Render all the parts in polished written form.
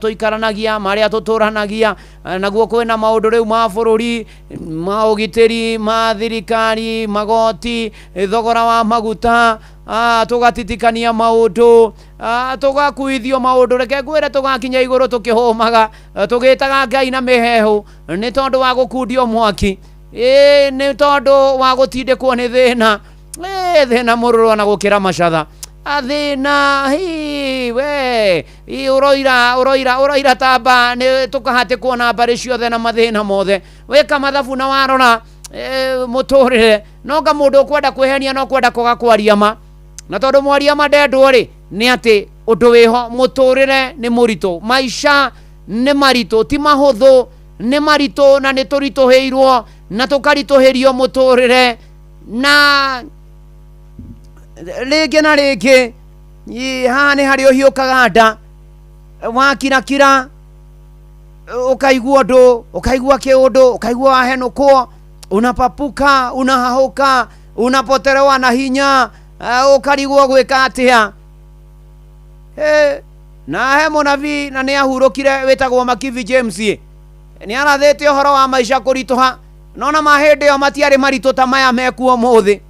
Tũikaranagia marĩa tũtũranagia naguo kwĩna maũndũ rĩu ma bũrũri, ma ũgitĩri, ma thirikari, magoti, thogora wa maguta, tũgatitikania maũndũ, tũgakuithio maũndũ. Reke ngwĩre, tũgakinya igũrũ tũkĩhũmaga, tũgĩtaga Ngai na mĩheehũ nĩ tondũ wa gũkundio mwaki, ĩĩ, nĩ tondũ wa gũtindĩkwo nĩ thĩna. Ĩĩ, thĩna mũrũrũ ona gũkĩra macatha athĩna hi we. Ĩ, ũroira ũroira ũroira tamba nĩ tũkahatĩkwo na mbarĩ ciothe na mathĩna mothe. Wĩka mathabu na warora mũtũrĩre, no nga mũndũ ũkwenda kwĩhenia, no kwenda kwaga kwaria ma, na tondũ mwaria ma ndendwo rĩ, nĩ atĩ ũndũ wĩho, mũtũrĩre nĩ mũritũ, maica nĩ maritũ, ti mahũthũ, nĩ maritũ, na nĩ tũritũhĩirwo na tũkaritũhĩrio mũtũrĩre na rĩngĩ na rĩngĩ. Haha nĩ harĩa ũhiũkaga nda, wakirakira, ũkaigua ũndũ, ũkaigua kĩũndũ, ũkaigua wahenũkwo, unapapuka, unahahũka, unapotelewa na hinya, ũkarigwo gwĩka atĩa. Hey, na he mũnabii na nĩ ahurũkire wĩtagwo Makivi James, nĩ arathĩte ũhoro wa maica kũritũha, no na ma hĩndĩ ĩyo matiarĩ maritũ ta maya mekuo ũmũthĩ.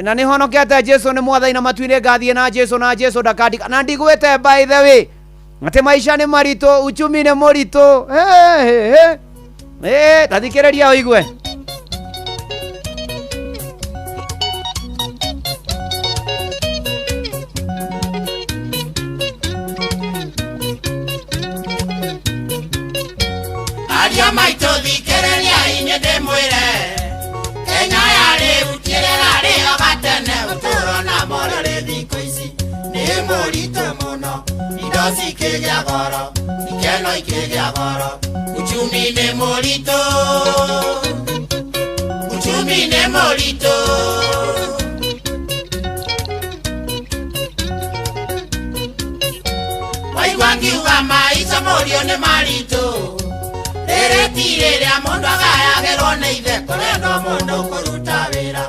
Na nĩ honokete, Jesu nĩ mwathani, na matu-inĩ ngathiĩ na Jesu, na Jesu ndakandika na ndigwĩte. By the way, atĩ maica nĩ maritũ, uchumi nĩ mũritũ. Hey, hey, hey. Hey, ta thikĩrĩria ũigue. Aria maitũ, thikĩrĩria inyuĩ ndĩmwĩre, Kenya ya rĩu ti ĩrĩa ĩrarĩ ho gatene. Ũtũũro na morarĩ thikũ ici nĩ mũritũ mũno, indo cikĩgĩa goro, ikeno ikĩgĩa goro, uchumi nĩ mũritũ, uchumi nĩ mũritũ. Waigua ngiuga maica mũriũ nĩ maritũ, rĩrĩ ti rĩrĩa mũndũ agayagĩrwo nĩ ithe. Kũrendwo mũndũ kũruta wĩra,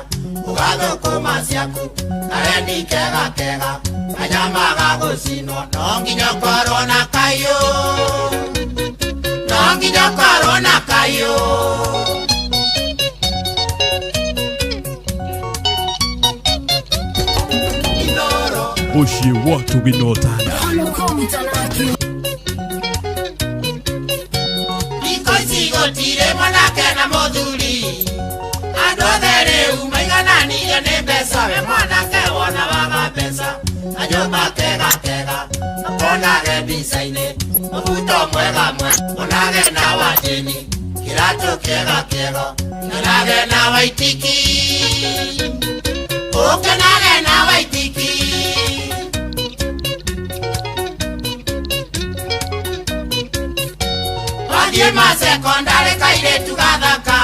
ũgathũkũma ciaku karendi kega kega, kanyama ga gũcinwo, no nginya ũkorwo na kayũ, no nginya ũkorwo na kayũ. Ithoro. Mũciĩ wa Tũginotana. Thikũ ici gũtirĩ mwanake na mũthuri, andũ othe rĩu maigananirio nĩ mbeca. We mwanake wona waga mbeca na nyũmba kega kega, makonage mbica-inĩ, mũbuto mwega mwe, monage na wanjĩni, kĩratũ kĩega kĩega, kenage na waitiki, ũkenage na waitiki. Wathiĩ masekondari, kairĩtu gathaka,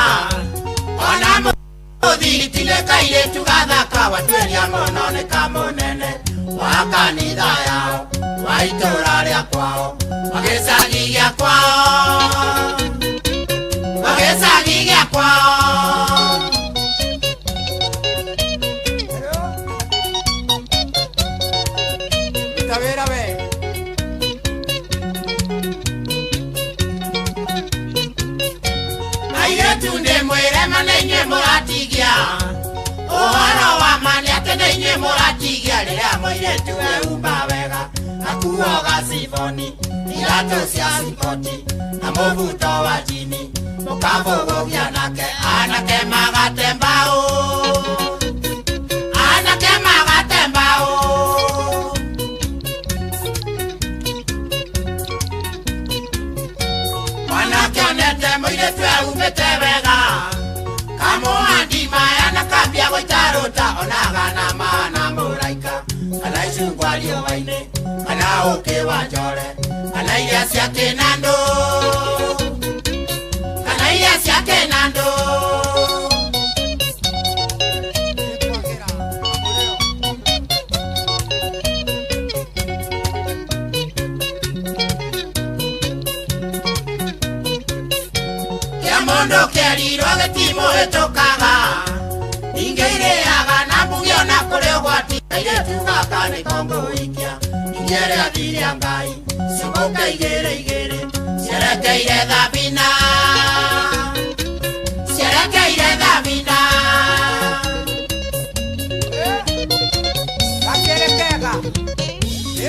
ona mũthiriti nĩ kairĩtu gathaka, watuĩria mũno nĩ kamũnene wa kanitha yao, wa itũũra rĩa kwao, wa gĩcagi gĩa kwao, wa gĩcagi gĩa kwao. Ruta wĩra we. Airĩtu, ndĩ mwĩre ma, nĩ inyuĩ mũratigia. Ũhoro wa ma nĩ atĩ nĩ inyuĩ mũratigia. Rĩrĩa mũirĩtu eumba wega, akuo gaciboni, iratũ cia ciboti na mũbuto wa jini, mũkabũgũgia nake, anake magate mbaũ, anake magate mbaũ. Mwanake onete mũirĩtu eumĩte wega, kamũhandi maya na kambia gũitarũta, onaga na mana mũraika, kana icungwa riũa-inĩ, kana ũkĩ wa njore, kana iria cia kĩnandũ, kana iria cia kĩnandũ. Nĩkwagĩra mũrĩo. Kĩa mũndũ kĩerirwo gĩtimũhĩtũkaga, ningĩ irĩaga na mbugi ona kũrĩ ũgwati. Kairĩtu gaka nĩko ngũikia, ningĩ rĩathi rĩa Ngai. Ciũmbũka igĩrĩ igĩrĩ cierekeire Thabina, cierekeire Thabina. Gakĩrĩ kega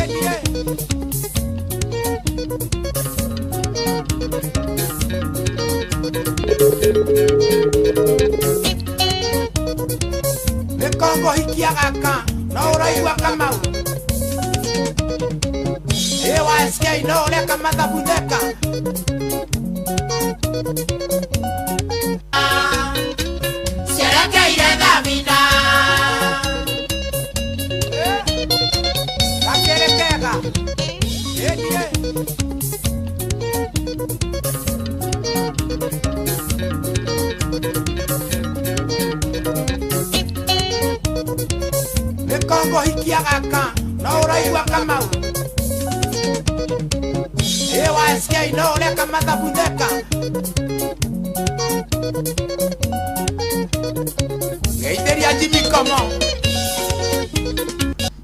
ĩnie. Nĩ kongo hikia gaka no ũraigua Kamau ĩ wa SK no ũreka mathabu theka. Cierekeire Thabina. Gakĩrĩ kega ĩnie. Nĩ kongo hikia gaka no ũraigua Kamau ĩ wa SK no ũreka mathabu theka. Ngeithĩria Jimmy Komo.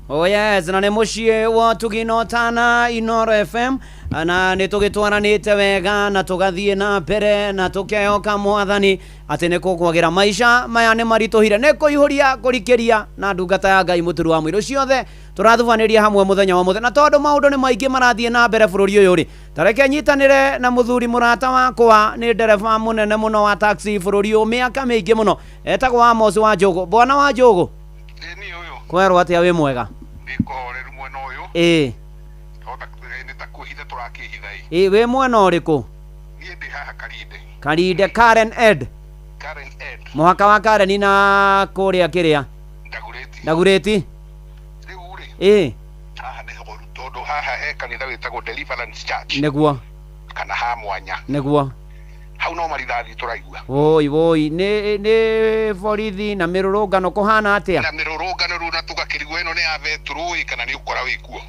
Oh yes, na nĩ mũciĩ wa Tugino Tana Inoro FM, na nĩ tũgĩtwaranĩte wega na tũgathiĩ na mbere na tũkehoka mwathani atĩ nĩ kũkwagĩra. Maica maya nĩ maritũhire nĩ kũihũria kũrikĩria na ndungata ya Ngai mũturu wa mũirũ ciothe tũrathubanĩria hamwe mũthenya wa mũthenya, na tondũ maũndũ nĩ maingĩ marathiĩ na mbere bũrũri ũyũ rĩ, tareke nyitanĩre na mũthuri mũrata wakwa, nĩ ndereba mũnene mũno wa taxi bũrũri ũyũ mĩaka mĩingĩ mũno, etagwo Amos wa Njũgũ. Bwana wa Njũgũ. Ĩni ũyũ. Kwerwo atĩa, wĩ mwega? Nĩ kũhoreru mwena ũyũ. Tota nĩ ta kwĩhitha tũrakĩhitha ĩ. Ĩ, wĩ mwena ũrĩkũ? Niĩ ndĩ haha Karinde. Karinde, Karen Ed? Karen Ed. Mũhaka wa Karen na kũrĩa kĩrĩa? Ndagũrĩti. Ndagurĩti. Rĩu rĩ, haha nĩ horu tondũ haha he kanitha wĩtagwo Deliverance Church kana ha mwanya. Hau no marithathi tũraigua. Woi woi, nĩ borithi na mĩrũrũngano kũhana atĩa? Na mĩrũrũngano rĩu na tũgakĩrigwo ĩno nĩ ya betũrũ ĩ kana nĩ ũkora wĩkuo.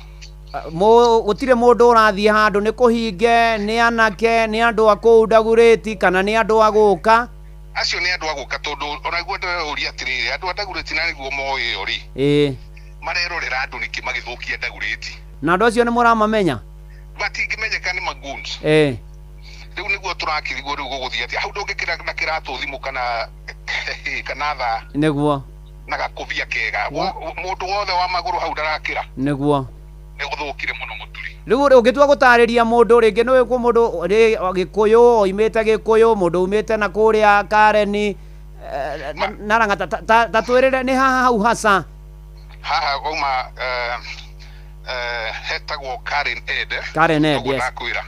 Gũtirĩ mũndũ ũrathiĩ handũ, nĩ kũhinge, nĩ anake, nĩ andũ a kũu Ndagurĩti kana nĩ andũ a gũka? Acio nĩ andũ a gũka tondũ onaguo ndĩreũria atĩrĩrĩ, andũ a Ndagũrĩti na nĩguo moĩ ĩyo rĩ, marerorera andũ nĩkĩ magĩthũkia Ndagũrĩti? Na andũ acio nĩ mũramamenya? Matingĩmenyeka nĩ magoons. Rĩu nĩguo tũrakĩrigwo rĩu gũgũthiĩ atĩa hau, ndũngĩkĩra na kĩratũ thimũ kana thaa na gakũbia kega. Mũndũ wothe wa magũrũ hau ndarakĩra. Nĩ gũthũkire mũno mũturi. Rĩu rĩ, ũngĩtua gũtarĩria mũndũ rĩngĩ nĩ kwĩ mũndũ rĩ Gĩkũyũ oimĩte Gĩkũyũ, mũndũ umĩte na kũrĩa Kareni na Rang'ata, ta twĩrĩre nĩ haha hau hasa. Haha wauma hetagwo Karen Ed. Karen Ed. Ũguo Yes. ndakwĩra.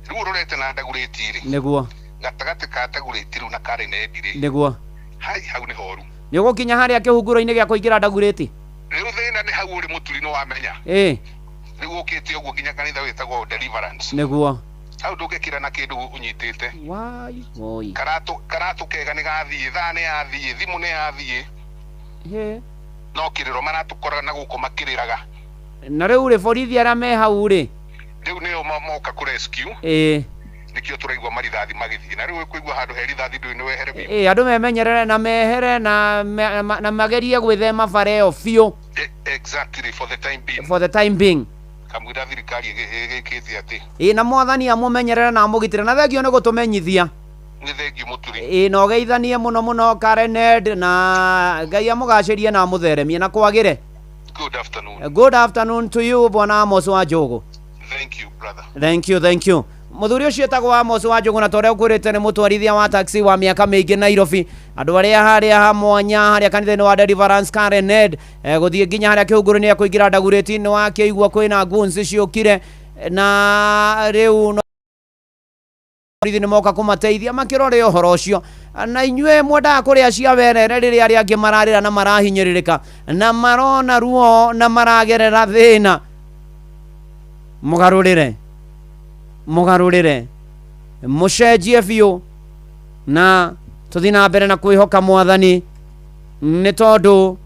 Rĩu ũrorete na Ndagũrĩti rĩ, gatagatĩ ka Ndagũrĩti rĩu na Karen Ed rĩ, hai hau nĩ horu. Nĩ ũgũkinya harĩa kĩhunguro-inĩ gĩa kũingĩra Ndagurĩti. Rĩu thĩna nĩ hau ũrĩ mũturi nĩ wamenya. Rĩu ũkĩte ũguo nginya kanitha wĩtagwo Deliverance. Hau ndũngĩkĩra na kĩndũ ũnyitĩte. Wai woi. Karatũ kega nĩ gathiĩ, thaa nĩ yathiĩ, thimũ nĩ yathiĩ. No kĩrĩro maratũkora na gũkũ makĩrĩraga. Na rĩu rĩ, borithi arĩa me hau rĩ? Rĩu nĩo moka kũ rescue. Nĩkĩo tũraigua marithathi magĩthiĩ na rĩu ũkũigua handũ he rithathi ndũĩ nĩ wehere biũ. Ĩ, andũ memenyerere na mehere na magerie gwĩthema bara ĩyo biũ. Exactly, for the time being. For the time being. Kamũira thirikari ĩgĩkĩte atĩ. Ĩ, na mwathani amũmenyerere na amũgitĩre, na thengio nĩ gũtũmenyithia. Nĩ thengio mũturi. Ĩ, na ũgeithanie mũno mũno Karen Ed, na Ngai amũgacĩrie na amũtheremie na kwagĩre. Good afternoon. Good afternoon to you, bwana Amos wa Njũgũ. Thank you, brother. Thank you, thank you. Mũthuri ũcio etagwo Amos wa Njũgũ, na torĩa ũkwĩrĩte nĩ mũtwarithia wa taxi wa mĩaka mĩingĩ Nairobi. Andũ arĩa harĩa ha mwanya harĩa kanitha-inĩ wa Deliverance Karen Ed, gũthiĩ nginya harĩa kĩhunguro-inĩ gĩa kũingĩra Ndagurĩti, nĩ wakĩigua kwĩna goons ciũkire na rĩu no borithi nĩ moka kũmateithia makĩrore ũhoro ũcio. Na inyuĩ mwendaga kũrĩa cia werere rĩrĩa arĩa angĩ mararĩra na marahinyĩrĩrĩka na marona ruo na maragerera thĩna, mũgarũrĩre, mũgarũrĩre, mũcenjie biũ na tũthiĩ na mbere na kwĩhoka mwathani, nĩ tondũ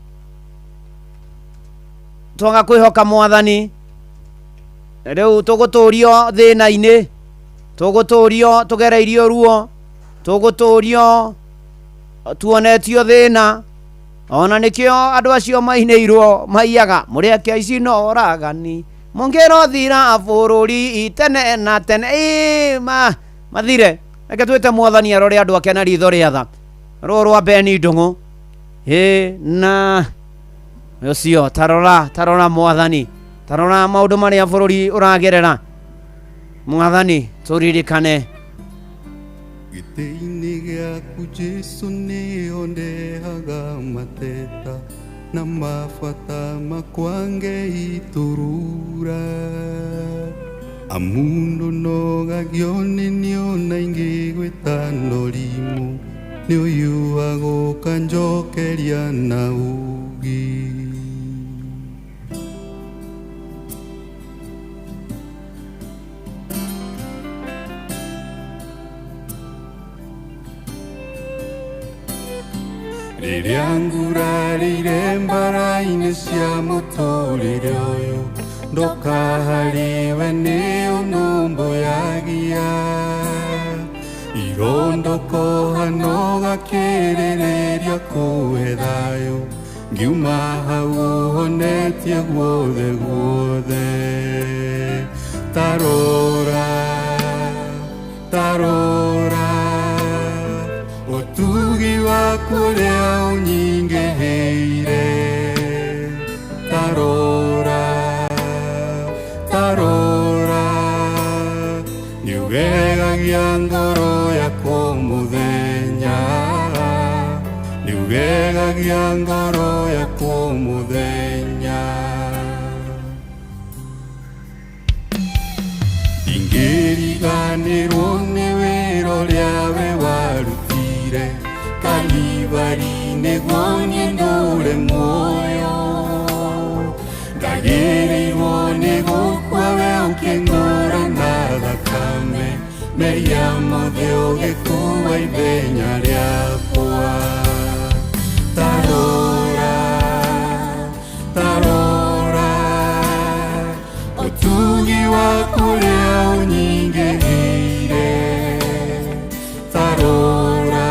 twaga kwĩhoka mwathani rĩu tũgũtũrio thĩna-inĩ, tũgũtũrio tũgereirio ruo, tũgũtũrio tuonetio thĩna. Ona nĩkĩo andũ acio mainĩirwo maiyaga mũrĩ ake ici no oragani. Mũngĩrothira bũrũri tene na tene. Ĩ, ma mathire. Reke twĩte mwathani arore andũ ake na ritho rĩa tha. Rũũ rwa Beni Ndũng'ũ. Ĩ, na ũcio tarora, tarora mwathani, tarora maũndũ marĩa bũrũri ũragerera. Mwathani tũririkane. Gĩtĩ-inĩ gĩaku Jesũ nĩho ndehaga mateta na mabata makwa ngeitũrũra. Amundu nogagio nĩ niona ingĩgwĩta norimũ nĩ ũyũ agũka njokeria na ũũgĩ. Rĩrĩa ngurarĩire mbara-inĩ cia mũtũrĩre ũyũ ndoka harĩwe nĩ ũnũmbũyagia. Irondoko hano gakĩrĩrĩria kũhe thayũ ngiuma hau ũhonetie guothe guothe. Tarora, tarora, ũtugi waku ũrĩa ũnyingĩhĩire. Tarora, tarora, nĩũgegagia ngoro yakwa mũthenya, nĩũgegagia ngoro yakwa mũthenya. Ndingĩriganĩrwo nĩ wĩra ũrĩa we warutire Kalivari nĩguo niĩ ndũre muoyo. Ndagĩrĩirwo nĩ gũkua we ũkĩngũra na thakame, mehia mothe ũgĩkua ithenya rĩakwa. Tarora, tarora, ũtugi waku ũrĩa ũnyingĩhĩire. Tarora,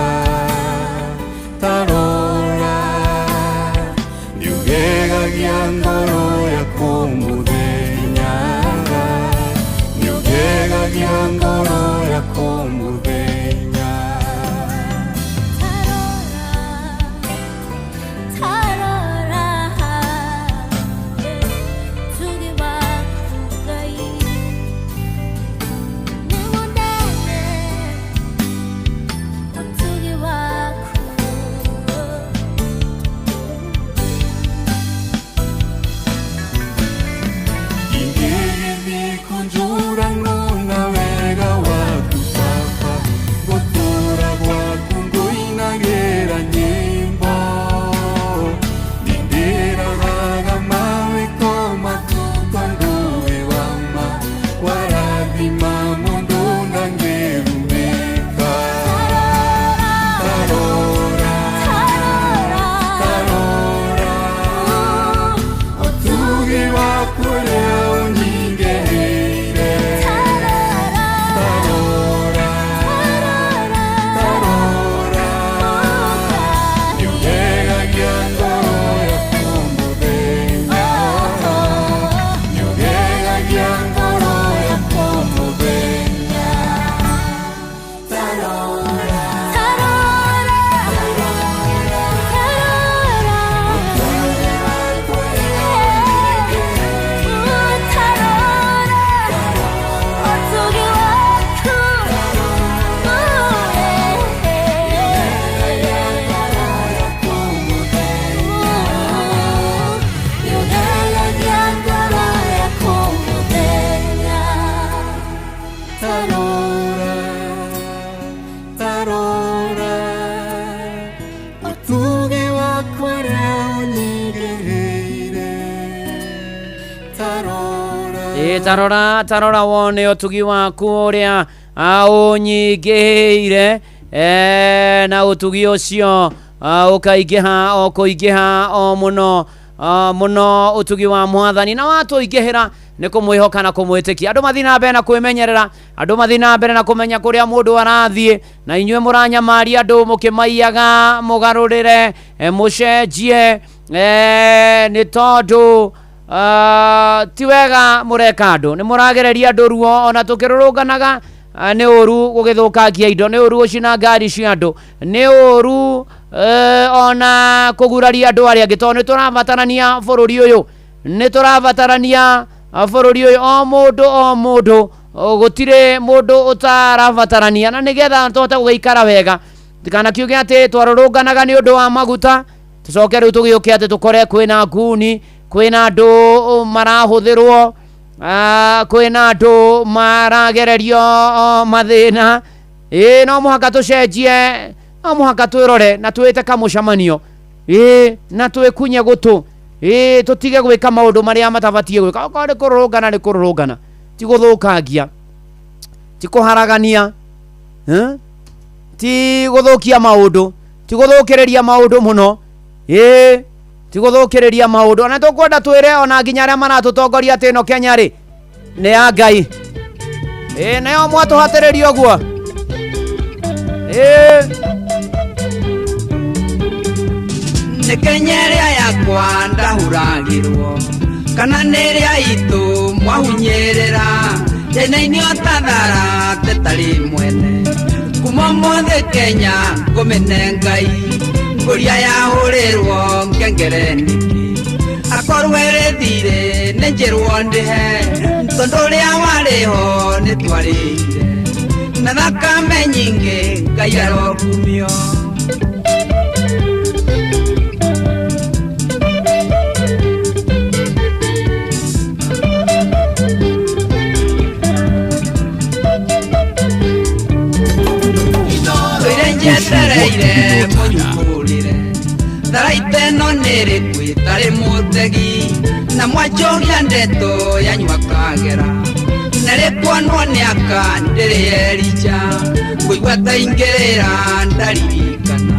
tarora, nĩũgegagia ngoro yakwa mũthenya, nĩũgegagia ngoro yakwa mũthenya. Tarora, ũtugi waku Ngai nĩ mũnene, ũtugi waku. Ingĩgĩthiĩ kũnjũragwo na wega waku Baba, gũtũũra gwaku ngũinagĩra nyĩmbo. Nĩndĩroraga mawĩko maku tondũ wĩ wa ma, warathima mũndũ ndangĩrumĩka. Tarora, tarora, ũtugi waku ũrĩa ũnyingĩhĩire. Tarora, tarora, nĩũgegagia ngoro yakwa mũthenya, nĩũgegagia ngoro yakwa mũthenya. Tarora, Tarora, tarora, tarora, ũtugi waku. Nĩũgegagia ngoro yakwa mũthenya. Tarora, tarora, ũtugi waku ũrĩa ũnyingĩhĩire. Tarora, Ĩ, tarora, tarora wone ũtugi waku ũrĩa ũnyingĩhĩire, na ũtugi ũcio ũkaingĩha o kũingĩha o mũno, mũno ũtugi wa mwathani na watũingĩhĩra nĩ kũmwĩhoka na kũmwĩtĩkia. Andũ mathiĩ na mbere na kwĩmenyerera, andũ mathiĩ na mbere na kũmenya kũrĩa mũndũ arathiĩ, na inyuĩ mũranyamaria andũ mũkĩmaiyaga mũgarũrĩre, mũcenjie, nĩ tondũ Ti wega mũreka andũ, nĩ mũragereria andũ ruo. Ona tũkĩrũrũnganaga, nĩ ũru gũgĩthũkangia indo, nĩ ũru gũcina ngari cia andũ, nĩ ũru ona kũguraria andũ arĩa angĩ, tondũ nĩ tũrabatarania bũrũri ũyũ, nĩ tũrabatarania bũrũri ũyũ, o mũndũ o mũndũ, gũtirĩ mũndũ ũtarabatarania, na nĩgetha tũhote gũgĩikara wega. Tikanakiuge atĩ twarũrũnganaga nĩ ũndũ wa maguta, tũcoke rĩu tũgĩũke atĩ tũkore kwĩna nguni, kwĩna andũ marahũthĩrwo, kwĩna andũ maragererio mathĩna. Ĩĩ, no mũhaka tũcenjie, no mũhaka twĩrore na twĩte kamũcemanio, ĩĩ, na twĩkunye gũtũ, ĩĩ, tũtige gwĩka maũndũ marĩa matabatiĩ gwĩka. Okorwo nĩ kũrũrũngana, nĩ kũrũrũngana, ti gũthũkangia, ti kũharagania, eh? Ti gũthũkia maũndũ, ti gũthũkĩrĩria maũndũ mũno, ĩĩ, ti gũthũkĩrĩria maũndũ. Ona tũkwenda twĩre ona nginya arĩa maratũtongoria atĩ ĩno Kenya rĩ nĩ ya Ngai. Ĩĩ, nayo mwatũhatĩrĩria ũguo, ĩĩ. Nĩ Kenya ĩrĩa yakwa ndahuragĩrwo, kana nĩ ĩrĩa itũ mwahunyĩrĩra thĩna-inĩ ũtathara tetarĩ mwene. Kuma ũmũthĩ Kenya ngũmĩne Ngai, ngũria yahũrĩrwo ngengere nĩkĩ? Akorwo ĩrĩ thirĩ nĩ njĩrwo ndĩhe, tondũ ũrĩa warĩho nĩ twarĩire na thakame nyingĩ. Ngai arokumio. Tũire njetereire mũnyukũrĩre tharaita ĩno nĩrĩkũ ĩtarĩ mũtegi, na mwanjũria ndeto yanyua kagera na rĩkuonwo nĩ aka ndĩrĩ erija ngũigua ta ingĩrĩra ndaririkana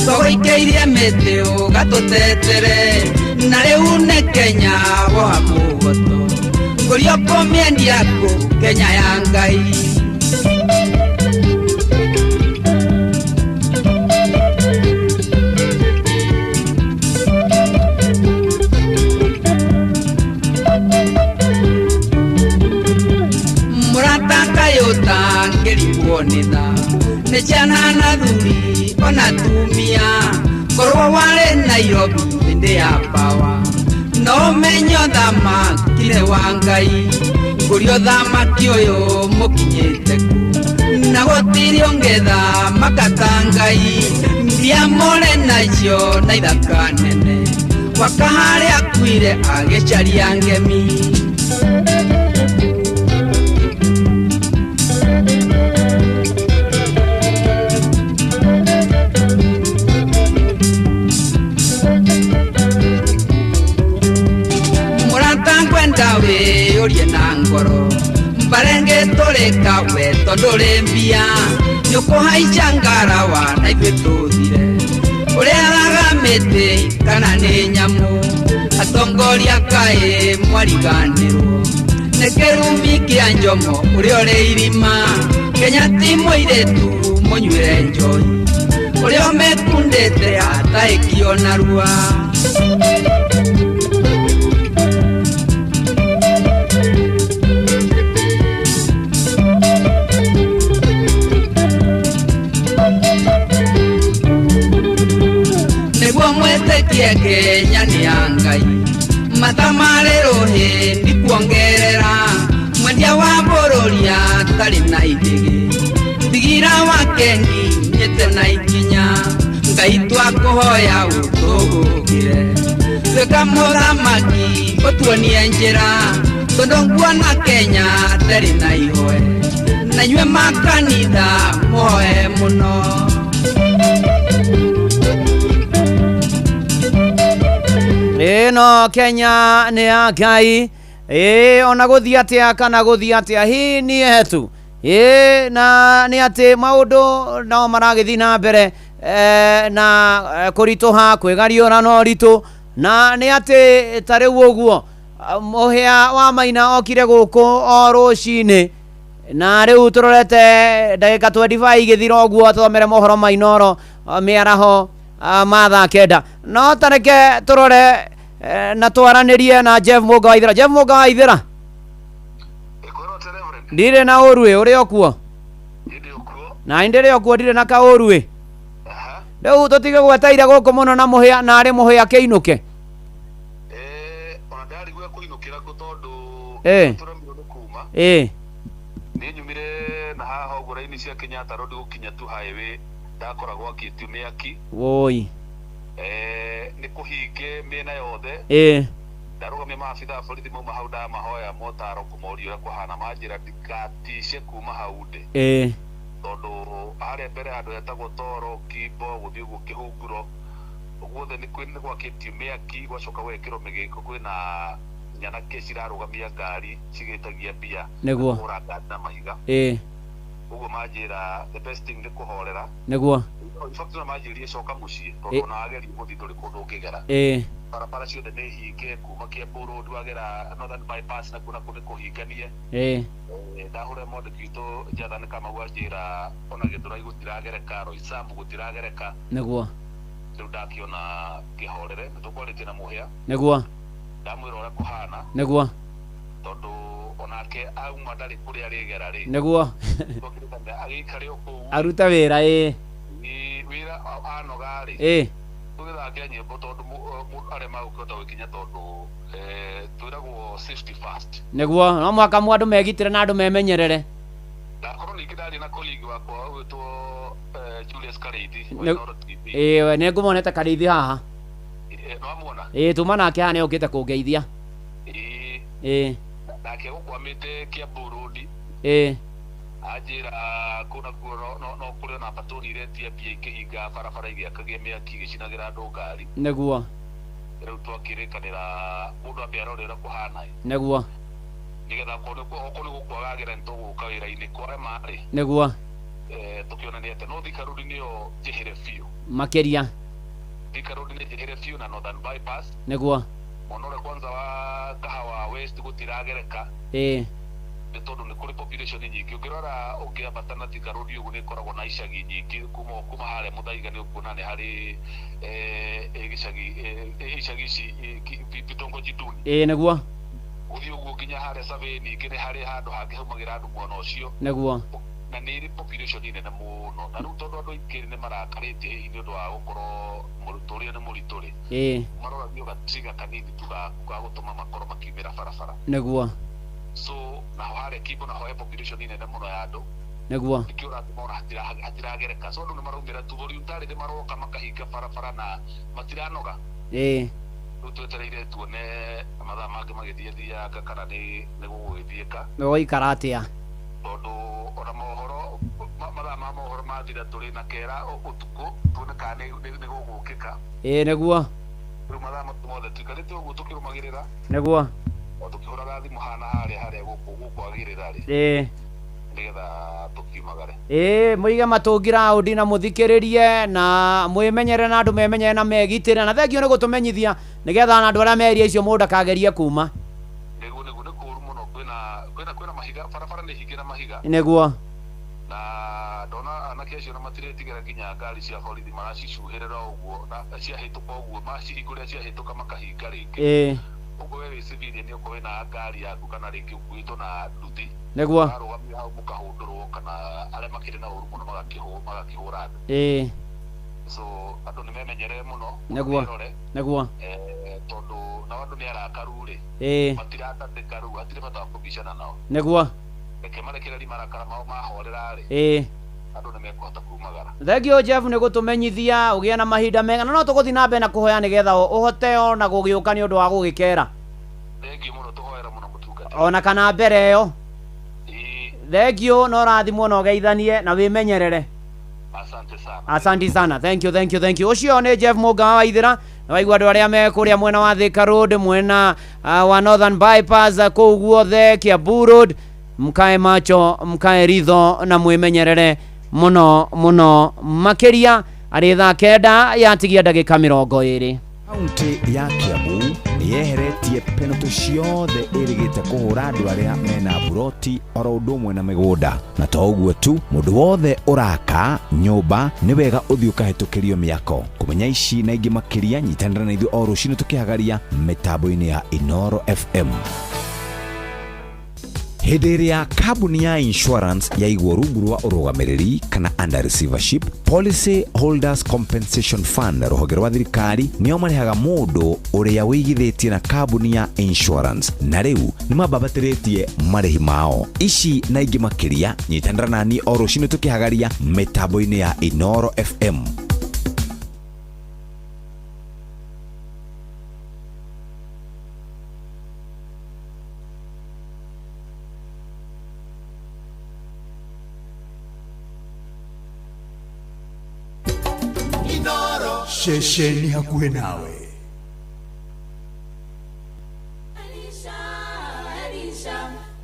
twagũikĩirie mĩtĩ ũgatũtetere, na rĩu nĩ Kenya woha mũgoto ngũria ũkũmĩendia kũ Kenya ya Ngai. Mũrata kaĩ ũtangĩrigwo nĩ tha nĩ ciana na thuri ona atumia, korwo warĩ Nairobi hĩndĩ ya pawa no ũmenye ũthamaki nĩ wa Ngai. Ngũria ũthamaki ũyũ mũkinyĩte kũ, na gũtirĩ ũngĩthamaka ta Ngai. Mbia mũrĩ nacio na ithaka nene, gwaka harĩa akuire agĩcaria ngemi. Mũrata ngwenda wĩyũrie na ngoro mbarenge tũrĩka we, tondũ rĩ mbia nĩũkũhaica ngarawa na ithuĩ tũthire. Ũrĩaraga mĩtĩ kana nĩ nyamũ? Atongoria kaĩ mwariganĩrwo nĩ kĩrumi kĩa Njomo ũrĩa ũrĩ irima? Kenya ti mũirĩtu mũnyuĩre njohi, ũrĩa ũmĩkundĩte ataĩkio narua. Nĩguo mwĩtĩkie Kenya nĩ ya Ngai, mata marĩ rũhĩ ndikuongerera. Mwendia wa bũrũri atarĩ na ithĩgĩ, thigira wa kengi nyĩte na ikinya. Ngai twakũhoya ũtũgũkĩre, tuĩka mũthamaki ũtuonie njĩra, tondũ nguona Kenya terĩ na ihoe. Na inyuĩ makanitha mũhoe mũno. Ĩno Kenya nĩ ya Ngai. Ĩĩ, ona gũthiĩ atĩa kana gũthiĩ atĩa, hii ni yetu. Ĩĩ, na nĩ atĩ maũndũ no maragĩthiĩ na mbere na kũritũha, kwĩgariũra na ũritũ, na nĩ atĩ ta rĩu ũguo mũhĩa wa Maina okire gũkũ o rũcinĩ, na rĩu tũrorete ndagĩka 25 igĩthira ũguo tũthomere mohoro ma Inoro mĩaraho ma thaa 9. No tareke tũrore. Na twaranĩrie na Jeff Mũnga wa Ithĩra. Jeff Mũnga wa Ithĩra, ndirĩ na ũru ĩ, ũrĩ o kuo? Na ndĩrĩ o kuo, ndirĩ na kaũru ĩ. Rĩu tũtige gweteire gũkũ mũno na mũhĩa na arĩ mũhĩa kĩinũke. Ona ndarigwo kũinũkĩra kũ tondũ tũremirwo nĩ kuma. Niĩ nyumire na haha ũguo raini cia Kenyatta Road gũkinya tu highway, ndakora gwakĩtio mĩaki. Woi. Nĩ kũhinge mĩena yothe. Ndarũgamia maabitha a borithi mauma hau, ndamahoya motaro kũmoria ũrĩa kũhana, manjĩra ndikatice kuma hau ndĩ, tondũ harĩa mbere handũ hetagwo Toro Kimbo gũthiĩ ũguo Kĩhunguro guothe nĩ kwĩ nĩ gwakĩtio mĩaki, gwacoka gwekĩrwo mĩgĩko, kwĩna nyanake cirarũgamia ngari cigĩtagia mbia kũhũra ngari na mahiga. Ũguo manjĩra the best thing nĩ kũhorera. In fact, ona manjĩrire coka mũciĩ, tondũ ona wageria gũthiĩ ndũrĩ kũndũ ũngĩgera. Barabara ciothe nĩ hinge kuma Kiambu Road wagera Northern Bypass, nakuo nakuo nĩ kũhinganie. Ndahũrĩra mwandĩki witũ Jathan Kamau, anjĩra ona Gĩthũrai gũtiragereka, Roysambu gũtiragereka. Rĩu ndakĩona kĩhorere, nĩ tũkwarĩtie na Mũhĩa, ndamwĩra ũrĩa kũhana, tondũ onake auma ndarĩ kũrĩa rĩgera rĩ. Agĩikare o kũu. Arute wĩra ĩ. Ĩ, wĩra anoga rĩ, tũgĩthake nyĩmbo, tondũ mũndũ arĩa magũkĩhota gũkinya, tondũ twĩragwo safety first. Nĩguo, no mũhaka mu andũ megitĩre na andũ memenyerere. Ndakorwo ningĩ ndaria na colleague wakwa ũgwĩtwo Julius Kareithi wa Inooro TV. Ĩ, nĩ ngũmonete Karĩithi haha. Nĩwamuona? Ĩ, tuma nake haha, nĩ okĩte kũngeithia. Ĩ. Nake gũkwamĩte Kiambu Road. Anjĩra kũu nakuo no kũrĩ ona patoni iretia mbia ikĩhinga barabara, igĩakagia mĩaki, igĩcinagĩra andũ ngari. Rĩu twakĩrĩkanĩra mũndũ ambe arore ũrĩa kũhana ĩ, nĩgetha okorwo nĩ gũkwagagĩra nĩ tũgũka wĩra-inĩ, kwarema rĩ, tũkĩonania atĩ no Thika Road nĩyo njĩhĩre biũ. Makĩria. Thika Road nĩ njĩhĩre biũ na Northern Bypass. Mwena ũrĩa kwanza wa Kahawa West gũtiragereka, nĩ tondũ nĩ kũrĩ population nyingĩ. Ũngĩrora ũngĩambata na Thika Road ũguo, nĩ ĩkoragwo na icagi nyingĩ kuma harĩa Mũthaiga, nĩ ũkuona nĩ harĩ gĩcagi, icagi ici vitongoji duni. ĩ nĩguo Gũthiĩ ũguo nginya harĩa Survey, ningĩ nĩ harĩ handũ hangĩ haumagĩra andũ mwena ũcio. Na nĩ ĩrĩ population nene mũno, na rĩu tondũ andũ aingĩ nĩ marakarĩtie hihi nĩ ũndũ wa gũkorwo mũtũrĩre nĩ mũritũ rĩ, maroragio gatriga kanini tu ga gũtũma makorwo makiumĩra barabara. So naho harĩa Kimbo naho he population nene mũno ya andũ. Nĩkĩo ũratũma ona hatiragereka, so andũ nĩ maraumĩra tu voluntary, nĩ maroka makahinga barabara na matiranoga. Rĩu twetereire tuone mathaa mangĩ magĩthiathianga kana nĩ gũgũgĩthiĩka. Gũgũikara atĩa? Tondũ ona mohoro mathaa ma mohoro mathira, tũrĩ na kera ũtukũ tuone kana nĩ gũgũkĩka. ĩ nĩguo Rĩu mathaa mau mothe tũikarĩte ũguo tũkĩrũmagĩrĩra, o tũkĩhũraga thimũ hana harĩa gũkũ gũkwagĩrĩra rĩ, nĩgetha tũkiumagare. Ĩ, mũige matũngi raundi na mũthikĩrĩrie na mwĩmenyerere na andũ memenyere na megitĩre, na thengio nĩ gũtũmenyithia nĩgetha na andũ arĩa meria icio mũndũ ndakagerie kuma. Nĩguo, nĩ kũũru mũno, kwĩna mahiga, barabara nĩ hinge na mahiga. Na ndona anake acio na matiretigĩra, nginya ngari cia borithi maracicuhĩrĩra ũguo, na ciahĩtũka ũguo macihingũrĩra, ciahĩtũka makahinga rĩngĩ. Ũguo we wĩ civilian, okorwo wĩna ngari yaku kana rĩngĩ ũkuĩtwo na nduthi, arũgamio hau mũkahũndũrwo, kana arĩa makĩrĩ na ũru mũno magakĩhũra andũ. So andũ nĩ memenyerere mũno, merore, tondũ nao andũ nĩ arakaru rĩ, matiratatĩka rĩu, hatirĩ bata wa kũbicana nao. Reke marekererie marakara mao, mahorera rĩ, andũ nĩ mekũhota kumagara. Thengio Jeff nĩ gũtũmenyithia, ũgĩe na mahinda mega, na no tũgũthiĩ na mbere na kũhoya nĩgetha ũhote ona gũgĩũka nĩ ũndũ wa gũgĩkera. Thengio mũno, tũhoera mũno mũtungati. Ona kana mbere ĩyo. Thengio, no ũrathimwo na ũgeithanie na wĩmenyerere. Asante sana. Asante sana, thank you, thank you, thank you. Ũcio nĩ Jeff Mũnga wa Ithĩra, na waigua andũ arĩa me kũrĩa mwena wa Thika Road, mwena wa Northern Bypass, kũu guothe Kiambu Road, mkae macho, mkae ritho na mwĩmenyerere mũno mũno makĩria, arĩ thaa 9 yatigia ndagĩka 20. Kaunti ya Kiambu nĩ yeheretie penalty ciothe ĩrĩgĩte kũhũra andũ arĩa mena buroti oro ũndũ ũmwe na mĩgũnda. Na to ũguo tu, mũndũ wothe ũraka nyũmba nĩ wega ũthiĩ ũkahĩtũkĩrio mĩako. Kũmenya ici na ingĩ makĩria, nyitanĩra na ithuĩ o rũcinĩ tũkĩhagaria mĩtambo-inĩ ya Inoro FM. Hĩndĩ ĩrĩa kambuni ya insurance yaigwo rungu rwa ũrũgamĩrĩri kana under receivership, Policy Holders Compensation Fund rũhonge rwa thirikari nĩo marĩhaga mũndũ ũrĩa wĩigithĩtie na kambuni ya insurance, na rĩu nĩ mambambatĩrĩtie marĩhi mao. Ici na ingĩ makĩria, nyitanĩra nani o rũcinĩ tũkĩhagaria mĩtambo-inĩ ya Inoro FM. Ceceni hakuhĩ nawe. Elisha, Elisha,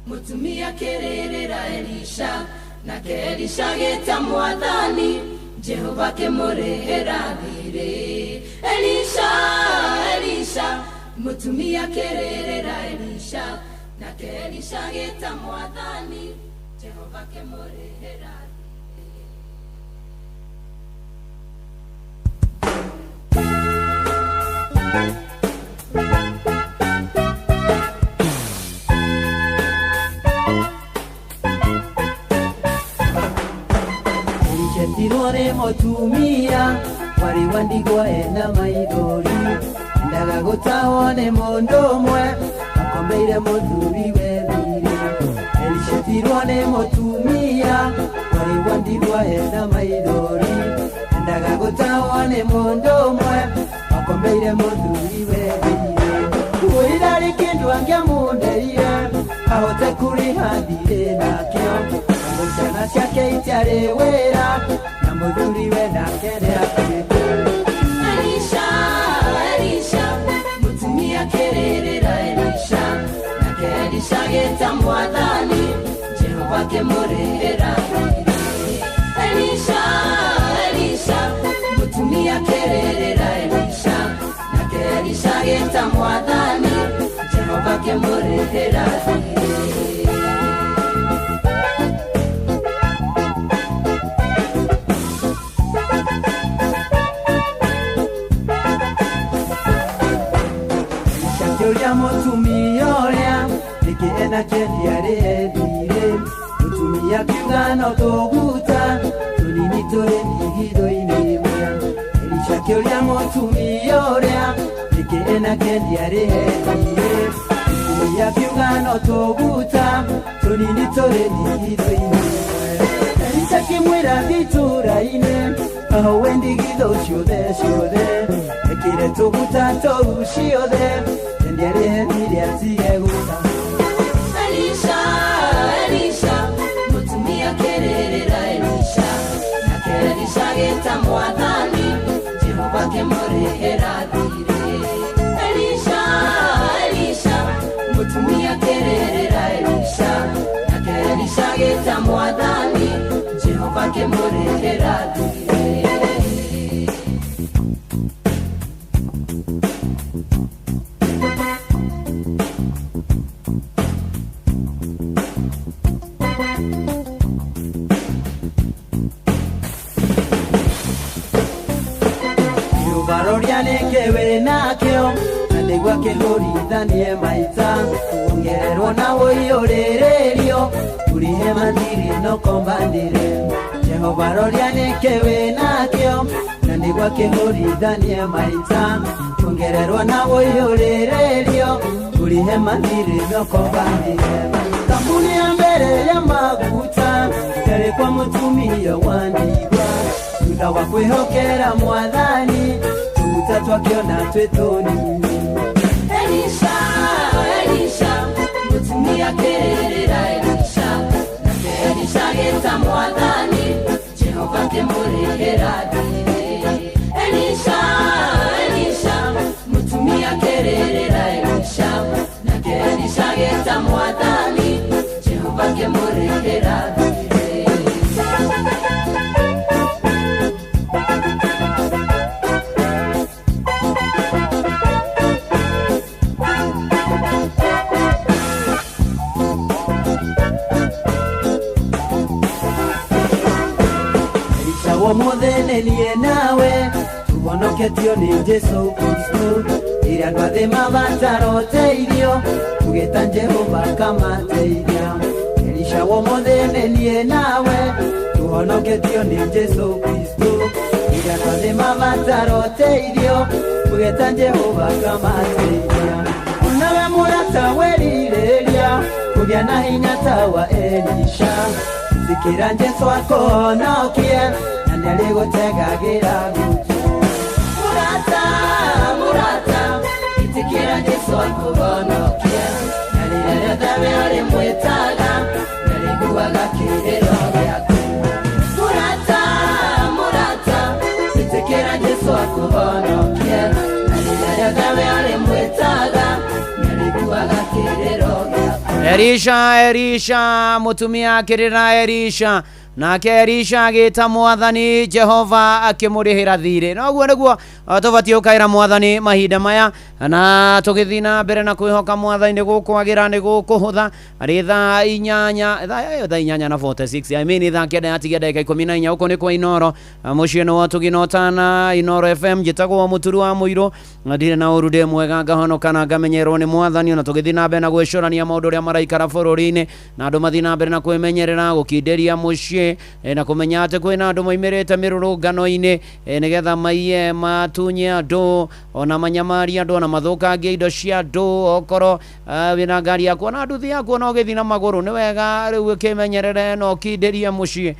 mutumia kererera Elisha, nake Elisha geta mwathani, Jehova kemurehera thirĩ. Elisha, Elisha, mutumia kererera Elisha, nake Elisha geta mwathani, Jehova kemurehera. Elishatirwo nĩ mũtumia warĩ wa ndigwa ena maithori, endaga gũtahwo nĩ mũndũ ũmwe akomeire mũthuri we thirĩ. Elishatirwo nĩ mũtumia warĩ wa ndigwa ena maithori, endaga gũtahwo nĩ mũndũ ũmwe akomeire mũthuri we thirĩ. Wĩra kĩndũ angĩamũndeire ahote kũrĩha thirĩ nakĩo, ciana ciake itiarĩ wĩra na mũthuri we nake nĩakuĩte. Elisha, Elisha, mutumia kererera Elisha, nake Elisha geta mwathani, Jehova kemurehera thirĩ. Elisha, Elisha, mutumia kererera Elisha, nake Elisha geta mwathani, Jehova kemurehera thirĩ. Akĩũria mũtumia ũrĩa nĩkĩ ena kĩendia thirĩ, mũtumia akiuga no tũguta tũnini tũrĩ ndigithũ-inĩ ĩmwe. Elisha akĩũria mũtumia ũrĩa nĩkĩ ena kĩendia thirĩ, mũtumia akiuga no tũguta tũnini tũrĩ ndigithũ-inĩ ĩmwe. Elisha akĩmwĩra thiĩ itũũra-inĩ ahoe ndigithũ ciothe ciothe, ekĩre tũguta tũu ciothe. Elisha, Elisha, mutumia kererera Elisha, nake Elisha geta mwathani, Jehova kemurehera thirĩ. Elisha, Elisha, mutumia kererera Elisha, nake Elisha geta mwathani, Jehova kemurehera thirĩ. Nakĩo na nĩguo akĩhũrithanie maita, ongererwo na ũiyũrĩrĩrio ũrĩhe mathirĩ no kombanĩre. Jehova roria nĩkĩ wĩ nakĩo na nĩguo akĩhũrithanie maita, ongererwo na ũiyũrĩrĩrio ũrĩhe mathirĩ no kombanĩre. Kambuni ya mbere ya maguta yarĩ kwa mũtumia wa ndigwa, thutha wa kwĩhokera mwathani twakiona twĩ tũnini. Elisha, Elisha, mutumia kererera Elisha, nake Elisha geta mwathani, Jehova kemurehera thirĩ. Elisha, Elisha, mutumia kererera Elisha, nake Elisha geta mwathani, Jehova kemurehera thirĩ. Ũmũthĩ nĩ niĩ nawe tũhonoketio nĩ Jesũ Kristo. Rĩrĩa andũ athĩ mabatara ũteithio, tũgĩta Jehova akamateithia. Elisha ũmũthĩ nĩ niĩ nawe tũhonoketio nĩ Jesũ Kristo. Rĩrĩa andũ athĩ mabatara ũteithio, tũgĩta Jehova akamateithia. Nawe mũrata werirĩria kũgĩa na hinya ta wa Elisha, ĩtĩkĩra Jesũ akũhonokie na nĩarĩgũtegagĩra gũtũ. Mũrata, mũrata, ĩtĩkĩra Jesũ akũhonokie, na rĩrĩa rĩothe we ũrĩmwĩtaga nĩarĩiguaga kĩrĩro gĩaku. Mũrata, mũrata, ĩtĩkĩra Jesũ akũhonokie, na rĩrĩa rĩothe we ũrĩmwĩtaga nĩarĩiguaga kĩrĩro gĩaku. Elisha, Elisha, mũtumia akĩrĩra Elisha, nake Elisha agĩta mwathani Jehova akĩmũrĩhĩra thirĩ. Noguo nĩguo tũbatiĩ gũkaĩra mwathani mahinda maya, na tũgĩthiĩ na mbere na kwĩhoka mwathani nĩ gũkwagĩra, nĩ gũkũhũtha. Arĩ thaa inyanya, thaa inyanya na 46, I mean thaa kenda yatigia ndagĩka 14. Gũkũ nĩ kwa Inoro, mũciĩ nĩ wa Ũtugi na Ũtana, Inoro FM. Njĩtagwo Mũturu wa Mũirũ, ndirĩ na ũru, ndĩ mwega, ngahonoka na ngamenyerwo nĩ mwathani. Ona tũgĩthiĩ na mbere na gwĩcũrania maũndũ ũrĩa maraikara bũrũri-inĩ, na andũ mathiĩ na mbere na kwĩmenyerera, gũkindĩria mũciĩ, na kũmenya atĩ kwĩna andũ maimĩrĩte mĩrũrũngano-inĩ, nĩgetha maiye, matunye andũ, ona manyamarie andũ, ona mathũkangie indo cia andũ. Okorwo wĩna ngari yaku ona nduthi yaku, ona ũgĩthiĩ na magũrũ, nĩ wega rĩu ũkĩmenyerere na ũkindĩrie mũciĩ,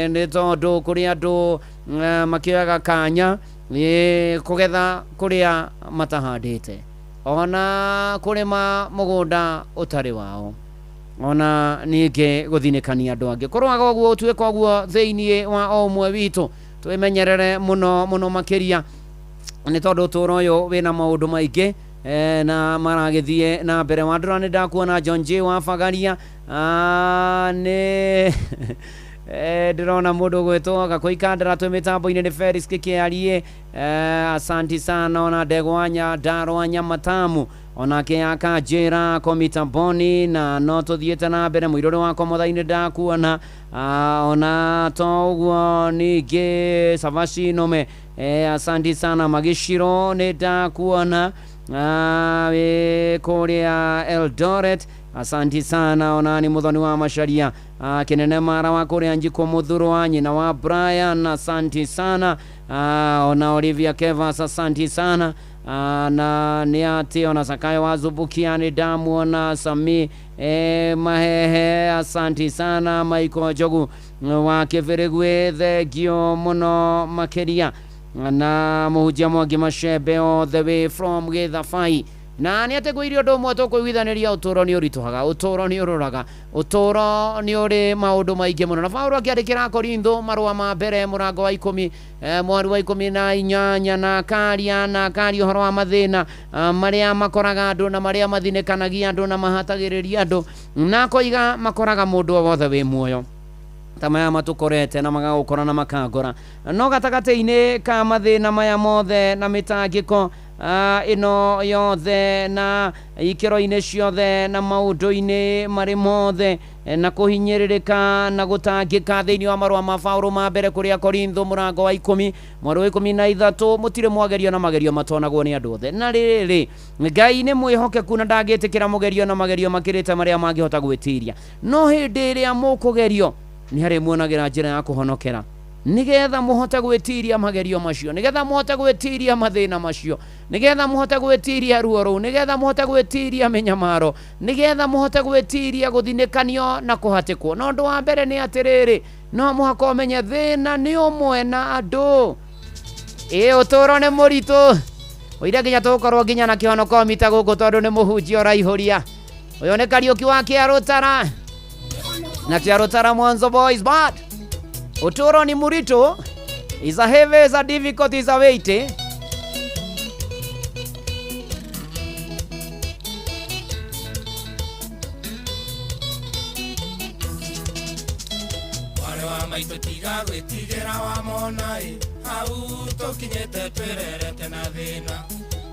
nĩ tondũ kũrĩ andũ makĩoyaga kanya kũgetha kũrĩa matahandĩte, ona kũrĩma mũgũnda ũtarĩ wao, ona ningĩ gũthinĩkania andũ angĩ. Kũrũaga ũguo, ũtuĩka ũguo thĩinĩ wa o ũmwe witũ, twĩmenyerere mũno mũno makĩria, nĩ tondũ ũtũũro ũyũ wĩna maũndũ maingĩ na maragĩthiĩ na mbere. Wandũra nĩ ndakuona John J wa Bagaria, nĩ ndĩrona mũndũ ũgwĩtwo Gakũikandara twĩ mĩtambo-inĩ nĩ Felix Kĩkĩarie, asanti sana. Ona ndegwa Nyandarua Nyamatamu onake akanjĩra komitamboni, na no tũthiĩte na mbere. Mũirũrĩ wakwa mũthainĩ ndakuona, ona to ũguo ningĩ Savashi Nome, asanti sana. Magiciro nĩ ndakuona, wĩ kũrĩa Eldoret, asanti sana. Ona ni muthoni wa Macharia, kinene mara wa kũrĩa Njiko Muthurwa, nyina wa Brian, asanti sana. Ona Olivia Kevas, asanti sana. Na nĩ atĩ ona Sakayo wa Zubukia nĩ ndamuona, Sami Mahehe, asanti sana. Michael Njogu wa Kĩbĩrĩgwĩ, thengio mũno makĩria. Na mũhunjia Mwangi Macembe all the way from Gĩthabai. Na nĩ atĩ ngwĩire ũndũ ũmwe tũkũiguithanĩria, ũtũũro nĩ ũritũhaga, ũtũũro nĩ ũrũraga, ũtũũro nĩ ũrĩ maũndũ maingĩ mũno. Na Paulo akĩandĩkĩra Korintho marũa ma mbere mũrango wa 10, mweri wa 18, na akaria ũhoro wa mathĩna marĩa makoraga andũ, na marĩa mathinĩkanagia andũ, na mahatagĩrĩria andũ, na akoiga makoraga mũndũ o wothe wĩ muoyo, ta maya matũkorete na magagũkora na makangora. No gatagatĩ-inĩ ka mathĩna maya mothe na mĩtangĩko ĩno yothe na ikĩro-inĩ ciothe na maũndũ-inĩ marĩ mothe na kũhinyĩrĩrĩka na gũtangĩka, thĩinĩ wa marũa ma Paulo ma mbere kũrĩa Korintho mũrango wa 10 mweri wa 13, mũtirĩ mwagerio na magerio matonagwo nĩ andũ othe. Na rĩrĩ, Ngai nĩ mwĩhokeku na ndangĩtĩkĩra mũgerio na magerio makĩrĩte marĩa mangĩhota gwĩtiria. No hĩndĩ ĩrĩa mũkũgerio nĩ harĩ muonagĩra njĩra ya kũhonokera, nĩgetha mũhote gwĩtiria magerio macio, nĩgetha mũhote gwĩtiria mathĩna macio, nĩgetha mũhote gwĩtiria ruo rũu, nĩgetha mũhote gwĩtiria mĩnyamaro, nĩgetha mũhote gwĩtiria gũthinĩkanio na kũhatĩkwo. Na ũndũ wa mbere nĩ atĩrĩrĩ, no mũhaka ũmenye thĩna nĩ ũmwe na andũ. Ĩ ũtũũro nĩ mũritũ, ũire nginya tũgũkorwo nginya na kĩhonoko mita gũkũ, tondũ nĩ mũhunjia ũraihũria. Ũyũ nĩ Kariũki wa Kĩarũtara na Kĩarũtara Mwanzo Boys, but uturo ni murito, is a heavy, is a difficult, is a weight. Wale wa maitũ tiga gwĩtigĩra wa mona ĩ, hau tũkinyĩte twĩrerete na thĩna,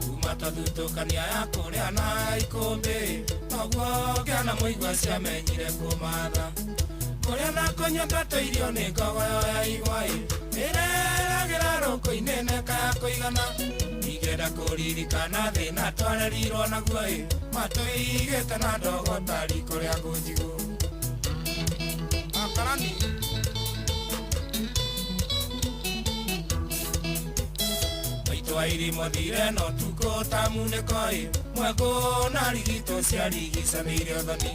kuma twathutũkania ya kũrĩa na ikũmbĩ, noguo ngĩana mũigua ciamenyire kũmatha. Kũrĩa na kũnyua twatũirio nĩ ngogoyo ya igwa ĩ, Ĩreragĩra rũkũ-inĩ neka kũigana Ingĩenda kũririkana thĩna twarerirwo naguo ĩ Matũigĩte na ndogo ta riko rĩa ngũnjigũ Akarani Maitũ airimũ thire no tukũ ta munĩko ĩ Mwekũ na rigito ciarigicanĩire ũthoni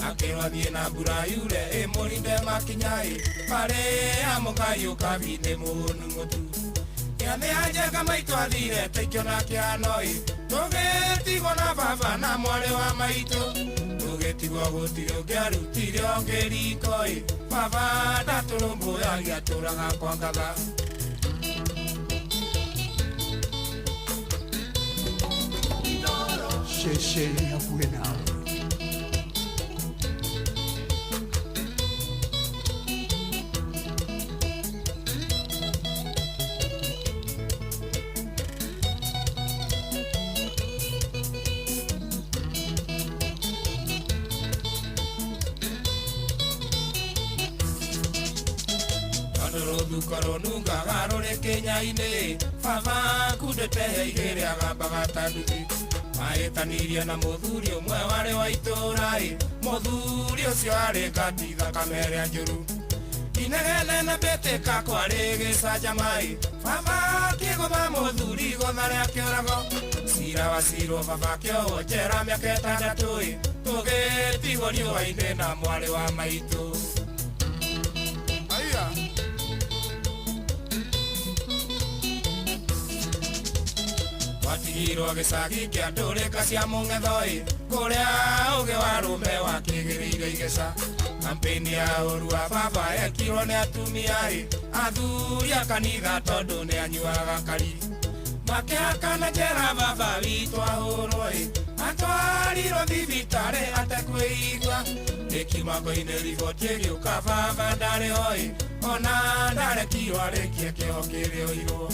Akĩrwo athiĩ na mbura yure ĩmũrinde makinya ĩ Barĩ ya mũgai ũkabi nĩ mũhũnu mũtu Gĩathĩ ya njenga maitũ athire taikĩona kĩhano ĩ Tũgĩtigwo na baba na mwarĩ wa maitũ Tũgĩtigwo gũtirĩ ũngĩarutire ũngĩ riko ĩ Baba ndatũrũmbũyagia atũraga kwa ngatha Ceceni hakuhĩ nawe. Rũthuko rũnungaga rũrĩ kĩnya-inĩ Baba kundĩte igĩrĩ agambaga ta nduthi Mahĩtanirie na mũthuri ũmwe warĩ wa itũũra ĩ Mũthuri ũcio arĩ ngati thakame ĩrĩa njũru Inegene na mbĩtĩka kwarĩ gĩcanjama ĩ Baba akĩgũtha mũthuri igũtha rĩa kĩũrago Cira wacirwo baba akĩohwo njera mĩaka ĩtandatũ ĩ Tũgĩtigwo riũa-inĩ na mwarĩ wa maitũ Aya Twatigirwo gĩcagi kĩa ndũrĩka cia mũng'etho ĩ Kũrĩa ũgĩ wa rũme wakĩgĩrĩire igeca Kampeni ya ũru wa baba yekirwo nĩ atumia ĩ Athuri a kanitha tondũ nĩ anyuaga kari Makĩhakana njera baba witũ ahũrwo ĩ Atwarirwo thibitarĩ atekwĩigua Ĩkiuma-inĩ riboti ĩgĩũka baba ndarĩ ho ĩ Ona ndarekirwo arĩkie kĩoho kĩrĩa oirwo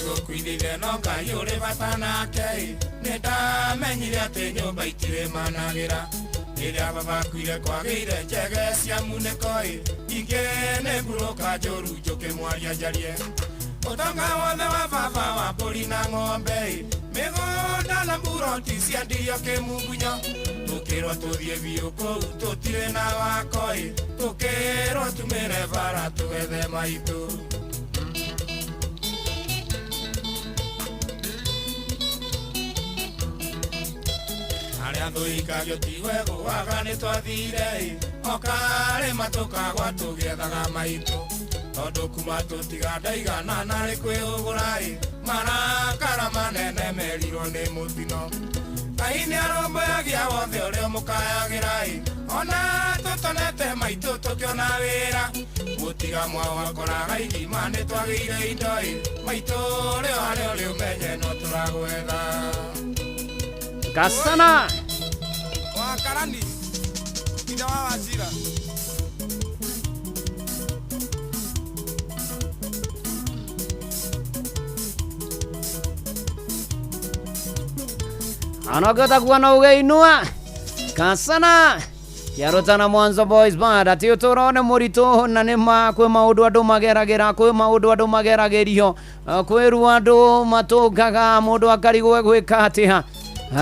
Gũkuithithia no Ngai ũrĩ bata nake ĩ Nĩ ndamenyire atĩ nyũmba itirĩ managĩra Rĩrĩa baba akuire kwagĩire njege cia munĩko ĩ Ingĩ nĩ ngurũka njũru njũkĩ mwaria njarie Ũtonga wothe wa baba wa mbũri na ng'ombe ĩ Mĩgũnda na mburoti ciendirio kĩmungunyo Tũkĩrwo tũthiĩ biũ kũu tũtirĩ na wako ĩ Tũkĩrwo tumĩre bara tũgethe maitũ Arĩa thũikagio tiwe gũaga nĩ twathire ĩ O karĩma tũkagwa tũgĩethaga maitũ Tondũ kuma tũtiga ndaigana narĩ kwĩhũgũra ĩ Marakara manene merirwo nĩ mũtino Ngai nĩ arũmbũyagia wothe ũrĩa ũmũkayagĩra ĩ Ona tũtonete maitũ tũkĩona wĩra Mũtiga mwao akoraga ithima nĩ twagĩire indo ĩ Maitũ rĩo harĩa ũrĩ ũmenye no tũragwetha Kasana Wakarani Ithe wa Wachira Anogota kuwa na uge inua Kasana Kiarutana Mwanzo Boys Band ati ũtũũro nĩ mũritũ na nĩ ma kwĩ maũndũ andũ mageragĩra kwĩ maũndũ andũ mageragĩrio kwĩ ruo andũ matũngaga mũndũ akarigwo gwĩka atĩa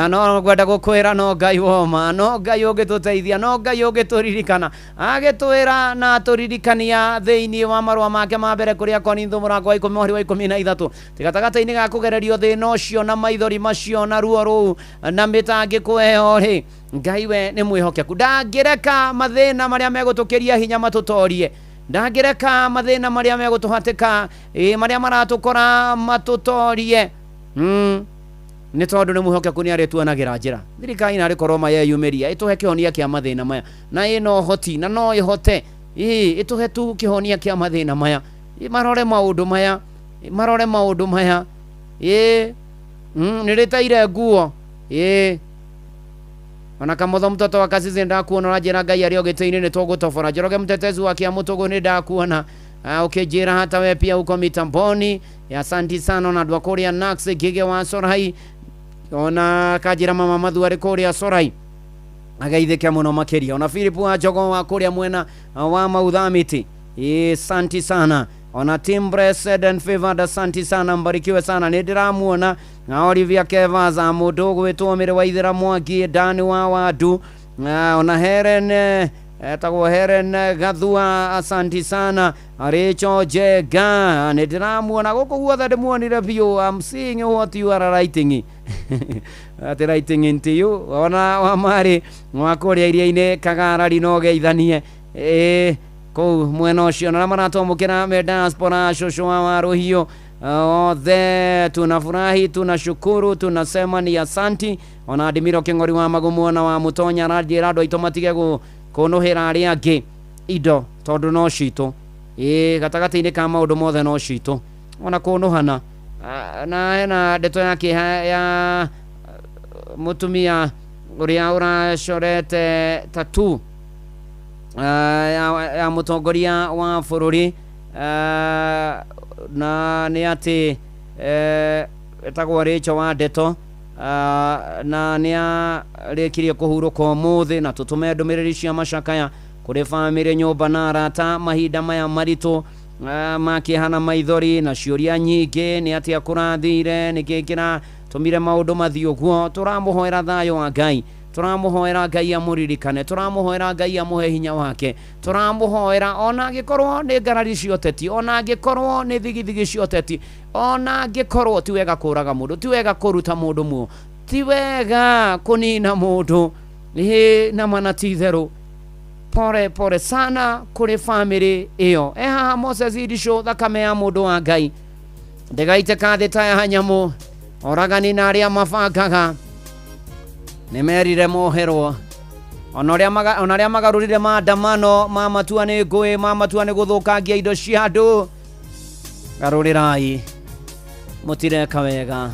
no ngwenda gũkwĩra no Ngai woma no Ngai ũngĩtũteithia no Ngai ũngĩtũririkana agĩtwĩra na atũririkania thĩinĩ wa marũa make ma mbere kũrĩ Akorintho mũrango wa 10 mũhari wa 13 gatagatĩ-inĩ ga kũgererio thĩna ũcio na maithori macio na ruo rũu na mĩtangĩko ĩyo rĩ Ngai we nĩ mwĩhokeku ndangĩreka mathĩna marĩa megũtũkĩria hinya matũtorie ndangĩreka mathĩna marĩa megũtũhatĩka marĩa maratũkora matũtorie nĩ tondũ nĩ mwĩhokeku nĩ arĩtuonagira njĩra thirikari narĩ korwo mayeyumĩria ĩtũhe kĩhonia kĩa mathĩna maya na ĩna ũhoti na no ĩhote ĩtũhe tu kĩhonia kĩa mathĩna maya marore maũndũ maya Marore maũndũ maya. Ĩ nĩ rĩtaire nguo. Ĩ ona kamotho mtoto wa Kasisi ndakuona ũranjĩra Ngai arĩ o gĩtĩ-inĩ nĩ tũgũtobora. Njoroge mtetezi wa Kiamũtũgũ nĩ ndakuona ũkĩnjĩra hata we pia uko mitamboni. Asanti sana ona andũ a kũrĩa Nax Ngige wa Sorai, ona kanjĩra mama Mathu arĩ kũrĩa Sorai ageithĩke mũno makĩria. Ona Philip wa Njogo wa kũrĩa mwena wa Mauthamiti, asanti sana. Ona Team Blessed and Favored, asanti sana, mbarikiwe sana. Nĩ ndĩramuona na Olivia Kevaza mũndũ ũgwĩtwo Mĩrĩ wa Ithĩra Mwangi Dani wa Wandu, ona Helen etagwo Helen Gathua, asanti sana. Rachel Jega nĩ ndĩramuona gũkũ guothe ndĩmuonire biũ. I'm seeing what you are writing atĩ writing into you. Ona wa Marĩ wa kũrĩa iria-inĩ Kagarari no geithanie ĩ kũu mwena ũcio, na arĩa maratwamũkĩra me diaspora, cũcũ wa Warũhiũ othe tunafurahi, tunashukuru, tunasema ni asanti. Ona Ndimiro Kĩng'ori wa Magumu na wa Mũtonya aranjĩra andũ aitũ matige kũnũhĩra arĩa angĩ indo tondũ no citũ. Ĩ gatagatĩ-inĩ ka maũndũ mothe no citũ, ona kũnũhana. Na hena ndeto ya kĩeha ya mũtumia ũrĩa ũracorete tattoo ya mũtongoria wa bũrũri, na nĩ atĩ etagwo Rachel wa Ndeto, na nĩ arĩkirie kũhurũka ũmũthĩ. Na tũtũme ndũmĩrĩri cia macakaya kũrĩ bamĩrĩ, nyũmba na arata mahinda maya maritũ ma kĩeha na maithori na ciũria nyingĩ nĩ atĩa kũrathire, nĩkĩ kĩratũmire maũndũ mathiĩ ũguo. Tũramũhoera thayũ wa Ngai, tũramũhoera Ngai amũririkane, tũramũhoera Ngai amũhe hinya wake, tũramũhoera ona angĩkorwo nĩ ngarari cia ũteti, ona angĩkorwo nĩ thigithigi cia ũteti, ona angĩkorwo ti wega kũraga mũndũ, ti wega kũruta mũndũ muo, ti wega kũnina mũndũ, ĩ na mana ti itherũ. Pore pore sana kũrĩ bamĩrĩ ĩyo. E haha Moses Irisho, thakame ya mũndũ wa Ngai ndĩgaitĩka thĩ ta ya nyamũ. Oragani na arĩa mabangaga nĩ merire moherwo, ona arĩa magarũrire maandamano ma matua nĩ ngũĩ, ma matua nĩ gũthũkangia indo cia andũ, garũrĩrai, mũtireka wega.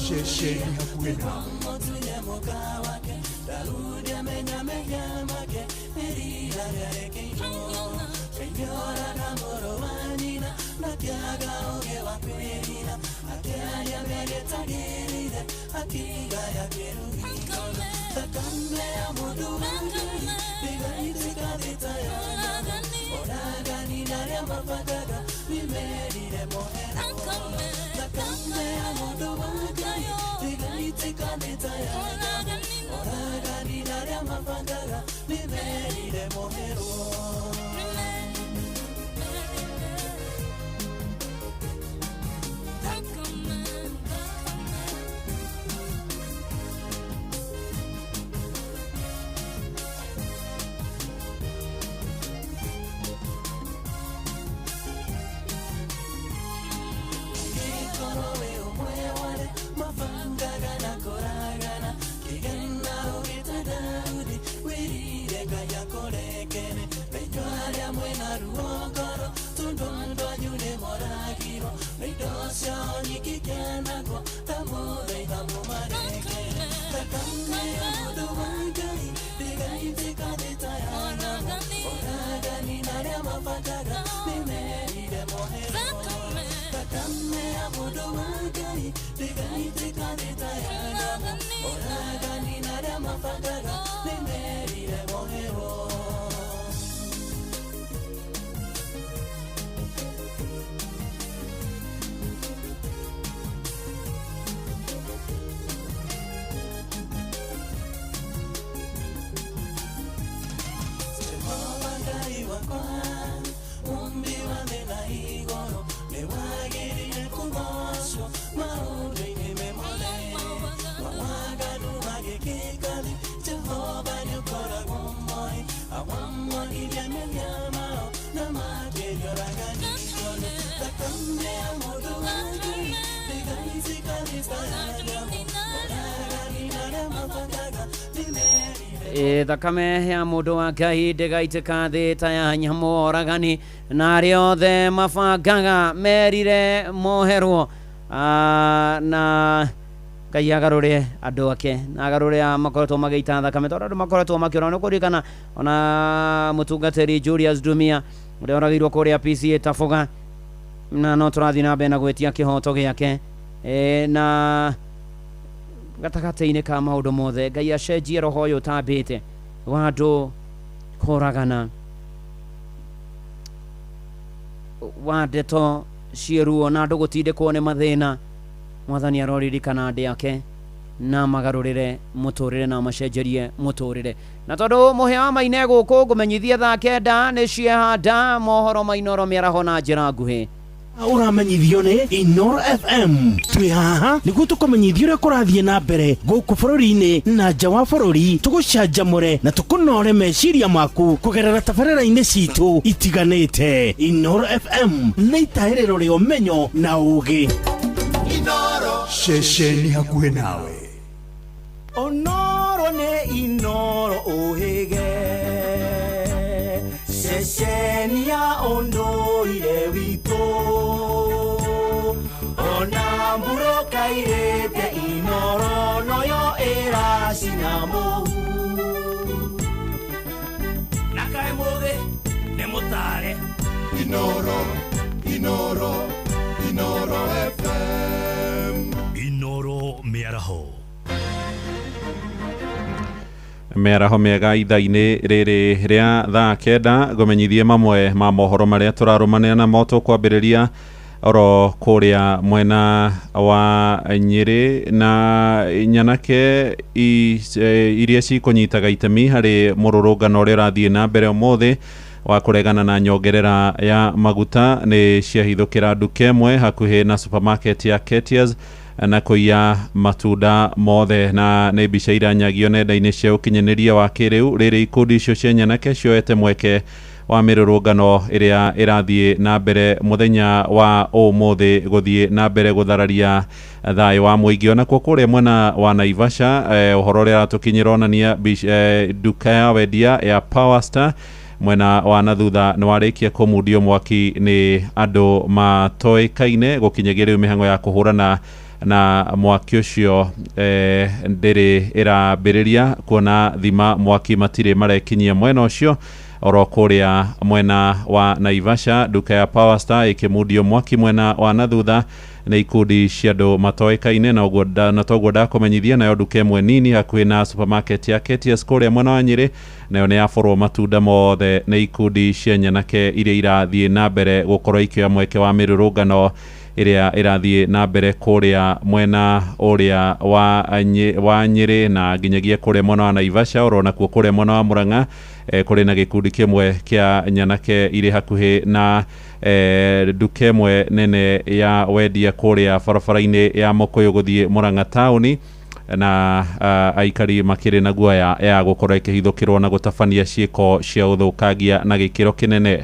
Ceceni hakuhĩ nawe. Kigana ugita Daudi, wirire kaya korekene. Thakame ya mũndũ wa Ngai ndĩgaitĩka thĩ ta ya nyamũ oragani, na arĩa othe mabangaga merire moherwo. Na Ngai agarũre andũ ake na agarũre a makoretwo magĩita thakame, tondũ andũ makoretwo makĩũra. Nĩ kũririkana ona mũtungatĩri Julius Dumia ũrĩa oragĩirwo kũrĩa PCA Taboga, na no tũrathiĩ na mbere na gwĩtia kĩhoto gĩake. Na gatagatĩ-inĩ ka maũndũ mothe, Ngai acenjie roho ũyũ ũtambĩte wa andũ kũragana, wa ndeto ciĩruo na andũ gũtindĩkwo nĩ mathĩna. Mwathani aroririkana andĩ ake na magarũrĩre mũtũrĩre na macenjerie mũtũrĩre. Na tondũ mũhĩa wa maine gũkũ ngũmenyithie thaa 9 nĩ ciehanda mohoro mainoro mĩaraho na njĩra nguhĩ. Ũramenyithio nĩ Inoro FM. Twĩ haha nĩguo tũkũmenyithie ũrĩa kũrathiĩ na mbere gũkũ bũrũri-inĩ na nja wa bũrũri, tũgũcanjamũre na tũkũnore meciria maku kũgerera tabarĩra-inĩ citũ itiganĩte. Inoro FM nĩ itahĩrĩro rĩa ũmenyo na ũũgĩ. Ceceni hakuhĩ nawe. Onoro nĩ Inoro ũhĩge, ceceni ya ũndũire witũ, ona mbura kairĩte Inoro noyo ĩracina mũhu. Na kaĩ mũthĩ nĩ mũtare. Inoro, Inoro, Inoro FM. Inoro mĩaraho. Mĩaraho mĩega ithaa-inĩ rĩrĩ rĩa thaa 9, ngũmenyithie mamwe ma mohoro marĩa tũrarũmanĩra namo. Tũkwambĩrĩria oro kũrĩa mwena wa Nyĩrĩ na nyanake iria cikũnyitaga itemi harĩ mũrũrũngano ũrĩa ũrathiĩ na mbere ũmũthĩ wa kũregana na nyongerera ya maguta nĩ ciahithũkĩra nduka ĩmwe hakuhĩ na supermarket ya Ketias na kũiya matunda mothe. Na nĩ mbica iranyagio nenda-inĩ cia ũkinyanĩria wa kĩrĩu rĩrĩ ikundi icio cia nyanake cioete mweke wa mĩrũrũngano ĩrĩa ĩrathiĩ na mbere mũthenya wa ũmũthĩ gũthiĩ na mbere gũthararia thayũ wa mũingĩ. Onakuo kũrĩa mwena wa Naivasha, ũhoro ũrĩa ũratũkinyĩra onania nduka ya wendia ya Power Star mwena wa na thutha nĩ warĩkia kũmundio mwaki nĩ andũ matoĩkaine. Gũkinyagia rĩu mĩhang'o ya kũhũrana na mwaki ũcio ndĩrĩ ĩrambĩrĩria, kuona thima mwaki matirĩ marekinyia mwena ũcio. Oro kũrĩa mwena wa Naivasha, nduka ya Power Star ĩkĩmundio mwaki mwena wa na thutha nĩ ikundi cia andũ matoĩkaine, na ũguo na toguo ndakũmenyithia. Nayo nduka ĩmwe nini hakuhĩ na supermarket ya Ketias kũrĩa mwena wa Nyĩrĩ nayo nĩ yaborwo matunda mothe nĩ ikundi cia nyanake iria irathiĩ na mbere gũkorwo ikĩoya mweke wa mĩrũrũngano ĩrĩa ĩrathiĩ na mbere kũrĩa mwena ũrĩa wa Nyĩrĩ na nginyagia kũrĩa mwena wa Naivasha. Oro nakuo kũrĩa mwena wa Murang'a kũrĩ na gĩkundi kĩmwe kĩa nyanake irĩ hakuhĩ na nduka ĩmwe nene ya wendia kũrĩa barabara-inĩ ya Mũkũyũ gũthiĩ Murang'a taũni, na aikari makĩrĩ na guoya ya gũkorwo ĩkĩhithũkĩrwo na gũtabania ciĩko cia ũthũkangia na gĩkĩro kĩnene.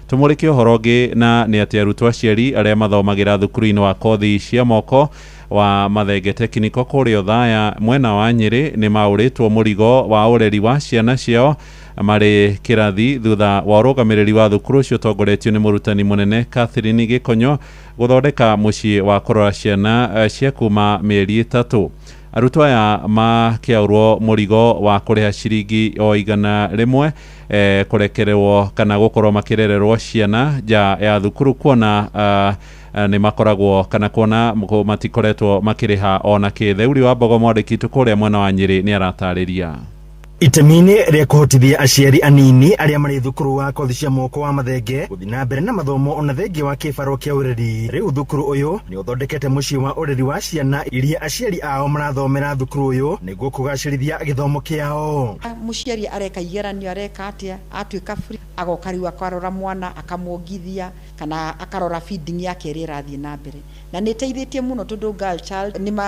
Tũmũrĩke ũhoro ũngĩ, na nĩ atĩ arutwo aciari arĩa mathomagĩra thukuru-inĩ wa kothi cia moko wa Mathenge Technical kũrĩa Othaya mwena wa Nyĩrĩ nĩ maũrĩtwo mũrigo wa ũreri wa ciana ciao marĩ kĩrathi thutha wa ũrũgamĩrĩri wa thukuru ũcio ũtongoretio nĩ mũrutani mũnene Catherine Gĩkonyo gũthondeka mũciĩ wa kũrora ciana cia kuma mĩeri 3. Arutwo aya makĩaũrwo mũrigo wa kũrĩha ciringi o 100 kũrekererwo kana gũkorwo makĩrererwo ciana nja ya thukuru, kuona nĩ makoragwo kana kuona matikoretwo makĩrĩha ona kĩ. Theuri wa Mbogo mwandĩki witũ kũrĩa mwena wa Nyĩrĩ nĩ aratarĩria. Itemi-inĩ rĩa kũhotithia aciari anini arĩa marĩ thukuru wa kothi cia moko wa Mathenge gũthiĩ na mbere na mathomo ona thengia wa kĩbaro kĩa ũreri, rĩu thukuru ũyũ nĩ ũthondekete mũciĩ wa ũreri wa ciana iria aciari ao marathomera thukuru ũyũ nĩguo kũgacĩrithia gĩthomo kĩao. Mũciari areka igeranio areka atĩa, atuĩka free agoka rĩu akarora mwana akamwongithia kana akarora feeding yake ĩrĩa ĩrathiĩ na mbere, na nĩ ĩteithĩtie mũno tondũ girl child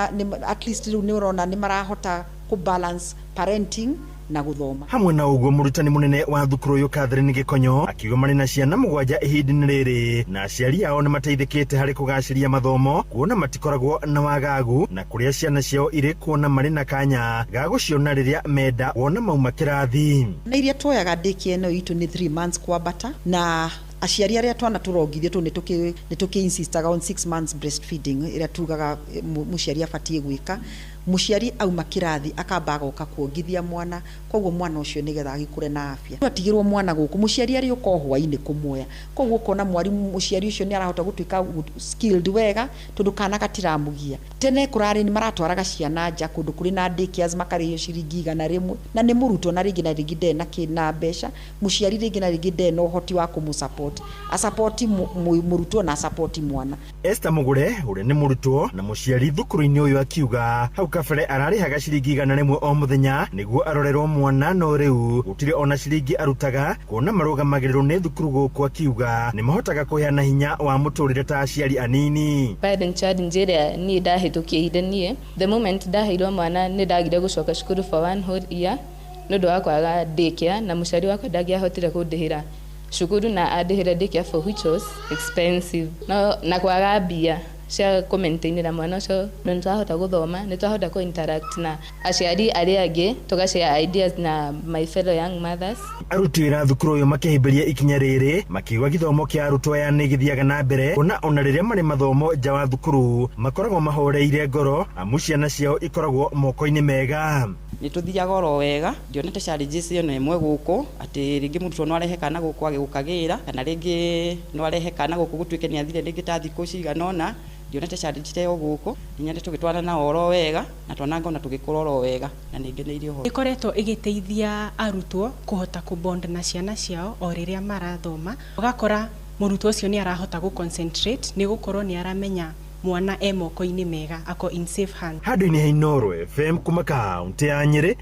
at least rĩu nĩ ũrona nĩ marahota kũ balance parenting Na gũthoma. Hamwe na ũguo, mũrutani mũnene wa thukuru ũyũ Catherine Gĩkonyo akiuga marĩ na ciana 7 ihinda-inĩ rĩrĩ, na aciari ao nĩ mateithĩkĩte harĩ kũgacĩria mathomo, kuona matikoragwo na wagagu na kũrĩa ciana ciao irĩ, kuona marĩ na kanya ga gũciona rĩrĩa menda wona mauma kĩrathi. Na iria tuoyaga daycare ĩno itũ nĩ 3 months kwambata, na aciari arĩa twana tũrongithio tũ nĩ tũkĩ insistaga on 6 months breastfeeding ĩrĩa tugaga mũciari abatiĩ gwĩka. Mũciari auma kĩrathi akamba agoka kuongithia mwana, koguo mwana ũcio nĩgetha agĩkũre na afya. Atigĩrwo mwana gũkũ, mũciari arĩũka o hwainĩ kũmuoya, koguo ũkona mwarimũ mũciari ũcio nĩ arahota gũtuĩka skilled wega tondũ kana gatiramũgia. Tene kũrarĩ nĩ maratwaraga ciana nja kũndũ kũrĩ na daycares makarĩhio ciringi 100, na nĩ mũrutwo na rĩngĩ na rĩngĩ ndarĩ na na mbeca, mũciari rĩngĩ na rĩngĩ ndarĩ na ũhoti wa kũmũ-support, asupport mũrutwo na asupport mwana. Esther Mugure ũrĩa nĩ mũrutwo na mũciari thukuru-inĩ ũyũ akiuga hau kabere ararĩhaga ciringi 100 o mũthenya nĩguo arorerwo mwana, no rĩu gũtirĩ ona ciringi arutaga, kuona marũgamagĩrĩrwo nĩ thukuru gũkũ. Akiuga nĩ mahotaga kũheana hinya wa mũtũrĩre ta aciari anini. Parent challenge ĩrĩa niĩ ndahĩtũkĩire, niĩ the moment ndaheirwo mwana nĩ ndagire gũcoka cukuru for one whole year nĩ ũndũ wa kwaga daycare, na mũciari wakwa ndangĩahotire kũndĩhĩra cukuru na andĩhĩre daycare for which was expensive, no na kwaga mbia cia kũmaintainĩra mwana ũcio. No nĩ twahota gũthoma, nĩ twahota kũ interact na aciari arĩa angĩ, tũga share ideas na my fellow young mothers. Aruti wĩra thukuru ũyũ makĩhĩmbĩria ikinya rĩrĩ, makiuga gĩthomo kĩa arutwo aya nĩ gĩthiaga na mbere, kuona ona rĩrĩa marĩ mathomo nja wa thukuru makoragwo mahoreire ngoro, amu ciana ciao ikoragwo moko-inĩ mega. Nĩ tũthiaga oro wega, ndionete challenges ĩno ĩmwe gũkũ atĩ rĩngĩ mũrutwo no arehe kana gũkũ age gũkagĩra, kana rĩngĩ no arehe kana gũkũ gũtuĩke nĩ athire rĩngĩ ta thikũ cigana ũna. Ndionete challenge ta ĩyo gũkũ, nginya tũgĩtwarana nao oro wega na twana ngona tũgĩkũra oro wega na nĩ ngeneire ũhoro. Ĩkoretwo ĩgĩteithia arutwo kũhota kũbond na ciana ciao o rĩrĩa marathoma, ũgakora mũrutwo ũcio nĩ arahota gũ concentrate nĩ gũkorwo nĩ aramenya mwana e moko-inĩ mega, ako in safe hands. Handũ-inĩ ha Inooro FM kuma kaũntĩ ya Nyĩrĩ,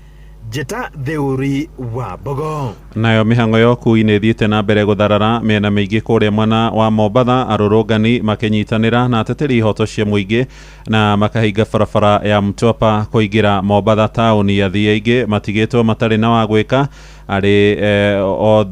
Njĩta Theuri wa Mbogo. Nayo mĩhang'o ya ũkui nĩ ĩthiĩte na mbere gũtharara mĩena mĩingĩ kũrĩa mwena wa Mombatha, arũrũngani makĩnyitanĩra na ateteri ihoto cia mũingĩ na makahinga barabara ya Mtwapa kũingĩra Mombatha taũni. Athii aingĩ matigĩtwo matarĩ na wa gwĩka arĩ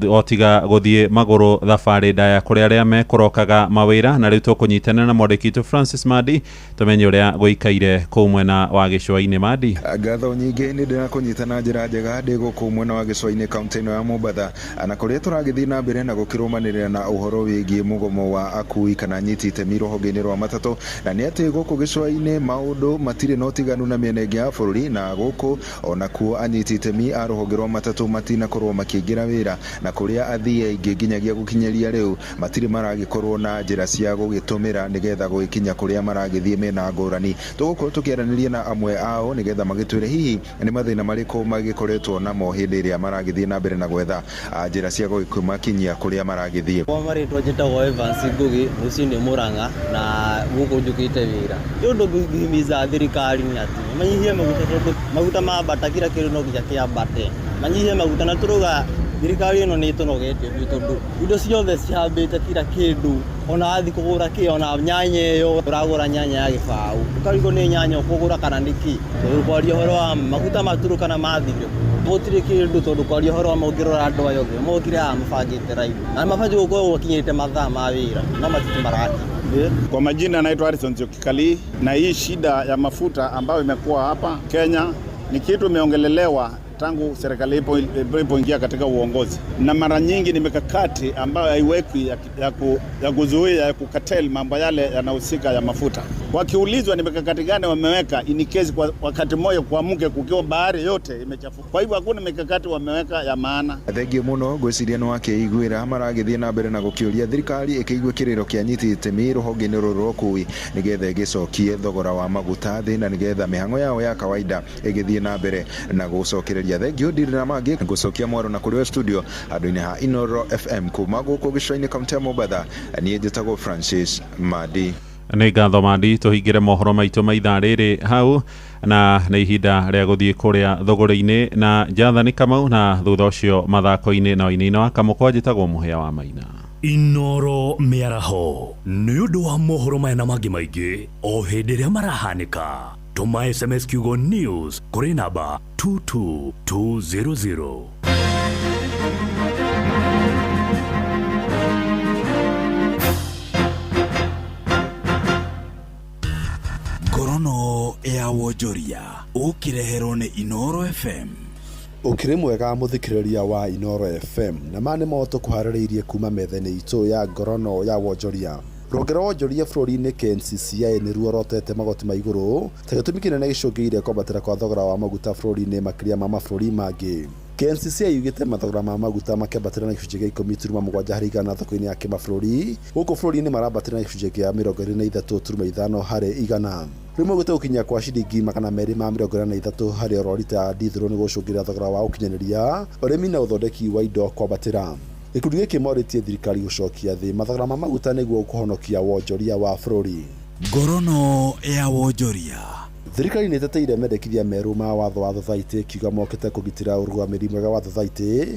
o tiga gũthiĩ magũrũ thabarĩ ndaya kũrĩ arĩa mekũrokaga mawĩra. Na rĩu tũkũnyitanĩra na mwandĩki witũ Francis Mandi tũmenye ũrĩa gũikaire kũu mwena wa gĩcũa-inĩ. Mandi. Ngatho nyingĩ, nĩ ndĩrakũnyita na njĩra njega ndĩ gũkũ mwena wa gĩcũa-inĩ, kaũntĩ ĩno ya Mombatha, na kũrĩa tũragĩthiĩ na mbere na gũkĩrũmanĩrĩra na ũhoro wĩgiĩ mũgomo wa akui kana anyiti itemi rũhonge-inĩ rwa matatũ. Na nĩ atĩ gũkũ gĩcũa-inĩ maũndũ matirĩ na ũtiganu na mĩena ĩngĩ ya bũrũri, na gũkũ onakuo anyiti itemi a rũhonge rwa matatũ matinakorwo makĩingĩra wĩra, na kũrĩa athii aingĩ nginyagia gũkinyĩria rĩu matirĩ maragĩkorwo na njĩra cia gũgĩtũmĩra nĩgetha gũgĩkinya kũrĩa maragĩthiĩ mĩena ngũrani. Tũgũkorwo tũkĩaranĩria na amwe ao nĩgetha magĩtwĩre hihi nĩ mathĩna marĩkũ magĩkoretwo namo hĩndĩ ĩrĩa maragĩthiĩ na mbere na gwetha njĩra cia gũkĩmakinyia kũrĩa maragĩthiĩ. Kwa marĩtwa njĩtagwo Evans Ngugi, mũciĩ nĩ Murang'a na gũkũ njũkĩte wĩra. Ũndũ ngũhimiza thirikari nĩ atĩ manyihie maguta, tondũ maguta mambata kila kĩndũ no nginya kĩambate. Manyihie maguta, na tũrauga thirikari ĩno nĩ ĩtũnogetie biũ, tondũ indo ciothe cihambĩte kila kĩndũ. Ona wathiĩ kũgũra kĩ, ona nyanya ĩyo ũragũra nyanya ya gĩbaũ, ũkarigwo nĩ nyanya ũkũgũra kana nĩ kĩ. Tondũ kwaria ũhoro wa maguta maturũkana mathire, gũtirĩ kĩndũ, tondũ kwaria ũhoro wa ma ũngĩrora andũ aya othe mokire haha mabangĩte raini na mabatiĩ gũkorwo gũkinyĩte mathaa ma wĩra, no matirĩ marakinya. Kwa majina naitwa Harrison Nzioki, na hii shida ya mafuta ambayo imekuwa hapa Kenya ni kitu imeongelelewa tangu serikali ilipoingia katika uongozi, na mara nyingi ni mikakati ambayo haiwekwi ya kuzuia, ya kukatel mambo yale yanahusika ya mafuta. Wakiulizwa ni mikakati gani wameweka in case kwa wakati mmoja kuamke kukiwa bahari yote imechafuka. Kwa hivyo hakuna mikakati wameweka ya maana. Thengio mũno, ngwĩciria nĩ wakĩiguĩra maragĩthiĩ na mbere na gũkĩũria thirikari ĩkĩigue kĩrĩro kĩa anyiti itemi rũhonge-inĩ rũrũ rwa ũkui nĩgetha ĩgĩcokie thogora wa maguta thĩ, na nĩgetha mĩhang'o yao ya kawaida ĩgĩthiĩ na mbere na gũcokereria. Thengio, ndirĩ na mangĩ, ngũcokia mwaro na kũrĩ we studio handũ-inĩ ha Inooro FM kuma gũkũ gĩcũa-inĩ, kaũntĩ ya Mombatha. Niĩ njĩtagwo Francis Mandi. Nĩ ngatho Mandi, tũhingĩre mohoro maitũ ma ithaa rĩrĩ hau, na nĩ ihinda rĩa gũthiĩ kũrĩa thũgũrĩ-inĩ na Jathani Kamau, na thutha ũcio mathako-inĩ na Wainaina wa Kamũkwa. Njĩtagwo Mũhĩa wa Maina. Inooro mĩaraho nĩ ũndũ wa mohoro maya na mangĩ maingĩ o hĩndĩ ĩrĩa marahanĩka. Tũma SMS kiugo news kũrĩ namba 22200. Ngorono ya wonjoria ũkĩreherwo nĩ Inoro FM. Ũkĩrĩ mwega mũthikĩrĩria wa Inoro FM, na ma nĩmo tũkũharĩrĩirie kuma metha-inĩ itũ ya ngorono ya wonjoria. Rũhonge rwa wonjoria bũrũri-inĩ KNCCI nĩruorotete magoti ma igũrũ ta gĩtũmi kĩnene gĩcũngĩrĩirie kwambatĩra kwa thogora wa maguta bũrũri-inĩ makĩria ma mabũrũri mangĩ. KNCCI yugĩte mathogora ma maguta makĩambatĩra na gĩcunjĩ gĩa 10.7 harĩ igana thoko-inĩ ya kĩmabũrũri, gũkũ bũrũri-inĩ marambatĩra na gĩcunjĩ kĩa 23.5 harĩ igana. Rĩu maugĩte gũkinya kwa ciringi 283 harĩ oro rita ya ndithũrũ nĩ gũcũngĩrĩria thogora wa ũkinyanĩria, ũrĩmi na ũthondeki wa indo kwambatĩra. Gĩkundi gĩkĩ morĩtie thirikari gũcokia thĩ mathogora ma maguta nĩguo kũhonokia wonjoria wa bũrũri. Ngorono ya wonjoria. Thirikari nĩ ĩteteire mendekithia merũ ma watho wa thothaitĩ ĩkiuga mokĩte kũgitĩra ũrũgamĩrĩri mwega wa thothaitĩ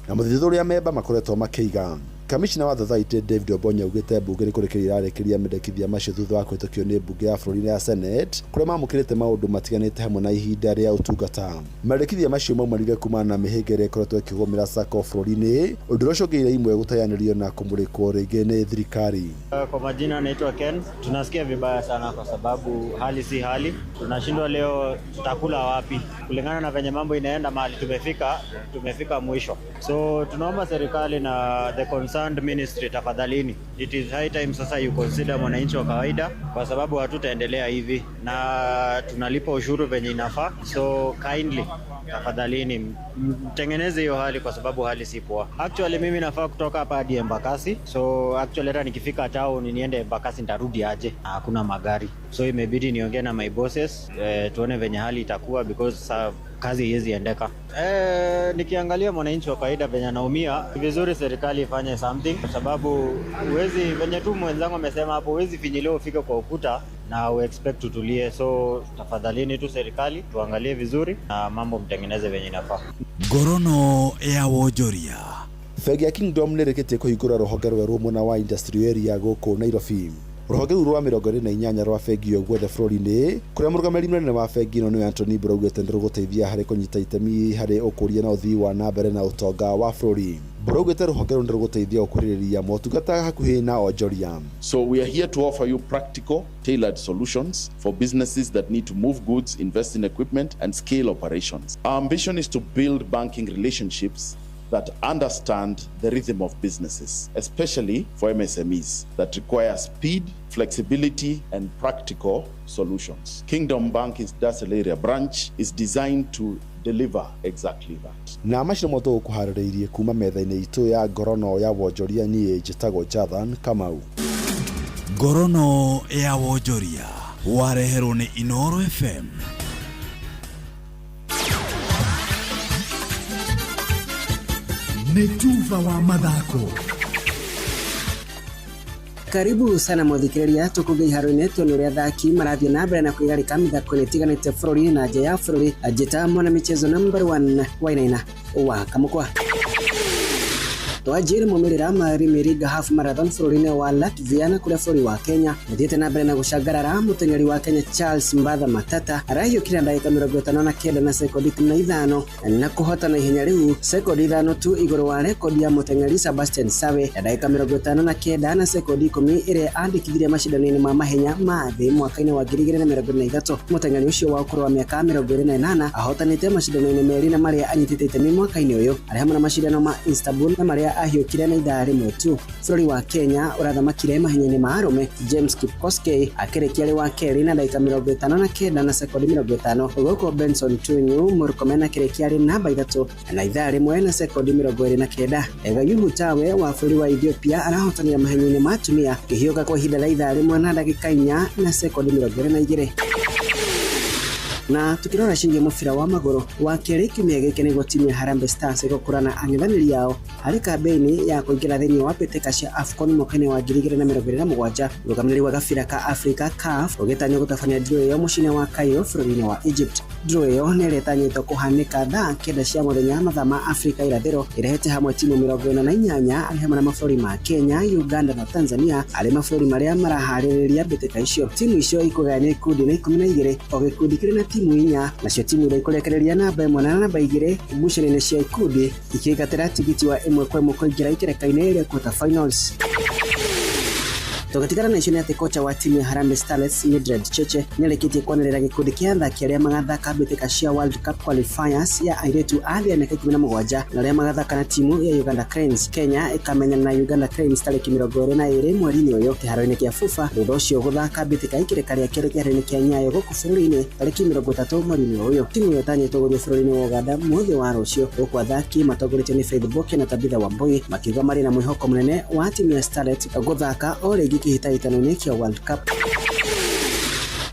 na mũthithũ ũrĩa memba makoretwo makĩiga. Kamishna wa thothaitĩ David Obonyo augĩte mbunge nĩ kũrĩkĩrĩria ĩrarĩkĩria mendekithia macio thutha wa kũhĩtũkio nĩ mbunge ya bũrũri ya Senate, kũrĩa mamũkĩrĩte maũndũ matiganĩte hamwe na ihinda rĩa ũtungata. Mendekithia macio maumanire kumana na mĩhĩnga ĩrĩa ĩkoretwo ĩkĩgũmĩra SACCO bũrũri-inĩ, ũndũ ũrĩa ũcũngĩrĩirie imwe gũteanĩrio na kũmũrĩkwo rĩngĩ nĩ thirikari. Kwa majina naitwa Ken. Tunasikia vibaya sana kwa sababu hali si hali. Tunashindwa leo tutakula wapi? Kulingana na venye mambo inaenda mahali tumefika, tumefika mwisho. So tunaomba serikali na the concerned ministry, tafadhalini. It is high time sasa you consider mwananchi wa kawaida kwa sababu hatutaendelea hivi na tunalipa ushuru venye inafaa. So kindly tafadhalini mtengeneze hiyo hali kwa sababu hali si poa. Actually mimi nafaa kutoka hapa hadi Embakasi. So actually hata nikifika town niende Embakasi nitarudi aje? Hakuna magari. So imebidi niongee na my bosses, tuone venye hali itakuwa because kazi haiwezi endeka. Nikiangalia mwananchi wa kawaida venye anaumia, vizuri serikali ifanye something kwa sababu huwezi, venye tu mwenzangu amesema hapo, huwezi finyilia ufike kwa ukuta na we expect tutulie. So tafadhalini tu serikali tuangalie vizuri na mambo mtengeneze venye inafaa. Ngorono ya wonjoria. Bengi ya Kingdom nĩ ĩrĩkĩtie kũhingũra rũhonge rwerũ mwena wa Industrial Area gũkũ Nairobi. Rũhonge rũu rwa 28 rwa bengi ĩyo guothe bũrũri-inĩ, kũrĩa mũrũgamĩrĩri mũnene wa bengi ĩno nĩwe Anthony Mbura augĩte nĩ rũgũteithia harĩ kũnyita itemi harĩ ũkũria na ũthii wa na mbere na ũtonga wa bũrũri. Mbura augĩte rũhonge rũu nĩ rũgũteithia gũkuhĩrĩria motungata hakuhĩ na onjoria. So we are here to offer you practical, tailored solutions for businesses that need to move goods, invest in equipment, and scale operations. Our ambition is to build banking relationships that understand the rhythm of businesses, especially for MSMEs that require speed, flexibility, and practical solutions. Kingdom Bank Industrial Area Branch is designed to deliver exactly that. Na macio nĩmo tũgũkũharĩrĩirie kuma metha-inĩ itũ ya ngorono ya wonjoria. Niĩ njĩtagwo Jathan Kamau. Ngorono ya wonjoria wareherwo nĩ Inoro FM. Nĩ tuba wa mathako. Karibu sana muthikiriria tukuge iharo-inĩ tuone ũrĩa athaki marathiĩ na mbere na kwĩgarĩka mĩthako-inĩ ĩtiganĩte bũrũri-inĩ na nja ya bũrũri. Njĩta mwana michezo number 1 Wainaina wa Kamukwa. Twanjire maumĩrĩra ma Rimĩringa Half Marathon bũrũri-inĩ wa Latvia na kũrĩa bũrũri wa Kenya ũthiĩte na mbere na gũcangarara. Mũteng'eri wa Kenya Charles Mbatha Matata arahiũkire ndagĩka 59 na sekondi 15 na kũhotana ihenya rĩu sekondi 5 tu igũrũ wa rekondi ya mũteng'eri Sebastian Sawe ya ndagĩka 59 na sekondi 10 ĩrĩa andĩkithirie macindano-inĩ ma mahenya ma thĩ mwaka-inĩ wa 2023. Mũteng'eri ũcio wa ũkũrũ wa mĩaka 28 ahotanĩte macindano-inĩ merĩ na marĩa anyitĩte itemi mwaka-inĩ ũyũ arĩ hamwe na macindano ma Istanbul na marĩa ahiũkire na ithaa rĩmwe tu. Bũrũri wa Kenya ũrathamakire mahenya-inĩ ma arũme, James Kipkoskei akĩrĩkia arĩ wa kerĩ na ndagĩka 59 na sekondi 50, gũkũ Benson Tunyu Murkomen akĩrĩkia arĩ namba 3 na ithaa rĩmwe na sekondi 29. Egayuhu Tawe wa bũrũri wa Ethiopia arahotanire mahenya-inĩ ma atumia akĩhiũka kwa ihinda rĩa ithaa rĩmwe na ndagĩka 4 na sekondi 22. Na tukirora ciĩgiĩ mũbira wa magũrũ wa kerĩ kiumia gĩkĩ nĩguo timu ya Harambee Stars ĩgũkũrana ang'ethanĩri ao harĩ kambĩini ya kũingĩra thĩinĩ wa mbĩtĩka cia AFCON mwaka-inĩ wa 2027. Mũrũgamĩrĩri wa gabira ka Africa CAF ũgĩtanywo gũtabania draw ĩyo mũciĩ-inĩ wa Cairo bũrũri-inĩ wa Egypt. Draw ĩyo nĩ ĩrĩtanyĩtwo kũhanĩka thaa 9 cia mũthenya mathaa ma Afrika irathĩro, ĩrehete hamwe timu 48 arĩ hamwe na mabũrũri ma Kenya, Uganda na Tanzania arĩ mabũrũri marĩa maraharĩrĩria mbĩtĩka icio. Timu icio ikũgayanio ikundi na 12, o gĩkundi kĩrĩ na timu 4, nacio timu iria ikũrekereria namba 1 na namba 2 ngucanio-inĩ cia ikundi ikĩingatĩra tigiti wa 1-1 kũingĩra ikereka-inĩ rĩa quarter finals. Tũgĩtigana na icio nĩ atĩ kocha wa timu ya Harambee Starlets Mildred Cheche nĩarĩkĩtie kwanĩrĩra gĩkundi kĩa athaki arĩa magathaka mbĩtĩka cia World Cup qualifiers ya airĩtu a thĩ ya mĩaka 17 na arĩa magathaka na timu ya Uganda Cranes. Kenya ĩkamenyana na Uganda Cranes tarĩki 22 mweri-inĩ ũyũ kĩharo-inĩ kĩa FUFA, thutha ũcio gũthaka mbĩtĩka ikereka rĩa kerĩ kĩharo-inĩ kĩa Nyayo gũkũ bũrũri-inĩ tarĩki 30 mweri-inĩ ũyũ. Timu ĩyo ĩtanyĩtwo gũthiĩ bũrũri-inĩ wa Uganda mũthĩ wa rũciũ, gũkũ athaki matongoretio nĩ Faith Boke na Tabitha Wambui makiuga marĩ na mwĩhoko mũnene wa timu ya Starlets gũthaka o rĩngĩ kĩhĩtahĩtano-inĩ kĩa World Cup.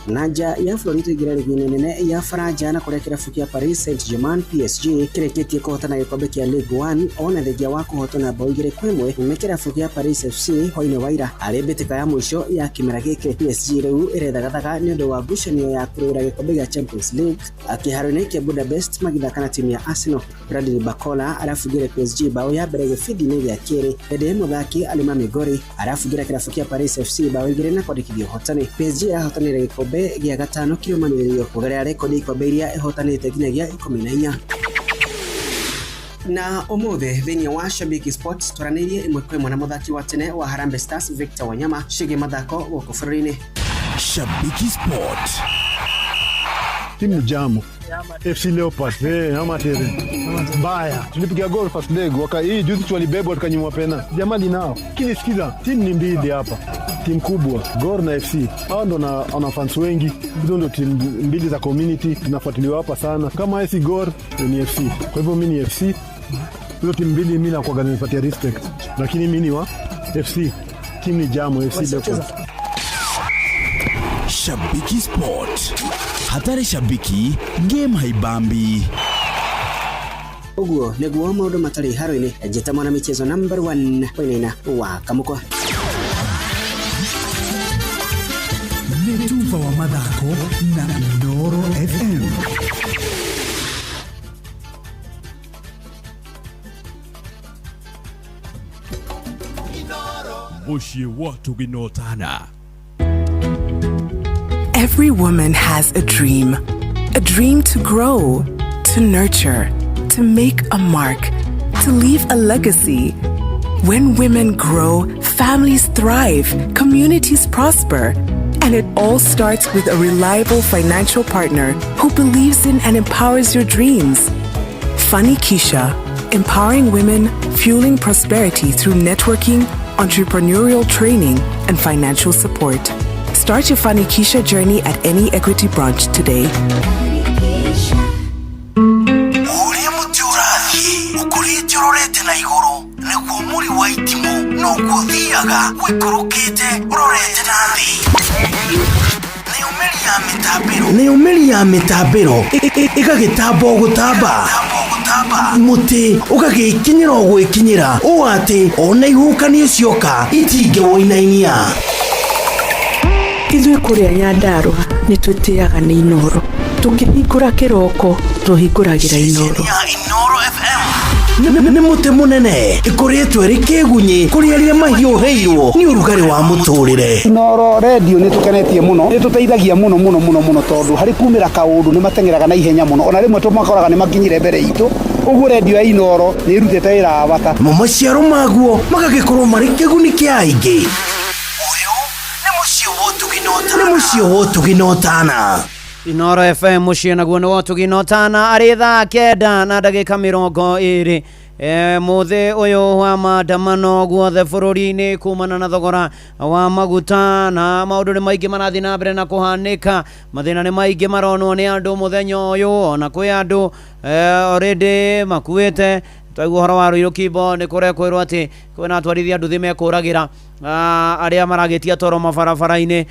Na nja ya bũrũri tũingĩre rigi-inĩ nene ya Faranja na kũrĩa kĩrabu kĩa Paris Saint-Germain PSG kĩrĩkĩtie kũhotana gĩkombe kĩa Ligue 1 ona thengia wa kũhotwo na bao 2-1 nĩ kĩrabu kĩa Paris FC hwaĩ-inĩ wa ira arĩ mbĩtĩka ya mũico ya kĩmera gĩkĩ. PSG rĩu ĩrethagathaga nĩ ũndũ wa ngucanio ya kũrũĩra gĩkombe gĩa Champions League kĩharo-inĩ kĩa Budapest magĩthaka na timu ya Arsenal. Bradley Barcola arabungire PSG bao ya mbere gĩbindi-inĩ gĩa kerĩ hĩndĩ mũthaki Alima Migori arabungira kĩrabu kĩa Paris FC bao 2 na kwandĩkithia ũhotani. PSG ĩrahotanire gĩkombe gĩa gatano kĩrũmanĩrĩrio kũgerera rekondi ikombe iria ĩhotanĩte nginyagia 14. Na ũmũthĩ thĩinĩ wa Shabiki Sports twaranĩirie 1-1 na mũthaki wa tene wa Harambee Stars Victor Wanyama ciĩgiĩ mathako gũkũ bũrũri-inĩ. Shabiki Sport. Timu jamu FC Leopards, ama tere mbaya, tulipiga goal first leg waka hii juzi tulibebwa tukanyimwa pena. Jamani nao kini sikiza, timu ni mbili hapa, timu kubwa Gor na FC, hao ndo na fans wengi, hizo ndo timu mbili za community zinafuatiliwa hapa sana. Kama AC Gor ni FC, kwa hivyo mimi ni FC. Hizo timu mbili mimi nakuwa nimepatia respect, lakini mimi ni wa FC. Timu ni jamu FC Leopards. Shabiki Sport. Hatari shabiki, game haibambi. Ũguo nĩguo maũndũ matarĩ haro-inĩ. Njĩta mwana michezo number 1 Wainaina wa Kamũkwa. Nĩ tuba wa mathako na Inooro FM. Mũciĩ wa Tũginotana. Every woman has a dream. A dream to grow, to nurture, to make a mark, to leave a legacy. When women grow, families thrive, communities prosper. And it all starts with a reliable financial partner who believes in and empowers your dreams. Fanikisha, empowering women, fueling prosperity through networking, entrepreneurial training, and financial support. Start your Fanikisha journey at any Equity branch today. Ũrĩa mũtĩ ũrathiĩ ũkũrĩte ũrorete na igũrũ nĩguo mũri wa itimũ noguo ũthiaga ũikũrũkĩte ũrorete na thĩ. Nayo mĩri ya mĩtambĩro ĩgagĩtamba o gũtamba, mũtĩ ũgagĩkinyĩra o gwĩkinyĩra ũũ atĩ ona ihuhũkanio cioka itingĩwũinainia. Ithuĩ kũrĩa Nyandarũa nĩ twĩtĩaga nĩ Inooro. Tũkĩhingũra kĩroko tũhingũragĩra Inooro. Nĩ mũtĩ mũnene ĩkũrĩtwo ĩrĩ kĩgunyĩ kũrĩ arĩa mahiũhĩirwo nĩ ũrugarĩ wa mũtũrĩre. Inooro redio nĩ tũkenetie mũno, nĩ tũteithagia mũno mũno mũno mũno tondũ harĩ kumĩra kaũndũ nĩ mateng'eraga na ihenya mũno, ona rĩmwe tũmakoraga nĩ makinyire mbere itũ. Ũguo redio ya Inooro nĩ ĩrutĩte wĩra wa bata. Mo maciaro maguo magagĩkorwo marĩ kĩguni kĩa aingĩ. Nĩ mũciĩ wa ũtugi na ũtana. Inooro FM mũciĩ naguo nĩ wa ũtugi na ũtana arĩ thaa 9:20. Mũthĩ ũyũ wa maandamano guothe bũrũri-inĩ kumana na thogora wa maguta na maũndũ nĩ maingĩ marathiĩ na mbere na kũhanĩka. Mathĩna nĩ maingĩ maronwo nĩ andũ mũthenya ũyũ, ona kwĩ andũ already makuĩte. Twaigua ũhoro wa Ruiru Kimbo nĩ kũrekwĩrwo atĩ kwĩna atwarithia nduthi mekũragĩra arĩa maragĩtia toro mabarabara-inĩ.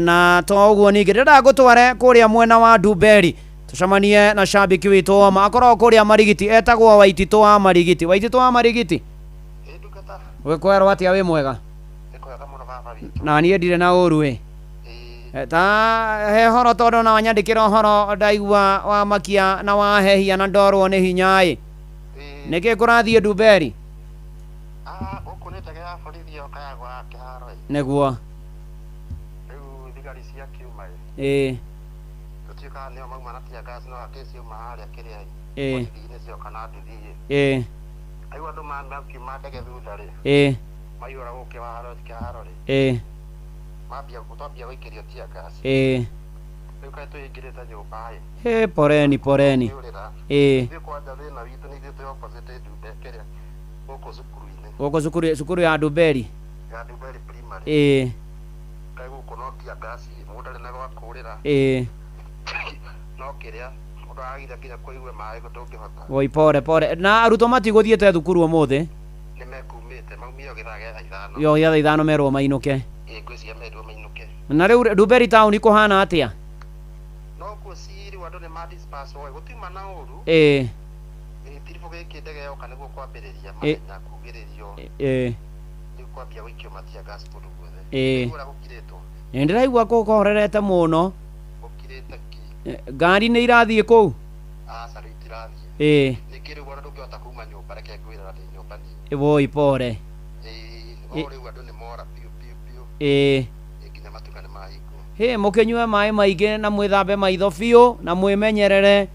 Na to ũguo ningĩ ndĩrenda ngũtware kũrĩa mwena wa Ndumberi. Tucemanie na shabiki witũ woma akoragwo kũrĩa Marigiti, etagwo Waititũ wa Marigiti. Waititũ wa Marigiti, gwĩkwerwo atĩa? Wĩ mwega? Na niĩ ndirĩ na ũru ĩ. Ta he horo tondũ na wanyandĩkĩra ũhoro ndaigua wa makia na wahehia na ndorwo nĩ hinya ĩ. Nĩkĩ kũrathiĩ Ndumberi? Gũkũ nĩ ndege ya borithi yoka yagwa kĩharo ĩ. Nĩguo. Rĩu thigari cia kiuma ĩ. Tũtiũĩ kana nĩo mauma na tear gas, no hakĩ ciauma harĩa kĩrĩa ĩ. Borithi-inĩ cioka na nduthi ĩ. Rĩu andũ makiuma ndege thutha rĩ. Maiyũra gũkũ kĩharo rĩ. Mambia twambia gũikĩrio tear gas. Rĩu kaĩ twĩingĩrĩte nyũmba ĩ. He, poreni poreni. Tũkĩũrĩra. Ithuĩ kwanja thĩna witũ nĩ ithuĩ twĩ opposite Ndumbe kĩrĩa gũkũ cukuru-inĩ. Gũkũ cukuru, cukuru ya Ndumberi. Ya Ndumberi Primary. Kaĩ gũkũ no tear gas, mũndũ ndarĩ na gwa kũũrĩra. No kĩrĩa mũndũ aragire nginya kũigua maĩ ndũngĩhota. Woi, pore pore. Na arutwo matigũthiĩte thukuru ũmũthĩ? Nĩ mekumĩte, maumire o gĩthaa gĩa thaa 5. Yo gĩa thaa 5 merwo mainũke. Ĩ, ngwĩciria merirwo mainũke. Na rĩu Ndumberi taũni kũhana atĩa? No ngwĩciria rĩu andũ nĩ ma disperse ĩ, gũtiuma na ũru. Gĩtiribũ gĩkĩ ndege yoka nĩguo kwambĩrĩria mahenya kugĩrĩrio. Rĩu kwambia gũikio ma tear gas kũndũ guothe. Rĩu ũrĩa gũkirĩtwo. Nĩ ndĩraigua kũhorerete mũno. Gũkirĩte ki. Ngari nĩ irathiĩ kũu? Aca, rĩu itirathiĩ. Ningĩ rĩu ona ndũngĩhota kuma nyũmba, reke ngwĩre na ndĩ nyũmba niĩ. Woi, pore. Ĩ, o rĩu andũ nĩ mora biũ biũ biũ. Ĩ, nginya matuka nĩ mahingwo. Hĩ, mũkĩnyue maĩ maingĩ na mwĩthambe maitho biũ na mwĩmenyerere.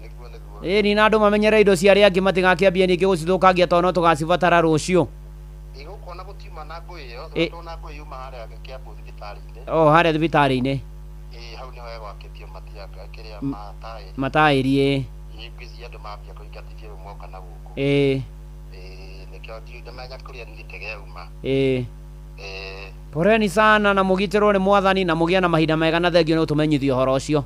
Nĩguo nĩguo. Ĩ, ni na andũ mamenyerere indo cia arĩa angĩ matigakĩambie ningĩ gũcithũkangia tondũ no tũgacibatara rũciũ. Ĩ, gũkũ ona gũtiuma na ngũĩ ĩyo, tondũ na ngũĩ yuma harĩa Kĩambu thibitarĩ-inĩ. O harĩa thibitarĩ-inĩ. Ĩ, hau nĩho hegwakĩtio matianga kĩrĩa mataĩri. Mataĩri ĩ. Ĩ, ngwĩciria andũ mambia kũingatithio rĩu moka na gũkũ. Ĩ, nĩkĩo ndiũĩ ndamenya kũrĩa niĩ ndege yauma. Ĩ. Poreni sana na mũgitĩrwo nĩ Mwathani na mũgĩe na mahinda mega na thengio nĩ gũtũmenyithia ũhoro ũcio.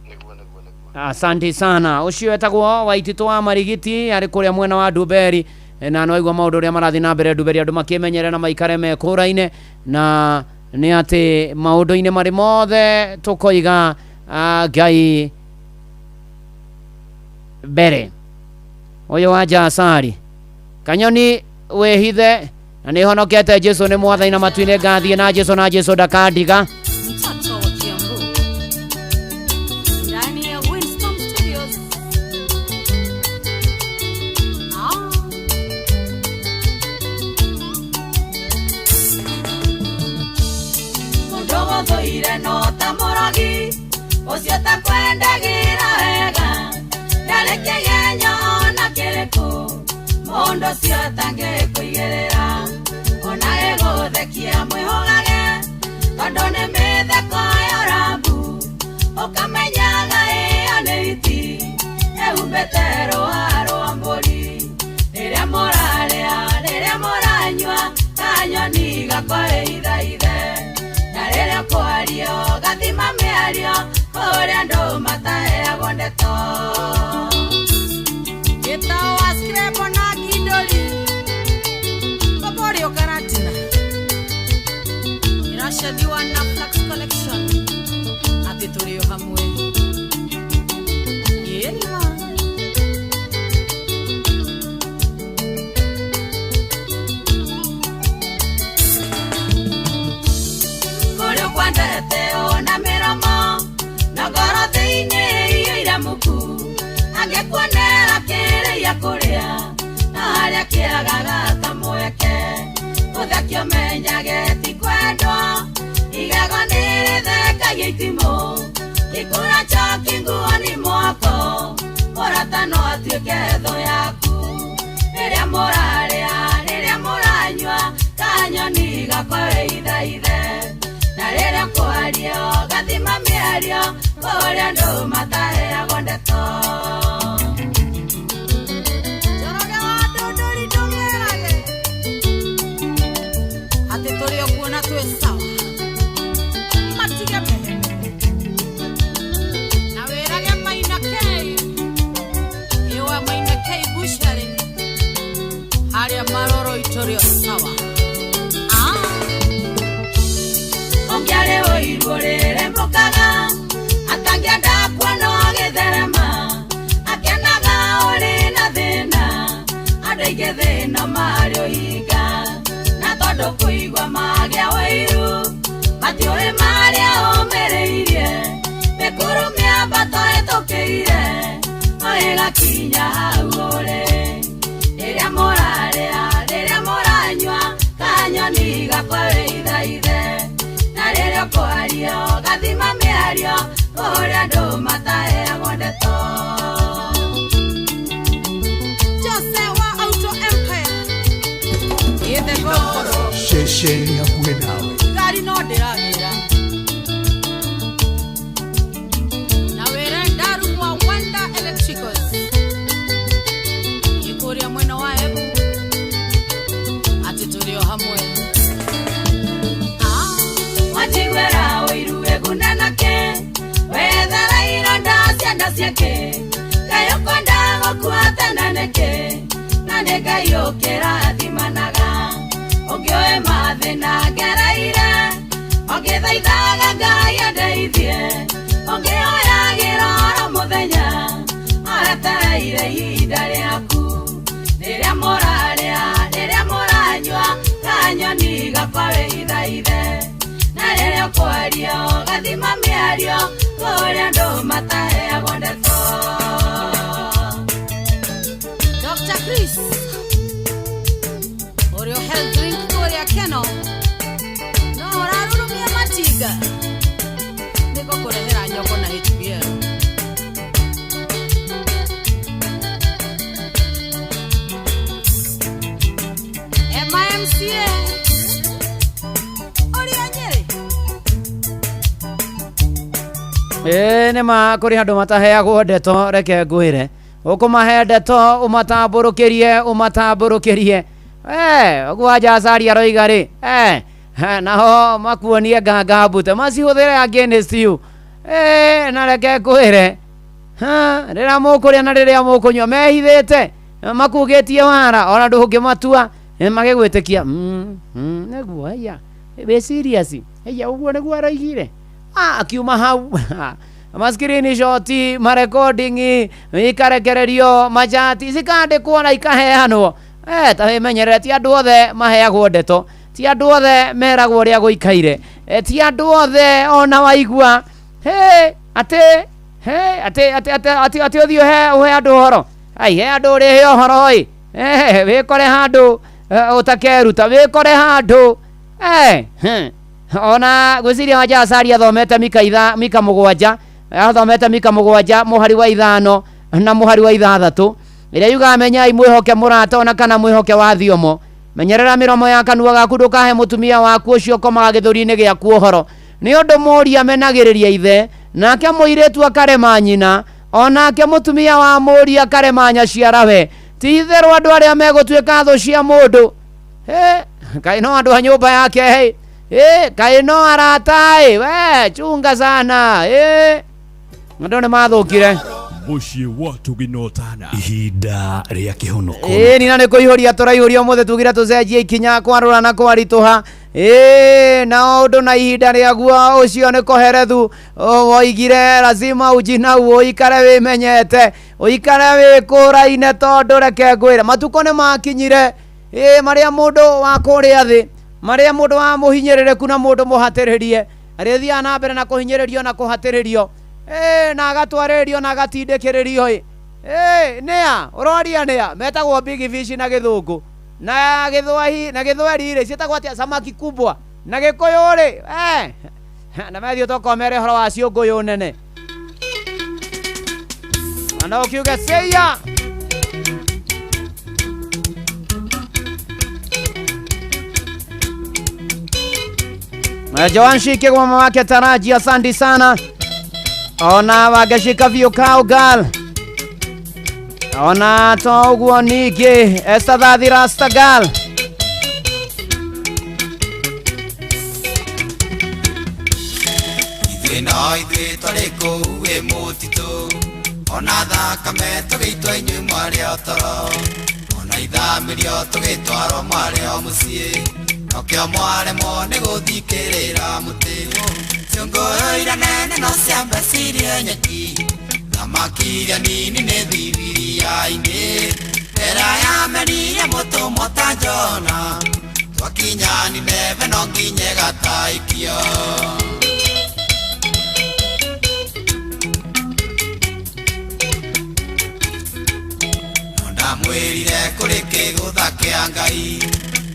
Nĩguo nĩguo nĩguo. Asante sana. Ũcio etagwo Waititũ wa Marigiti arĩ kũrĩa mwena wa Ndumberi, na no aigua maũndũ ũrĩa marathiĩ na mbere Ndumberi, andũ makĩmenyere na maikare mekũraine na nĩ atĩ maũndũ-inĩ marĩ mothe tũkoiga Ngai mbere. Ũyũ wa Jasari Kanyoni wĩhithe na nĩ honokete, Jesu nĩ Mwathani na matu-inĩ ngathiĩ na Jesu na Jesu ndakandiga. Mtoto wa Kiambu ndani ya Winston Studios. Ah. Mũndũ gũthũire no ta mũrogi ũcio takwendagĩra wega, ndarĩ kĩgenyo ona kĩrĩkũ mũndũ ũcio atangĩkũigĩrĩra, ona ĩgũthekia mwĩhũgage tondũ nĩ mĩtheko ya ũrambu, ũkamenyaga ĩyo nĩ hiti ĩhumbĩte rũa rwa mbũri. Rĩrĩa mũrarĩa, rĩrĩa mũranyua, kanyoni gakwa ĩithaithe, na rĩrĩa kwario gathima mĩario kũrĩa andũ mataheagwo ndeto. Gĩtawa Screbo na Kindoli Boborio Karatina iracethiwa na Flax Collection atĩ tũrĩ o hamwe. Ĩnima. Kũrĩa ũkwendete ona mĩromo na ngoro thĩinĩ iyũire muku, angĩkuonera kĩrĩa kũrĩa na harĩa kĩagaga ta mweke, ũthekio menyage ti kwendwo, igego nĩ rĩthekagia itimũ, gĩkũra njoki nguo-inĩ mwako, mũrata no atuĩke thũ yaku. Rĩrĩa mũrarĩa, rĩrĩa mũranyua, kanyoni gakwa wĩithaithe, na rĩrĩa kwario gathima mĩario kũrĩa andũ mataheagwo ndeto. Njoroge wa Ndũndũri ndũmĩrage atĩ tũrĩ o kuo na twĩ sawa, matige mehene na wĩrage Maina K, ĩwa Maina K bucharĩ harĩa maroro itũrĩ o sawa. Ũngĩarĩ ũiru ũrĩrĩmbũkaga atangĩenda kuona gĩtherema. no marĩ ũhinga na tondũ kũigua magĩa wĩiru matiũĩ marĩa ũmĩrĩirie mĩkuru mĩambato ĩtũkĩire o ĩgakinya hau ũrĩ rĩrĩa mũrarĩa rĩrĩa mũranyua kanyoni gakwa wĩithaithe na rĩrĩa ũkwaria ũgathima mĩario kũrĩa andũ mataheagwo ndeto. Jose wa Auto Empire Ithe goro ceceni hakuhĩ nawe ngari no ndĩragĩra na wĩre ndarumwa Wanda Electricals ĩkũrĩa mwena wa Embu atĩ tũrĩ o hamwe. Wajiguĩra ũiru wĩguna nake wethara ironda ciana ciake Ngai ũkwenda gũkua tene nĩkĩ na nĩ Ngai ũkĩrathimanaga ũngĩũĩ mathĩna ngereire ũngĩthaithaga Ngai andeithie ũngĩhoyagĩra oro mũthenya oretereire ihinda rĩaku rĩrĩa mũrarĩa rĩrĩa mũranyua kanyoni gakwa wĩithaithe na rĩrĩa ũkwaria ũgathima mĩario kũrĩa andũ mataheagwo ndeto. Dr. Chris ũrĩa health drink kũrĩa Keno no ũrarurumia matinga nĩgũkũrehera nyongo na HBL. MIMCA ũrĩa Nyĩrĩ. Ĩĩ nĩ ma kũrĩ andũ mataheagwo ndeto reke ngwĩre ũkũmahe ndeto ũmatambũrũkĩrie ũmatambũrũkĩrie ũguo Wanja aroiga rĩ naho makuonie nganga mbute macihũthĩre against you na reke ngwĩre rĩrĩa mũkũrĩa na rĩrĩa mũkũnyua mehithĩte makugĩtie wara ona ndũngĩmatua magĩgwĩtĩkia nĩguo haiya wĩ serious haiya ũguo nĩguo aroigire akiuma hau ma screenshot ma recording ikarekererio machati cikandĩkwo na ikaheanwo ta wĩmenyerere ti andũ othe maheagwo ndeto ti andũ othe meragwo ũrĩa gũikaire ti andũ othe ona waigua atĩ atĩ atĩ atĩ atĩ ũthiĩ ũhe andũ ũhoro ai he andũ ũrĩhe ũhoro ĩ wĩkore handũ ũtakeruta wĩkore handũ ona gwĩciria Wanja Acaria athomete mika mũgwanja athomete mika mũgwanja mũhari wa 5 na mũhari wa 6 ĩrĩa yugaga menyai mwĩhoke mũrata ona kana mwĩhoke wa thiomo menyerera mĩromo ya kanua gaku ndũkahe mũtumia waku ũcio ũkomaga gĩthũri-inĩ gĩaku ũhoro nĩ ũndũ mũriũ amenagĩrĩria ithe nake mũirĩtu akarema nyina onake mũtumia wa mũriũ akarema nyaciarawe ti itherũ andũ arĩa megũtuĩka thũ cia mũndũ kaĩ no andũ a nyũmba yake kaĩ no arata we chunga sana andũ nĩ mathũkire Mũciĩ wa tũgĩnotana ihinda rĩa kĩhonoko nina nĩ kũihũria tũraihũria ũmũthĩ tugire tũcenjie ikinya kwarũra na kwaritũha na ũndũ na ihinda rĩaguo ũcio nĩ koherethu woigire lazima ujinau ũikare wĩmenyete ũikare wĩkũraine tondũ reke ngwĩre matukũ nĩ makinyire marĩa mũndũ wa kũrĩa thĩ marĩa mũndũ wa mũhinyĩrĩrĩku na mũndũ mũhatĩrĩrie arĩthiaga na mbere na kũhinyĩrĩrio na kũhatĩrĩrio na agatwarĩrĩrio na agatindĩkĩrĩrio nĩa ũroria nĩa metagwo big fish na gĩthũngũ na gĩthwahi na gĩthweri rĩ ciĩtagwo atĩa samaki kubwa na gĩkũyũ rĩ na methiĩ tũkomere ũhoro wa ciũngũyũ nene na no ũkiuge seia. Joan Shike kwa mama wake Taraji, asante sana. Ona wagashika vyo cowgirl. Ona toguo ningĩ Esther Thathi Rasta girl. Ithuĩ no ithuĩ twarĩ kũu wĩ mũtitũ ona thakame tũgĩitwo inyuĩ mwarĩ o toro ona ithamĩrio tũgĩtwarwo mwarĩ o mũciĩ nokĩo mwaremwo nĩ gũthikĩrĩra mũtĩ ciũngũyũ iria nene no ciambe cirie nyeki thamaki iria nini nĩ thibiria-inĩ Nera yamerire mũtũmwo ta Jona, twakinya Nineve no nginye gataikio. No ndamwĩrire kũrĩ kĩgũtha kĩa Ngai,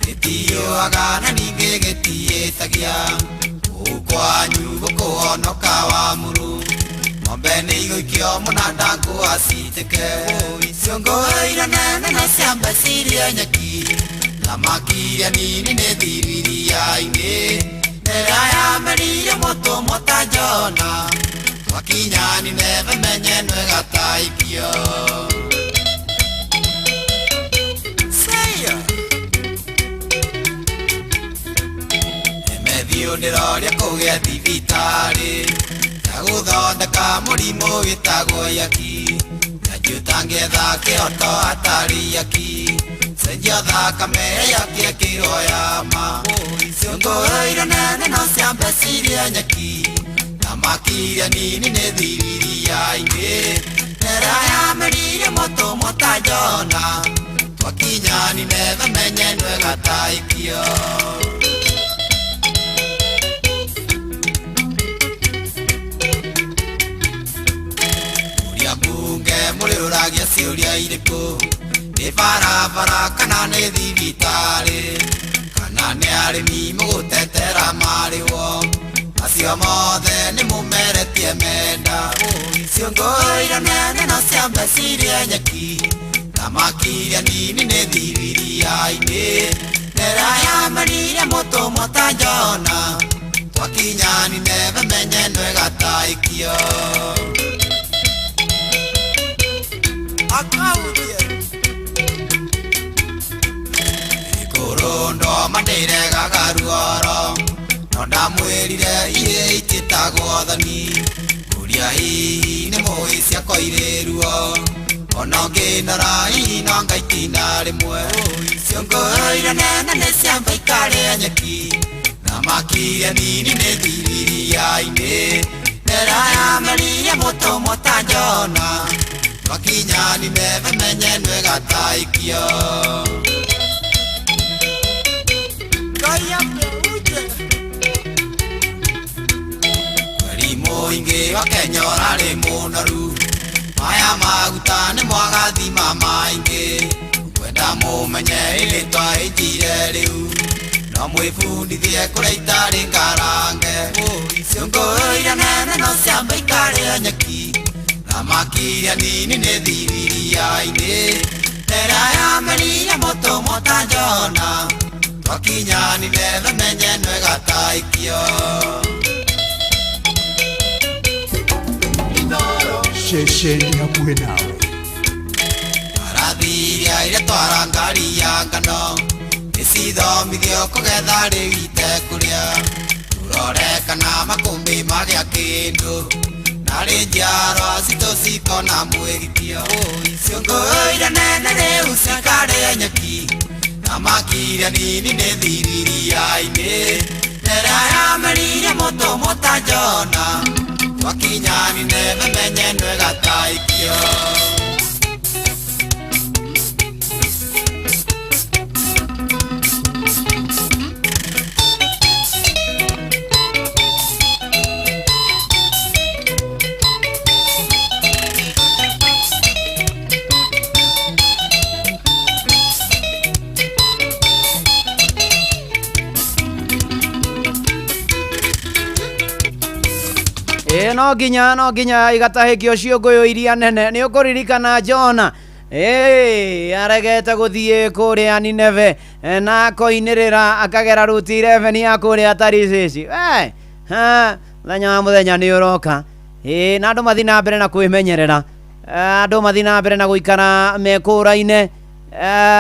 gĩtiũaga na ningĩ gĩtiĩtagia. Kũu kwanyu gũkũhonoka wa mũrũ, ng'ombe nĩ igũikio mũnanda ngũa citĩke. Ciũngũyũ nene na ciambe cirie nyeki, thamaki iria nini nĩ thiru iria-inĩ. Nera yamerire mũtũmwo ta Jona, twakinya Nineve menye nĩ gataikio. Thiũ ndĩroria kũgĩa thibitarĩ ya gũthondeka mũrimũ wĩtagwo yaki, nyanji ũtangĩetha kĩhoto hatarĩ yaki, cenjia thakame yaki ĩkĩrwo yama. Ciũngũyũ iria nene no ciambe cirie nyeki, thamaki iria nini nĩ thiru iria-inĩ. Nera yamerire mũtũmwo ta Jona, twakinya Nineve menye nĩ gataikio. Mũrĩũragia ciũria irĩkũ, nĩ barabara kana nĩ thibitarĩ, kana nĩ arĩmi mũgũtetera marĩwo, macio mothe nĩ mũmeretie menda. Ciũngũyũ iria nene no ciambe cirie nyeki, thamaki iria nini nĩ thiru iria-inĩ. Nera yamerire mũtũmwo ta Jona, twakinya Nineve menye nĩ gataikio. Ikũrũndo mandiregaga ruoro, no ndamwĩrire irĩ itiĩtagwo thoni, kũria hihi nĩ mũĩ ciakwa irĩ ruo, ona ũngĩnora hihi no ngaitina rĩmwe. Ciũngũyũ iria nene nĩ ciamba ikarĩa nyeki, thamaki iria nini nĩ thiru iria-inĩ. Nera yamerire mũtũmwo ta Jona, twakinya Nineve menye nĩ gataikio. Mweri mũingĩ wa Kenya ũrarĩ mũnoru, maya maguta nĩ mwagathima maingĩ. Ngwenda mũmenye ĩrĩ twaĩnjire rĩu, no mwĩbundithie kũrĩa itarĩ ngarange. Ciũngũyũ iria nene no ciambe ikarĩa nyeki, thamaki iria nini nĩ thiru iria-inĩ. Nera yamerire mũtũmwo ta Jona, twakinya Nineve menye nĩ gataikio. Ceceni hakuhĩ nawe. Mbarathi iria iratwara ngari ya ngano nĩcithomithio kũgetha rĩu itekũrĩa, tũrore kana makũmbĩ magĩa kĩndũ, narĩ njiarwa citũ cikona mwĩgitio. Ciũngũyũ iria nene rĩu cikarĩa nyeki, thamaki iria nini nĩ thiru iria-inĩ. Nera yamerire mũtũmwo ta Jona, twakinya Nineve menye nĩ gataikio. Ĩ no nginya igatahĩkio ciũngũyũ iria nene. Nĩ ũkũririkana Jona ĩ aregete gũthiĩ kũrĩa Nineve na akoinĩrĩra akagera Route 11 ya kũrĩa Tarishishi. Mũthenya wa mũthenya nĩ ũroka. Ĩ na andũ mathiĩ na mbere na kwĩmenyerera, andũ mathiĩ na mbere na gũikara mekũraine,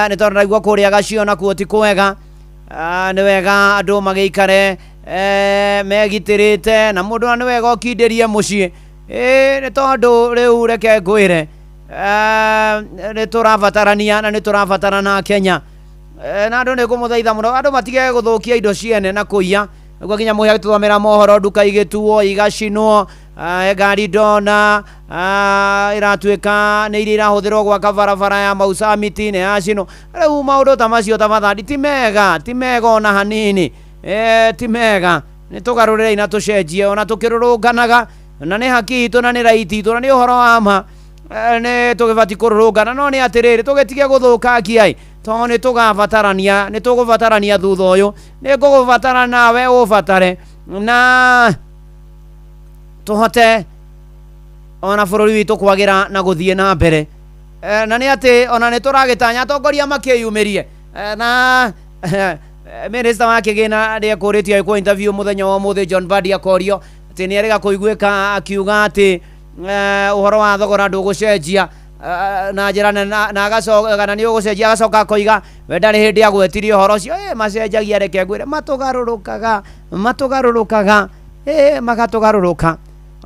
nĩ tondũ ndaigua kũrĩa gacio nakuo ti kwega. Nĩ wega andũ magĩikare megitĩrĩte, na mũndũ na nĩ wega ũkindĩrie mũciĩ. Nĩ tondũ rĩu reke ngwĩre, nĩ tũrabatarania na nĩ tũrabatarana Kenya. Na andũ nĩ ngũmũthaitha mũno andũ matige gũthũkia indo ciene na kũiya. Nĩguo nginya mũhĩa tũthomera mohoro, nduka igĩtuo igacinwo, ngari ndona, Ĩratuĩka nĩ iria irahũthĩrwo gwaka barabara ya Mau Summit na ya Cino. Rĩu maũndũ ta macio tafadhali ti mega, ti mega ona hanini. Ti mega. Nĩ tũgarũrĩrei na tũcenjie ona tũkĩrũrũnganaga, na nĩ haki itũ na nĩ right itũ na nĩ ũhoro wa ma. Nĩ tũgĩbatiĩ kũrũrũngana, no nĩ atĩrĩrĩ, tũgĩtige gũthũkangia ĩ, tondũ nĩ tũgabatarania, nĩ tũgũbatarania thutha ũyũ. Nĩ ngũgũbatara nawe ũbatare, na tũhote ona bũrũri witũ kwagĩra na gũthiĩ na mbere. Na nĩ atĩ ona nĩ tũragĩtanya atongoria makĩyumĩrie. Na minister wa kĩgĩna nĩ ekũrĩtio agĩkwo interview mũthenya wa ũmũthĩ, John Mbadi akorio atĩ nĩ erĩga kũiguĩka akiuga atĩ ũhoro wa thogora ndũgũcenjia na njĩra nene, na agacoka, kana nĩ ũgũcenjia, agacoka akoiga we ndarĩ hĩndĩ agwetirie ũhoro ũcio. Macenjagia, reke ngwĩre, matũgarũrũkaga, matũgarũrũkaga, magatũgarũrũka.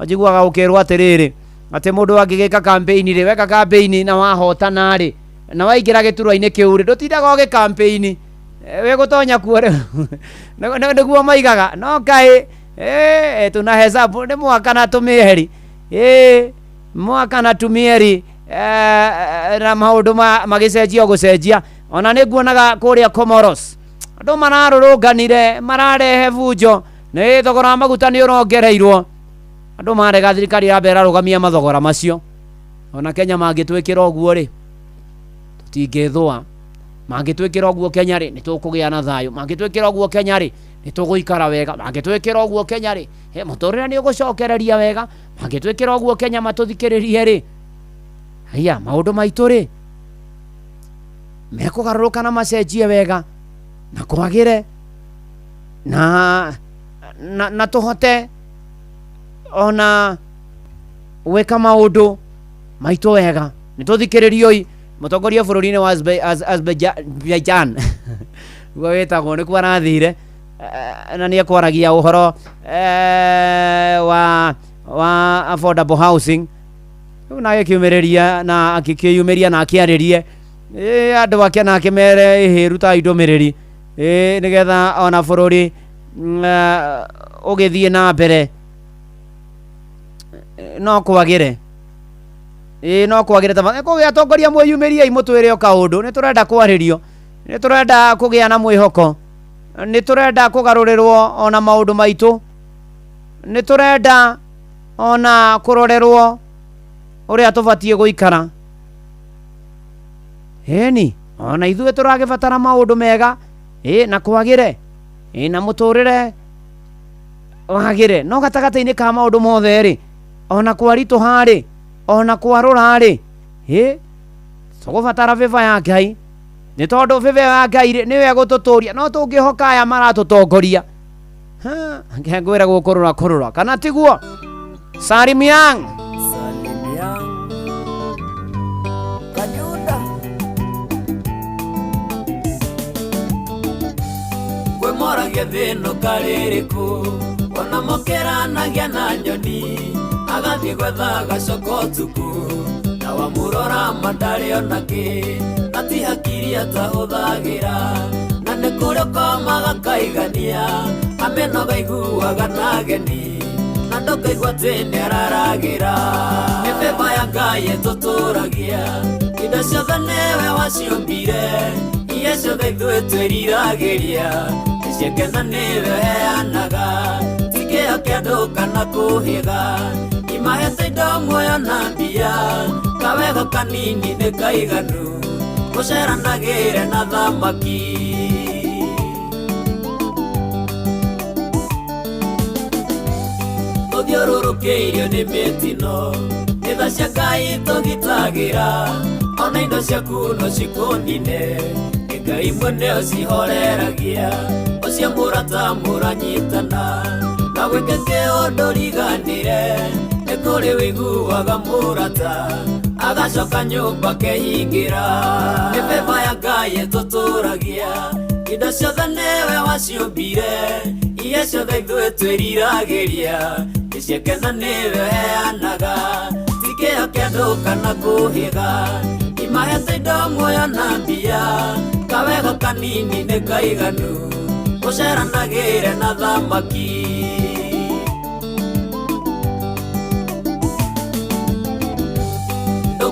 Njiguaga ũkĩrwo atĩrĩrĩ, atĩ mũndũ angĩgĩka campaign rĩ, weka campaign na wahotana rĩ, na waingĩra gĩturwa-inĩ kĩu rĩ, ndũtindaga ũgĩ campaign. Wĩgũtonya kuo rĩ, nĩguo maigaga, no kaĩ, tuna hesabu nĩ mwaka na tũmĩeri, mwaka na tũmĩeri, na maũndũ magĩcenjia gũcenjia. Ona nĩ nguonaga kũrĩa Comoros andũ mararũrũnganire, mararehe bunjo, nĩ thogora wa maguta nĩ ũrongereirwo. Andũ marega thirikari yambe ĩrarũgamia mathogora macio. Ona Kenya mangĩtwĩkĩra ũguo rĩ, tũtingĩthũa. Mangĩtwĩkĩra ũguo Kenya rĩ, nĩ tũkũgĩa na thayũ. Mangĩtwĩkĩra ũguo Kenya rĩ, nĩ tũgũikara wega. Mangĩtwĩkĩra ũguo Kenya rĩ, mũtũrĩre nĩ ũgũcokereria wega. Mangĩtwĩkĩra ũguo Kenya matũthikĩrĩrie rĩ, haiya, maũndũ maitũ rĩ mekũgarũrũka na macenjie wega na kwagĩre na tũhote ona gwĩka maũndũ maitũ wega. Nĩ tũthikĩrĩrioi mũtongoria bũrũri-inĩ wa Azerbaijan guo wĩtagwo, nĩkuo arathire, na nĩ ekwaragia ũhoro wa affordable housing. Rĩu na agĩkiumĩrĩria na akĩyumĩria na akĩarĩrie andũ ake na akĩmere ĩhĩ, rutai ndũmĩrĩri nĩgetha ona bũrũri ũgĩthiĩ na mbere no kwagĩre. No kwagĩre ta kũgĩa atongoria mwĩyumĩriei mũtwĩre o kaũndũ. Nĩ tũrenda kwarĩrio, nĩ tũrenda kũgĩa na mwĩhoko, nĩ tũrenda kũgarũrĩrwo ona maũndũ maitũ, nĩ tũrenda ona kũrorerwo ũrĩa tũbatiĩ gũikara. Ĩni ona ithuĩ tũragĩbatara maũndũ mega, na kwagĩre, na mũtũrĩre wagĩre. No gatagatĩ-inĩ ka maũndũ mothe rĩ, ona kwaritũha rĩ, ona kwarũra rĩ, tũgũbatara favor ya Ngai, nĩ tondũ favor ya Ngai rĩ nĩyo ĩgũtũtũria. No tũngĩhoka aya maratũtongoria, ngwĩra gũkũrũra kũrũra, kana tiguo? Salim Young. Salim Young Kajunda Kwemoragia thĩno karĩrĩkũ, ona mokeranagia na nyoni, agathiĩ gwetha gacoka ũtukũ, na wamũrora ma ndarĩ ona kĩ, na ti hakiri atahũthagĩra, na nĩ kũrĩ ũkomaga kaigania, ameno gaiguaga na ageni, na ndũkaigua atĩ nĩ araragĩra. Nĩ favor ya Ngai ĩtũtũragia, indo ciothe nĩwe waciũmbire, iria ciothe ithuĩ twĩriragĩria, nĩciakena nĩwe ũheanaga, ti kĩo kĩa andũ kana kũhĩga, imahete indo muoyo na mbia, kawega kanini nĩ kaiganu, gũceranagĩre na thamaki. Tũthiũrũrũkĩirio nĩ mĩtino, nĩ tha cia Ngai tũgitagĩra, ona indo ciaku no cikũnine, nĩ Ngai mwene ũcihoreragia, ũcio mũrata mũranyitana, na gwĩke kĩũndũ riganĩre, nĩ kũrĩ wĩiguaga mũrata, agacoka nyũmba kehingĩra. Nĩ favor ya Ngai ĩtũtũragia, indo ciothe nĩwe waciũmbire, iria ciothe ithuĩ twĩriragĩria, nĩciakena nĩwe ũheanaga, ti kĩo kĩa andũ kana kũhĩga, imahete indo muoyo na mbia, kawega kanini nĩ kaiganu, gũceranagĩre na thamaki.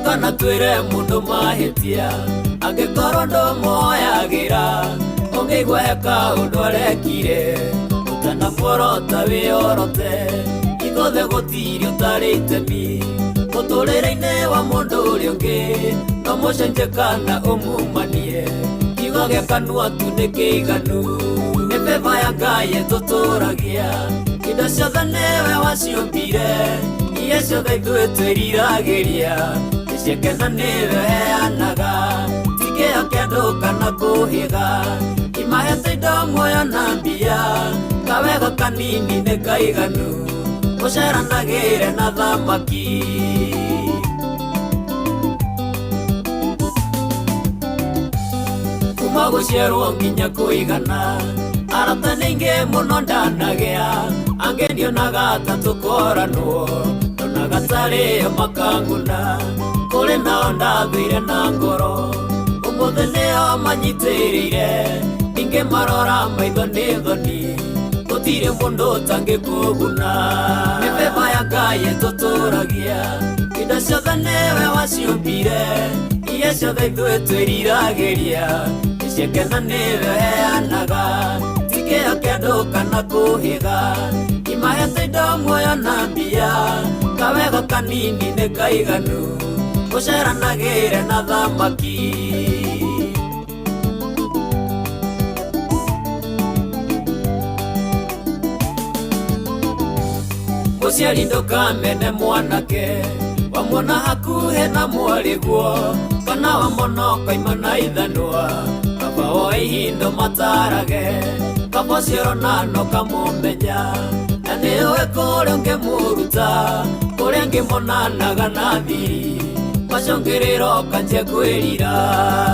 Ndũkanatwĩre mũndũ mahĩtia angĩkorwo ndũmuoyagĩra. Ũngĩigua he kaũndũ arekire ũtanamuorota wĩorote. Ithuothe gũtirĩ ũtarĩ itemi mũtũrĩre-inĩ wa mũndũ ũrĩa ũngĩ. No mũcenjie kana ũmumanie, kiugo gĩa kanua tu nĩ kĩiganu. Nĩ favour ya Ngai ĩtũtũragia, indo ciothe nĩwe waciũmbire. Iria ciothe ithuĩ twĩriragĩria nĩciake na nĩwe ũheanaga. Ti kĩo kĩa andũ kana kũhĩga, imahete indo muoyo na mbia. Kawega kanini nĩ kaiganu, ũceranagĩre na thamaki. Kuma gũciarwo nginya kũigana, arata nĩ aingĩ mũno ndanagĩa. Angĩ ndionaga ta tũkoranwo, ndonaga tarĩo makanguna. Kũrĩ nao ndathũire na ngoro, ũmũthĩ nĩo manyitĩrĩire. Ningĩ marora maitho nĩ thoni, gũtirĩ mũndũ ũtangĩkũguna. Nĩ favour ya Ngai ĩtũtũragia, indo ciothe nĩwe waciũmbire. Iria ciothe ithuĩ twĩriragĩria nĩciake na nĩwe ũheanaga. Ti kĩo kĩa andũ kana kũhĩga, imahete indo muoyo na mbia. Kawega kanini nĩ kaiganu, ũceranagĩre na thamaki. Mũciari ndũkamene mwanake, wamwona hakuhĩ na mwarĩguo, kana wamwona ũkaima na ithanwa. Kaba woe ihindo matarage, kaba ũcio ũrona no kamũmenya. Na nĩũĩ kũrĩa ũngĩmũruta, kũrĩa angĩmonanaga na thiri. Macũngĩrĩro ũkanjia kwĩrira.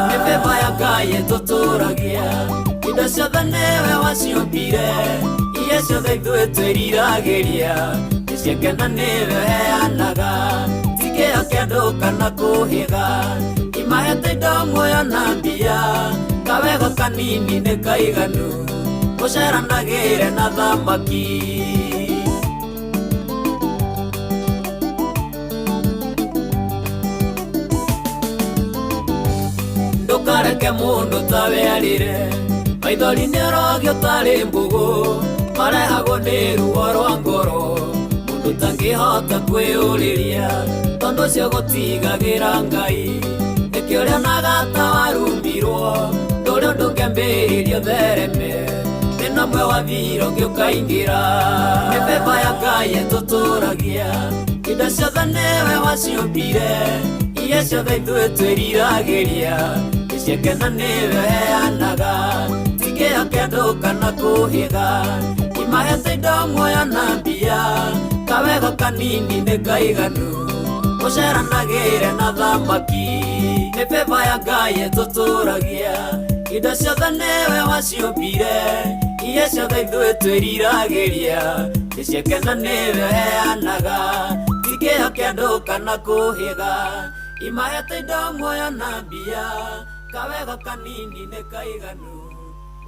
Nĩ favour ya Ngai ĩtũtũragia, indo ciothe nĩwe waciũmbire. Iria ciothe ithuĩ twĩriragĩria nĩciake na nĩwe ũheanaga. Ti kĩo kĩa andũ kana kũhĩga, imahete indo muoyo na mbia. Kawega kanini nĩ kaiganu, ũceranagĩre na thamaki. Ndũkareke mũndũ tawe arĩre, maithori nĩ ũrogio tarĩ mbũgũ. Marehagwo nĩ ruo rwa ngoro, mũndũ ũtangĩhota kwĩyũrĩria. Tondũ ũcio gũtigagĩra Ngai, nĩkĩo ũrĩonaga ta warumirwo. Ndũrĩ ũndũ ũngĩambĩrĩria ũthereme, thĩna ũmwe wathira ũngĩ ũkaingĩra. Nĩ favour ya Ngai ĩtũtũragia, indo ciothe nĩwe waciũmbire. Iria ciothe ithuĩ twĩriragĩria nĩciake na nĩwe ũheanaga. Ti kĩo kĩa andũ kana kũhĩga, imahete indo muoyo na mbia. Kawega kanini nĩ kaiganu, ũceranagĩre na thamaki. Nĩ favour ya Ngai ĩtũtũragia, indo ciothe nĩwe waciũmbire. Iria ciothe ithuĩ twĩriragĩria nĩciake na nĩwe ũheanaga. Ti kĩo kĩa andũ kana kũhĩga, imahete indo muoyo na mbia. Kawega kanini nĩ kaiganu,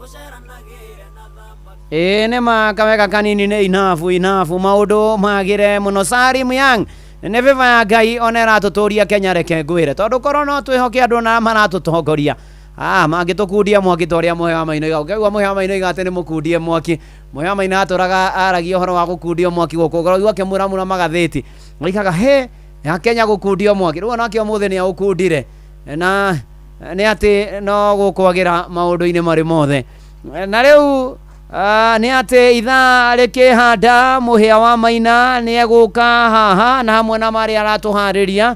ũceranagĩre na thamaki. Ĩĩ nĩ ma kawega kanini nĩ inabu inabu, maũndũ magĩre mũno. Salim Young, nĩ favour ya Ngai ona ĩratũtũria Kenya, reke ngwĩre, tondũ korwo no twĩhoke andũ na maratũtongoria, mangĩtũkundia mwaki ta ũrĩa Mũhĩa wa Maina oigaga. Ũngĩigua Mũhĩa wa Maina oiga atĩ nĩ mũkundie mwaki, Mũhĩa wa Maina atũraga aragia ũhoro wa gũkundio mwaki gũkũ, ũraigua akĩmuramura magathĩti, oigaga he ya Kenya gũkundio mwaki. Rĩu onake ũmũthĩ nĩ aũkundire, na nĩ atĩ no gũkwagĩra maũndũ-inĩ marĩ mothe. Na rĩu nĩ atĩ ithaa rĩkĩhanda, Mũhĩa wa Maina nĩ egũka haha na hamwe na marĩa aratũharĩria.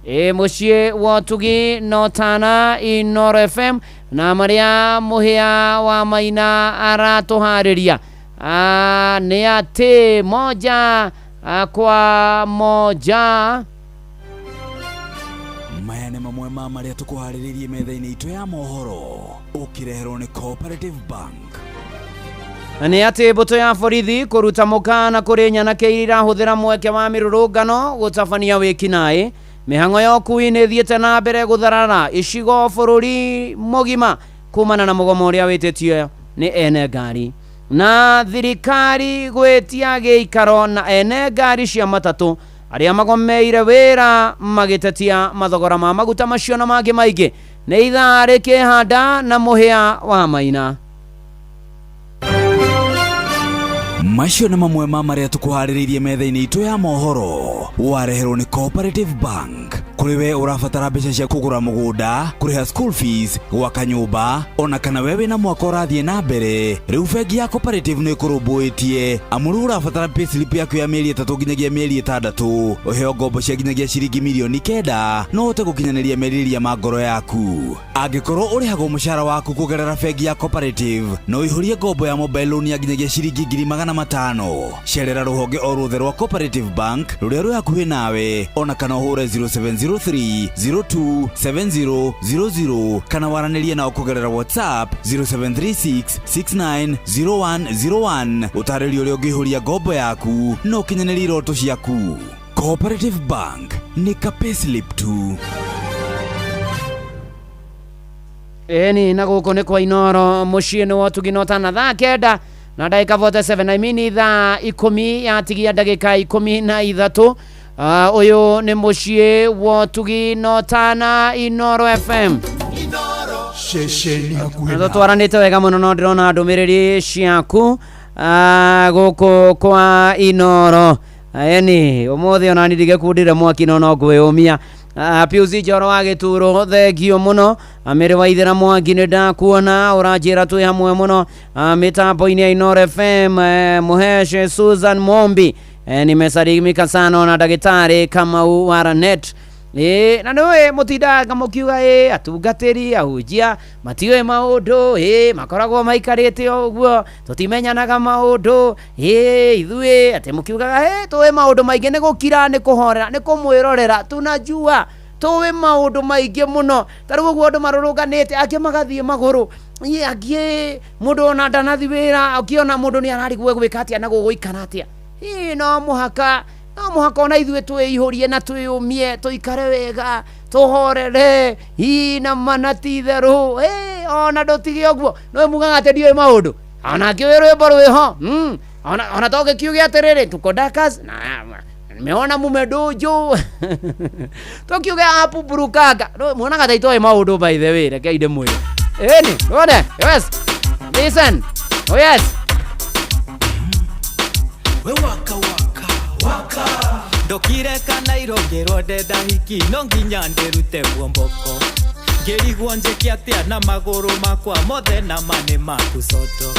Mũciĩ wa ũtugi no Tana Inooro FM, na marĩa Mũhĩa wa Maina aratũharĩria nĩ atĩ 1-1. Maya nĩ mamwe ma marĩa tũkũharĩrĩirie metha-inĩ itũ ya mohoro, ũkĩreherwo nĩ Cooperative Bank. Nĩ atĩ mbũtũ ya borithi kũruta mũkana kũrĩ nyanake iria irahũthĩra mweke wa mĩrũrũngano gũtabania wĩkinaĩ. Mĩhang'o ya ũkui nĩ ĩthiĩte na mbere gũtharara icigo bũrũri mũgima kumana na mũgomo ũrĩa wĩtĩtio nĩ ene ngari. Na thirikari gwĩtia gĩikaro na ene ngari cia matatũ Arĩa magomeire wĩra magĩtetia mathogora ma maguta macio na mangĩ maingĩ. Nĩ ithaa rĩkĩhanda na mũhĩa wa maina. Macio nĩ mamwe ma marĩa tũkũharĩrĩirie metha-inĩ itũ ya mohoro. Wareherwo nĩ Cooperative Bank. Kũrĩ we ũrabatara mbeca cia kũgũra mũgũnda, kũrĩha school fees, gwaka nyũmba, ona kana we wĩna mwaka ũrathiĩ na mbere, rĩu bengi ya Cooperative nĩ ĩkũrũmbũĩtie. Amu rĩu ũrabatara payslip yaku ya mĩeri 3 nginyagia mĩeri 6, ũheo ngombo cia nginyagia ciringi mirioni 9, no ũhote gũkinyanĩria merirĩria ma ngoro yaku. Angĩkorwo ũrĩhagwo mũcara waku kũgerera bengi ya Cooperative, no ũihũrie ngombo ya mobile loan ya nginyagia ciringi 500,000. Cerera rũhonge o ruothe rwa Cooperative Bank rũrĩa rwĩ hakuhĩ nawe, ona kana ũhũre 0703 02 7000 kana waranĩrie nao kũgerera WhatsApp 0736 690101. Ũtarĩrio ũrĩa ũngĩihũria ngombo yaku na ũkinyanĩrie iroto ciaku. Cooperative Bank nĩ ka payslip tu. Ĩni na gũkũ nĩ kwa Inoro mũciĩ nĩ wotugi no tana thaa 9 na ndagĩka 47, I mean thaa 10 yatigia ndagĩka 13. Ũyũ nĩ mũciĩ wotugi no tana Inoro FM. Ceceni hakuhĩ Na tũtwaranĩte wega mũno, no ndĩrona ndũmĩrĩri ciaku gũkũ kwa Inoro. Eni ũmũthĩ ona niĩ ndigĩkundire mwaki no ngwĩyũmia. Piusi Njoro wa Gĩturo, thengio mũno. Mĩrĩ wa Ithĩra Mwangi, nĩ ndakuona ũranjĩra twĩ hamwe mũno mĩtambo-inĩ ya Inoro FM. Mũheshe Susan Mombi, nimesalimika sana na ndagĩtarĩ Kamau wa Ranet. Na nĩũĩ mũtindaga mũkiuga atungatĩri ahunjia matiũĩ maũndũ, makoragwo maikarĩte o ũguo, tũtimenyanaga maũndũ, ithuĩ atĩ mũkiugaga tũĩ maũndũ maingĩ, nĩ gũkira, nĩ kũhorera, nĩ kũmwĩrorera, tunajua tũĩ maũndũ maingĩ mũno. Ta rĩu ũguo andũ marũrũnganĩte, angĩ magathiĩ magũrũ, angĩ mũndũ ona ndanathi wĩra, ũkĩona mũndũ nĩ ararigwo egwĩka atĩa na gũgũikara atĩa. No mũhaka ona ithuĩ twĩihũrie na twĩyũmie, tũikare wega, tũhorere, na mana ti itherũ. Ona ndũtige ũguo, no mugaga atĩ ndiũĩ maũndũ, ona ngĩũĩ rwĩmbo rwĩho. Ona tũgĩkiuge atĩrĩrĩ, tuko dakas na nimeona mumedunju. Tukiuge apu burukanga, muonaga ta itoĩ maũndũ, by the way, reke ndĩmwĩre. Ĩni, wone, yes, listen, oh yes. We waka waka waka ndokire kana irongĩrwo ndenda hiki no nginya ndĩrute muomboko ngĩrigwo njĩke atĩa na magũrũ makwa mothe na mane maku soto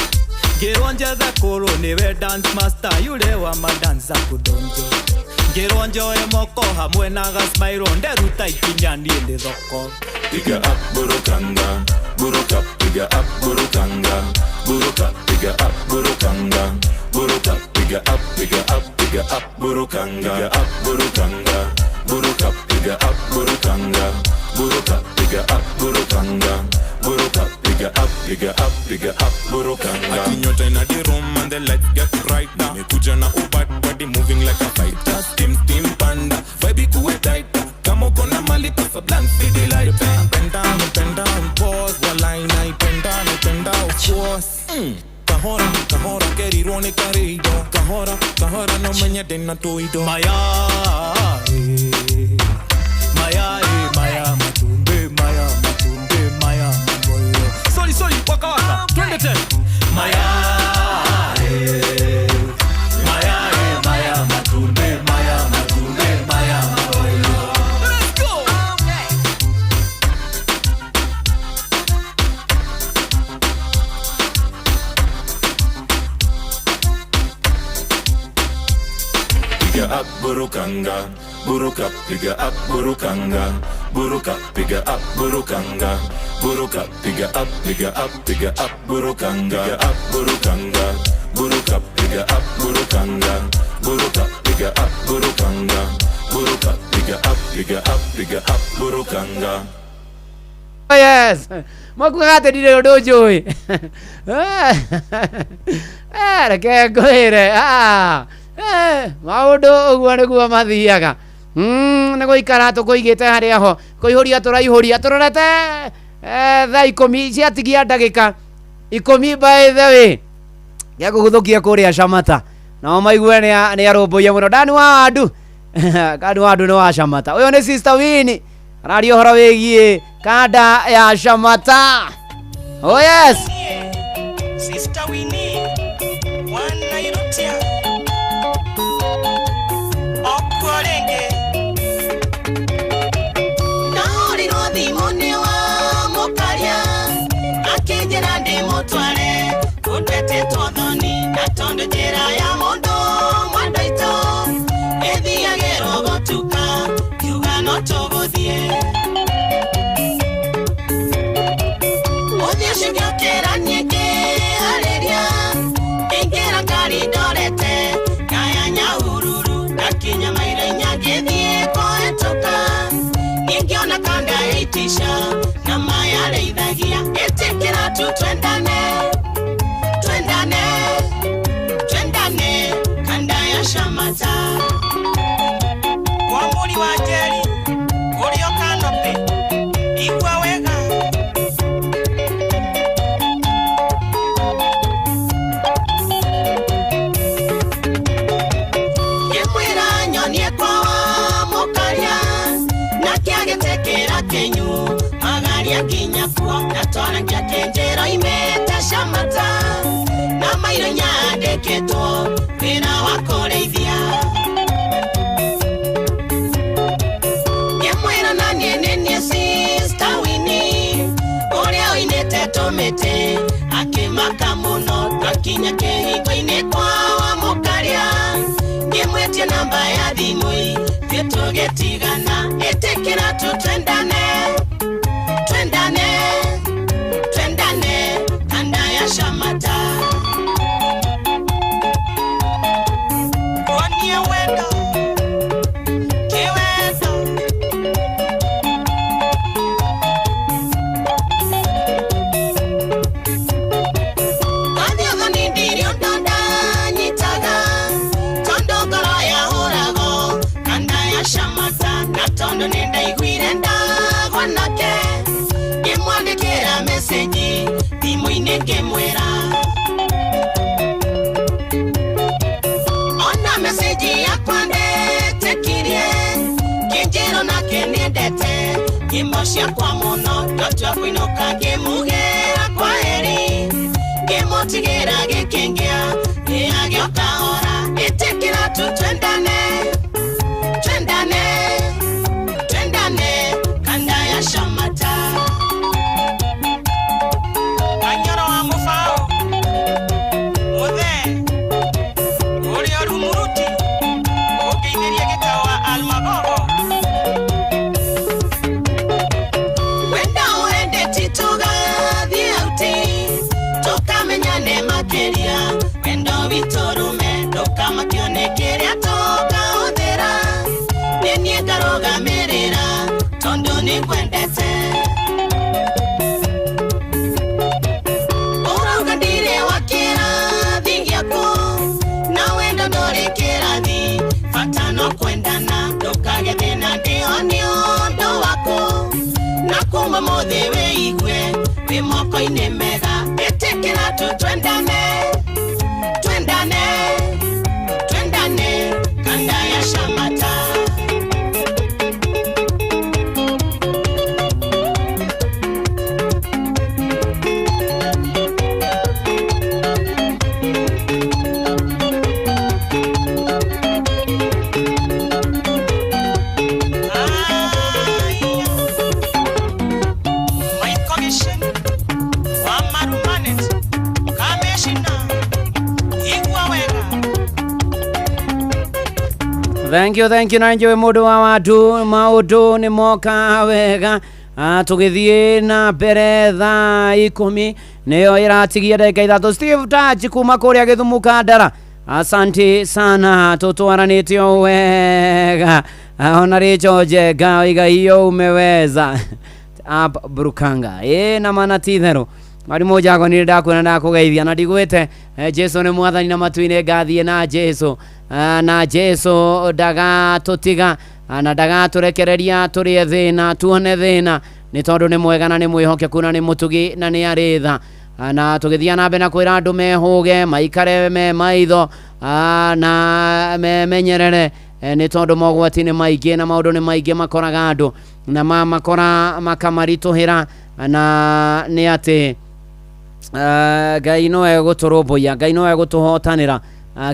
ngĩrwo njethe kũrũ nĩwe dance master yule wa madansa kudonjo ngĩrwo njoe moko hamwe na gasmairo nderuta ikinya niĩ ndĩ thoko. Piga up burukanga, buruka, piga up burukanga, buruka, piga up burukanga, buruka, piga up, piga up, piga up burukanga, piga up burukanga, buruka, piga up burukanga, buruka, piga up burukanga, buruka, piga up, piga up, piga up burukanga. Ati nyota ina the room and the lights get brighter. Nimekuja na ubad body moving like a fighter. Steam steam panda, vibe ikuwe tighter. Kama uko na mali pesa blank city light. Penda penda pause walai naipenda naipenda of course. Kahora kahora kerirwo ni karido. Kahora kahora no menye dena toido. Maya maya maya matumbe maya matumbe maya maboyo. Sorry sorry waka waka twende tena. Maya maya maya matumbe maya matumbe maya maboyo. Let's go. Piga up burukanga, buruka, piga up burukanga, buruka, piga up burukanga, buruka, piga up, piga up, piga up burukanga, piga up burukanga, buruka, piga up burukanga, buruka, piga up burukanga, buruka, piga up, piga up, piga up burukanga. Yes. Makuga atĩ ndirĩ ũndũ njũĩ. Reke ngwĩre, maũndũ ũguo nĩguo mathiaga. Nĩ gũikara tũkũigĩte harĩa ho, kũihũria tũraihũria tũrorete thaa 10 ciatigia ndagĩka 10 by the way. Gĩa kũgũthũkia kũrĩa Shamata. Nao maigue nĩ arũmbũiya mũno. Dani wa Wandu. Kadu wa andũ nĩ wa Shamata. Ũyũ nĩ Sister Winnie araria ũhoro wĩgiĩ kanda ya Shamata. Oh yes. Sister Winnie wanairutia okuo rĩngĩ. Ndahũrirwo thimũ nĩ wa mũkaria akĩnjĩra ndĩmũtware kũndũ etĩtwo thoni, na tondũ njĩra ya mũndũ mwendwa itũ ĩthiagĩrwo gũtuka, kiuga no tũgũthiĩ. Ũthiĩ ũcio ngĩũkĩra niĩ ngĩharĩria, ngĩingĩra ngari ndorete ngaya Nyahururu, ndakinya mairo inya ngĩthiĩ kũhĩtũka, niĩ ngĩona kanda ĩitisha na mayarĩithagia, ĩtĩkĩra tu twendane twendane twendane kanda ya Shamata. Kwa mũri wa Njeri ũrĩ o canopy, igua wega. Ngĩmwĩra nyonie kwa wa mũkaria, nake agĩtĩkĩra kĩnyu magaria nginya kuo, na twarangia kĩnjĩra oimĩte Shamata na mairo nyandĩkĩtwo wĩra wa kũrĩithia. Ngĩmwĩra na niĩ nĩ niĩ Sister Winnie ũrĩa ũinĩte tũmĩtĩ, akĩmaka mũno twakinya kĩhingo-inĩ kwa wa mũkaria, ngĩmwĩtia namba ya thimũ ithuĩ tũgĩtigana, ĩtĩkĩra tu twendane twendane twendane kanda ya Shamata. Tuonie wendo kĩwendo. Twathiĩ ũthoni ndirĩ ũndũ ndanyitaga, tondũ ngoro yahũragwo kanda ya Shamata, na tondũ nĩ ndaiguire ndagwa nake, ngĩmwandĩkĩra message thimũ-inĩ ngĩmwĩra. Ona message yakwa ndetĩkirie, kĩnjĩro nake nĩendete nyĩmbo ciakwa mũno, ndatua kũinũka ngĩmugĩra kwaheri, ngĩmũtigĩra gĩkĩngĩa gĩagĩoka hora, ĩtĩkĩra tu twendane twendane twendane kanda ya Shamata. Kanyoro wa mũbaũ mũthee ũrĩa ũrumuruti ũngĩithĩrie gĩtau wa Almagogo. Wenda ũendeti tũgathiĩ auti tũkamenyane makĩria, wendo witũ rũme ndũkamakio nĩ kĩrĩa tũkahũthĩra, nĩ niĩ ngarũgamĩrĩra tondũ nĩngwendete. Ũrauga ndirĩ wa kĩrathi gĩaku, na wendo ndũrĩ kĩrathi, bata no kwendana, ndũkage thĩna ndĩho nĩ ũndũ waku, na kuma mũthĩ wĩigue wĩ moko-inĩ mega, ĩtĩkĩra tu twendane twendane twendane kanda ya Shamata. Maiko wa Marumanet Kameshina, igua wega. Thank you, thank you na njũĩ mũndũ wa watu maũndũ nĩ moka wega. Tũgĩthiĩ na mbere thaa 10 nĩyo ĩratigia ndagĩka 3. Steve Touch kuma kũrĩa Gĩthumo Kandara, asante sana, tũtwaranĩte o wega. Ona Rachel Njenga oiga hiyo umeweza up Brukanga na mana ti itherũ Mwarimũ Jago nĩ ndakuona ndakũgeithia na ndigwĩte Jesu nĩ mwathani na matu-inĩ ngathiĩ na Jesu, na Jesu ndagatũtiga na ndagatũrekereria tũrĩe thĩna tuone thĩna, nĩ tondũ nĩ mwega na nĩ mwĩhokeku na nĩ mũtugi na nĩ arĩ tha. Na tũgĩthiĩ na mbere na kwĩra andũ mehũge maikare me maitho na memenyerere Nĩ tondũ mogwati nĩ maingĩ na maũndũ nĩ maingĩ makoraga andũ na makora makamaritũhĩra, na nĩ atĩ Ngai no egũtũrũmbũiya, Ngai no egũtũhotanĩra,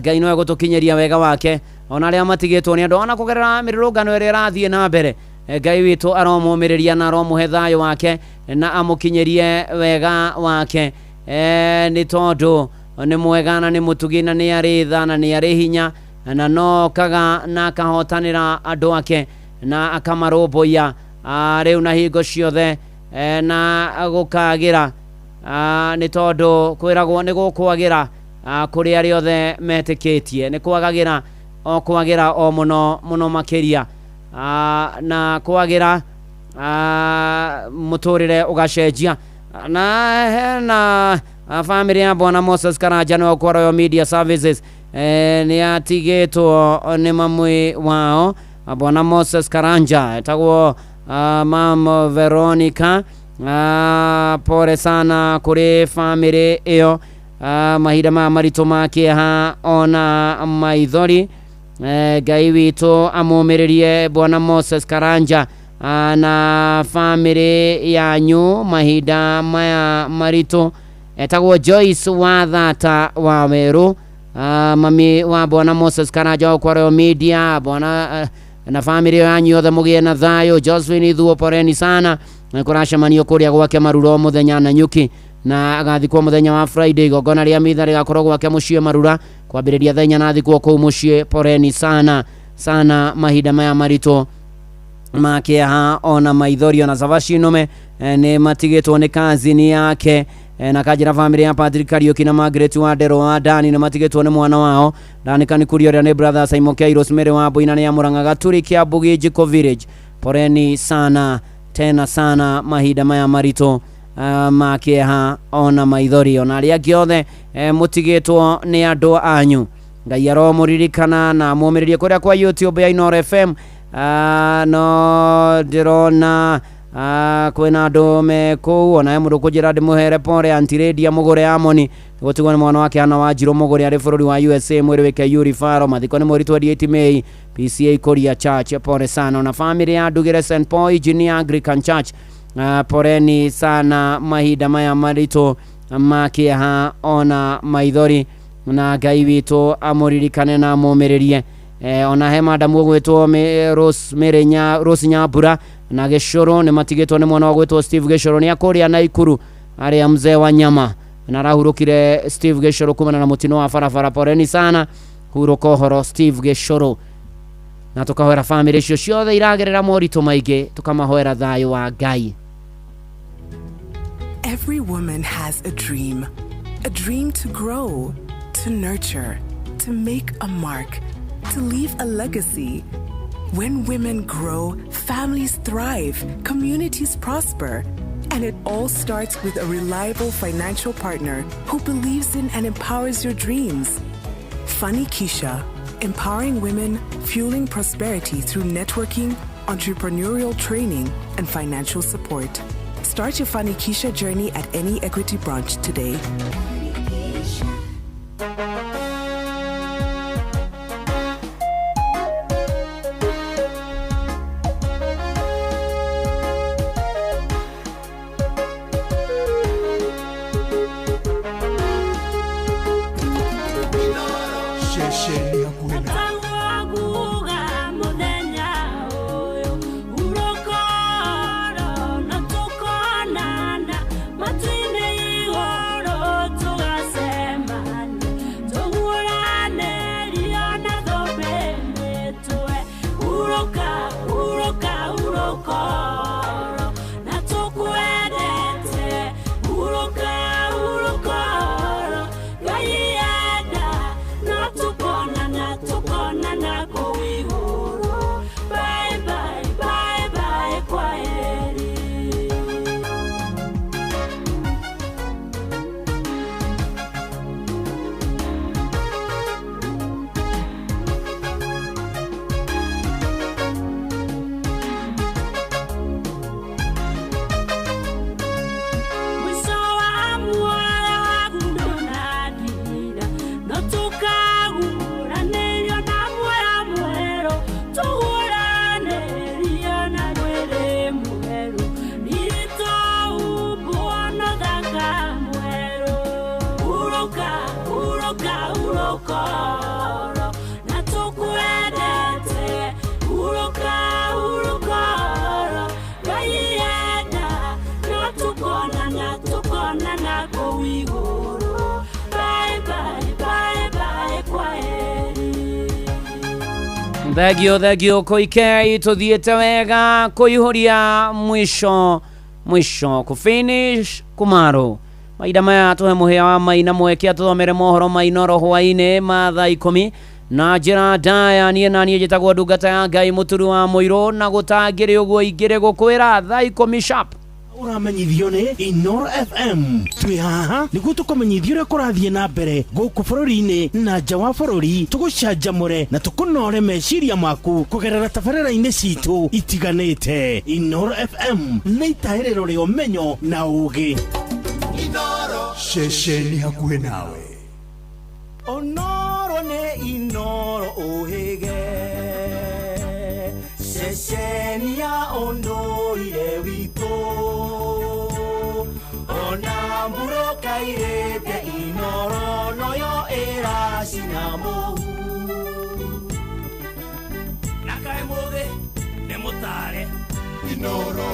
Ngai no egũtũkinyĩria wega wake ona arĩa matigĩtwo nĩ andũ, ona kũgerera mĩrũrũngano ĩrĩa ĩrathiĩ na mbere. Ngai witũ aromũmĩrĩria na aromũhe thayũ wake na amũkinyĩrie wega wake, nĩ tondũ nĩ mwega na nĩ mũtugi na nĩ arĩ tha na nĩ arĩ hinya, na no okaga na akahotanĩra andũ ake na akamarũmbũiya rĩu na hingo ciothe, na gũkagĩra, nĩ tondũ kwĩragwo nĩ gũkwagĩra kũrĩ arĩa othe metĩkĩtie, nĩ kwagagĩra o kwagĩra o mũno mũno makĩria, na kwagĩra mũtũrĩre ũgacenjia. Na hena family ya Bwana Moses Karanja nĩwe kwa Royal Media Services, nĩ atigĩtwo nĩ mamwe wao Bwana Moses Karanja etagwo Mam Veronica. Pole sana kũrĩ family ĩyo, mahinda maya maritũ ma kĩeha ona maithori. Ngai witũ amũmĩrĩrie Bwana Moses Karanja na family yanyu mahinda maya maritũ. Etagwo Joyce wa Thata wa Weru, mami wa Bwana Moses Karanja kwa Royal Media, bwana na family yanyu yothe mũgĩe na thayũ. Josephine Ithuo, poreni sana, kũracemanio kũrĩa gwake Marura mũthenya na nyuki, na agathikwo mũthenya wa Friday. Igongona rĩa mitha rĩgakorwo gwake mũciĩ Marura kwambĩrĩria thaa 4 na athikwo kũu mũciĩ. Poreni sana sana mahinda maya maritũ ma kĩeha ona maithori. Ona Savashi Nũme nĩ matigĩtwo nĩ kazini yake, na kanjĩra family ya Patrick Kariuki na Margaret wa Ndero wa Dani nĩ matigĩtwo nĩ mwana wao Dani Kanikuri ũrĩa nĩ brother Simon K Rosemary wa Mbuina nĩ ya Murang'a Gaturi Kiambu Gĩnjiko Village. Poreni sana tena sana mahinda maya maritũ ma kĩeha ona maithori. Ona arĩa angĩ othe mũtigĩtwo nĩ andũ anyu, Ngai aromũririkana na amũmĩrĩrie. Kũrĩa kwa YouTube ya Inooro FM no ndĩrona kwĩna andũ me kũu, ona he mũndũ kũnjĩra ndĩmũhere pole Aunty Lydia Mũgũre Amoni gũtigwo nĩ mwana wake Hannah Wanjirũ Mũgũre arĩ bũrũri wa USA, mwĩrĩ wĩke Yuri Faro, mathiko nĩ mweri 28 May, PCA Korea Church. Pole sana na family ya Ndugire St Paul Junior Anglican Church, poreni sana mahinda maya maritũ ma kĩeha ona maithori, na Ngai witũ amũririkane na amũmĩrĩrie. Ona he madamu ũgwĩtwo Rose Nyambura na Gĩcũrũ nĩ matigĩtwo nĩ mwana ũgwĩtwo Steve Gĩcũrũ, nĩ akũrĩa Naikuru arĩa mzee wa nyama, na arahurũkire Steve Gĩcũrũ kumana na mũtino wa barabara. Poreni sana, hurũka ũhoro Steve Gĩcũrũ. Na tũkahoera family icio ciothe iragerera moritũ maingĩ, tũkamahoera thayũ wa Ngai. Every woman has a dream to grow, to nurture, to make a mark, to leave a legacy. When women grow, families thrive, communities prosper. And it all starts with a reliable financial partner who believes in and empowers your dreams. Fanikisha, empowering women, fueling prosperity through networking, entrepreneurial training, and financial support. Start your Fanikisha journey at any Equity branch today. Matine igoro. Tũkonana kũu igũrũ. Bye bye bye bye kwa heri. Thengio thengio koikei tuthiĩte wega kũihũria mwisho mwisho kufinish kumaro mahinda maya tũhe mũhĩa wa Maina mweke atũthomere mohoro ma Inooro hwaĩ-inĩ ma thaa 10 na njĩra ndaya. Niĩ na niĩ njĩtagwo ndungata ya Ngai mũturu wa mũirũ na gũtangĩrĩ ũguo ingĩrĩ gũkwĩra thaa 10 sharp. Ũramenyithio nĩ Inooro FM. Twĩ haha nĩguo tũkũmenyithie ũrĩa kũrathiĩ na mbere gũkũ bũrũri-inĩ na nja wa bũrũri, tũgũcanjamũre na tũkũnore meciria maku kũgerera tabarĩra-inĩ citũ itiganĩte. Inooro FM nĩ itahĩrĩro rĩa ũmenyo na ũũgĩ. Inooro ceceni hakuhĩ nawe. Onoro nĩ Inooro ũhĩge, ceceni ya ũndũire witũ. Ona mbura ĩkairĩte Inooro noyo ĩracina mũhu. Na kaĩ mũthĩ nĩ mũtare. Inooro,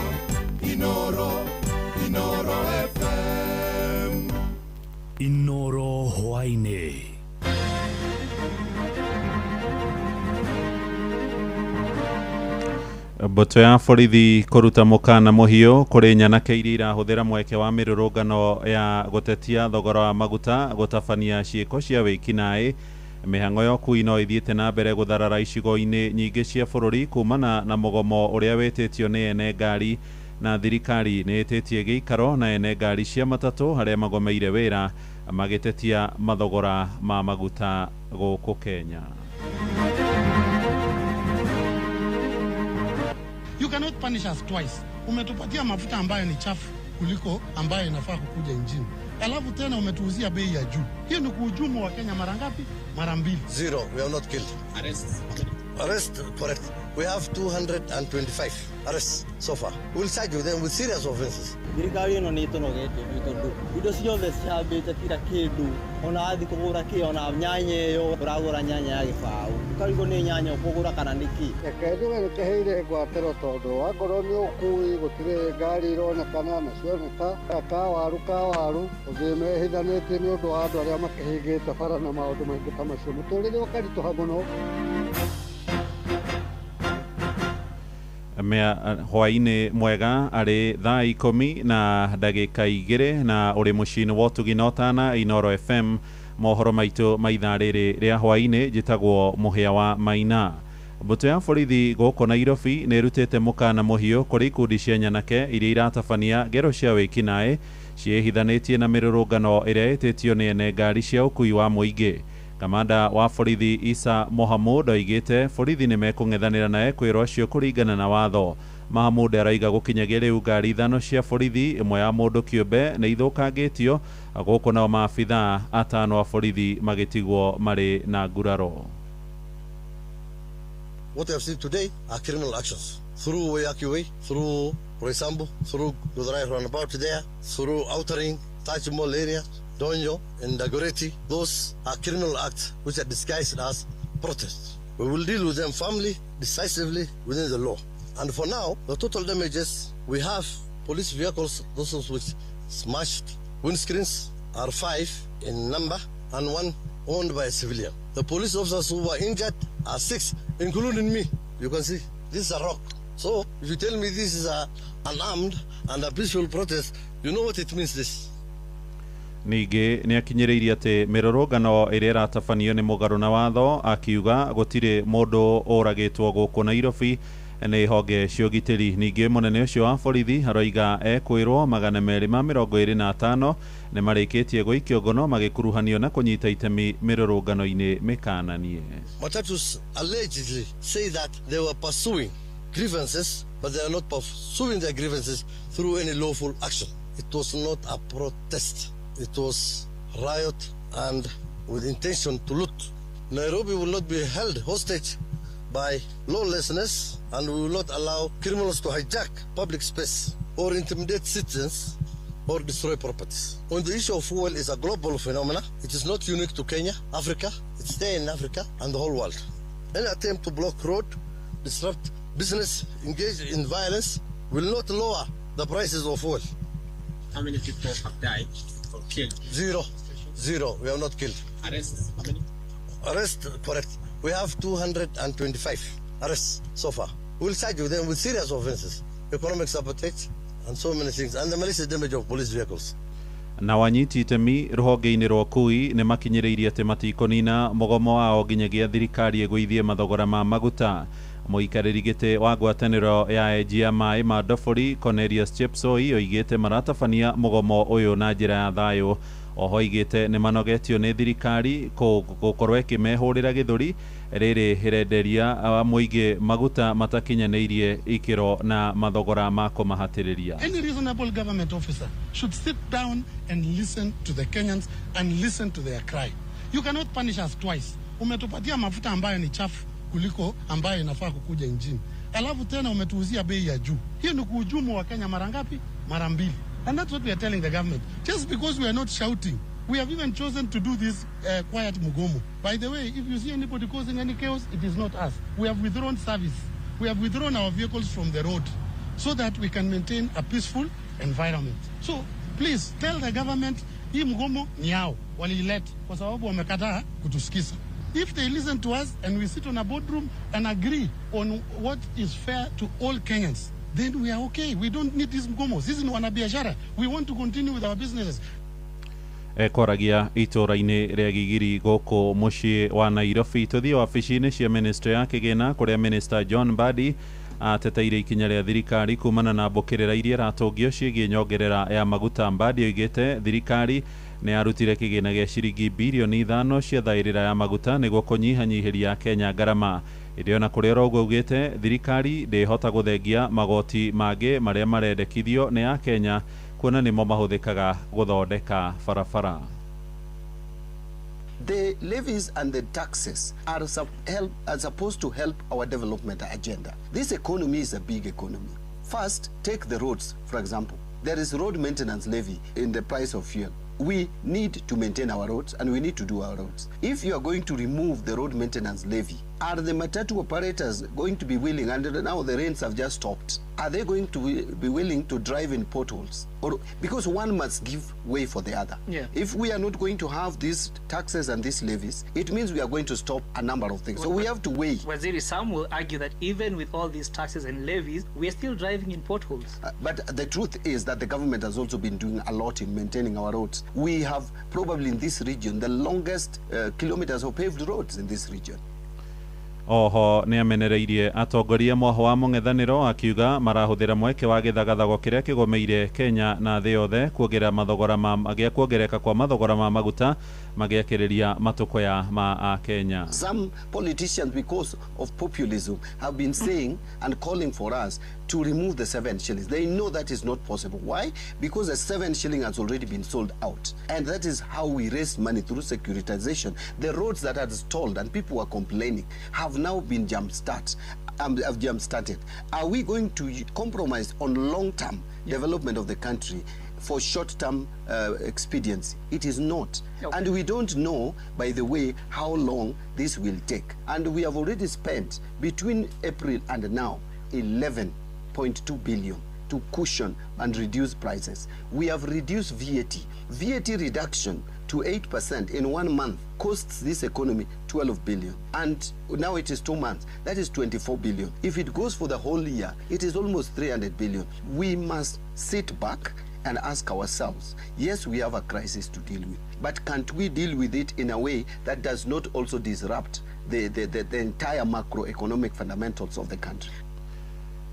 Inooro, Inooro FM. Inooro hwaĩ-inĩ. Mbũtũ ya borithi kũruta mũkana mũhiũ kũrĩ nyanake iria irahũthĩra mweke wa mĩrũrũngano ya gũtetia thogora wa maguta gũtabania ciĩko cia wĩkinaĩ. Mĩhang'o ya ũkui no ĩthiĩte na mbere gũtharara icigo-inĩ nyingĩ cia bũrũri kumana na mũgomo ũrĩa wĩtĩtio nĩ ene ngari, na thirikari nĩ ĩtĩtie gĩikaro na ene ngari cia matatũ arĩa magomeire wĩra magĩtetia mathogora ma maguta gũkũ Kenya. You cannot punish us twice. Umetupatia mafuta ambayo ni chafu kuliko ambayo inafaa kukuja nchini. Alafu tena umetuuzia bei ya juu. Hiyo ni kuhujumu wa Kenya mara ngapi? Mara mbili. Zero, we are not killed. Arrest. Arrest, correct. We have 225 arrests so far. We'll charge you them with serious offenses. Thirikari ĩno nĩ ĩtũnogetie ithuĩ tondũ indo ciothe cihambĩte kila kĩndũ, ona wathiĩ kũgũra kĩ, ona nyanya ĩyo ũragũra nyanya ya gĩbaũ, ũkarigwo nĩ nyanya ũkũgũra kana nĩ kĩ. Reke njuge nĩkĩheire ngwatĩro tondũ wakorwo nĩ ũkui gũtirĩ ngari ironekana na cioneka kawaru kawaru gũthiĩ mehithanĩtie nĩ ũndũ wa andũ arĩa makĩhingĩte bara na maũndũ maingĩ ta macio, mũtũrĩre ũkaritũha mũno. Hwaĩ-inĩ mwega arĩ thaa 10 na ndagĩka 2 na ũrĩ mũciĩ-inĩ wa ũtugi na ũtana Inooro FM. Mohoro maitũ ma ithaa rĩrĩ rĩa hwaĩ-inĩ njĩtagwo Mũhĩa wa Maina. Mbũtũ ya borithi gũkũ Nairobi nĩ ĩrutĩte mũkana mũhiũ kũrĩ ikundi cia nyanake iria iratabania ngero cia wĩkinaĩ ciĩhithanĩtie na mĩrũrũngano ĩrĩa ĩtĩtio nĩ ene ngari cia ũkui wa mũingĩ. Kamanda wa borithi Isa Mohamud oigĩte borithi nĩ mekũng'ethanĩra na ekwĩrwo acio kũringana na watho. Mahamud araiga gũkinyagia rĩu ngari 5 cia borithi, ĩmwe ya mũndũ kĩũmbe nĩ ithũkangĩtio gũkũ nao maabithaa 5 a borithi magĩtigwo marĩ na nguraro. What we have seen today are criminal actions through Waiyaki Way, through Roysambu, through Githurai roundabout there, through Outer Ring, Taj Mall area, Donyo and Dagoretti. Those are criminal acts which are disguised as protests. We will deal with them firmly, decisively within the law. And for now, the total damages we have police vehicles, those which smashed windscreens, are 5 in number and 1 owned by a civilian. The police officers who were injured are 6, including me. You can see this is a rock. So if you tell me this is an armed and a peaceful protest, you know what it means this. Ningĩ nĩ akinyĩrĩirie atĩ mĩrũrũngano ĩrĩa ĩratabanio nĩ mũgarũ na watho, akiuga gũtirĩ mũndũ ũragĩtwo gũkũ Nairobi nĩ honge cia ũgitĩri. Ningĩ mũnene ũcio wa borithi aroiga ekwĩrwo 225 nĩ marĩkĩtie gũikio ngono magĩkuruhanio na kũnyita itemi mĩrũrũngano-inĩ mĩkananie. Matatus allegedly say that they were pursuing grievances, but they are not pursuing their grievances through any lawful action. It was not a protest. It was riot and with intention to loot. Nairobi will not be held hostage by lawlessness, and we will not allow criminals to hijack public space or intimidate citizens or destroy properties. On the issue of fuel is a global phenomenon. It is not unique to Kenya, Africa. It's there in Africa and the whole world. Any attempt to block road, disrupt business, engage in violence will not lower the prices of fuel. How many people have died or killed? Zero. Zero. We have not killed. Arrests? How many? Arrest, correct. We have 225 arrests so far. We'll charge them with serious offenses, economic sabotage, and so many things, and the malicious damage of police vehicles. Na wanyiti itemi rũhonge-inĩ rwa ũkui nĩ makinyĩrĩirie atĩ matikũnina mũgomo wao nginyagia thirikari ĩgũithie mathogora ma maguta. Mũikarĩri gĩtĩ wa ngwatanĩro ya enjia maĩ ma Ndobori Cornelius Chepsoi oigĩte maratabania mũgomo ũyũ na njĩra ya thayũ. Oho oigĩte nĩ manogetio nĩ thirikari gũkorwo ĩkĩmehũrĩra gĩthũri rĩrĩ ĩrenderia mũingĩ maguta matakinyanĩirie ikĩro na mathogora ma kũmahatĩrĩria. Any reasonable government officer should sit down and listen to the Kenyans and listen to their cry. You cannot punish us twice. Umetupatia mafuta ambayo ni chafu kuliko ambayo inafaa kukuja nchini, alafu tena umetuuzia bei ya juu. Hiyo ni kuhujumu wa Kenya mara ngapi? Mara mbili. And that's what we are telling the government. Just because we are not shouting, we have even chosen to do this quiet mugomo. By the way, if you see anybody causing any chaos, it is not us. We have withdrawn service. We have withdrawn our vehicles from the road so that we can maintain a peaceful environment. So please tell the government, hii mgomo ni yao, waliileta kwa sababu wamekataa kutusikiza. If they listen to us and we sit on a boardroom and agree on what is fair to all Kenyans, then we are okay. We don't need this mgomo. Sisi ni wanabiashara. We want to continue with our businesses. Ekoragia itũra-inĩ rĩa Gigiri gũkũ mũciĩ wa Nairobi. Tũthiĩ wabici-inĩ cia ministry ya kĩgĩna kũrĩa Minister John Mbadi ateteire ikinya rĩa thirikari kumana na mbũkĩrĩra iria iratũngio ciĩgiĩ nyongerera ya maguta. Mbadi oigĩte thirikari nĩ yarutire kĩgĩna gĩa ciringi birioni 5 cia thaĩrĩra ya maguta nĩguo kũnyihanyihĩria Kenya ngarama. Ĩndĩ ona kũrĩ oro ũguo augĩte thirikari ndĩhota gũthengia magoti mangĩ marĩa marendekithio nĩ Akenya kuona nĩmo mahũthĩkaga gũthondeka barabara. The levies and the taxes are supposed to help our development agenda. This economy is a big economy. First, take the roads, for example. There is road maintenance levy in the price of fuel. We need to maintain our roads and we need to do our roads. If you are going to remove the road maintenance levy, are the matatu operators going to be willing, and now the rains have just stopped, are they going to be willing to drive in potholes? Or, because one must give way for the other. Yeah. If we are not going to have these taxes and these levies, it means we are going to stop a number of things. So we have to weigh. Waziri, some will argue that even with all these taxes and levies, we are still driving in potholes. But the truth is that the government has also been doing a lot in maintaining our roads. We have probably in this region the longest kilometers of paved roads in this region. Oho nĩ amenereirie atongoria mwaho wa mũng'ethanĩro akiuga marahũthĩra mweke wa gĩthagathago kĩrĩa kĩgomeire Kenya na thĩ yothe kuongerera mathogora ma gĩa kuongerereka kwa mathogora ma maguta magĩakĩrĩria matũkũya ma Akenya. Some politicians, because of populism, have been saying and calling for us to remove the 7 shillings. They know that is not possible. Why? Because the 7 shilling has already been sold out. And that is how we raise money through securitization. The roads that had stalled and people were complaining have now been jump-started. Are we going to compromise on long-term development of the country for short-term expediency? It is not. Okay. And we don't know, by the way, how long this will take. And we have already spent, between April and now, 11.2 billion to cushion and reduce prices. We have reduced VAT. VAT reduction to 8% in 1 month costs this economy 12 billion. And now it is 2 months. That is 24 billion. If it goes for the whole year, it is almost 300 billion. We must sit back and ask ourselves, yes, we have a crisis to deal with, but can't we deal with it in a way that does not also disrupt the entire macroeconomic fundamentals of the country?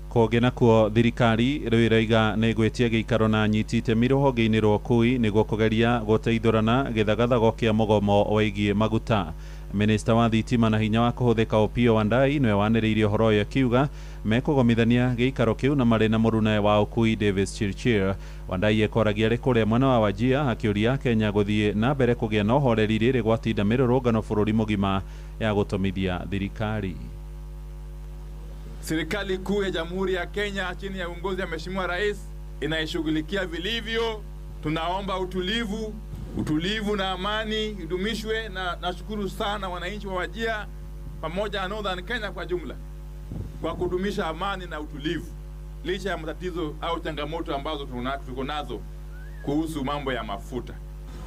Kũngĩ nakuo thirikari rĩu ĩraiga nĩ ĩgwĩtia gĩikaro na anyiti itemi rũhonge-inĩ rwa ũkui nĩguo kũgeria gũteithũrana gĩthagathago kĩa mũgomo wĩgiĩ maguta. Minista wa thitima na hinya wa kũhũthĩka Opiyo Wandayi nĩwe wanĩrĩirie ũhoro ũyũ akiuga mekũgomithania gĩikaro kĩu na marĩ na mũruna wa ũkui Davis Chirchir. Wandayi ekoragia arĩ kũrĩa mwena wa Wajir akĩũria Kenya gũthiĩ na mbere kũgĩa na ũhoreri rĩrĩ gwatinda mĩrũrũngano bũrũri mũgima ya gũtũmithia thirikari. Serikali kuu ya Jamhuri ya Kenya chini ya uongozi wa Mheshimiwa Rais inaishughulikia vilivyo. Tunaomba utulivu na amani idumishwe, na nashukuru sana wananchi wa Wajir pamoja na Northern Kenya kwa jumla kwa kudumisha amani na utulivu licha ya matatizo au changamoto ambazo tuko nazo kuhusu mambo ya mafuta.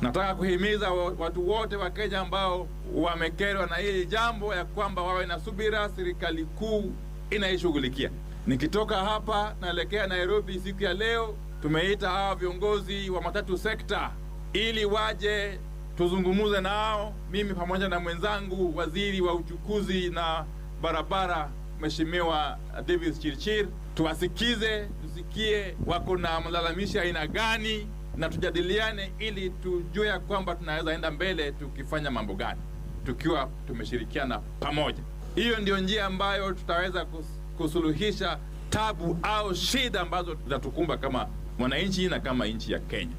Nataka kuhimiza watu wote wa Kenya ambao wamekerwa na hili jambo ya kwamba wawe na subira, serikali kuu inaishughulikia. Nikitoka hapa naelekea Nairobi siku ya leo, tumeita hawa viongozi wa matatu sekta ili waje tuzungumuze nao, mimi pamoja na mwenzangu waziri wa uchukuzi na barabara Mheshimiwa Davis Chirchir, tuwasikize, tusikie wako na malalamishi aina gani na tujadiliane ili tujue ya kwamba tunaweza enda mbele tukifanya mambo gani tukiwa tumeshirikiana pamoja. Hiyo ndio njia ambayo tutaweza kusuluhisha tabu au shida ambazo zitatukumba kama mwananchi na kama nchi ya Kenya.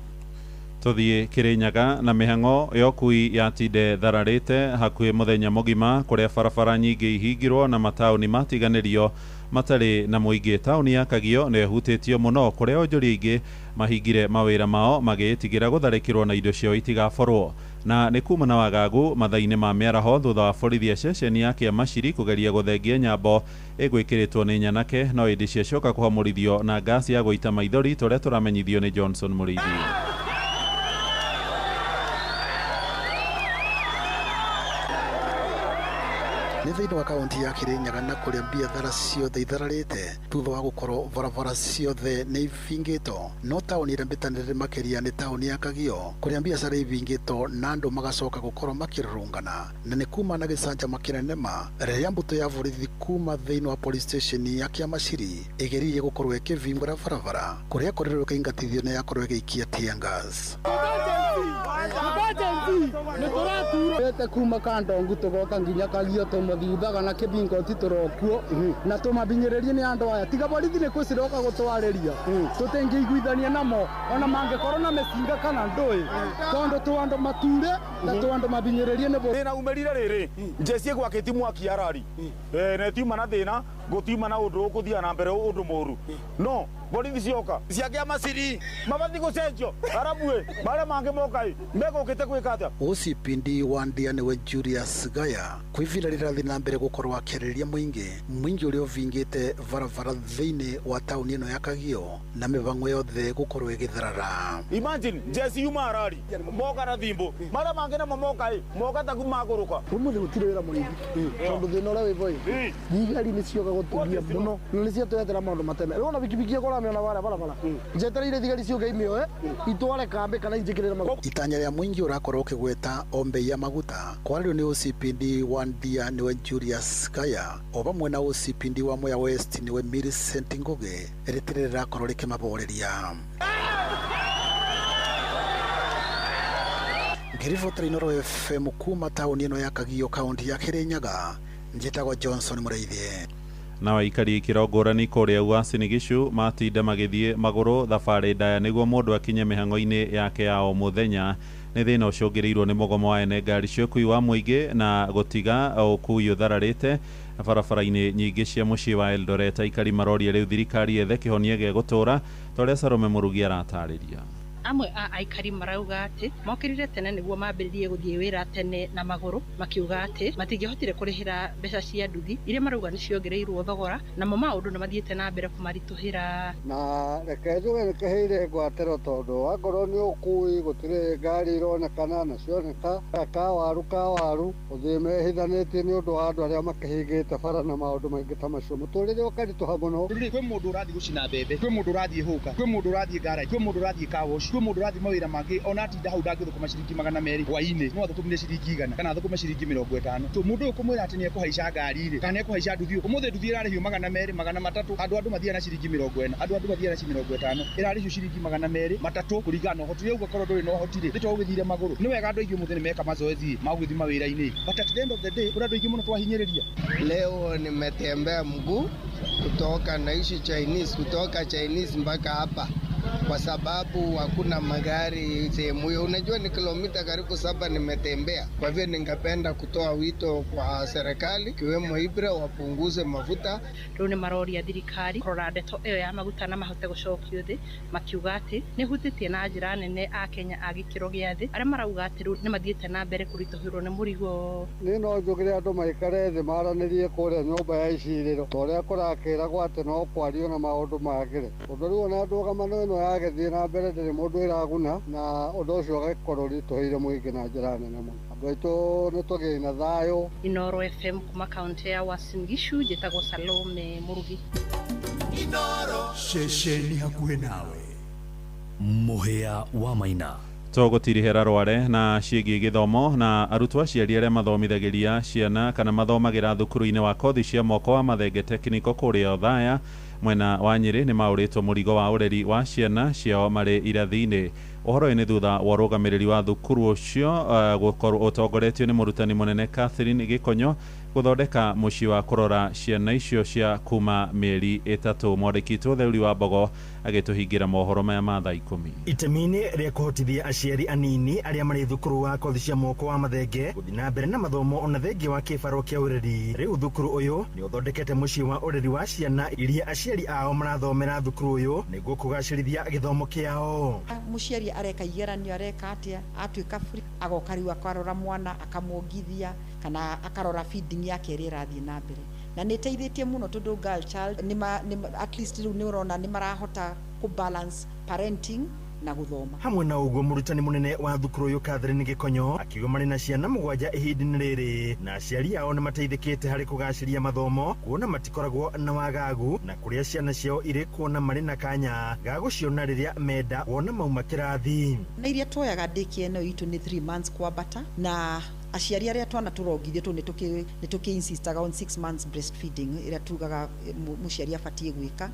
Tuthie Kirinyaga na mihango ya ũkui yatinde thararĩte hakuhĩ mũthenya mũgima kũrĩa barabara nyingĩ ihingirwo na mataũni matiganĩrio matarĩ na mũingĩ. Taũni ya Kagio nĩ ĩhutĩtio mũno kũrĩa onjoria aingĩ mahingire mawĩra mao magĩĩtigĩra gũtharĩkĩrwo na indo ciao itigaborwo. Na nĩ kuma na wagagu mathaa-inĩ ma mĩaraho thutha wa borithi a ceceni ya Kĩamaciri kũgeria gũthengia nyambo ĩgwĩkĩrĩtwo nĩ nyanake no ĩndĩ ciacoka kũhamũrithio na ngasi ya gũita maithori tũrĩa tũramenyithio nĩ Johnson Mũrĩithi. Nĩ thĩinĩ wa kaunti ya Kirinyaga na kũrĩa biathara ciothe ithararĩte thutha wa gũkorwo barabara ciothe nĩ ibingĩtwo, no taũni ĩrĩa mbĩtanĩrĩre makĩria nĩ taũni ya Kagio kũrĩa biacara ibingĩtwo na andũ magacoka gũkorwo makĩrũrũngana, na nĩ kuma na gĩcanjama kĩnene ma rĩrĩa mbũtũ ya borithi kuma thĩinĩ wa police station ya Kĩamaciri ĩgeririe gũkorwo ĩkĩvingũra barabara kũrĩa korirwo ĩkĩingatithio na yakorwo ĩgĩikia tear gas. Ete kuma kandongu tugoka nginya Kagio tumuthuthaga na kibingoti turokuo na tumabinyiririe ni andu aya tiga borithi ni kuciroka gutwariria tutingĩiguithania namo ona mangikorwo na micinga kana ndui tondu tu andu mature na tu andu mabinyiririe ni thina umerire riri njeci gwakiti mwaki arari na tiuma na thina gutiuma na undu ukuthia na mbere undu muru no borithi cioka cia Kĩamaciri mabathi gucenjio arabue maria mangi mokai megukite gwika atia. OCPD wa Ndia niwe Julius Gaya kwivira rirathi na mbere gukorwo akĩarĩrĩria mũingĩ ũrĩa ũvingĩte barabara thĩinĩ wa taũni ĩno ya Kagio na mĩbango yothe gũkorwo ĩgĩtharara. Imagine jesi yuma arari moka na thimbo maria mangi namo mokai moka ta kumagũrũka ũmũthĩ gũtirĩ wĩra mũingĩ tondũ thĩna ũrĩa wĩvo ĩ thigari nĩ cioka gũtũgia mũno na nĩ ciatũretera maũndũ mateme rĩu ona bikibiki ĩkũramĩona barĩa barabara njetereire thigari ciũke imĩoe itware kambĩ kana injĩkĩrĩre maguta. Itanya rĩa mũingĩ ũrakorwo ũkĩgweta o mbei ya maguta kwarĩrio nĩ OCPD wa Ndia niwe Julius Gaya o vamwe na OCPD wa Mwea West niwe Millicent Ngugi rĩtirĩ rĩrakorwo rĩkĩmaboreria. Ngĩribotera Inooro FM kuma taũni ĩno ya Kagio kaunti ya Kirinyaga, njĩtagwo Johnson Mũrĩithi. Na aikari ikĩro ngũrani kũrĩa Uasin Gishu matinda magĩthiĩ magũrũ thabarĩ ndaya nĩguo mũndũ akinye mĩhang'o-inĩ yake ya o mũthenya. Nĩ thĩna ũcũngĩrĩirwo nĩ mũgomo wa ene ngari cia ũkui wa mũingĩ na gũtiga ũkui ũthararĩte barabara-inĩ nyingĩ cia mũciĩ wa Eldoret. Aikari maroria rĩu thirikari yethe kĩhonia gĩa gũtũũra ta ũrĩa Salome Mũrugi aratarĩria. Amwe a aikari marauga atĩ mokĩrire tene nĩguo mambĩrĩrie gũthiĩ wĩra tene na magũrũ, makiuga atĩ matingĩhotire kũrĩhĩra mbeca cia nduthi iria marauga nĩ ciongereirwo thogora, namo maũndũ nĩ mathiĩte na mbere kũmaritũhĩra. Na reke njuge nĩ kĩheire ngwatĩro tondũ akorwo nĩ ũkui gũtirĩ ngari ironekana na cioneka kawaru gũthiĩ mehithanĩtie nĩ ũndũ wa andũ arĩa makĩhingĩte bara na maũndũ maingĩ ta macio mũtũrĩre ũkaritũha mũno. Kwĩ mũndũ ũrathiĩ gũcina mbembe, kwĩ mũndũ ũrathiĩ hũka, kwĩ mũndũ ũrathiĩ garage, kwĩ mũndũ ũrathiĩ car wash, kwĩ mũndũ ũrathiĩ mawĩra mangĩ ona atinda hau ndangĩthũkũma ciringi 200 hwainĩ no athũkũmire ciringi 100 kana athũkũme ciringi 50. So mũndũ ũyũ kũmwĩra atĩ nĩekũhaica ngari rĩ kana nĩekũhaica nduthi, ũmũthĩ nduthi ĩrarĩhio 200 300, andũ mathiaga na ciringi 40, andũ mathiaga na ciringi 50, ĩrarĩhio ciringi 200 300 kũringana na ũhoti. Rĩu ũgakorwo ndũrĩ na ũhoti rĩ nĩ to ũgĩthire magũrũ. Nĩ wega andũ aingĩ ũmũthĩ nĩ meka mazoezi ma gũgĩthiĩ mawĩra-inĩ, but at the end of the day kũrĩ andũ aingĩ mũno twahinyĩrĩria. Leo nimetembea mguu kutoka naishi Chinese, kutoka Chinese mpaka hapa kwa sababu hakuna magari sehemu hiyo. Unajua ni kilomita karibu 7 nimetembea. Kwa hivyo ningependa kutoa wito kwa serikali kiwemo Ibra wapunguze mafuta. Rĩu nĩ maroria thirikari kũrora ndeto ĩyo ya maguta na mahote gũcokio thĩ, makiuga atĩ nĩ hutĩtie na njĩra nene a Kenya a gĩkĩro gĩa thĩ arĩa marauga atĩ rĩu nĩ mathiĩte na mbere kũritũhĩrwo nĩ mũrigo. Niĩ no njugire andũ maikare thĩ maranĩrie kũrĩa nyũmba ya icirĩro ta ũrĩa kũrakĩragwo atĩ no kwario na maũndũ magĩre ũndũ rĩu ona ndũgamano ĩno Ĩragĩthiĩ na mbere ndĩrĩ mũndũ ĩraguna na ũndũ ũcio ũgagĩkorwo ũritũhĩire mũingĩ na njĩra nene mũno. Andũ aitũ nĩ tũgĩe na thayũ. Inoro FM kuma kaunti ya Uasin Gishu, njĩtagwo Salome Murugi. Ceceni hakuhĩ nawe. Mũhĩa wa Maina. Tũgũtirihĩra rware na ciĩgiĩ gĩthomo na arutwo aciari arĩa mathomithagĩria ciana kana mathomagĩra thukuru-inĩ wa kothi cia moko wa Mathenge Technical kũrĩa Othaya mwena wa Nyĩrĩ nĩ maũrĩtwo mũrigo wa ũreri wa ciana ciao marĩ irathi-inĩ. Ũhoro ũyũ nĩ thutha wa ũrũgamĩrĩri wa thukuru ũcio gũkorwo ũtongoretio nĩ mũrutani mũnene Catherine Gĩkonyo gũthondeka mũciĩ wa kũrora ciana icio cia kuma mĩeri 3. Mwandĩki witũ Theuri wa Mbogo agĩtũhingĩra mohoro maya ma thaa 10. Itemi-inĩ rĩa kũhotithia aciari anini arĩa marĩ thukuru wa kothi cia moko wa Mathenge gũthiĩ na mbere na mathomo ona thengia wa kĩbaro kĩa ũreri, rĩu thukuru ũyũ nĩ ũthondekete mũciĩ wa ũreri wa ciana iria aciari ao marathomera thukuru ũyũ nĩguo kũgacĩrithia gĩthomo kĩao. Mũciari areka igeranio areka atĩa, atuĩka free agoka rĩu akarora mwana akamwongithia kana akarora feeding yake ĩrĩa ĩrathiĩ na mbere, na nĩ ĩteithĩtie mũno tondũ girl child nĩ at least rĩu nĩ ũrona nĩ marahota kũ balance parenting na gũthoma. Hamwe na ũguo, mũrutani mũnene wa thukuru ũyũ Catherine Gĩkonyo akiuga marĩ na ciana 7 ihinda-inĩ rĩrĩ na aciari ao nĩ mateithĩkĩte harĩ kũgacĩria mathomo, kuona matikoragwo na wagagu na kũrĩa ciana ciao irĩ kuona marĩ na kanya ga gũciona rĩrĩa menda wona mauma kĩrathi. Na iria tuoyaga daycare ĩno itũ nĩ 3 months kwambata, na aciari arĩa twana tũrongithio tũ nĩ tũkĩ insistaga on 6 months breastfeeding ĩrĩa tugaga mũciari abatiĩ gwĩka.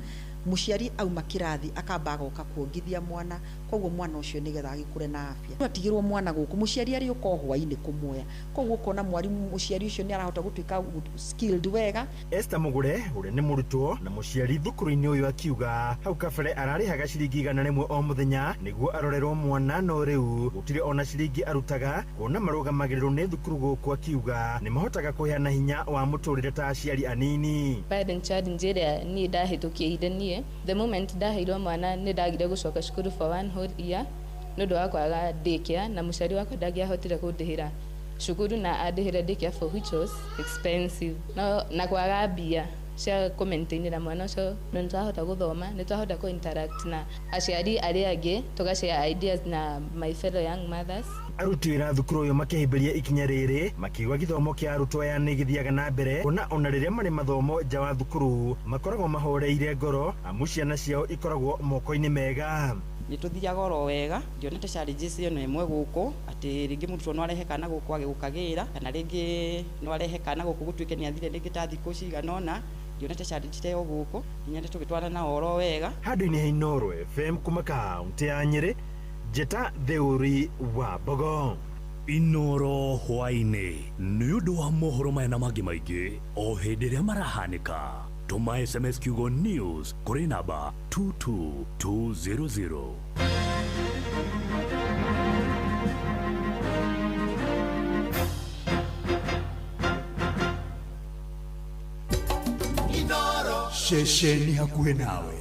Mũciari auma kĩrathi akamba agoka kuongithia mwana, koguo mwana ũcio nĩgetha agĩkũre na afya. Atigĩrwo mwana gũkũ, mũciari arĩũka o hwaĩ-inĩ kũmuoya, koguo ũkona mwarimu mũciari ũcio nĩ arahota gũtuĩka skilled wega. Esther Mũgũre ũrĩa nĩ mũrutwo na mũciari thukuru-inĩ ũyũ akiuga hau kabere ararĩhaga ciringi 100 o mũthenya nĩguo arorerwo mwana, no rĩu gũtirĩ ona ciringi arutaga kuona marũgamagĩrĩrwo nĩ thukuru gũkũ, akiuga nĩ mahotaga kũheana hinya wa mũtũrĩre ta aciari anini. Parent challenge ĩrĩa niĩ ndahĩtũkĩire niĩ, the moment ndaheirwo mwana nĩ ndagire gũcoka cukuru for one whole year nĩ ũndũ wa kwaga daycare, na mũciari wakwa ndangĩahotire kũndĩhĩra cukuru na andĩhĩre daycare for which was expensive, no na kwaga mbia cia kũmaintainĩra mwana ũcio, no nĩtwahota gũthoma, nĩtwahota kũ interact na aciari arĩa angĩ, tũga share ideas na my fellow young mothers. Aruti wĩra thukuru ũyũ makĩhĩmbĩria ikinya rĩrĩ makiuga gĩthomo kĩa arutwo aya nĩ gĩthiaga na mbere kuona ona rĩrĩa marĩ mathomo nja wa thukuru makoragwo mahoreire ngoro amu ciana ciao ikoragwo moko-inĩ mega. Nĩ tũthiaga oro wega, ndionete challenges ĩno ĩmwe gũkũ atĩ rĩngĩ mũrutwo no arehe kana gũkũ agĩgũkagĩra, kana rĩngĩ no arehe kana gũkũ gũtuĩke nĩ athire rĩngĩ ta thikũ cigana ũna. Ndionete challenge ta ĩyo gũkũ, nginya nĩ tũgĩtwarana na oro wega. Handũ-inĩ ha Inooro FM kuma kaũntĩ ya Nyĩrĩ, Njĩta Theuri wa Mbogo. Inooro hwaĩ-inĩ nĩ ũndũ wa mohoro maya na mangĩ maingĩ o hĩndĩ ĩrĩa marahanĩka. Tũma SMS kiugo news kũrĩ namba 22200. Ceceni hakuhĩ nawe.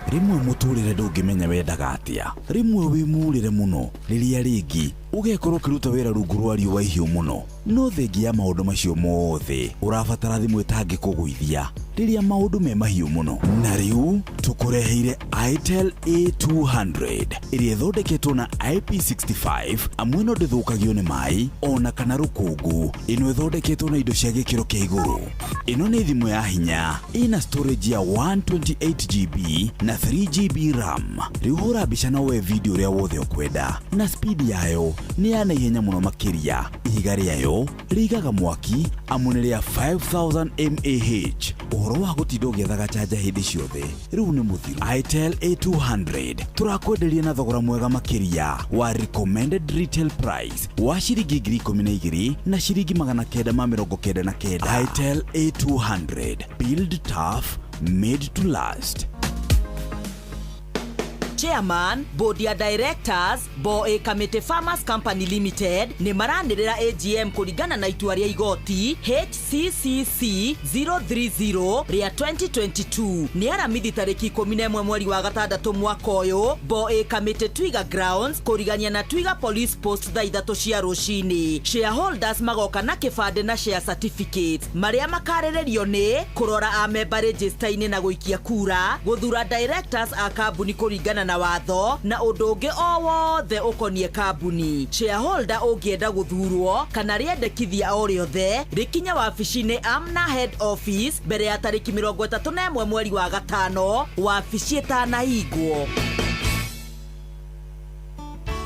Rĩmwe mũtũrĩre ndũngĩmenya wendaga atĩa, rĩmwe wĩ mũrĩre mũno, rĩrĩa rĩngĩ ũgekorwo ũkĩruta wĩra rungu rwa riũa ihiũ mũno, no thengia ya maũndũ macio mothe ũrabatara thimũ ĩtangĩkũgũithia rĩrĩa maũndũ me mahiũ mũno. Na rĩu tũkũreheire Itel A200 ĩrĩa ĩthondeketwo na IP65 amu ĩno ndĩthũkagio nĩ maĩ ona kana rũkũngũ. Ĩno ĩthondeketwo na indo cia gĩkĩro kĩa igũrũ. Ĩno nĩ thimũ ya hinya ĩna storage ya 128GB na 3GB RAM. Rĩu hũra mbica na woe video ũrĩa wothe ũkwenda, na speed yayo nĩ ya naihenya mũno makĩria. Ihiga rĩayo rĩigaga mwaki amu nĩ rĩa 5000 mAh. Ũhoro wa gũtinda ũgĩethaga chanja hĩndĩ ciothe rĩu nĩ mũthiru. Itel A200 tũrakwenderia na thogora mwega makĩria wa recommended retail price wa ciringi 12,000 na ciringi 999. Itel A200, build tough, made to last. Chairman, Board ya Directors, Boe Kamete Farmers Company Limited nĩ maranĩrĩra AGM kũringana na itua rĩa igoti HCCC 030 rĩa 2022 nĩ aramithi tarĩki 11 mweri wa gatandatũ mwaka ũyũ, Boe Kamete Twiga Grounds kũrigania na Twiga Police Post thaa 3 cia rũcinĩ. Shareholders magoka na kĩbandĩ na share certificates marĩa makarĩrĩrio nĩ kũrora amemba register-inĩ na gũikia kura, gũthura directors a kambuni kũringana na na watho na ũndũ ũngĩ o wothe ũkoniĩ kambuni. Shareholder ũngĩenda gũthurwo kana rĩendekithia o rĩothe rĩkinya wabici-inĩ Amna Head Office mbere ya tarĩki 31 mweri wa gatano wabici ĩtanahingwo.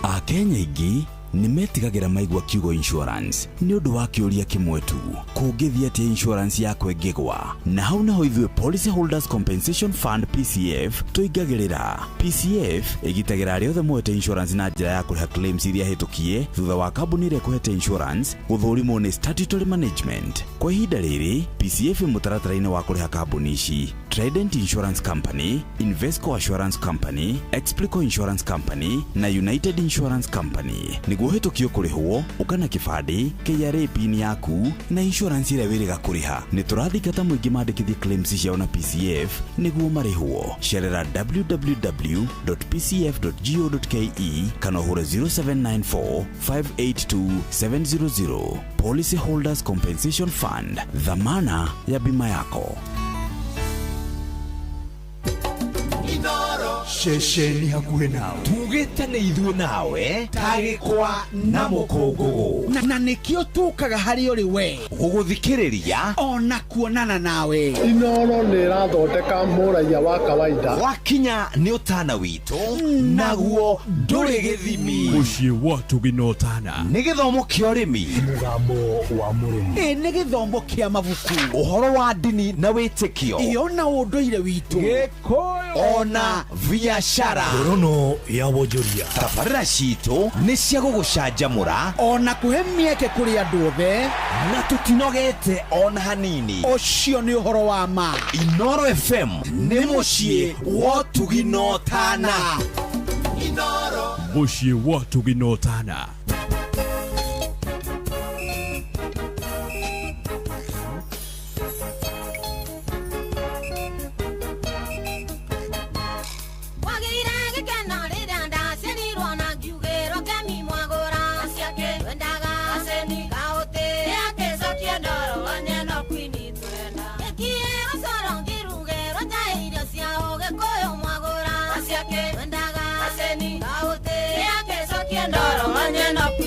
Akenya aingĩ nĩ metigagĩra maigua kiugo insurance nĩ ũndũ wa kĩũria kĩmwe tu, kũngĩthiĩ atĩa insurance yakwa ĩngĩgwa? Na hau naho ithuĩ Policy Holders Compensation Fund PCF tũingagĩrĩra. PCF ĩgitagĩra arĩa othe moete insurance na njĩra ya kũrĩha claims iria hĩtũkie thutha wa kambuni ĩrĩa ĩkũhete insurance gũthũrimwo nĩ statutory management. Kwa ihinda rĩrĩ PCF ĩ mũtaratara-inĩ wa kũrĩha kambuni ici: Trident Insurance Company, Invesco Assurance Company, Explico Insurance Company na United Insurance Company. Nĩguo ũhĩtũkio kũrĩhwo, ũka na kĩbandĩ, KRA PIN yaku na insurance ĩrĩa wĩrĩga kũrĩha. Nĩ tũrathingata mũingĩ mandĩkithie claims ciao na PCF nĩguo marĩhwo. Cerera www.pcf.go.ke kana ũhũre 0794 582 700. Policy Holders Compensation Fund, dhamana ya bima yako. Ceceni hakuhĩ nawe. Tugĩte nĩ ithuĩ nawe ta gĩkwa na mũkũngũgũ, na nĩkĩo tũkaga harĩ ũrĩ we gũgũthikĩrĩria ona kuonana nawe. Inoro nĩ ĩrathondeka mũraiya wa kawaida. Gwakinya nĩ ũtana witũ, naguo ndũrĩ gĩthimi. Mũciĩ wa Ũtugi na Ũtana. Nĩ gĩthomo kĩa ũrĩmi, mũgambo wa mũrĩmi, ĩ nĩ gĩthomo kĩa mabuku, ũhoro wa ndini na wĩtĩkio, ĩyo na ũndũire witũ, Gĩkũyũ ona biashara. Ngorono ya wonjoria. Tabarĩra citũ nĩ cia gũgũcanjamũra ona kũhe mĩeke kũrĩ andũ othe, na tũtinogete ona hanini. Ũcio nĩ ũhoro wa ma. Inoro FM nĩ mũciĩ wa ũtugi na ũtana. Inoro, mũciĩ wa ũtugi na ũtana. Ndoro manyeno.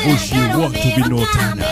Mũciĩ wa Tũginotana.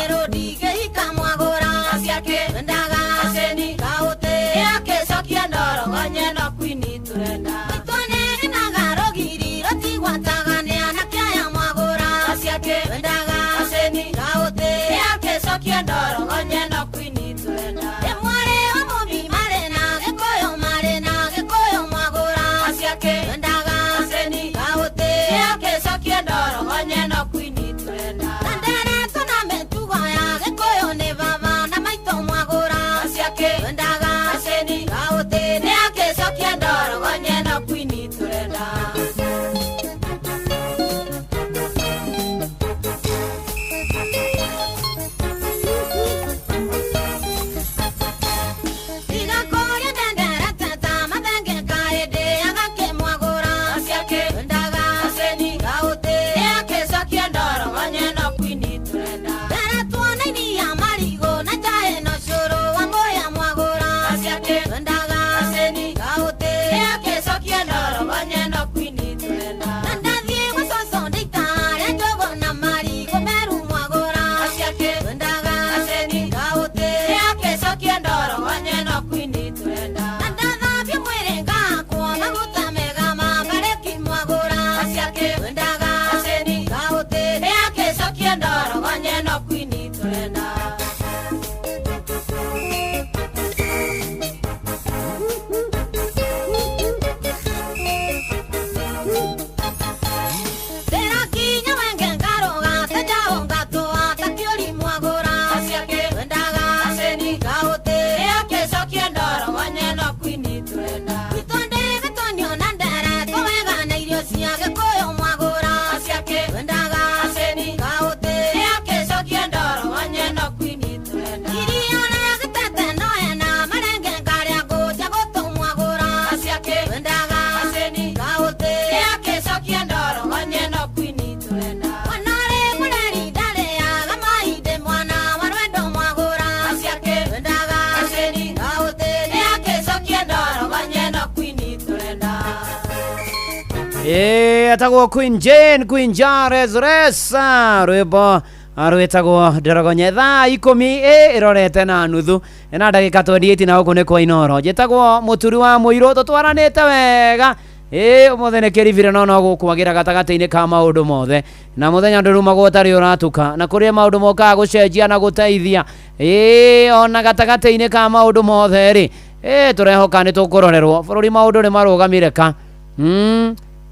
Ĩĩ, etagwo Queen Jane, Queen Jares Resa, rwĩmbo rwĩtagwo Ndorogonye. Thaa 10 ĩrorete na nuthu na ndagĩka 28, na gũkũ nĩ kwa Inoro. Njĩtagwo Mũturi wa Mũirũ, tũtwaranĩte wega. Ĩĩ, ũmũthĩ nĩ kĩribire, no gũkwagĩra gatagatĩ-inĩ ka maũndũ mothe, na mũthenya ndũrumagwo ũtarĩ ũratuka, na kũrĩ maũndũ mokaga gũcenjia na gũteithia. Ĩĩ, ona gatagatĩ-inĩ ka maũndũ mothe rĩ, ĩĩ, tũrehoka nĩ tũkũrorerwo bũrũri. Maũndũ nĩ marũgamire ka.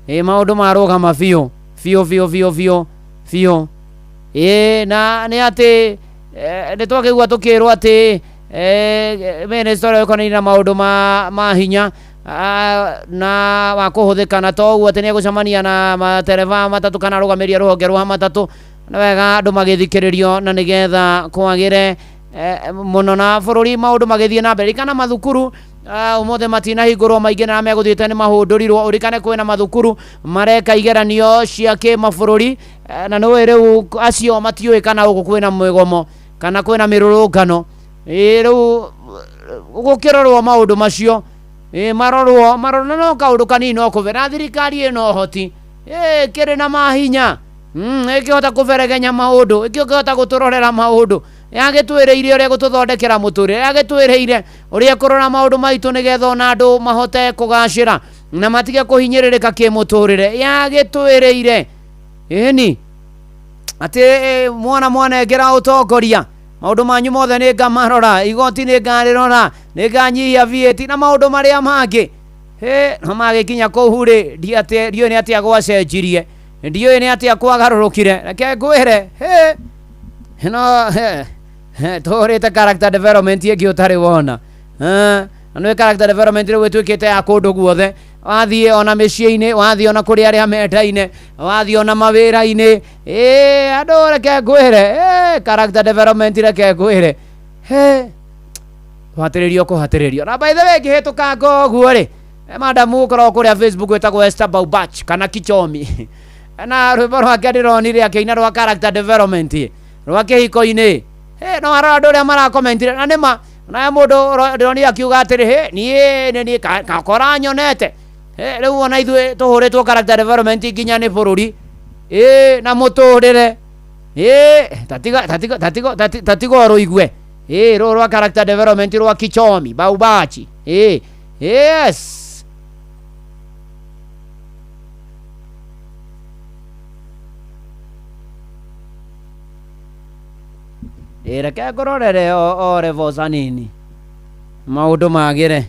Ĩĩ, maũndũ marũgama biũ biũ biũ biũ biũ biũ. Ĩĩ, na nĩ atĩ nĩ twakĩigua tũkĩrwo atĩ minister ũrĩa ũkonainie na maũndũ ma hinya na wa kũhũthĩka, na to ũguo, atĩ nĩ egũcemania na matereba matatũ kana arũgamĩrĩri a rũhonge rwa matatũ. Nĩ wega andũ magĩthikĩrĩrio na nĩgetha kwagĩre mũno na bũrũri maũndũ magĩthiĩ na mbere. Ririkana mathukuru ũmũthĩ matinahingũrwo maingĩ, na megũthiĩte nĩ mahũndũrirwo. Ũririkane kwĩna mathukuru mareka igeranio cia kĩmabũrũri, na nĩũĩ rĩu acio matiũĩ kana gũkũ kwĩna mĩgomo kana kwĩna mĩrũrũngano. Ĩĩ, rĩu gũkĩrorwo maũndũ macio, ĩĩ, marorwo marorwo no kaũndũ kanini no kũbe na thirikari ĩna ũhoti, ĩĩ, kĩrĩ na mahinya, ĩkĩhota kũberegenya maũndũ, ĩkĩhota gũtũrorera maũndũ, yagĩtwĩrĩire ũrĩa gũtũthondekera mũtũrĩre, yagĩtwĩrĩire ũrĩa kũrora maũndũ maitũ nĩgetha ona andũ mahote kũgacĩra na matige kũhinyĩrĩrĩka kĩmũtũrĩre. Yagĩtwĩrĩire ĩni atĩ mwana mwanengera ũtongoria, maũndũ manyu mothe nĩ ngamarora, igoti nĩ ngarĩrora, nĩ nganyihia VAT na maũndũ marĩa mangĩ. Hĩ, no magĩkinya kũu rĩ, ndiũĩ nĩ atĩa gwacenjirie, ndiũĩ nĩ atĩa kwagarũrũkire. Reke ngwĩre, hĩ, no tũhũrĩte character development ĩngĩ ũtarĩ wona. Na nĩ character development rĩu ĩtuĩkĩte ya kũndũ guothe. Wathiĩ ona mĩciĩ-inĩ, wathiĩ ona kũrĩ arĩa mendaine, wathiĩ ona mawĩra-inĩ. Ĩĩ, andũ, reke ngwĩre, ĩĩ, character development, reke ngwĩre, hĩ, kũhatĩrĩrio kũhatĩrĩrio. Na by the way, ngĩhĩtũkanga ũguo rĩ, madamu ũkoragwo kũrĩa Facebook wĩtagwo Esther Baubach kana Kichomi, na rwĩmbo rwake ndĩronire akĩina rwa character development rwa kĩhiko-inĩ. Hĩ, no arora andũ ũrĩa marakomentire, na nĩma naye mũndũ ndĩronire akiuga atĩrĩ, hĩ, niĩ nĩ niĩ kakora nyonete. Hĩ, rĩu ona ithuĩ tũhũrĩtwo character development nginya nĩ bũrũri, ĩĩ, na mũtũrĩre. Tatiga tatiga tatiga tatiga rũigue rũrũ rwa character development rwa kichomi baubachi. Yes. Reke ngũrorere o revoca nini maũndũ magĩre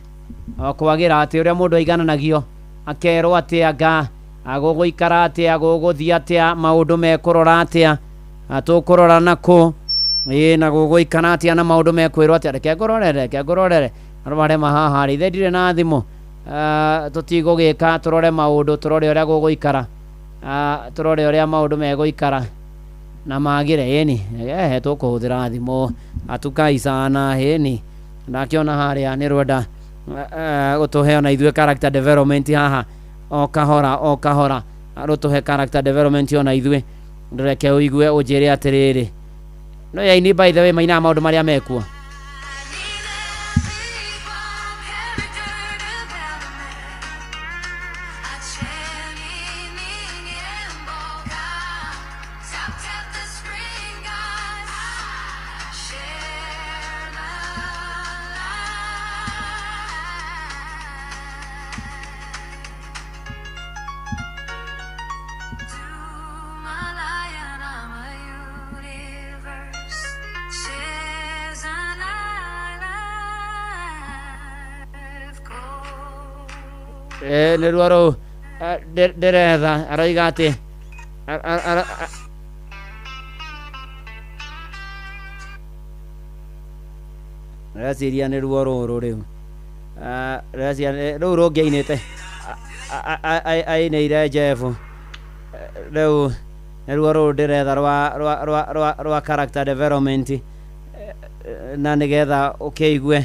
o kwagĩra atĩ ũrĩa mũndũ aigananagio akerwo atĩ anga gũgũikara atĩa gũgũthiĩ atĩa maũndũ mekũrora atĩa tũkũrora nakũ na gũgũikara atĩa na maũndũ mekwĩrwo atĩa. Reke ngũrorere arwarema haha rĩ ithe ndirĩ na thimũ tũtigũgĩka tũrore maũndũ tũrore ũrĩa gũgũikara tũrore ũrĩa maũndũ megũikara na magĩre. Ĩni tũkũhũthĩra thimũ atukai sana. Ĩni ndakĩona harĩa nĩ rwenda gũtũhe ona ithuĩ character development haha o kahora rũtũhe character development ona ithuĩ. Ndũreke ũigue ũnjĩre atĩrĩrĩ no yaini by the way mainaga maũndũ marĩa mekuo. Nĩruo rũu ndĩretha aroiga atĩ reciria nĩruo rũrũ rĩu reciria rũu rũngĩainĩte ainĩire Jeff rĩu nĩruo rũrũ ndĩretha rwa character development na nĩgetha ũkĩigue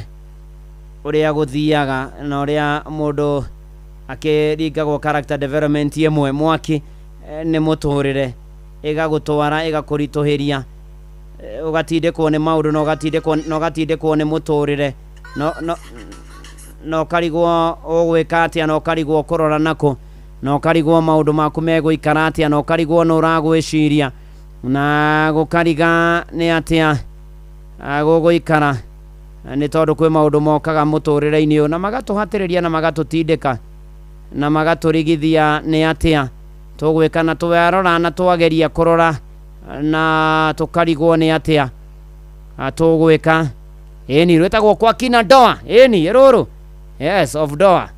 ũrĩa gũthiaga na ũrĩa mũndũ akĩringagwo character development ĩmwe mwaki nĩ mũtũrĩre ĩgagũtwara ĩgakũritũhĩria ũgatindĩkwo nĩ maũndũ na ũgatindĩkwo nĩ mũtũrĩre na ũkarigwo ũgwĩka atĩa na ũkarigwo kũrora nakũ na ũkarigwo maũndũ maku megũikara atĩa na ũkarigwo nũ ũragwĩciria na gũkariga nĩ atĩa gũgũikara nĩ tondũ kwĩ maũndũ mokaga mũtũrĩre-inĩ ũyũ na magatũhatĩrĩria na magatũtindĩka na magatũrigithia nĩ atĩa tũgwĩka na twarora na twageria kũrora na tũkarigwo nĩ atĩa tũgwĩka. Ĩni rwĩtagwo kwa kina ndoa. Ĩni rũrũ yes of ndoa.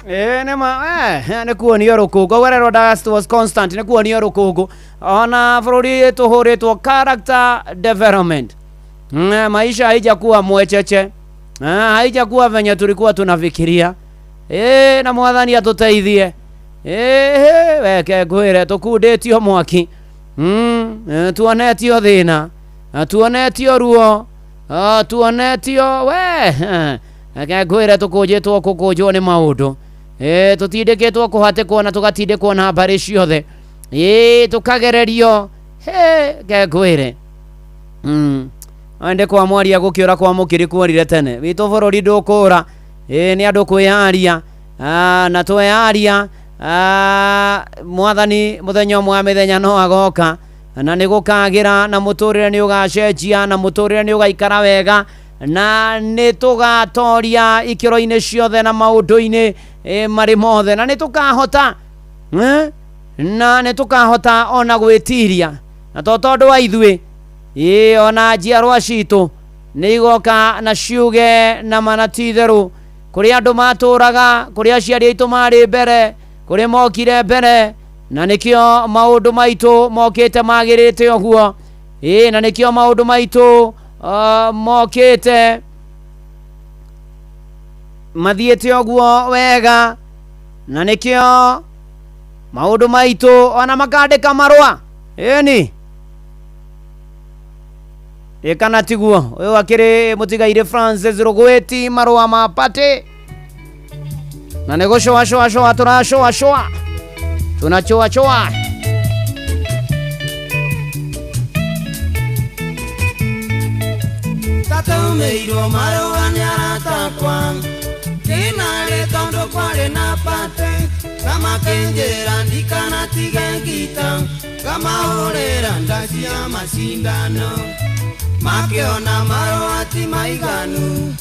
Ĩ nĩ ma nĩ kuonio rũkũngũ wererwo dust was constant nĩ kuonio rũkũngũ ona bũrũri tũhũrĩtwo character development. Maisha haijakuwa mwecheche, haijakuwa venye tulikuwa tunafikiria. Na mwathani atũteithie. Weke ngwĩre tũkundĩtio mwaki, tuonetio thĩna, tuonetio ruo, tuonetio we reke ngwĩre tũkũnjĩtwo kũkũnjwo nĩ maũndũ. Tũtindĩkĩtwo kũhatĩkwo na tũgatindĩkwo na mbarĩ ciothe. Tũkagererio. Reke ngwĩre. Ende kwa mwaria gũkĩũra kwa mũkĩrĩ kuorire tene witũ bũrũri ndũkũra. Nĩ andũ kwĩyaria, na tweyaria mwathani mũthenya ũmwe wa mĩthenya no agoka na nĩ gũkagĩra na mũtũrĩre nĩ ũgacenjia na mũtũrĩre nĩ ũgaikara wega na nĩ tũgatoria ikĩro-inĩ ciothe na maũndũ-inĩ marĩ mothe na nĩ tũkahota, na nĩ tũkahota ona gwĩtiria na to tondũ wa ithuĩ ona njiarwa citũ nĩ igoka na ciuge na mana ti itherũ kũrĩa andũ matũraga kũrĩa aciari aitũ marĩ mbere kũrĩa mokire mbere na nĩkĩo maũndũ maitũ mokĩte magĩrĩte ũguo. Na nĩkĩo maũndũ maitũ mokĩte mathiĩte ũguo wega na nĩkĩo maũndũ maitũ ona makandĩka marũa. Ĩni kana tiguo ũyũ akĩrĩ mũtigairĩ Francis Rũgwĩti marũa ma party na nĩ gũcoa coa coa tũracoa coa tunachoa choa. Tatũmĩirwo marũa nĩ arata akwa ndinarĩ tondũ kwarĩ na party kamakĩnjĩra ndikanatige ngita ngamahũrĩra nda cia macindano makiona marũa ti maiganu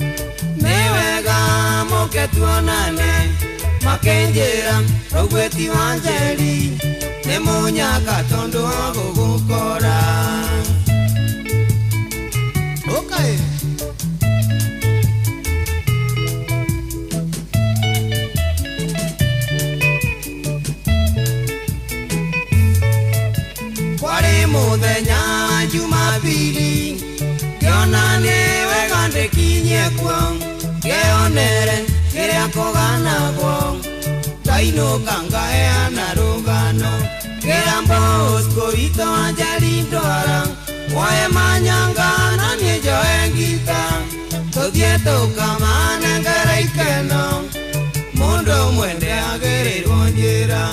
nĩ wega mũke tuonane makĩnjĩra Rũgwĩti wa Njeri nĩ mũnyaka tondũ wa gũgũkora. Okay. Kwarĩ mũthenya Jumapili ngĩona nĩ wega ndĩkinyie kuo ngĩonere kĩrĩa kũganagwo ndainũka ngaheana rũgano ngĩra Bosco witũ wa Njeri ndwara woe manyanga na niĩ njoe ngita tũthiĩ tũkamanengera ikeno mũndũ ũmwe ndĩagĩrĩirwo njĩra.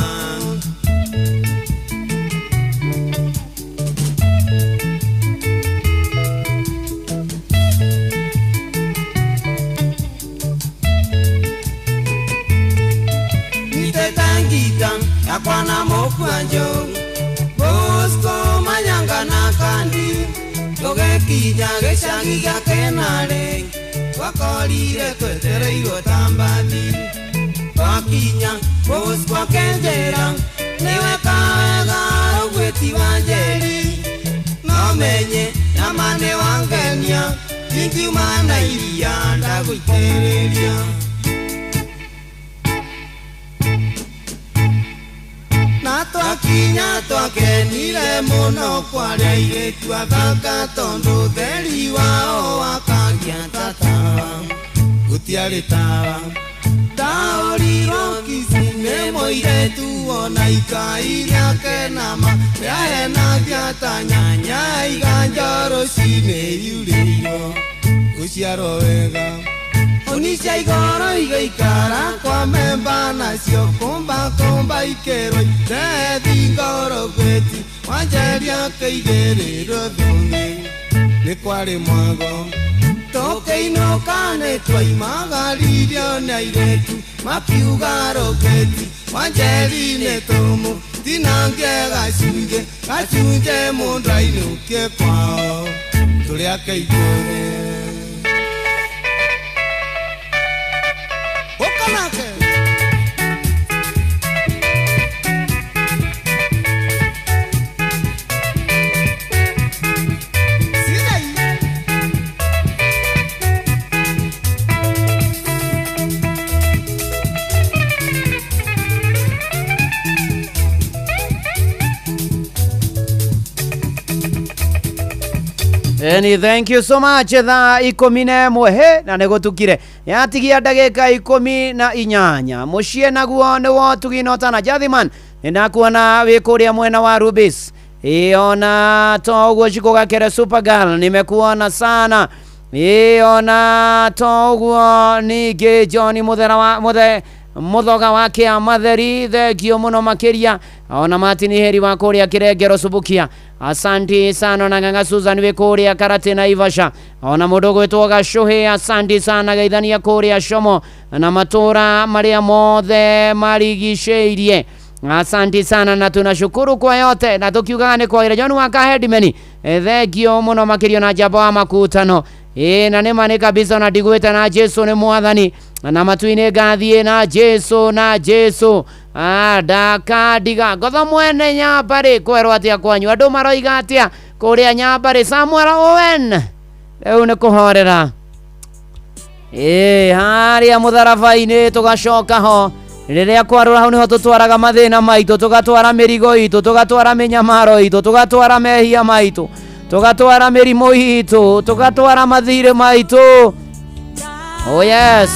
Yakwana mokwanjo Bosco manyanga na kandi tũgĩkinya gĩcagi gĩa Kenarĩ twakorire twetereirwo ta mbathi twakinya Bosco akĩnjĩra nĩweka wega Rũgwĩti wa Njeri no menye nama nĩ wangenia ingiuma na iria ndagũitĩrĩria. Twakinya twakenire mũno kwarĩa airĩtu athaka tondũ ũtheri wao wakagia ta tawa gũtiarĩ tawa ndaũrirwo Kisii nĩ mũirĩtu ona ikai rĩake nama rĩahenagia ta nyanya iganja rũcinĩ yurĩirwo gũciarwo wega Onisha igoro igaikara kwa memba nacio kumba kumba ikerwo itethi Rũgwĩti wa Njeri akĩigĩrĩrwo thũng'ĩ nĩ kwarĩ mwago tũkĩinũka nĩ twaimagaririo nĩ airĩtu makiuga Rũgwĩti wa Njeri nĩ tũmũtinangie gacunjĩ gacunjĩ mũndũ ainũkie kwao tũrĩ ake igũrĩ. Okanake. Eni, thank you so much. Thaa 11 he na nĩ gũtukire yatigia ndagĩka 18. Mũciĩ naguo nĩ wotugi notana Jathiman, nĩndakuona wĩ kũrĩa mwena wa Rubis. Iona to ũguo Cikũ Gakere Supergirl, nimekuona sana. Iona to ũguo ningĩ John Muthera wa Muthe Muthoga wa Kĩamatheri, thengio mũno makĩria. Ona Martin Heri wa kũrĩa Kĩrengero Subukia, asanti sana. Na Ng'ang'a Susan wĩ kũrĩa Karate na Ivasha. Ona mũndũ gwĩtwo Gacũhĩ, asanti sana. Geithania kũrĩa Como na matũra marĩa mothe marigicĩirie, asanti sana na tunashukuru kwa yote, na tukiugaga nĩ kwagĩra. John wa Kahedimeni, thengio mũno makĩria. Na njamba wa makutano, ĩ na nĩ ma nĩ kabisa, na ndigwĩte na Jesu nĩ mwathani na matu-inĩ ngathiĩ na Jesu na Jesu. Ndakandiga ngotho mwene Nyambarĩ, kwerwo atĩa kwanyu, andũ maroiga atĩa kũrĩa Nyambarĩ? Samuel Owen, rĩu nĩ kũhorera ĩ harĩa mũtharaba-inĩ, tũgacoka ho rĩrĩa kwarũra. Hau nĩho tũtwaraga mathĩna maitũ, tũgatwara mĩrigo itũ, tũgatwara mĩnyamaro itũ, tũgatwara mehia maitũ, tũgatwara mĩrimũ itũ, tũgatwara mathirĩ maitũ. Oh yes.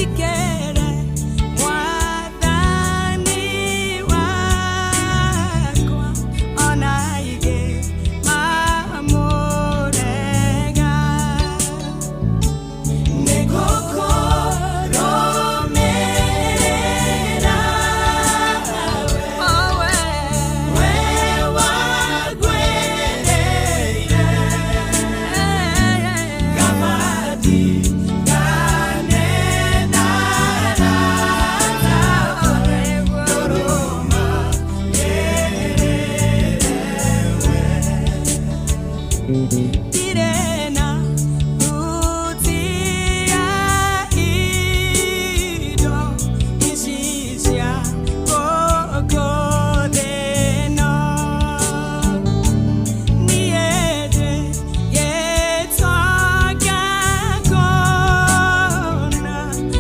Ikere mwathani wakwa ona ingĩ mamũrega nĩngũkũrũmĩrĩra we, we wagwĩrĩire kabati. Tirena utia indo ici cia gũkũ thĩ ĩno. Niĩ ndĩ gĩtonga kũna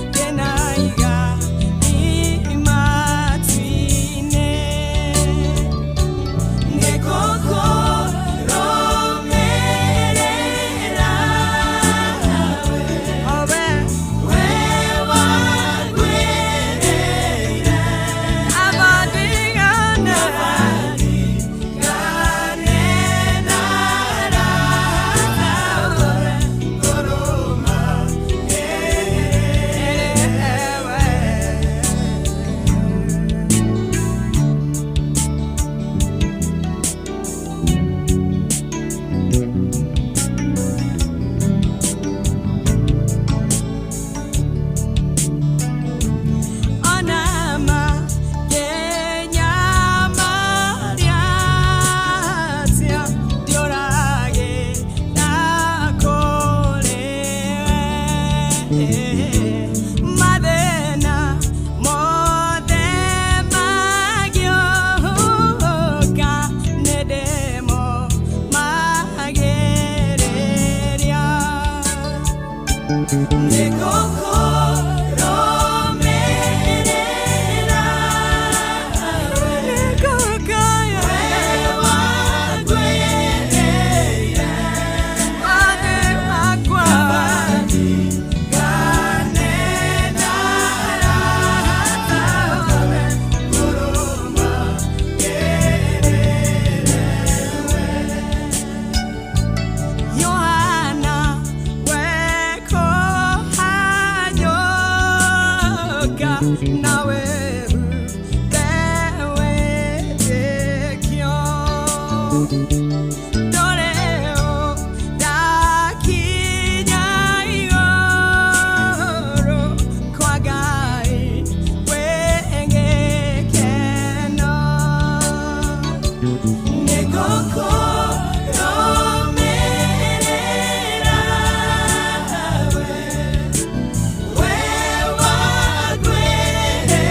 ndĩna igai matu-inĩ. Nĩngũkũrũmĩrĩra we, we wagwĩrĩire amandigane na arata ngũrũmĩrĩre we. Onama ngenyamaria ndiũrage na kũrĩ we. Mathĩna mothe mangĩũka nĩ ndĩmo magĩrĩria. Nĩngũkũrũmĩrĩra we, wagwĩrĩire kabatigane na arata ngũrũmagĩrĩre we. Yohana wekũhanyũka nawe wetĩkio ndũrĩũ ndakinya igũrũ kwa Ngai wĩ gĩkeno. Nĩngũkũrũmĩrĩra we, we wagwĩrĩire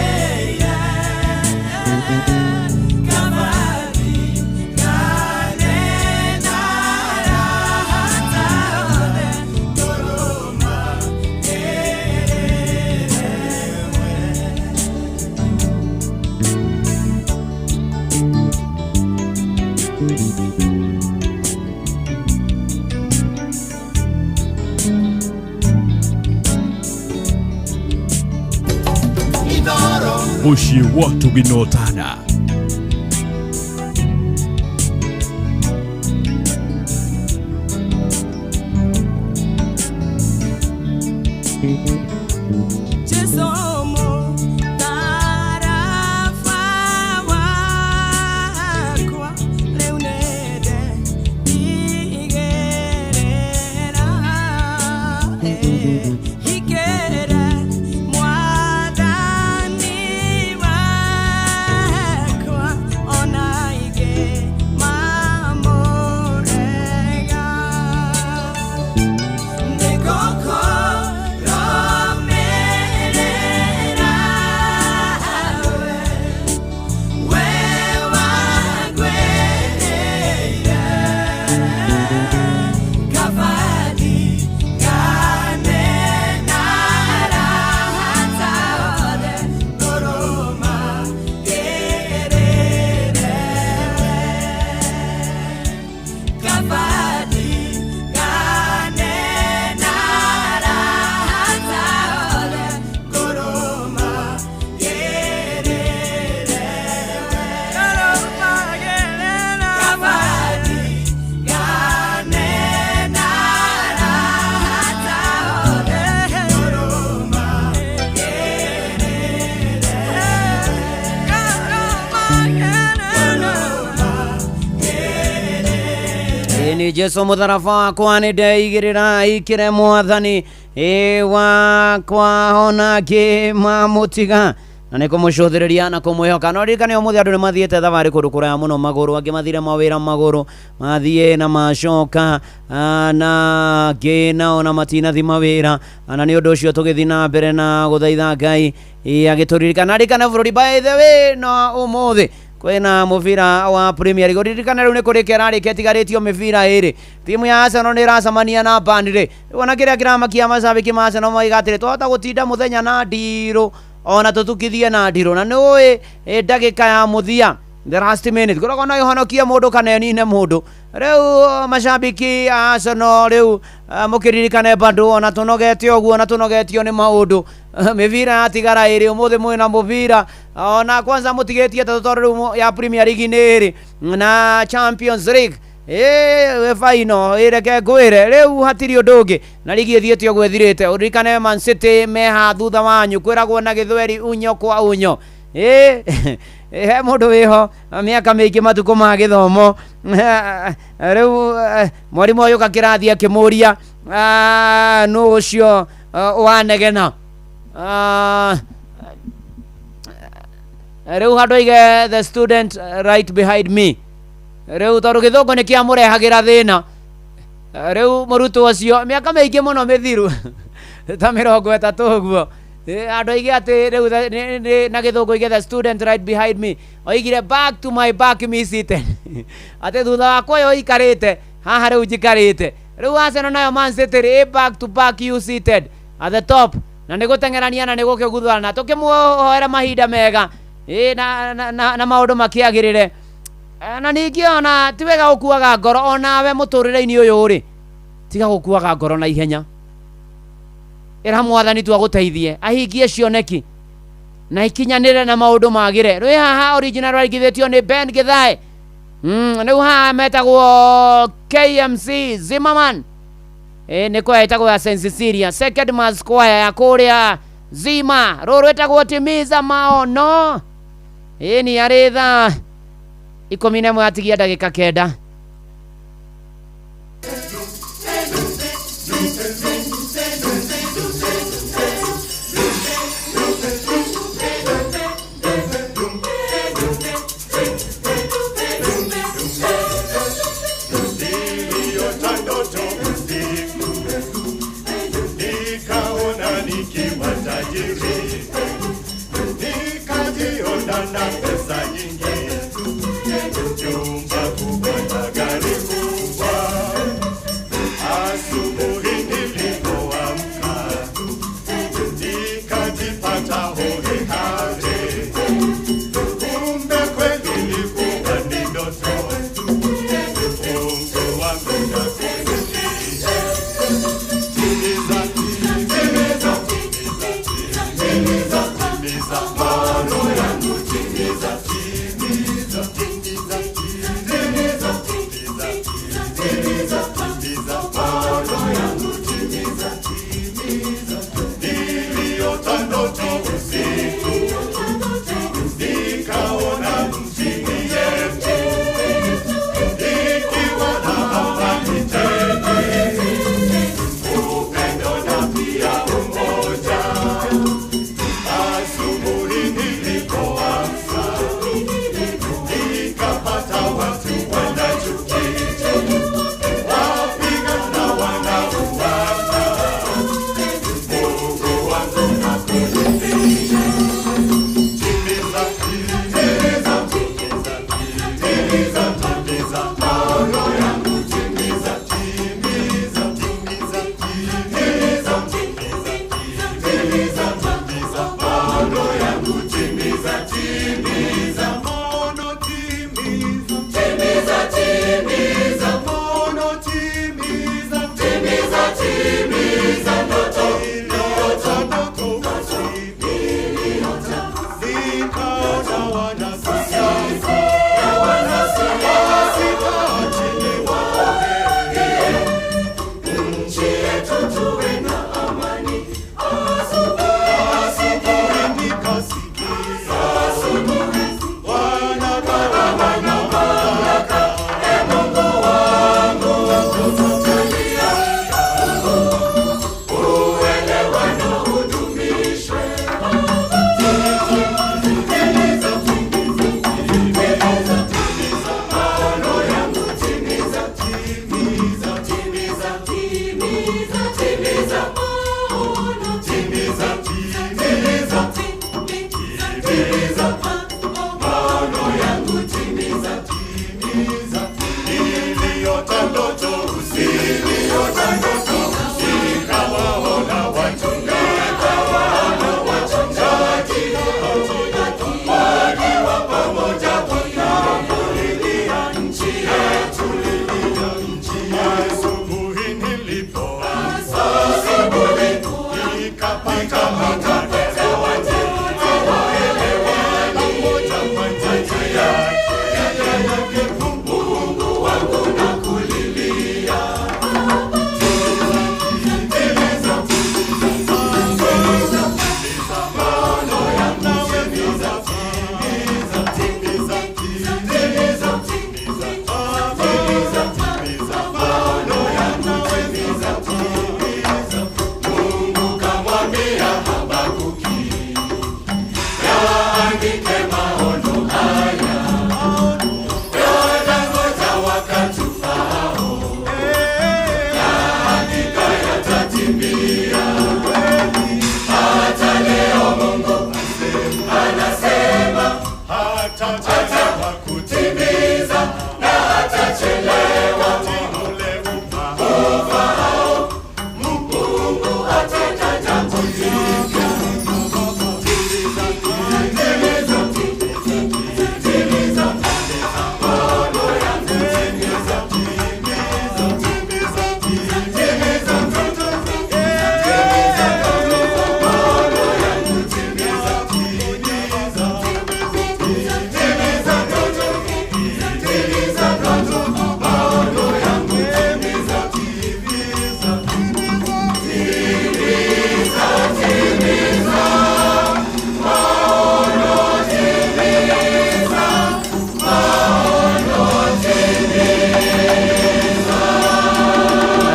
Mũciĩ wa Ũtugi na Ũtana. Ni Jesu mũtharaba wakwa nĩ ndeigĩrĩra ikĩre mwathani ĩ wakwa ona ngĩmamũtiga na nĩ kũmũcũthĩrĩria na kũmwĩhoka. No ririkane ũmũthĩ andũ nĩ mathiĩte thabarĩ kũndũ kũraya mũno magũrũ, angĩ mathire mawĩra magũrũ, mathiĩ na macoka, na angĩ nao na matinathi mawĩra, na nĩ ũndũ ũcio tũgĩthiĩ na mbere na gũthaitha Ngai agĩtũririkana. Ririkana bũrũri, by the way, no ũmũthĩ kwĩna mũbira wa Premier League. Ririkana rĩu nĩ kũrĩkia ĩrarĩkia ĩtigarĩtio mĩbira ĩrĩ. Timu ya Arsenal nĩ ĩracemania na Burnley. Rĩu ona kĩrĩa kĩramakia macabĩki ma Arsenal moiga atĩrĩ, twahota gũtinda mũthenya na ndirũ ona tũtukithie na ndirũ, na nĩ ũĩ ndagĩka ya mũthia, the last minute, ngoragwo no ĩhonokie mũndũ kana ĩnine mũndũ. Rĩu macabiki a Arsenal rĩu mũkĩririkane bado ona tũnogete ũguo na tũnogetio nĩ maũndũ, mĩbira yatigara ĩrĩ ũmũthĩ mwĩna mũbira ona kwanza mũtigĩtie ĩtatũ tondũ rĩu ya Premier League nĩ ĩrĩ na Champions League final ĩreke ngwĩre rĩu hatirĩ ũndũ ũngĩ na ligi ĩthiĩte ũguo ĩthirĩte. Ũririkane Man City meha thutha wanyu, kwĩragwo na gĩthweri unyo kwa unyo. He mũndũ wĩho mĩaka mĩingĩ matukũ ma gĩthomo, rĩu mwarimũ ũyũ kĩrathi akĩmũria nũ ũcio wanegena, rĩu handũ aige the student right behind me, rĩu tondũ gĩthũngũ nĩ kĩamũrehagĩra thĩna. Rĩu mũrutwo ũcio mĩaka mĩingĩ mũno mĩthiru ta 30 ũguo, andũ aige atĩ rĩu na gĩthũngũ aige the student right behind me, oigire back to my back me seated atĩ thutha wakwa ũyũ ũikarĩte haha rĩu njikarĩte. Rĩu Arsenal nayo Man City rĩ back to back you seated at the top, na nĩ gũteng'erania na nĩ gũkĩguthana. Tũkĩmũhoera mahinda mega na maũndũ makĩagĩrĩre. Na ningĩ ona ti wega gũkuaga ngoro onawe mũtũrĩre-inĩ ũyũ rĩ, tiga gũkuaga ngoro na ihenya. Ĩra mwathani tu agũteithie ahingie cioneki na ikinyanĩre na maũndũ magĩre. Rwĩ haha original rwaringithĩtio nĩ Ben Githae. Rĩu haha metagwo KMC Zimmerman, nĩ kwaya ĩtagwo ya St Cecilia Second Mass Choir ya kũrĩa Zima. Rũrũ rwĩtagwo Timiza Maono. Ni arĩ thaa 11 atigia ndagĩka 9. Asubuhi nili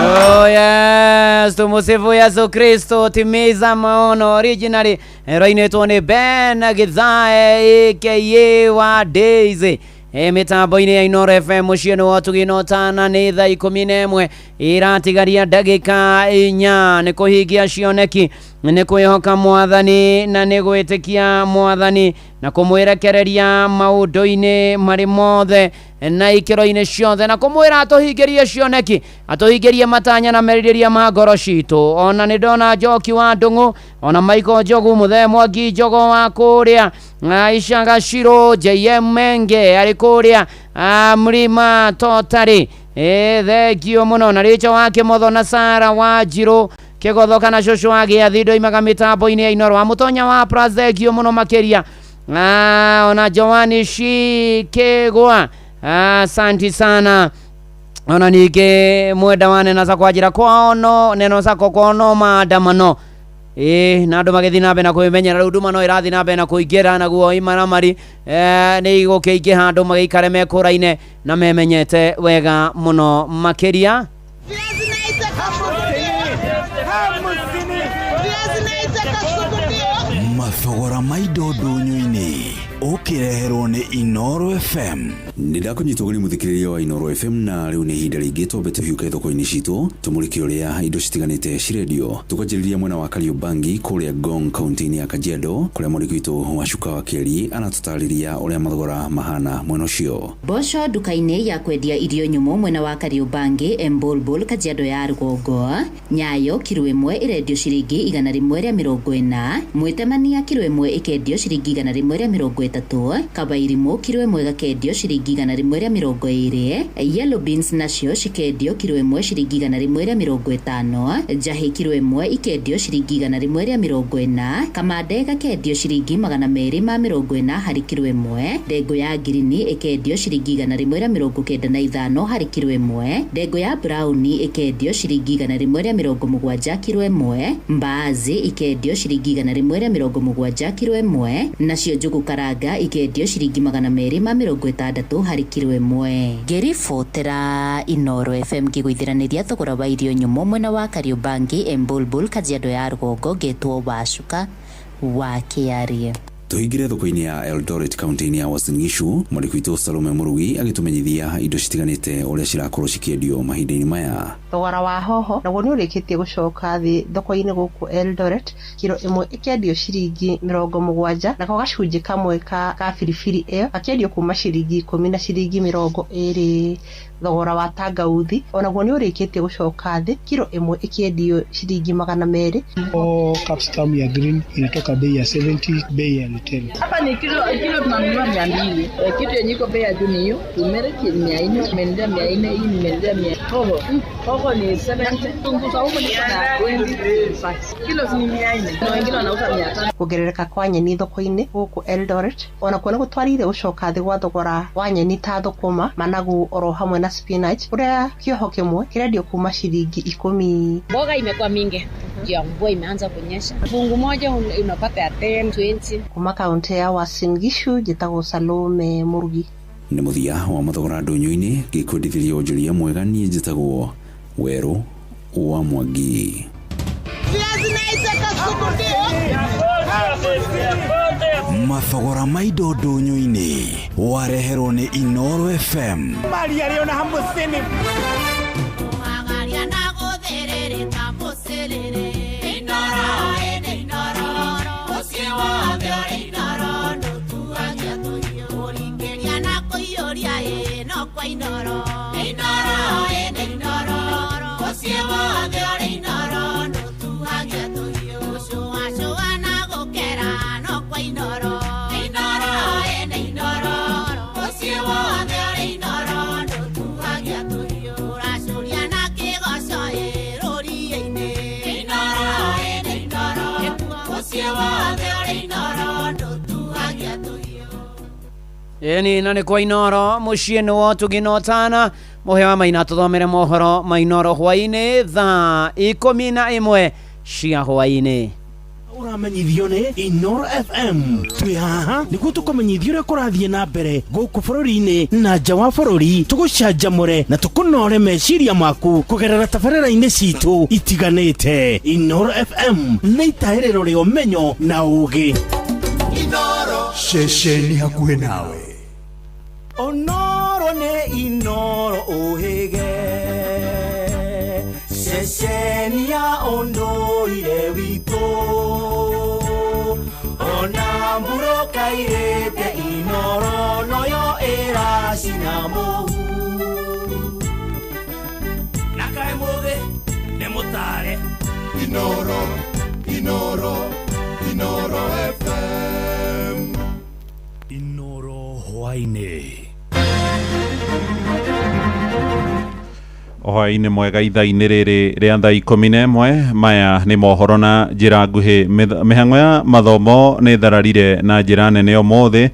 Oh yes, tumusifu Yesu Kristo, timiza maono originally rainĩtwo nĩ Ben Githae aka wa Daisy. Mĩtambo-inĩ ya Inoro FM mũciĩ nĩ wa ũtugi na ũtana nĩ thaa 11 ĩratigaria ndagĩka 4 nĩ kũhingia cioneki, nĩ kwĩhoka mwathani na nĩ gwĩtĩkia mwathani na kũmwĩrekereria maũndũ-inĩ marĩ mothe na ikĩro-inĩ ciothe na kũmwĩra atũhingĩrie cioneki, atũhingĩrie matanya na merirĩria ma ngoro citũ. Ona nĩ ndona Njoki wa Ndũng'ũ, ona Michael Njogu, Mũthee Mwangi Njogo wa kũrĩa Aisha Gacirũ, JM Menge arĩ kũrĩa Mlima Totari. Thengio mũno na Rĩcho wa Kĩmotho na Sara wa Njirũ Kĩgotho kana cũcũ wa Gĩathi ndoimaga mĩtambo-inĩ ya Inoro wa Mũtonya wa Plus, thengio mũno makĩria. Ona Joani Shikegwa, asanti sana. Ona ningĩ mwenda wa neno za kwanjĩra kwao no neno zako kwao no maandamano na andũ magĩthiĩ na mbere na kwĩmenyera rĩu nduma no ĩrathiĩ na mbere na kũingĩra naguo imaramari nĩ igũkĩingĩha andũ magĩikare mekũraine na memenyete wega mũno makĩria. Mathogora ma indo ndũnyũ-inĩ ũkĩreherwo nĩ Inoro FM. Nĩ ndakũnyita ũgeni mũthikĩrĩria wa Inoro FM, na rĩu nĩ ihinda rĩngĩ twambe tũhiũke thoko-inĩ citũ tũmũrĩke ũrĩa indo citiganĩte cirendio. Tũkanjĩrĩria mwena wa Kariobangi kũrĩa Ngong kaunti-inĩ ya Kajiado, kũrĩa mwandĩki witũ wa Cuka wa Keri aratũtarĩria ũrĩa mathogora mahana mwena ũcio. Mboco nduka-inĩ ya kwendia irio nyũmũ mwena wa Kariobangi Embulbul Kajiado ya rũgongo, Nyayo kiro 1 ĩrendio ciringi 140, Mwĩtemania kiro 1 ĩkendio ciringi 130, Kabairimu kiro 1 gakendio ciringi 120, Yellow beans nacio cikendio kiro 1 ciringi 150, Njahi kiro 1 ikendio ciringi 140, Kamande gakendio ciringi 240 harĩ kiro 1, Ndengũ ya ngirini ĩkendio ciringi 195 harĩ kiro 1, Ndengũ ya brown ĩkendio ciringi 170 kiro 1, Mbaazi ikendio ciringi 170 kiro 1, nacio njũgũ karanga ikendio ciringi 260 harĩ kiro 1. Ngĩribotera Inoro FM ngĩgũithiranĩria thogora wa irio nyũmũ mwena wa Kariobangi Embulbul Kajiado ya rũgongo, ngetwo Wacuka wa Kĩarie. Tũhingire thoko-inĩ ya Eldoret kaunti-inĩ ya Uasin Gishu, mwandĩki witũ Salome Mũrugi agĩtũmenyithia indo citiganĩte ũrĩa cirakorwo cikĩendio mahinda-inĩ maya. Thogora wa hoho naguo nĩ ũrĩkĩtie gũcoka thĩ thoko-inĩ gũkũ Eldoret, kiro 1 ĩkĩendio ciringi 70, nako gacunjĩ kamwe ka biribiri ĩyo gakĩendio kuma ciringi 10 na ciringi 20. Thogora wa tangauthi onaguo nĩ ũrĩkĩtie gũcoka thĩ, kiro ĩmwe ĩkĩendio ciringi 200. O capsicum ya green inatoka bei ya 70, bei ya retail. Hapa ni kilo tunanunua 200. Kitu yenye iko bei ya juu ni hiyo. Turmeric 400, nimeendelea 400, hii nimeendelea 100. Hoho. Hoho ni 70. Tungu saumu ni na 20. Kilo ni 400. Na wengine wanauza 500. Kuongerereka kwa nyeni thoko-inĩ gũkũ Eldoret onakuo nĩ gũtwarire gũcoka thĩ gwa thogora wa nyeni ta thũkũma, managu oro hamwe na spinach, ũrĩa kĩoho kĩmwe kĩrendio kuma ciringi 10. Mboga imekuwa mingi ya mvua imeanza kunyesha, fungu moja unapata ya 10 20. Kuma kaunti ya Uasin Gishu njĩtagwo Salome Murugi. Nĩ mũthia wa mathogora ndũnyũ-inĩ ngĩkwendithĩria wonjoria mwega, niĩ njĩtagwo Werũ wa Mwangi. Mathogora ma indo ndũnyũ-inĩ wareherwo nĩ Inoro FM. Maria rĩo na hamũcini. Ĩni na nĩ kwa Inoro mũciĩ nĩ wa ũtugi na ũtana mũhe wa maina tũthomere mohoro ma Inoro hwaĩ-inĩ thaa 11 cia hwaĩ-inĩ. Ũramenyithio nĩ Inoro FM. Twĩ haha nĩguo tũkũmenyithia ũrĩa kũrathiĩ na mbere gũkũ bũrũri-inĩ na nja wa bũrũri, tũgũcanjamũre na tũkũnore meciria maku kũgerera tabarĩra-inĩ citũ itiganĩte. Inoro FM nĩ itahĩrĩro rĩa ũmenyo na ũũgĩ. Ceceni hakuhĩ nawe. Onoro nĩ Inoro ũhĩge, ceceni ya ũndũire witũ, ona mbura kairĩte Inoro noyo ĩracina mũhu. Na kaĩ mũthĩ nĩ mũtare. Inoro, Inoro, Inoro FM. Inoro hwaĩ-inĩ. Hwaĩ-inĩ mwega ithaa-inĩ rĩrĩ rĩa thaa 11. Maya nĩ mohoro na njĩra nguhĩ. Mĩhang'o ya mathomo nĩ thararire na njĩra nene ũmũthĩ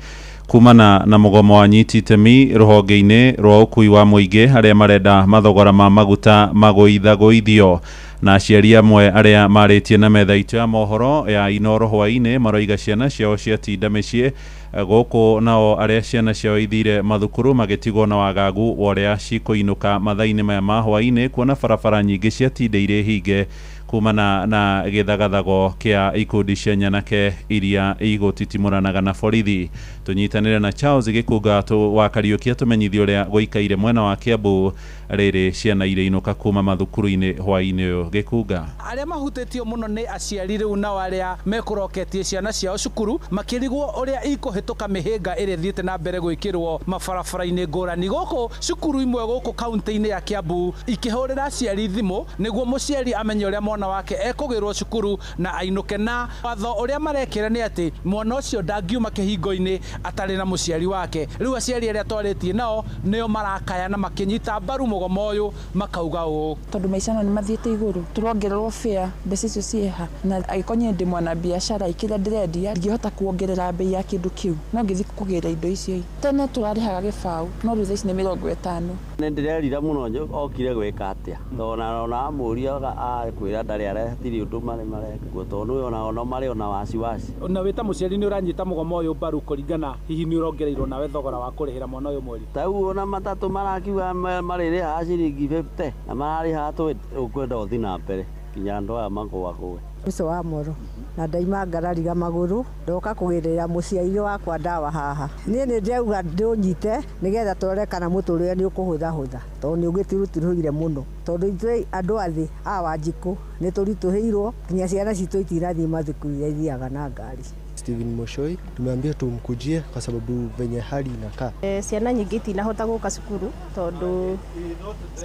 kumana na mũgomo wa nyiti itemi rũhonge-inĩ rwa ũkui wa mũingĩ arĩa marenda mathogora ma maguta magũithagũithio. Na aciari amwe arĩa marĩtie na metha itũ ya mohoro ya Inoro hwaĩ-inĩ maroiga ciana ciao ciatinda mĩciĩ gũkũ, nao arĩa ciana ciao ithire mathukuru magĩtigwo na wagagu wa ũrĩa cikũinũka mathaa-inĩ maya ma hwaĩ-inĩ, kuona barabara nyingĩ ciatinda irĩ hinge kumana na gĩthagathago kĩa ikundi cia nyanake iria igũtitimũranaga na borithi. Tũnyitanĩre na Charles Gĩkũnga wa Kariũki atũmenyithie ũrĩa gũikaire mwena wa Kiambu rĩrĩ ciana irĩinũka kuma mathukuru-inĩ hwaĩ-inĩ ũyũ. Gĩkũnga. Arĩa mahutĩtio mũno nĩ aciari rĩu nao arĩa mekũroketie ciana ciao cukuru makĩrigwo ũrĩa ikũhĩtũka mĩhĩnga ĩrĩa ĩthiĩte na mbere gwĩkĩrwo mabarabara-inĩ ngũrani gũkũ cukuru imwe gũkũ kaunti-inĩ ya Kiambu ikĩhũrĩra aciari thimũ nĩguo mũciari amenye ũrĩa mwana wake ekũgĩrwo cukuru na ainũke. Na watho ũrĩa marekĩra nĩ atĩ mwana ũcio ndangiuma kĩhingo-inĩ atarĩ na mũciari wake. Rĩu aciari arĩa twarĩtie nao nĩo marakaya na makĩnyita mbaru mũgomo ũyũ makauga ũũ: tondũ maica no nĩ mathiĩte igũrũ, tũrongererwo fare, mbeca icio ciĩha, na angĩkorwo niĩ ndĩ mwana biacara kĩrĩa ndĩrendia ndingĩhota kuongerera bei ya kĩndũ kĩu, no ngĩthiĩ kũgĩra indo icio. Tene tũrarĩhaga gĩbaũ, no rĩu thaa ici nĩ 50. Nĩ ndĩrerira mũno okire gwĩka atĩa, tondũ ona amũria akwĩra ndarĩ arehatirĩ ũndũ marĩ mareka, tondũ ona marĩ ona wasiwasi. Na wĩ ta mũciari nĩ ũranyita mũgomo ũyũ mbaru kũringana hihi nĩ ũrongereirwo nawe thogora wa kũrĩhĩra mwana ũyũ mweri? Tau ona matatũ marakiuga marĩrĩhaga ciringi 50 na mararĩhaga 20, ũkwenda ũthiĩ na mbere nginya andũ aya magũagũe. Ucio wa moro na ndaima ngarariga maguru ndoka kugirira muciari wakwa ndawa haha. Niĩ nĩ ndĩrauga ndũnyite nĩgetha tũrore kana mũtũrĩre nĩ ũkũhũthahũtha, tondũ nĩ ũgĩtirutĩrũire mũno, tondũ ithuĩ andũ athĩ a Wanjikũ nĩ tũritũhĩirwo nginya ciana citũ itinathiĩ mathukuru iria ithiaga na ngari. Stephen Moshoi. Tumeambia tumkujie kwa sababu venye hali inakaa. Ciana nyingĩ itinahota gũka cukuru tondũ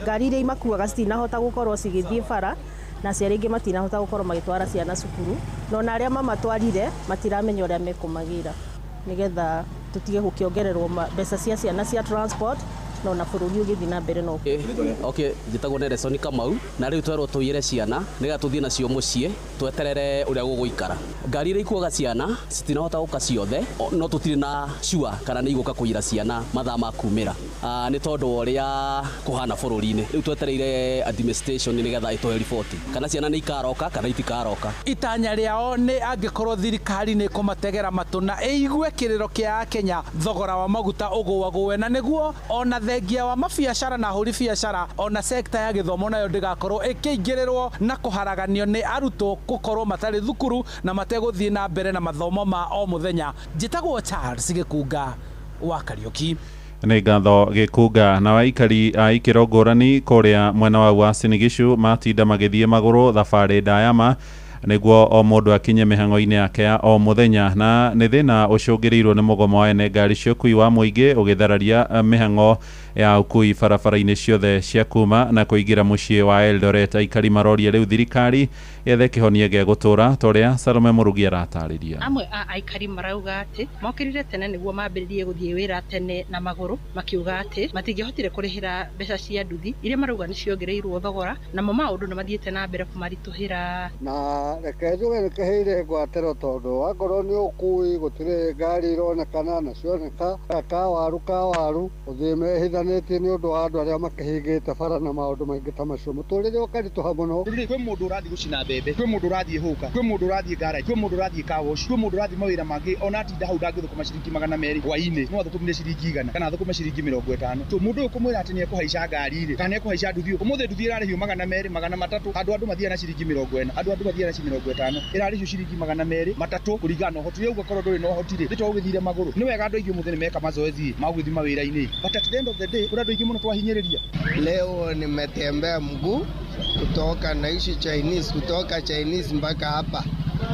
ngari iria imakuaga citinahota gũkorwo cigĩthiĩ bara na aciari aingĩ matinahota gũkorwo magĩtwara ciana cukuru na ona arĩa mamatwarire matiramenya ũrĩa mekũmagĩra nĩgetha tũtige gũkĩongererwo mbeca cia ciana cia transport na ona bũrũri ũgĩthiĩ na mbere no. Okay, njĩtagwo Nelson Kamau na rĩu twerwo tũiyĩre ciana nĩgetha tũthiĩ nacio mũciĩ tweterere ũrĩa gũgũikara. Ngari iria ikuaga ciana citinahota gũka ciothe, no tũtirĩ na sure kana nĩ igũka kũiyĩra ciana mathaa ma kumĩra nĩ tondũ wa ũrĩa kũhana bũrũri-inĩ. Rĩu twetereire administration nĩgetha ĩtũhe riboti kana ciana nĩ ikaroka kana itikaroka. Itanya rĩao nĩ angĩkorwo thirikari nĩ ĩkũmategera matũ na ĩigue kĩrĩro kĩa Akenya thogora wa maguta ũgũagũe na nĩguo ona thengia wa mabiacara na ahũri biacara ona sekta ya gĩthomo nayo ndĩgakorwo ĩkĩingĩrĩrwo na kũharaganio nĩ arutwo gũkorwo matarĩ thukuru na mategũthiĩ na mbere na mathomo ma o mũthenya. Njĩtagwo Charles Gĩkunga wa Kariũki. Nĩ ngatho Gĩkunga. Na aikari a ikĩro ngũrani kũrĩa mwena wa Uasin Gishu matinda magĩthiĩ magũrũ thabarĩ ndayama nĩguo o mũndũ akinye mĩhang'o-inĩ yake ya o mũthenya, na nĩ thĩna ũcũngĩrĩirwo nĩ mũgomo wa ene ngari cia ũkui wa mũingĩ ũgĩthararia mĩhang'o ya ũkui barabara-inĩ ciothe cia kuma na kũingĩra mũciĩ wa Eldoret. Aikari maroria rĩu thirikari yethe kĩhonia gĩa gũtũra ta ũrĩa Salome Mũrugi aratarĩria. Amwe a aikari marauga atĩ mokĩrire tene nĩguo mambĩrĩrie gũthiĩ wĩra tene na magũrũ, makiuga atĩ matingĩhotire kũrĩhĩra mbeca cia nduthi iria marauga nĩ ciongereirwo thogora, namo maũndũ nĩ mathiĩte na mbere kũmaritũhĩra. Na reke njuge nĩ kĩheire ngwatĩro tondũ wakorwo nĩ ũkui gũtirĩ ngari ironekana na cioneka kawaru gũthiĩ mehithanĩtie nĩ ũndũ wa andũ arĩa makĩhingĩte bara na maũndũ maingĩ ta macio, mũtũrĩre ũkaritũha mũno. Kwĩ mũndũ ũrathiĩ gũcina mbembe, kwĩ mũndũ ũrathiĩ hũka, kwĩ mũndũ ũrathiĩ garage, kwĩ mũndũ ũrathiĩ car wash, kwĩ mũndũ ũrathiĩ mawĩra mangĩ ona atinda hau ndangĩthũkũma ciringi 200 hwainĩ, no athũkũmire ciringi 100 kana athũkũme ciringi 50. So mũndũ ũyũ kũmwĩra atĩ nĩekũhaica ngari rĩ kana nĩekũhaica nduthi, ũmũthĩ nduthi ĩrarĩhio 200 300, andũ mathiaga na ciringi 40, andũ mathiaga na ciringi 50, ĩrarĩhio ciringi 200 300 kũringana na ũhoti. Rĩu ũgakorwo ndũrĩ na ũhoti rĩ, nĩ to ũgĩthire magũrũ. Nĩ wega andũ aingĩ ũmũthĩ nĩ meka mazoezi ma gũgĩthiĩ mawĩra-inĩ, but at the end of the day kũrĩ andũ aingĩ mũno twahinyĩrĩria. Leo nimetembea mguu kutoka naishi Chinese, kutoka Chinese mpaka hapa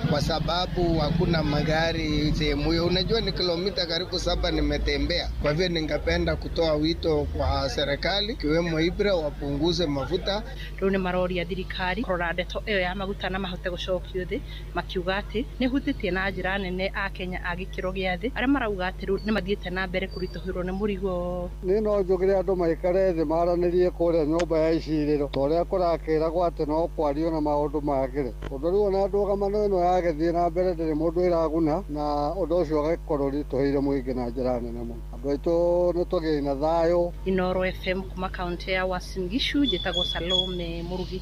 kwa sababu hakuna magari sehemu hiyo. Unajua ni kilomita karibu 7 nimetembea. Kwa hivyo ningependa kutoa wito kwa serikali kiwemo Ibra wapunguze mafuta. Rĩu nĩ maroria thirikari kũrora ndeto ĩyo ya maguta na mahote gũcokio thĩ, makiuga atĩ nĩ hutĩtie na njĩra nene Akenya a gĩkĩro gĩa thĩ arĩa marauga atĩ rĩu nĩ mathiĩte na mbere kũritũhĩrwo nĩ mũrigo. Niĩ no njugire andũ maikare thĩ maranĩrie kũrĩa nyũmba ya icirĩro ta ũrĩa kũrakĩragwo atĩ no kwario na maũndũ magĩre, ũndũ rĩu ona ndũgamano ĩno yagĩthiĩ na mbere ndĩrĩ mũndũ ĩraguna, na ũndũ ũcio ũgagĩkorwo ũritũhĩire mũingĩ na njĩra nene mũno. Andũ aitũ nĩ tũgĩe na thayũ. Inooro FM kuma kaunti ya Uasin Gishu, njĩtagwo Salome Mũrugi.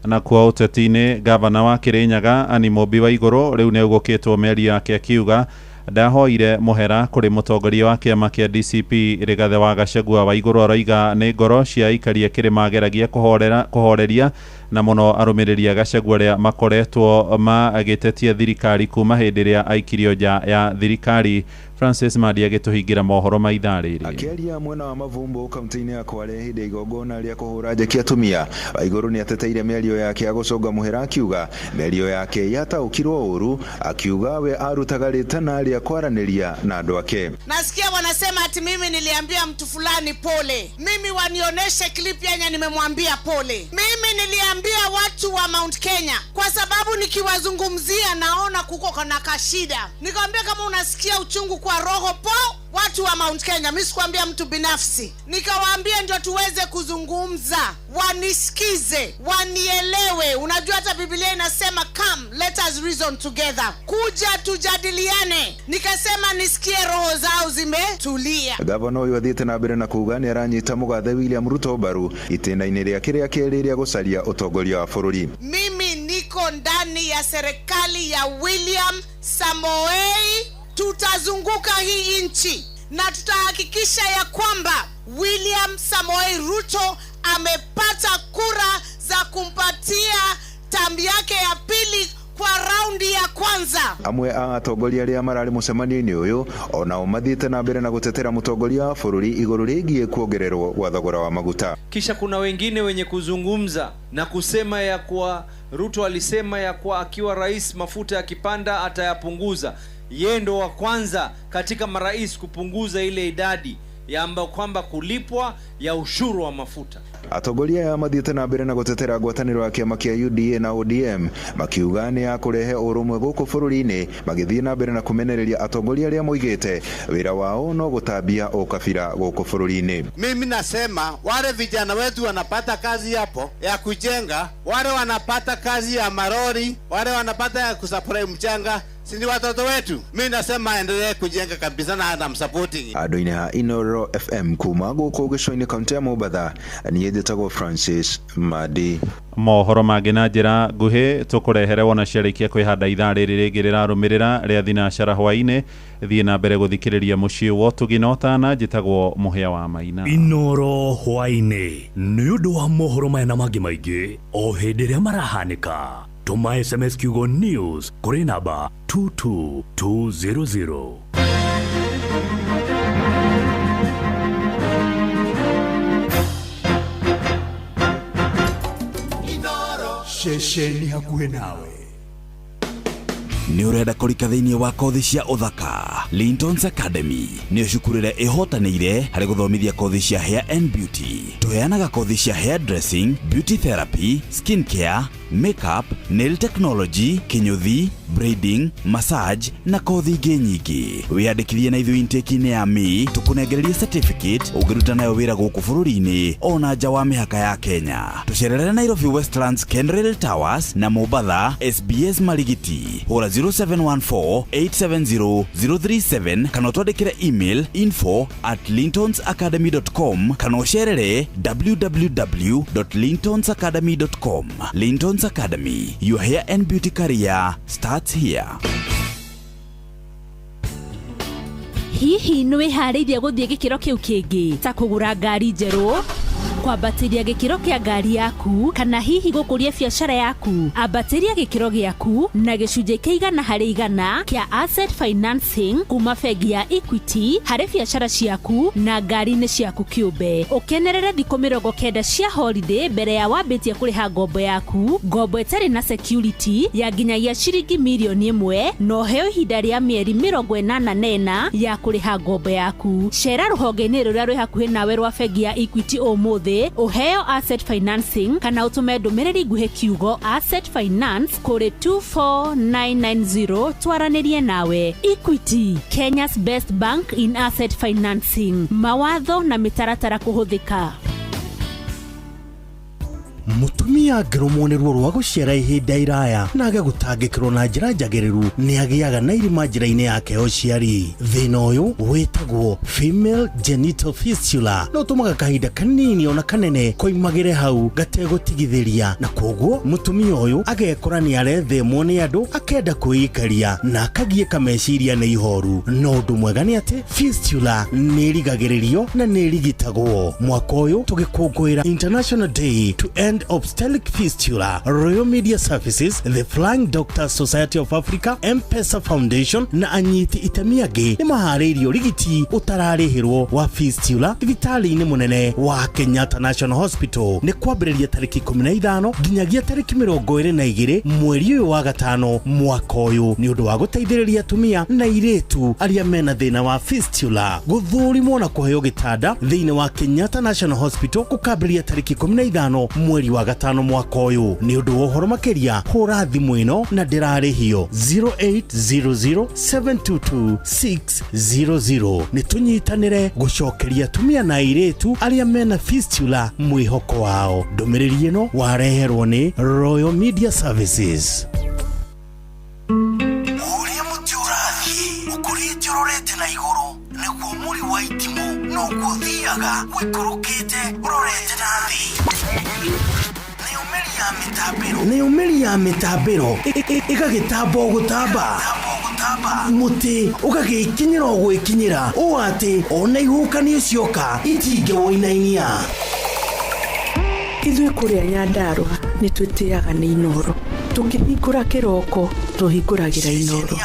Na kuo ũteti-inĩ, gavana wa Kirinyaga Anne Mũmbi Waigũrũ rĩu nĩ ũgũkĩtwo mĩario yake akiuga ndahoire mũhera kũrĩ mũtongoria wa kĩama kĩa DCP Rigathĩ wa Gachagua. Waigũrũ aroiga nĩ ngoro cia aikari a kĩrĩma ageragia kũhoreria na mũno arũmĩrĩri a Gachagua arĩa makoretwo magĩtetia thirikari kuma hĩndĩ ĩrĩa aikirio nja ya thirikari. Francis Madi agĩtũhingĩra mohoro ma ithaa rĩrĩ. Akĩaria mwena wa Mavumbo kaunti-inĩ ya Kwale hĩndĩ ya igongona rĩa kũhũra njeki atumia, Waigũrũ nĩ ateteire mĩario yake ya gũcũnga mũhera akiuga mĩario yake yataũkirwo ũru, akiuga we arutaga rĩtana rĩa kwaranĩria na andũ ake. Nasikia wanasema ati mimi niliambia mtu fulani pole. Mimi wanioneshe clip yenye nimemwambia pole. Mimi niliambia watu wa Mount Kenya kwa sababu nikiwazungumzia naona kuko kana kashida. Nikamwambia kama unasikia uchungu kwa roho po watu wa Mount Kenya, mimi sikuambia mtu binafsi. Nikawaambia ndio tuweze kuzungumza, wanisikize, wanielewe. Unajua hata Biblia inasema come let us reason together, kuja tujadiliane. Nikasema nisikie roho zao zimetulia. Gavana ũyũ athiĩte na mbere na kuuga nĩ aranyita mũgathe William Ruto mbaru itĩna-inĩ rĩake rĩa kerĩ rĩa gũcaria ũtongoria wa bũrũri. Mimi niko ndani ya serikali ya William Samoei. Tutazunguka hii nchi na tutahakikisha ya kwamba William Samoei Ruto amepata kura za kumpatia tambi yake ya pili kwa raundi ya kwanza. Amwe a atongoria arĩa mararĩ mũcemanio-inĩ ũyũ onao mathiĩte na mbere na gũtetera mũtongoria wa bũrũri igũrũ rĩgiĩ kuongererwo gwa thogora wa maguta. Kisha kuna wengine wenye kuzungumza na kusema ya kuwa Ruto alisema ya kuwa akiwa rais mafuta yakipanda atayapunguza. Yeye ndo wa kwanza katika marais kupunguza ile idadi ya ambayo kwamba kulipwa ya ushuru wa mafuta. Atongoria aya mathiĩte na mbere na gũtetera ngwatanĩro ya kĩama kĩa UDA na ODM makiuga nĩ ya kũrehe ũrũmwe gũkũ bũrũri-inĩ, magĩthiĩ na mbere na kũmenereria atongoria arĩa moigĩte wĩra wao no gũtambia ũkabira gũkũ bũrũri-inĩ. Mimi nasema wale vijana wetu wanapata kazi hapo ya kujenga, wale wanapata kazi ya marori, wale wanapata ya kusupply mchanga, si ni watoto wetu? Mimi nasema aendelee kujenga kabisa na I'm supporting. Andũ-inĩ ha Inoro FM kuma gũkũ gĩcũa-inĩ kaũntĩ ya Mombatha, niĩ njĩtagwo Francis Madi. Mohoro mangĩ na njĩra nguhĩ tũkũrehere wona ciarĩkia kwĩhanda ithaa rĩrĩ rĩngĩ rĩrarũmĩrĩra rĩa thinacara hwaĩ-inĩ. Thiĩ na mbere gũthikĩrĩria mũciĩ wa ũtugi na ũtana. Njĩtagwo Mũhĩa wa Maina. Inoro hwaĩ-inĩ nĩ ũndũ wa mohoro maya na mangĩ maingĩ o hĩndĩ ĩrĩa marahanĩka, tũma SMS kiugo news kũrĩ namba 22200. Ceceni hakuhĩ nawe. Nĩ ũrenda kũrika thĩinĩ wa kothi cia ũthaka? Lintons Academy nĩyo cukuru ĩrĩa ĩhotanĩire harĩ gũthomithia kothi cia hair and beauty. Tũheanaga kothi cia hair dressing, beauty therapy, skin care, makeup, nail technology, kinyuthi, braiding, massage na kothi ingĩ nyingĩ. Wĩyandĩkithie na ithuĩ intake-inĩ ya May, tũkũnengererie certificate ũngĩruta nayo wĩra gũkũ bũrũri-inĩ ona nja wa mĩhaka ya Kenya. Tũcerere Nairobi Westlands Kenrail Towers na Mombatha SBS Marigiti. Hũra 0714 870 037 kana ũtwandĩkĩre email info@lintonsacademy.com kana ũcerere www.lintonsacademy.com. Lintons Academy, your hair and beauty career starts here. Hihi nĩ wĩharĩirie gũthiĩ gĩkĩro kĩu kĩngĩ, ta kũgũra ngari njerũ, kwambatĩria gĩkĩro kĩa ngari yaku, kana hihi gũkũria biacara yaku? Ambatĩria gĩkĩro gĩaku na gĩcunjĩ kĩa 100% kĩa asset financing kuma bengi ya Equity harĩ biacara ciaku na ngari-inĩ ciaku kĩũmbe. Ũkenerere thikũ 90 cia holiday mbere ya wambĩtie kũrĩha ngombo yaku, ngombo ĩtarĩ na security ya nginyagia ciringi mirioni 1, na ũheo ihinda rĩa mĩeri 84 ya kũrĩha ngombo yaku. Cera rũhonge-inĩ rũrĩa rwĩ hakuhĩ nawe rwa bengi ya Equity ũmũthĩ ũheo asset financing, kana ũtũme ndũmĩrĩri nguhĩ kiugo asset finance kũrĩ 24990 twaranĩrie nawe. Equity, Kenya's best bank in asset financing. Mawatho na mĩtaratara kũhũthĩka. Mũtumia angĩrũmwo nĩ ruo rwa gũciara ihinda iraya na age gũtangĩkĩrwo na njĩra njagĩrĩru, nĩ agĩaga na irima njĩra-inĩ yake ya ũciari. Thĩna ũyũ wĩtagwo female genital fistula na ũtũmaga kahinda kanini ona kanene koimagĩre hau gategũtigithĩria, na koguo mũtumia ũyũ agekora nĩ arethemwo nĩ andũ, akenda kwĩikaria na akagiĩka meciria nĩ ihoru. No ũndũ mwega nĩ atĩ fistula nĩ ĩrigagĩrĩrio na nĩ ĩrigitagwo. Mwaka ũyũ tũgĩkũngũĩra International Day to End Obstetric Fistula, Royal Media Services, The Flying Doctors Society of Africa, M-Pesa Foundation na anyiti itemi angĩ nĩ maharĩirie ũrigiti ũtararĩhĩrwo wa fistula thibitarĩ-inĩ mũnene wa Kenyatta National Hospital. Nĩ kwambĩrĩria tarĩki 15 nginyagia tarĩki 22 mweri ũyũ wa gatano mwaka ũyũ, nĩ ũndũ wa gũteithĩrĩria atumia na airĩtu arĩa mena thĩna wa fistula gũthũrimwo na kũheo gĩtanda thĩinĩ wa Kenyatta National Hospital gũkambĩrĩria tarĩki 15 mweri wa gatano mwaka ũyũ. Nĩ ũndũ wa ũhoro makĩria hũra thimũ ĩno na ndĩrarĩhio 0800 722 600. Nĩ tũnyitanĩre gũcokeria atumia na airĩtu arĩa mena fistula mwĩhoko wao. Ndũmĩrĩri ĩno wareherwo nĩ Royal Media Services. Ũrĩa mũtĩ ũrathiĩ ũkũrĩte ũrorete na igũrũ, nĩguo mũri wa itimũ noguo ũthiaga ũikũrũkĩte ũrorete na thĩ. Nayo mĩri ya mĩtambĩro ĩgagĩtamba o gũtamba, mũtĩ ũgagĩkinyĩra o gwĩkinyĩra, ũũ atĩ ona ihuhũkanio cioka itingĩwũinainia. Ithuĩ kũrĩa Nyandarũa nĩ twĩtĩaga nĩ Inoro. Tũkĩhingũra kĩroko tũhingũragĩra Inoro.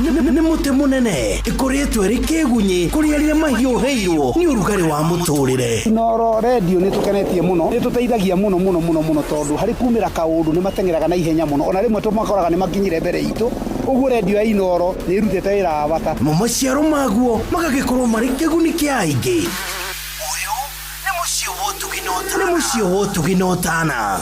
Nĩ mũtĩ mũnene ĩkũrĩtwo ĩrĩ kĩgunyĩ kũrĩ arĩa mahiũhĩirwo nĩ ũrugarĩ wa mũtũrĩre. Inoro redio nĩ tũkenetie mũno, nĩ tũteithagia mũno mũno mũno mũno, tondũ harĩ kumĩra kaũndũ nĩ mateng'eraga na ihenya mũno, ona rĩmwe tũmakoraga nĩ makinyire mbere itũ. Ũguo rendio ya Inooro nĩ ĩrutĩte wĩra wa bata. Namo maciaro maguo magagĩkorwo marĩ kĩguni kĩa aingĩ. Nĩ mũciĩ wa ũtugi na ũtana.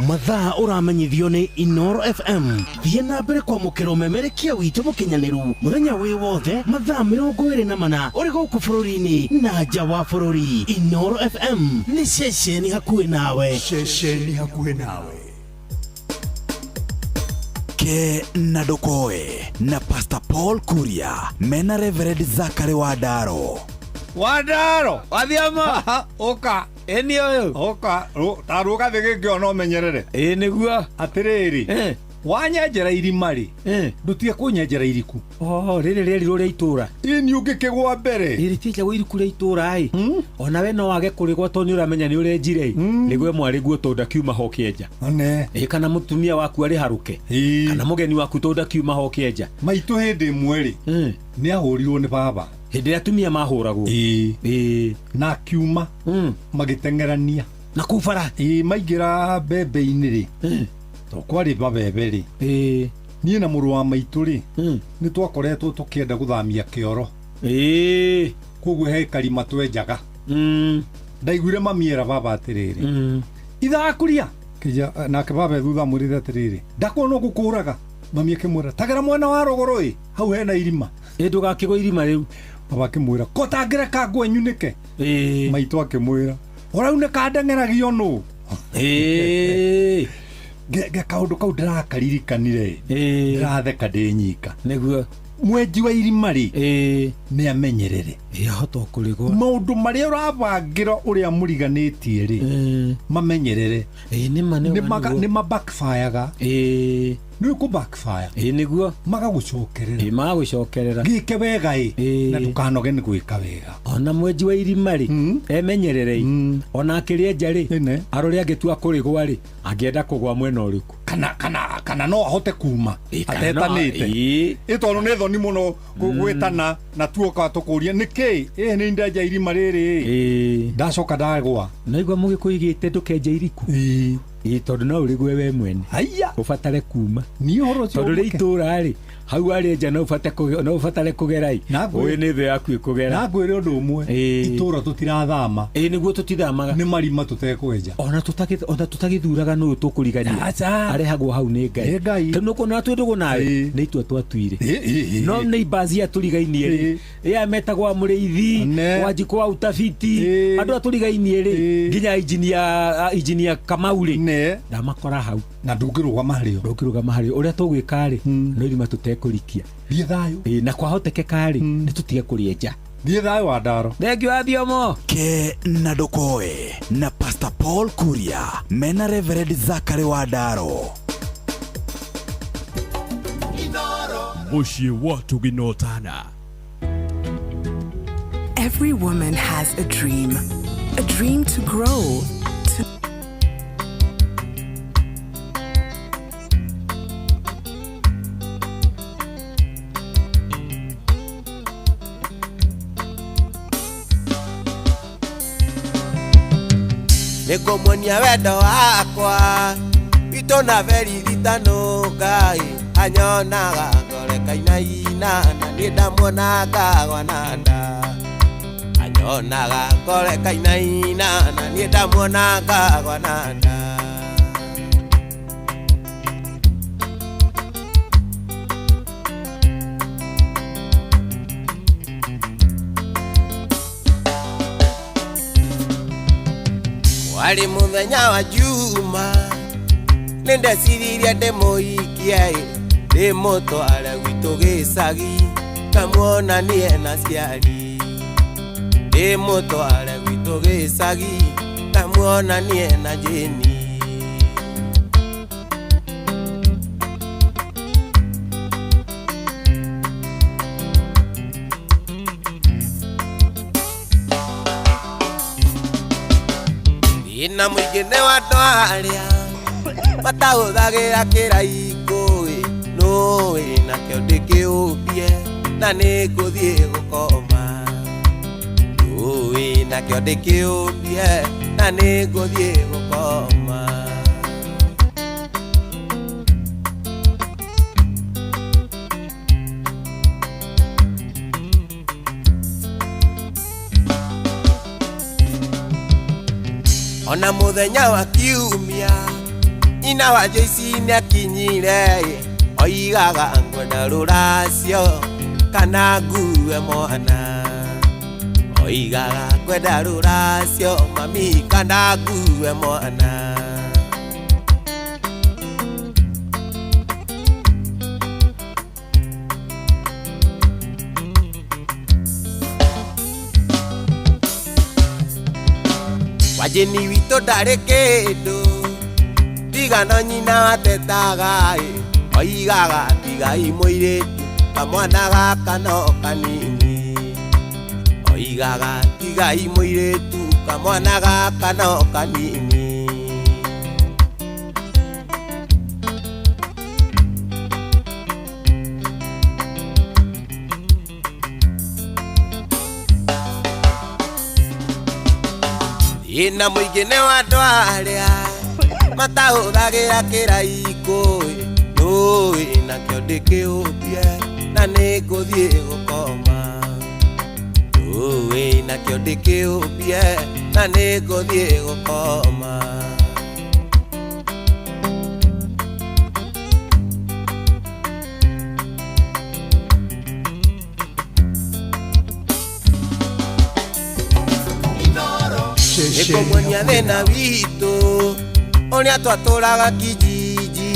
Mathaa ũramenyithio nĩ Inooro FM. Thiĩ na mbere kwamũkĩra ũmemerekia witũ mũkinyanĩru mũthenya wĩ wothe mathaa 24 ũrĩ gũkũ bũrũri-inĩ na nja wa bũrũri. Inooro FM nĩ ceceni hakuhĩ nawe. Ceceni hakuhĩ nawe. Ke na ndũkoe na Pastor Paul Kuria mena Reverend Zachary Wandaro. Wandaro wathiama ũka ĩni ũyũ ũka ta rũgathĩ gĩkĩ ona ũmenyerere. Ĩ nĩguo atĩrĩrĩ, wanyenjera irima rĩ, ndũtige kũnyenjera iriku. Oh, rĩrĩ rĩerirwo rĩa itũra. Ĩni ũngĩkĩgwa mbere. Rĩrĩ iriku rĩa itũra ĩ. Ona we no wage kũrĩgwa tondũ nĩ ũramenya nĩ ũrenjire ĩ. Rĩgwe mwarĩguo tondũ ndakiuma ho kĩenja. One. Ĩ kana mũtumia waku arĩ harũke. Kana mũgeni waku tondũ ndakiuma ho kĩenja. Maitũ hĩndĩ ĩmwe rĩ, nĩ ahũrirwo nĩ baba. Hĩndĩ ĩrĩa atumia mahũragwo. Ĩĩ. Na akiuma magĩteng'erania. Na kũu bara. Ĩĩ maingĩra mbembe-inĩ rĩ. To kwarĩ mabebe rĩ. Niĩ na mũrũ wa maitũ rĩ, nĩ twakoretwo tũkĩenda gũthamia kĩoro. Koguo he karima twenjaga. Ndaiguire mami era baba atĩrĩrĩ, ithakuria Kĩja, nake baba e thutha amwĩrĩte atĩrĩrĩ, ndakuona ũgũkũraga. Mami akĩmwĩra, tagera mwena wa rũgũrũ ĩ, hau hena irima. Ĩ ndũgakĩgwa irima rĩu. Baba akĩmwĩra, ko tangĩreka ngwe nyunĩke. Maitũ akĩmwĩra, ũraunĩka ndeng'eragio nũ. Ge kaũndũ kau ndĩrakaririkanire ndĩratheka ndĩ nyika. Nĩguo. Mwenji wa irima rĩ, nĩ amenyerere. Ahota kũrĩgwa. Maũndũ marĩa ũrabangĩra ũrĩa mũriganĩtie rĩ, mamenyerere. Nĩ Nĩ ma backfireaga. Nĩ kũ backfire. Ĩ nĩguo. Magagũcokerera. Ĩ magagũcokerera. Gĩke wega ĩ, na ndũkanoge nĩ gwĩka wega. Ona mwenji wa irima rĩ, emenyerere ĩ. Ona akĩrĩenja rĩ, arore angĩtua kũrĩgwa rĩ, angĩenda kũgwa mwena ũrĩkũ. Kana kana kana no ahote kuma atetanĩte. Ĩ tondũ nĩ thoni mũno gwĩtana na tuoka tũkũria nĩkĩ ĩ nĩ ndenja irima rĩrĩ ndacoka ndagwa. Naigua mũgĩkũyũ igĩte ndũkenje iriku. Ĩ tondũ no ũrĩgwe we mwene. Haiya. Ũbatare kuma. Niĩ ũhoro ũcio Tondũ rĩ ũmũke. itũra rĩ, hau arĩenja no ũbatare kũgera ĩ. Ũyũ nĩ thũ yaku ĩkũgera. Na ngwĩre ũndũ ũmwe, itũra tũtirathama. Ĩ nĩguo tũtithamaga. Nĩ marima tũtekwenja. Ona tũtagĩthuraga nũ tũkũrigania. Arehagwo hau nĩ Ngai. Ngai. Tondũ nĩũkuona twĩ ndũgũ nawe, nĩ itua twatuire. No nĩ ibazi atũrigainie rĩ, ĩa metagwo wa mũrĩithi, Wanjikũ wa utafiti, andũ atũrigainie rĩ, nginya engineer Kamau rĩ, ndamakora hau. Na ndũngĩrũgama harĩo. Ndũngĩrũgama harĩo. Ũrĩa tũgwĩka rĩ, no irima tũtekũrikia. Thiĩ thayũ. Ĩ na kwahotekeka rĩ, nĩ tũtige kũrĩenja. Thiĩ thayũ wa Ndaro. Thank you Athiomo. Ke na ndũkoe na Pastor Paul Kuria mena Reverend Zachary Wandaro. Mũciĩ wa ũtugi na ũtana. Every woman has a dream. A dream to grow, to Nĩngũmuonia wendo wakwa witũ na beririkano Ngai anyonaga ngore kainaina na niĩ ndamuonaga gwananda anyonaga ngore kainaina na niĩ ndamuonaga gwananda. Warĩ mũthenya wa Juma nĩndeciririe ndĩmũhikie ndĩmũtware gwitũ gĩcagi ngamuonanie na ciari ndĩmũtware gwitũ gĩcagi ngamuonanie na Jeni. Thĩna mũingĩ nĩ wa andũ arĩa matahũthagĩra kĩraikũ ĩ, nũĩ nakĩo ndĩkĩũmbie na nĩngũthiĩ gũkoma nũĩ nakĩo ndĩkĩũmbie na nĩngũthiĩ gũkoma. Ona mũthenya wa kiumia nyina wa Joyce nĩakinyire oigaga ngwenda rũracio kana ngue mwana oigaga ngwenda rũracio mami kana ngue mwana. Wajeni witũ ndarĩ kĩndũ tiga no nyina watetaga oigaga tigai mũirĩtu kamwana gaka no kanini oigaga tigai mũirĩtu kamwana gaka no kanini. Ina mũingĩ nĩ wa andũ arĩa matahũthagĩra kĩraikũ nũĩ nakĩo ndĩkĩũmbie na nĩngũthiĩ gũkoma nũĩ nakĩo ndĩkĩũmbie na nĩngũthiĩ gũkoma. Nĩkũmuonia thĩna witũ ũrĩa twatũraga kijiji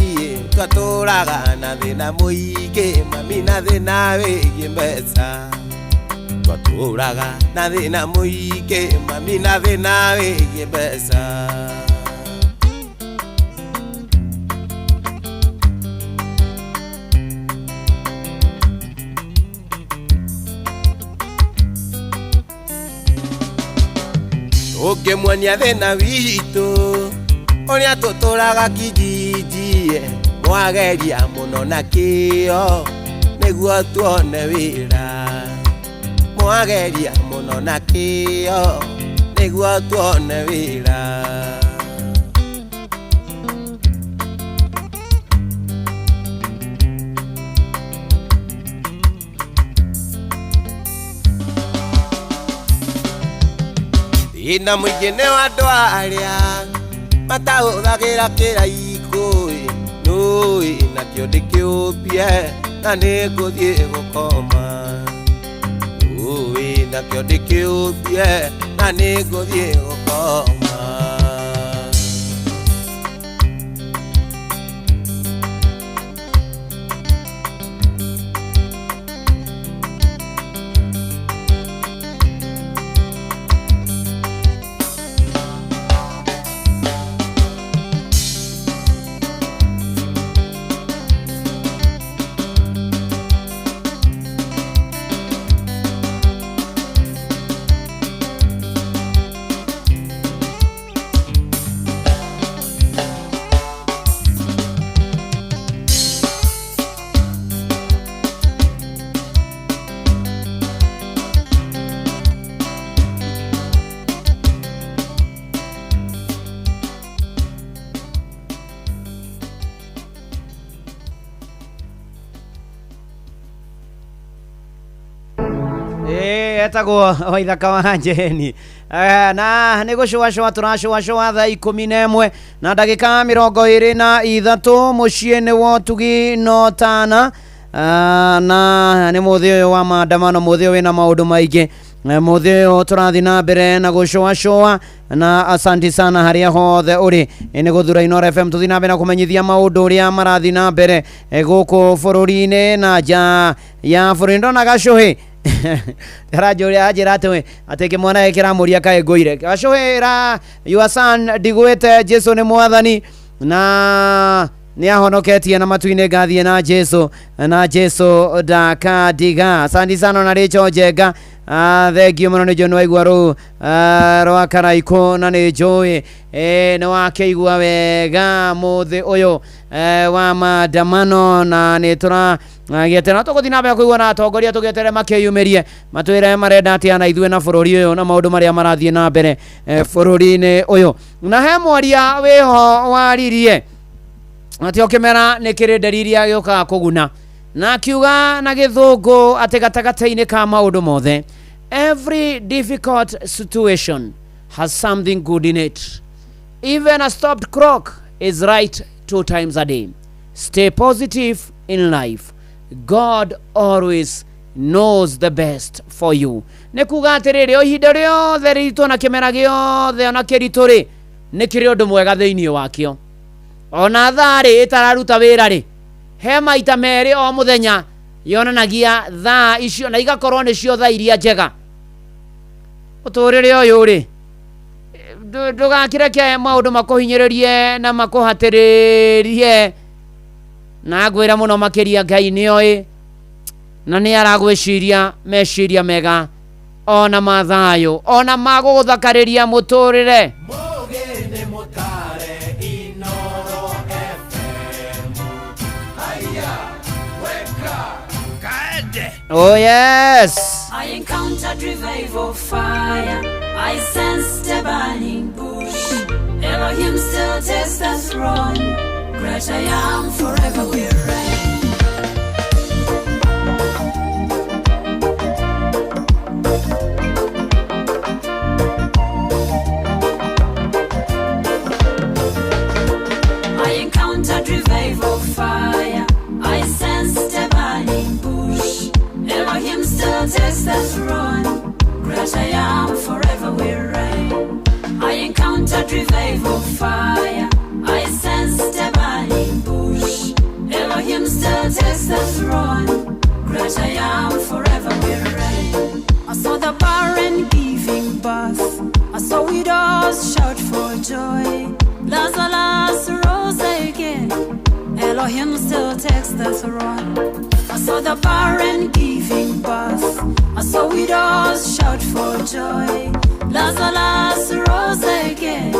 twatũraga na thĩna mũingĩ mami na thĩna wĩgiĩ mbeca twatũraga na thĩna mũingĩ mami na thĩna wĩgiĩ mbeca. Ũngĩmuonia thĩna witũ ũrĩa tũtũraga kijiji mwageria mũno na kĩo nĩguo tuone wĩra mwageria mũno na kĩo nĩguo tuone wĩra. Ina mũingĩ nĩ wa andũ arĩa matahũthagĩra kĩraikũ nũĩ nakĩo ndĩkĩũmbie na nĩngũthiĩ gũkoma nũĩ nakĩo ndĩkĩũmbie na nĩngũthiĩ gũkoma. Etagwo Waithaka wa Njeni na nĩ gũcũacũa tũracũacũa thaa 11 na ndagĩka 23 mũciĩ nĩ wotugi no tana na nĩ mũthĩ ũyũ wa maandamano mũthĩ ũyũ wĩna maũndũ maingĩ mũthĩ ũyũ tũrathiĩ na mbere na gũcũacũa na asanti sana harĩa hothe ũrĩ nĩ gũthura Inooro FM tũthiĩ na mbere na kũmenyithia maũndũ ũrĩa marathiĩ na mbere gũkũ bũrũri-inĩ na nja ya bũrũri. Ndona gacũhĩ aranjũria anjĩra atĩ atĩ kĩmwana gĩkĩ kĩramũria kaĩ ngũire gacũhĩ ra your son ndigwĩte Jesu nĩ mwathani na nĩ ahonoketie na matu-inĩ ngathiĩ na Jesu na Jesu ndakandiga. Asante sana na Rachel Njenga thengio mũno nĩ njũĩ nĩ waigua rũu rwa Karaikũ na nĩ njũĩ nĩ wakĩigua wega mũthĩ ũyũ wa maandamano na nĩ tũra gĩeterera tũgũthiĩ na mbere kũigua na atongoria tũgĩeterere makĩyumĩrie matwĩre marenda atĩa na ithuĩ na bũrũri ũyũ na maũndũ marĩa marathiĩ na mbere bũrũri-inĩ ũyũ. Na he mwaria wĩho waririe atĩ o kĩmera nĩ kĩrĩ ndariri ya gĩũkaga kũguna na akiuga na gĩthũngũ atĩ gatagatĩ-inĩ ka maũndũ mothe every difficult situation has something good in it. Even a stopped clock is right two times a day. Stay positive in life. God always knows the best for you. Nĩ kuga atĩrĩrĩ, o ihinda rĩothe rĩritũ na kĩmera gĩothe ona kĩritũ rĩ, nĩ kĩrĩ ũndũ mwega thĩinĩ wakĩo. Ona thaa rĩ ĩtararuta wĩra rĩ, he maita merĩ o mũthenya yonanagia thaa icio na igakorwo nĩcio thaa iria njega. Mũtũrĩre ũyũ rĩ, ndũgakĩreke maũndũ makũhinyĩrĩrie na makũhatĩrĩrie, na ngwĩra mũno makĩria Ngai nĩoĩ na nĩ aragwĩciria meciria mega ona ma thayũ ona ma gũgũthakarĩria mũtũrĩre. Oh yes. I encountered revival fire. I sensed a burning bush. Elohim still takes the throne. Great I am, forever will reign. I encountered revival fire. I sensed a burning bush. Elohim still takes the throne. Great I am, forever will reign. I encountered revival fire. I sensed a burning bush. Elohim still takes the throne. Great I am, forever will reign. I saw the barren giving birth. I saw widows shout for joy. Lazarus rose again. Elohim still takes the throne. I saw the barren giving birth. I saw widows shout for joy. Lazarus rose again.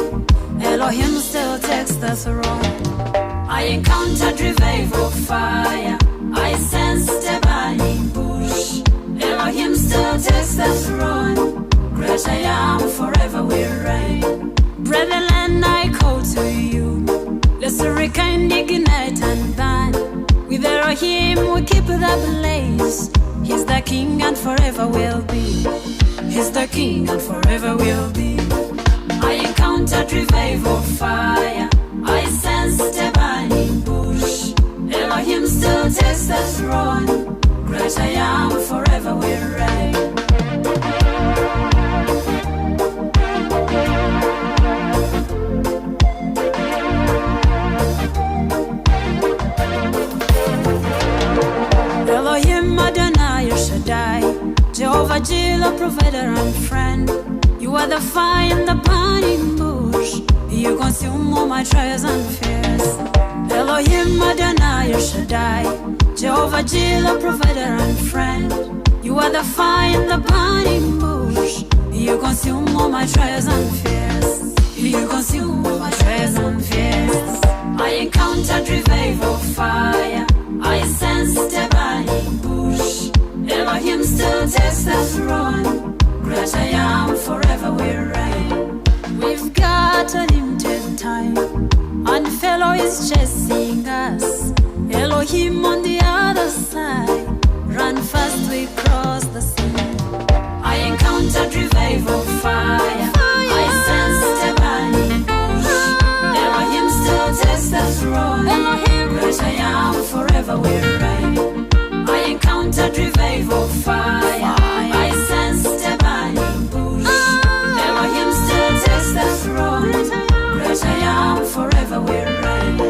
Elohim still takes the throne. I encountered revival fire. I sensed a burning bush. Elohim still takes the throne. Great I am, forever will reign. Brethren, I call to you. Let's rekindle, ignite and burn. With Elohim we keep the blaze. He's the king and forever will be. He's the king and forever will be. I encountered revival fire. I sensed a burning bush. Elohim still takes the throne. Great I am, forever will reign. Elohim Adonai El Shaddai, Jehovah Jireh, provider and friend. You are the fire in the burning bush. You consume all my trials and fears. Elohim Adonai El Shaddai, Jehovah Jireh, provider and friend. You are the fire in the burning bush. You consume all my trials and fears. You consume all my trials and fears. I encountered revival fire. I sensed a burning bush. Elohim still takes the throne. Great I am, forever will reign. We've got a limited time, and fellow is chasing us. Elohim on the other side. Run fast, we cross the sea. I encountered revival fire. I sensed a burning bush. Elohim still takes the throne. Great I am, forever will reign. I encountered revival fire. I sensed a burning bush. Elohim still takes the throne. Great I am, forever will reign.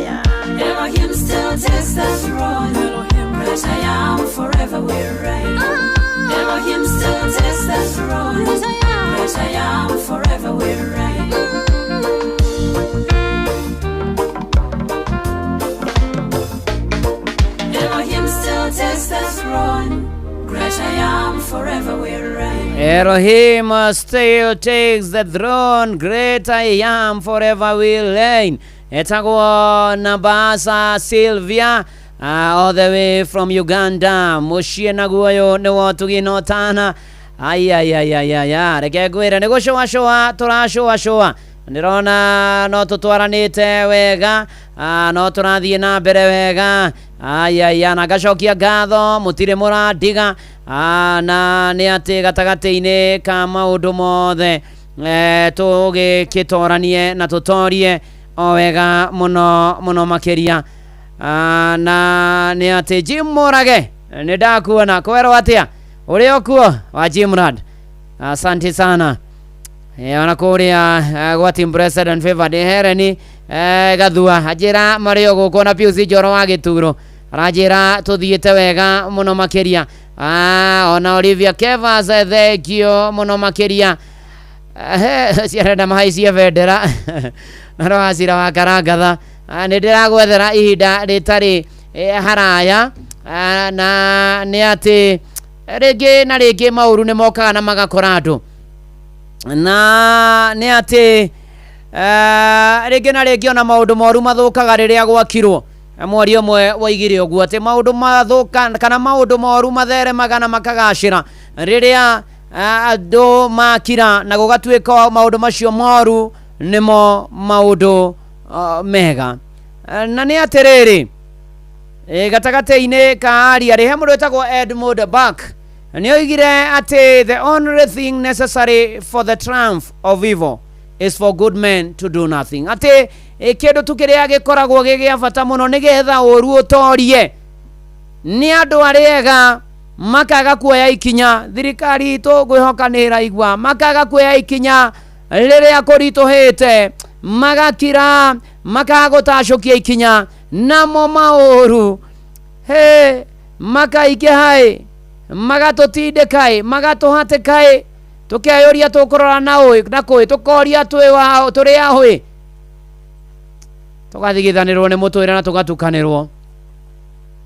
Elohim still takes the throne. Great I am, forever will reign. Elohim still takes the throne. Great I am, forever will reign. Elohim still takes the throne. Great I am, forever will reign. Elohim still takes the throne. Great I am, forever will reign. Etagwo Nabasa Sylvia, all the way from Uganda. Muciĩ naguo ũyũ nĩ wotugi no tana. Ayayayaya, reke ngwĩre nĩ gũcũacũa tũracũacũa. Ndĩrona no tũtwaranĩte wega, no tũrathiĩ na mbere wega. Ayaya, na ngacokia ngatho mũtirĩ mũrandiga, na nĩ atĩ gatagatĩ-inĩ ka maũndũ mothe Tũgĩkĩtoranie na tũtorie o wega mũno mũno makĩria. Na nĩ atĩ Jim Mũrage, nĩ ndakuona kwerwo atĩa ũrĩ okuo wa Jim Rad, asante sana. Ona kũrĩa gwa team Blessed and Favored Hereni Gathua anjĩra marĩ o gũkũ, na Pius Njoro wa Gĩturo aranjĩra tũthiĩte wega mũno makĩria. Ona Olivia Kevas, thank you mũno makĩria. Ciarenda mahaicie bendera na rwacira wa karangatha. Nĩ ndĩragwethera ihinda rĩtarĩ haraya. Na nĩ atĩ rĩngĩ na rĩngĩ maũru nĩ mokaga na magakora andũ, na nĩ atĩ rĩngĩ na rĩngĩ ona maũndũ moru mathũkaga rĩrĩa gwakirwo. Mwaria ũmwe waigire ũguo atĩ maũndũ mathũka kana maũndũ moru matheremaga na makagacĩra rĩrĩa andũ makira, na gũgatuĩka maũndũ macio moru nĩmo maũndũ mega. Na nĩ atĩrĩrĩ, gatagatĩ-inĩ ka aria rĩ, he mũndũ wĩtagwo Edmund Burke nĩ oigire atĩ the only thing necessary for the triumph of evil is for good men to do nothing, atĩ kĩndũ tu kĩrĩa gĩkoragwo gĩ gĩa bata mũno nĩgetha ũru ũtorie nĩ andũ arĩa ega makaga kuoya ikinya. Thirikari itũ ngwĩhoka nĩ ĩraigua, makaga kuoya ikinya rĩrĩa kũritũhĩte, magakira, makaga gũtacũkia ikinya, namo maũru he makaingĩha ĩ, magatũtindĩka ĩ, magatũhatĩka ĩ, tũkeyũria tũkũrora na ũĩ na kũĩ, tũkoria twĩ wa tũrĩ ahũĩ, tũgathigithanĩrwo nĩ mũtũrĩre na tũgatukanĩrwo.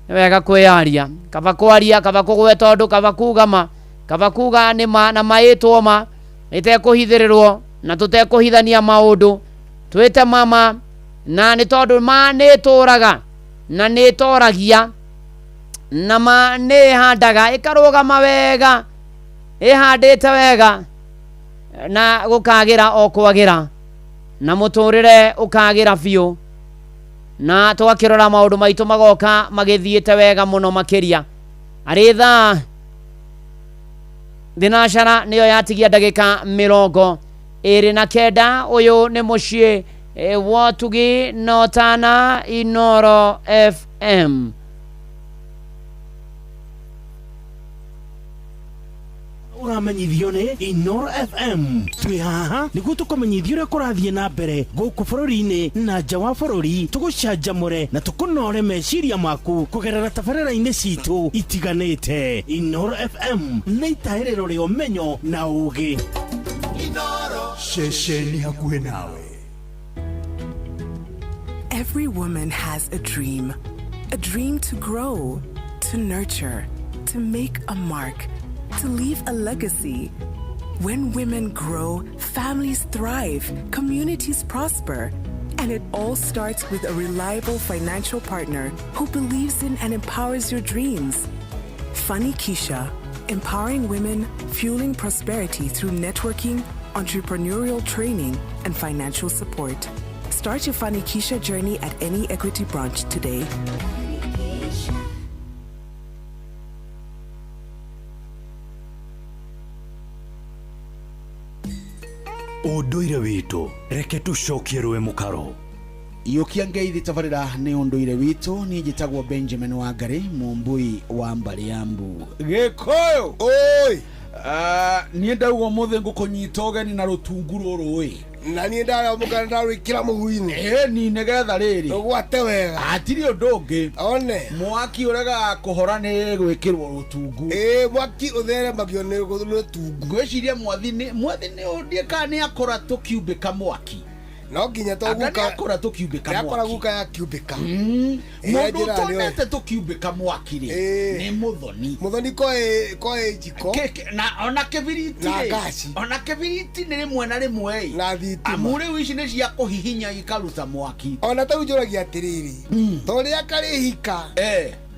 Nĩ wega kwĩyaria, kaba kwaria, kaba kũgweta ũndũ, kaba kuga ma, kaba kuga nĩ ma na maĩtwo ma ĩtekũhithĩrĩrwo na tũtekũhithania maũndũ, twĩte mama, na nĩ tondũ ma nĩ ĩtũraga na nĩ ĩtoragia, na ma nĩ ĩhandaga ĩkarũgama wega, ĩhandĩte wega na gũkagĩra o kwagĩra, na mũtũrĩre ũkagĩra biũ, na twakĩrora maũndũ maitũ magoka magĩthiĩte wega mũno makĩria. Arĩ thaa thinacara nĩyo yatigia ndagĩka 29. Ũyũ nĩ mũciĩ wa Ũtugi na Ũtana, Inoro FM. Ũramenyithio nĩ Inoro FM. Twĩ haha nĩguo tũkũmenyithia ũrĩa kũrathiĩ na mbere gũkũ bũrũri-inĩ na nja wa bũrũri, tũgũcanjamũre na tũkũnore meciria maku kũgerera tabarĩra-inĩ citũ itiganĩte. Inoro FM nĩ itahĩrĩro rĩa ũmenyo na ũgĩ. Ceceni hakuhĩ nawe. Every woman has a dream. A dream to grow, to nurture, to make a mark, to leave a legacy. When women grow, families thrive, communities prosper. And it all starts with a reliable financial partner who believes in and empowers your dreams. Fanikisha, empowering women, fueling prosperity through networking, entrepreneurial training, and financial support. Start your Fanikisha journey at any Equity branch today. Ũndũire witũ, reke tũcokie rũĩ mũkaro. Iũkia ngeithi tabarĩra nĩ ũndũire witũ. Niĩ njĩtagwo Benjamin Wangari, mũmbui wa mbarĩ ya mbu Gĩkũyũ. Oi. Niĩ ndauga ũmũthĩ ngũkũnyita ũgeni na rũtungu rũrũ ĩ. Na niĩ ndaramũkana ndarwĩkĩra mũhu-inĩ. Ĩni nĩgetha rĩrĩ ũgwate wega, hatirĩ ũndũ ũngĩ. One mwaki ũregaga kũhora nĩ gwĩkĩrwo rũtungu. Ĩ, mwaki ũtheremagio nĩ rũtungu. Ngwĩciria mwathi nĩ mwathi nĩ ndiĩ kana nĩ akora tũkiumbĩka mwaki. No nginya to Anga guka nĩ akora tũkiumbĩka nĩ akora mwaki. Guka yakiumbĩka. Mũndũ ũtonete tũkiumbĩka mwaki rĩ, nĩ mũthoni. Mũthoni koĩ jiko na ona kĩbiriti na rĩ, ngaci. Ona kĩbiriti nĩ rĩmwe na rĩmwe ĩ. Na thitima. Amu rĩu ici nĩ cia kũhihinya ikaruta mwaki. Ona ta rĩu njũragia atĩrĩrĩ, to rĩrĩa karĩhika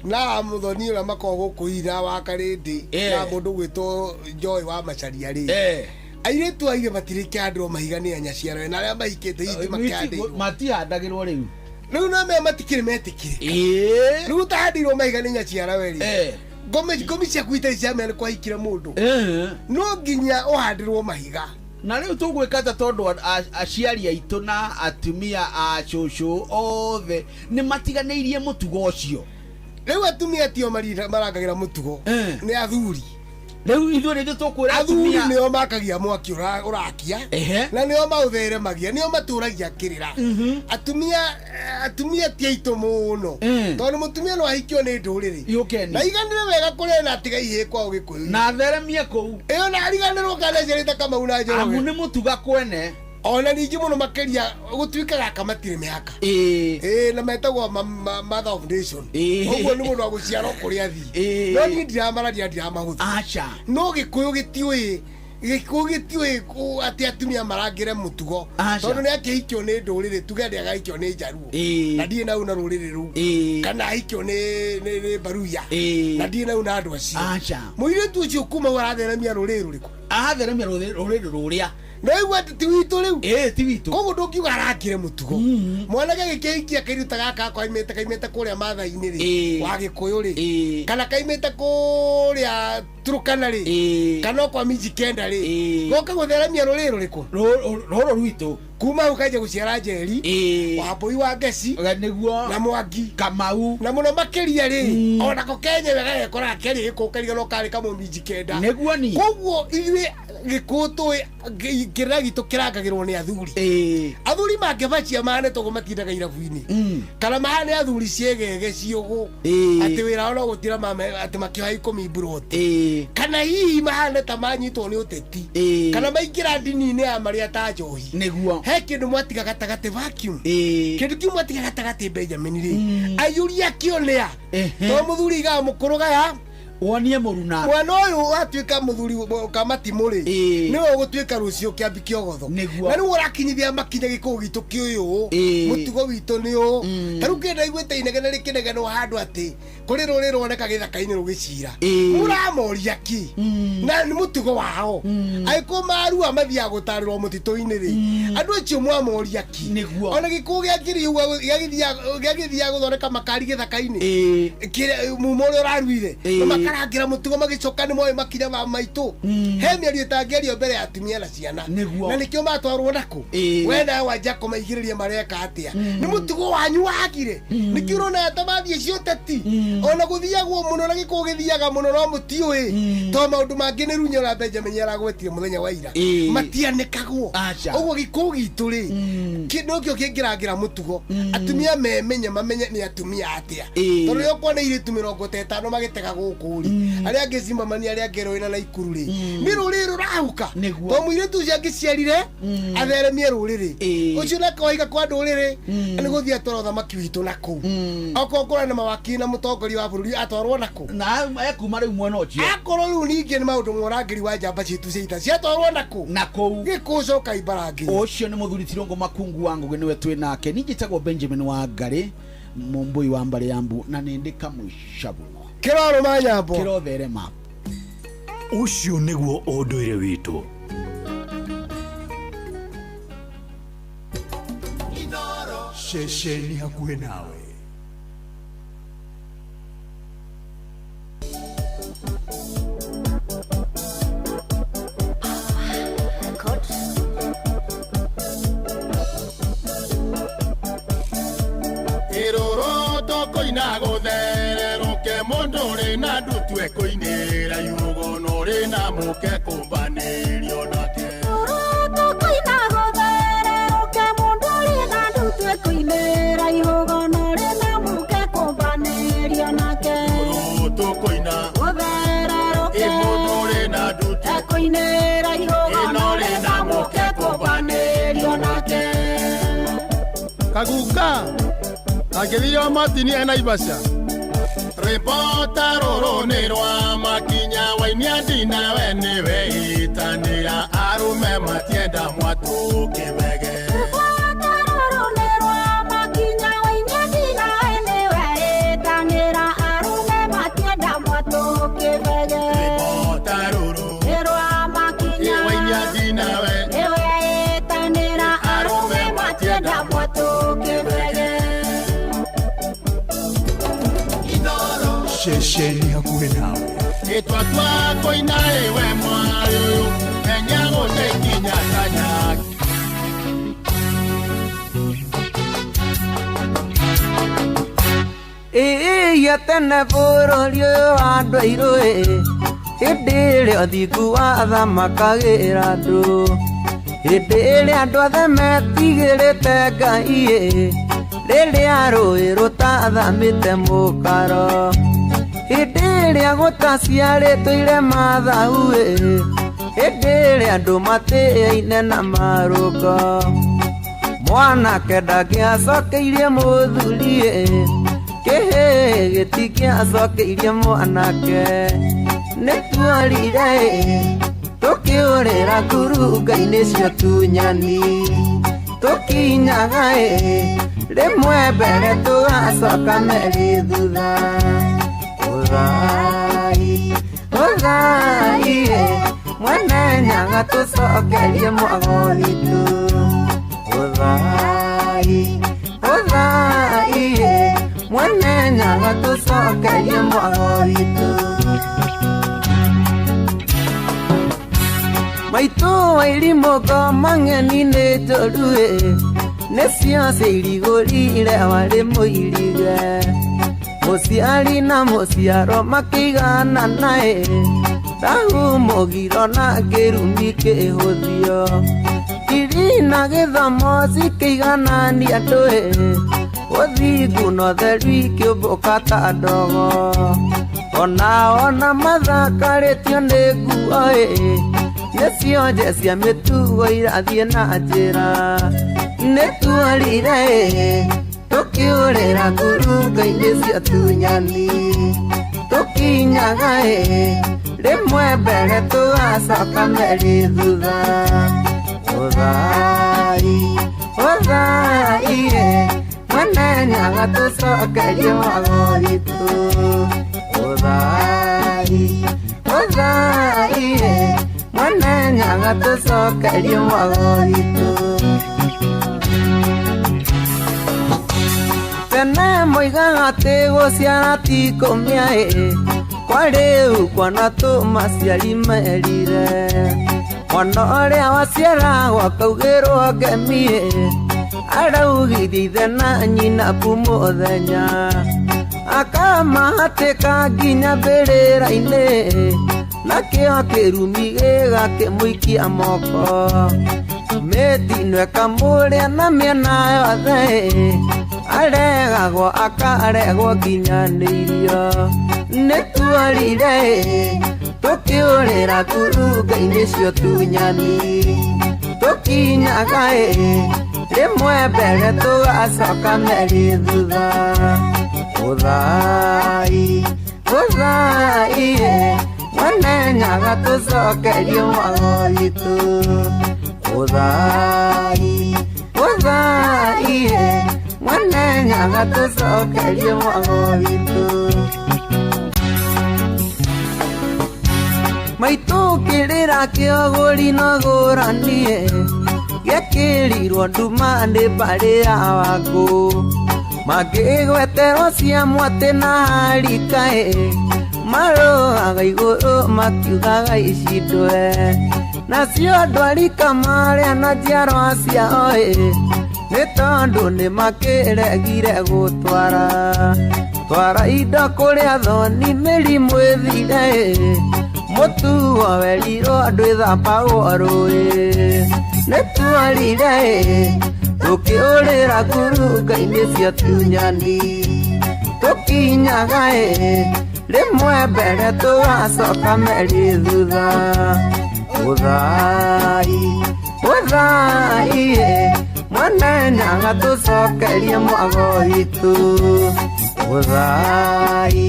na mũthoni ũrĩa makoragwo gũkũ ira wa karĩndĩ na mũndũ gwĩtwo Joy wa Macaria rĩ, airĩtu aingĩ matirĩkĩhandĩrwo mahiga nĩ anyaciarawe, na arĩa mahikĩte hihi makĩhandĩirwo. Matihandagĩrwo rĩu. Rĩu no mea matikĩrĩ metĩkĩrĩka. Rĩu ũtahandĩirwo mahiga nĩ nyaciarawe rĩ, ngomi ciaku itarĩ cia mea nĩ kwahikire mũndũ, no nginya ũhandĩrwo mahiga. Na rĩu tũgwĩka atĩa tondũ aciari aitũ na atumia a cũcũ othe nĩ matiganĩirie mũtugo ũcio. Rĩu atumia tio marangagĩra mũtugo, nĩ athuri. Rĩu ithuĩ nĩ tũkwĩra athuri nĩo makagia mwaki ũrakia na nĩo maũtheremagia, nĩo matũragia kĩrĩra. Atumia ti aitũ mũno, tondũ mũtumia no ahikio nĩ ndũrĩrĩ na iganĩre wega kũrĩa na atiga ihĩĩ kwao Gĩkũyũ na atheremie kũu ĩyo na ariganĩrwo kana aciarĩte Kamau na Njoroge. Amu nĩ mũtuga kwene. Ona ningĩ mũno makĩria gũtuĩkaga aka matirĩ mĩhaka. Ĩĩ, na metagwo mother of nation. Ũguo nĩ mũndũ wa gũciarwo kũrĩa athiĩ. No niĩ ndiramararia, ndiramahũthia. Aca. No Gĩkũyũ gĩtiũĩ, Gĩkũyũ gĩtiũĩ atĩ atumia marangĩre mũtugo. Tondũ nĩ akĩhikio nĩ ndũrĩrĩ, tuge nĩ agahikio nĩ Njaruo. Na ndirĩ nau na rũrĩrĩ rũu. Kana ahikio nĩ Baruya. Na ndirĩ nau na andũ acio. Aca. Mũirĩtu ũcio kuma hau aratheremia rũrĩrĩ rũrĩkũ? Aratheremia rũrĩrĩ rũrĩa. No igua atĩ ti witũ rĩu. Ĩĩ, ti witũ. Koguo ndũngiuga arakire mũtugo. Mwanake agĩkĩhikia kairĩtu ta gaka kaimĩte kũrĩa Maathai-inĩ rĩ, wa Gĩkũyũ rĩ, kana kaimĩte kũrĩa Turukana rĩ, kana o kwa Mijikenda rĩ, goka gũtheremia rũrĩrĩ rũrĩkũ? Rũrũ rwitũ. Kuma hau kanjia gũciara Njeri, Wambũi wa Ngeci, nĩguo, na Mwangi, Kamau, na mũno makĩria rĩ, onako kenyewe gagekoraga keria Gĩkũyũ kariganwo karĩ kamũmijikenda. Nĩguo ni. Koguo ithuĩ Gĩkũyũ tũĩ kĩrĩra gitũ kĩrangagĩrwo nĩ athuri. Athuri mangĩbacia mahane toguo matindaga irabu-inĩ, kana mahane athuri ciegege ciũgũ, atĩ wĩra wao no gũtira atĩ makĩoha ikũmi mburoti, kana hihi mahane ta manyitwo nĩ ũteti, kana maingĩra ndini-inĩ ya marĩa ta njohi. Nĩguo. He kĩndũ mwatiga gatagatĩ, vacuum. Kĩndũ kĩu mwatiga gatagatĩ Benjamin rĩ, aiyũria kĩonea. To mũthuri igaga mũkũrũ gaya wonie mũruna. Mwana ũyũ watuĩka mũthuri kamatimũ rĩ, nĩwe ũgũtuĩka rũciũ kĩambi kĩogotho. Na rĩu ũrakinyithia makinya Gĩkũyũ gitũ kĩũyũ, mũtugo witũ nĩ ũũ. Ta rĩu kĩndũ ndaiguĩte inegene rĩkĩnegenwo handũ atĩ kũrĩ rũrĩrĩ rwoneka gĩthaka-inĩ rũgĩcira. Mũramoria ki? Na nĩ mũtugo wao. Angĩkorwo marua mathiaga gũtarĩrwo mũtitũ-inĩ rĩ, andũ acio mwamoria ki? Ona Gĩkũyũ gĩakĩrĩ ũguo gĩagĩthiaga gũthondeka makari gĩthaka-inĩ, mumo ũrĩa ũraruire, na makarangĩra mũtugo magĩcoka nĩ moĩ makinya ma maitũ. He mĩario ĩtangĩario mbere ya atumia na ciana. Na nĩkĩo matwarwo nakũ. We nawe wanjia kũmaigĩrĩria mareka atĩa. Nĩ mũtugo wanyu wagire. Nĩkĩo ũrona ta mathiĩ ciũteti. Ona gũthiagwo mũno na Gĩkũyũ gĩthiaga mũno no mũtiũĩ. To maũndũ mangĩ nĩ runyo na Benjamin aragwetire mũthenya wa ira. Matianĩkagwo. Ũguo Gĩkũyũ gitũ rĩ, nĩkĩo kĩngĩrangĩra mũtugo. Atumia memenye mamenye nĩ atumia atĩa. Tondũ rĩrĩa ũkuona airĩtu 50 magĩtega gũkũ rĩ, arĩa angĩ Zimbamani, arĩa angĩ Rũĩ na Naikuru rĩ, nĩ rũrĩrĩ rũrahuka. To mũirĩtu ũcio angĩciarire atheremie rũrĩrĩ. Ũcio nake waiga kwa ndũrĩrĩ nĩ gũthiĩ atwara ũthamaki witũ na kũu. Okorwo kũrĩa na mawakiri na mũtongoria wa bũrũri atwarwo na kũu. Na ekuma rĩu mwena ũcio. Akorwo rĩu ningĩ nĩ maũndũ mũrangĩri wa njamba citũ cia ita ciatwarwo na kũu. Na kũu. Gĩkũyũ coka imbarangĩri. Ũcio nĩ mũthuri Tirũngũ Makungu wa Ngũgĩ nĩwe twĩ nake. Niĩ njĩtagwo Benjamin wa Ngarĩ, Mũmbũi wa mbarĩ ya Mbu, na nĩ ndĩ kamũcabuno. Kĩrorũma nyambo. Kĩrotherema. Ũcio nĩguo ũndũire witũ. Ceceni hakuhĩ nawe. Ĩrũrũ tũkũina gũthererũke mũndũ ũrĩ na ndutu ekũinĩra iũgono ũrĩ na mũke kũmbanĩrio nake. Ĩrũrũ tũkũina gũthererũke mũndũ ũrĩ na ndutu ekũinĩra iũgono ũrĩ na mũke kũmbanĩrio nake. Ĩrũrũ tũkũina gũthererũke mũndũ ũrĩ na ndutu ekũinĩra iũgono ũrĩ na mũke kũmbanĩrio nake. Kaguka Agĩthio matini e Naivasha. Rĩbota rũrũ nĩ rwa makinya wainia ndina we nĩwe itanĩra arũme matienda mwatũ kĩbege. Rĩbota rũrũ nĩ rwa makinya wainia ndina we nĩwe itanĩra arũme matienda mwatũ kĩbege. Rĩbota rũrũ nĩ rwa makinya wainia ndina we nĩwe itanĩra arũme matienda mwatũ kĩbege. Ceceni hakuhĩ nawe. Gĩtwatwa kũina ĩwe mwarĩ ũyũ Menya gũtĩkinya tanya. Ĩĩ tene bũrũri ũyũ wa andũ airũ ĩ, hĩndĩ ĩrĩa ũthingu wathamakagĩra andũ, hĩndĩ ĩrĩa andũ othe metigĩrĩte Ngai ĩ, rĩrĩa rũĩ rũtathamĩte mũkaro, hĩndĩ ĩrĩa gũtaciarĩtwo irema thau ĩ, hĩndĩ ĩrĩa andũ matĩaine na marũngo, mwanake ndangĩacokeirie mũthuri ĩ, kĩhĩĩ gĩtingĩacokeirie mwanake, nĩtuorire ĩ, tũkĩũrĩra ngurunga-inĩ cia ũtunyani, tũkinyaga ĩ, rĩmwe mbere tũgacoka merĩ thutha. Ũthai, ũthai ĩ, mwene Nyaga tũcokerie mwago witũ. Ũthai, ũthai ĩ, mwene Nyaga tũcokerie mwago witũ. Maitũ wa irimũ ngoma ng'eni nĩ njũru ĩ, nĩcio ciirigũrire warĩ mũirige, mũciari na mũciaro makĩiganana ĩ, thahu mũgiro na kĩrumi kĩhũthio, ndiri na gĩthomo cikĩiganania andũ ĩ, ũthingu na ũtheru ikĩũmbũka ta ndogo, onao na mathakarĩtio nĩ nguo ĩ, nĩcio nje cia mĩtugo irathiĩ na njĩra, nĩtuorire ĩ, tũkĩũrĩra ngurunga-inĩ cia ũtunyani, tũkinyaga ĩ, rĩmwe mbere tũgacoka merĩ thutha. Ũthai, ũthai ĩ, mwene Nyaga tũcokerie mwago witũ. Ũthai, ũthai ĩ, mwene Nyaga tũcokerie mwago witũ. Tene moigaga atĩ gũciara ti kũmĩa ĩ, kwa rĩu kwana tũmaciari merire, mwana ũrĩa waciaragwo akaugĩrwo ngemi ĩ, araugithia ithe na nyina ku mũthenya, akamahatĩka nginya mbĩrĩra-inĩ, nakĩo kĩrumi gĩgakĩmũikia moko, mĩtino ĩkamũrĩa na mĩena yothe ĩ, aregagwo akaregwo nginya nĩ irio, nĩtuorire ĩ, tũkĩũrĩra ngurunga-inĩ cia ũtunyani, tũkinyaga ĩ, rĩmwe mbere tũgacoka merĩ thutha. Ũthai, ũthai ĩ, mwene Nyaga tũcokerie mwago witũ. Ũthai, ũthai ĩ, mwene Nyaga tũcokerie mwago witũ. Maitũ kĩrĩra kĩogũri no gũrani ĩ, gĩekĩrirwo nduma nĩ mbarĩ ya Wangũ, makĩgweterwo cia mwatĩ na harika ĩ, marũaga igũrũ makiugaga icindwe, nacio ndwari kamarĩa na njiarwa ciao ĩ, nĩ tondũ nĩmakĩregire gũtwara twara indo kũrĩa thoni mĩrimũ ĩthire ĩ, mũtuo werirwo ndwĩthambagwo rũĩ, nĩtuorire ĩ, tũkĩũrĩra ngurunga-inĩ cia ũtunyani, tũkinyaga ĩ, rĩmwe mbere tũgacoka merĩ thutha. Ũthai, ũthai ĩ, mwene Nyaga tũcokerie mwago witũ. Ũthai,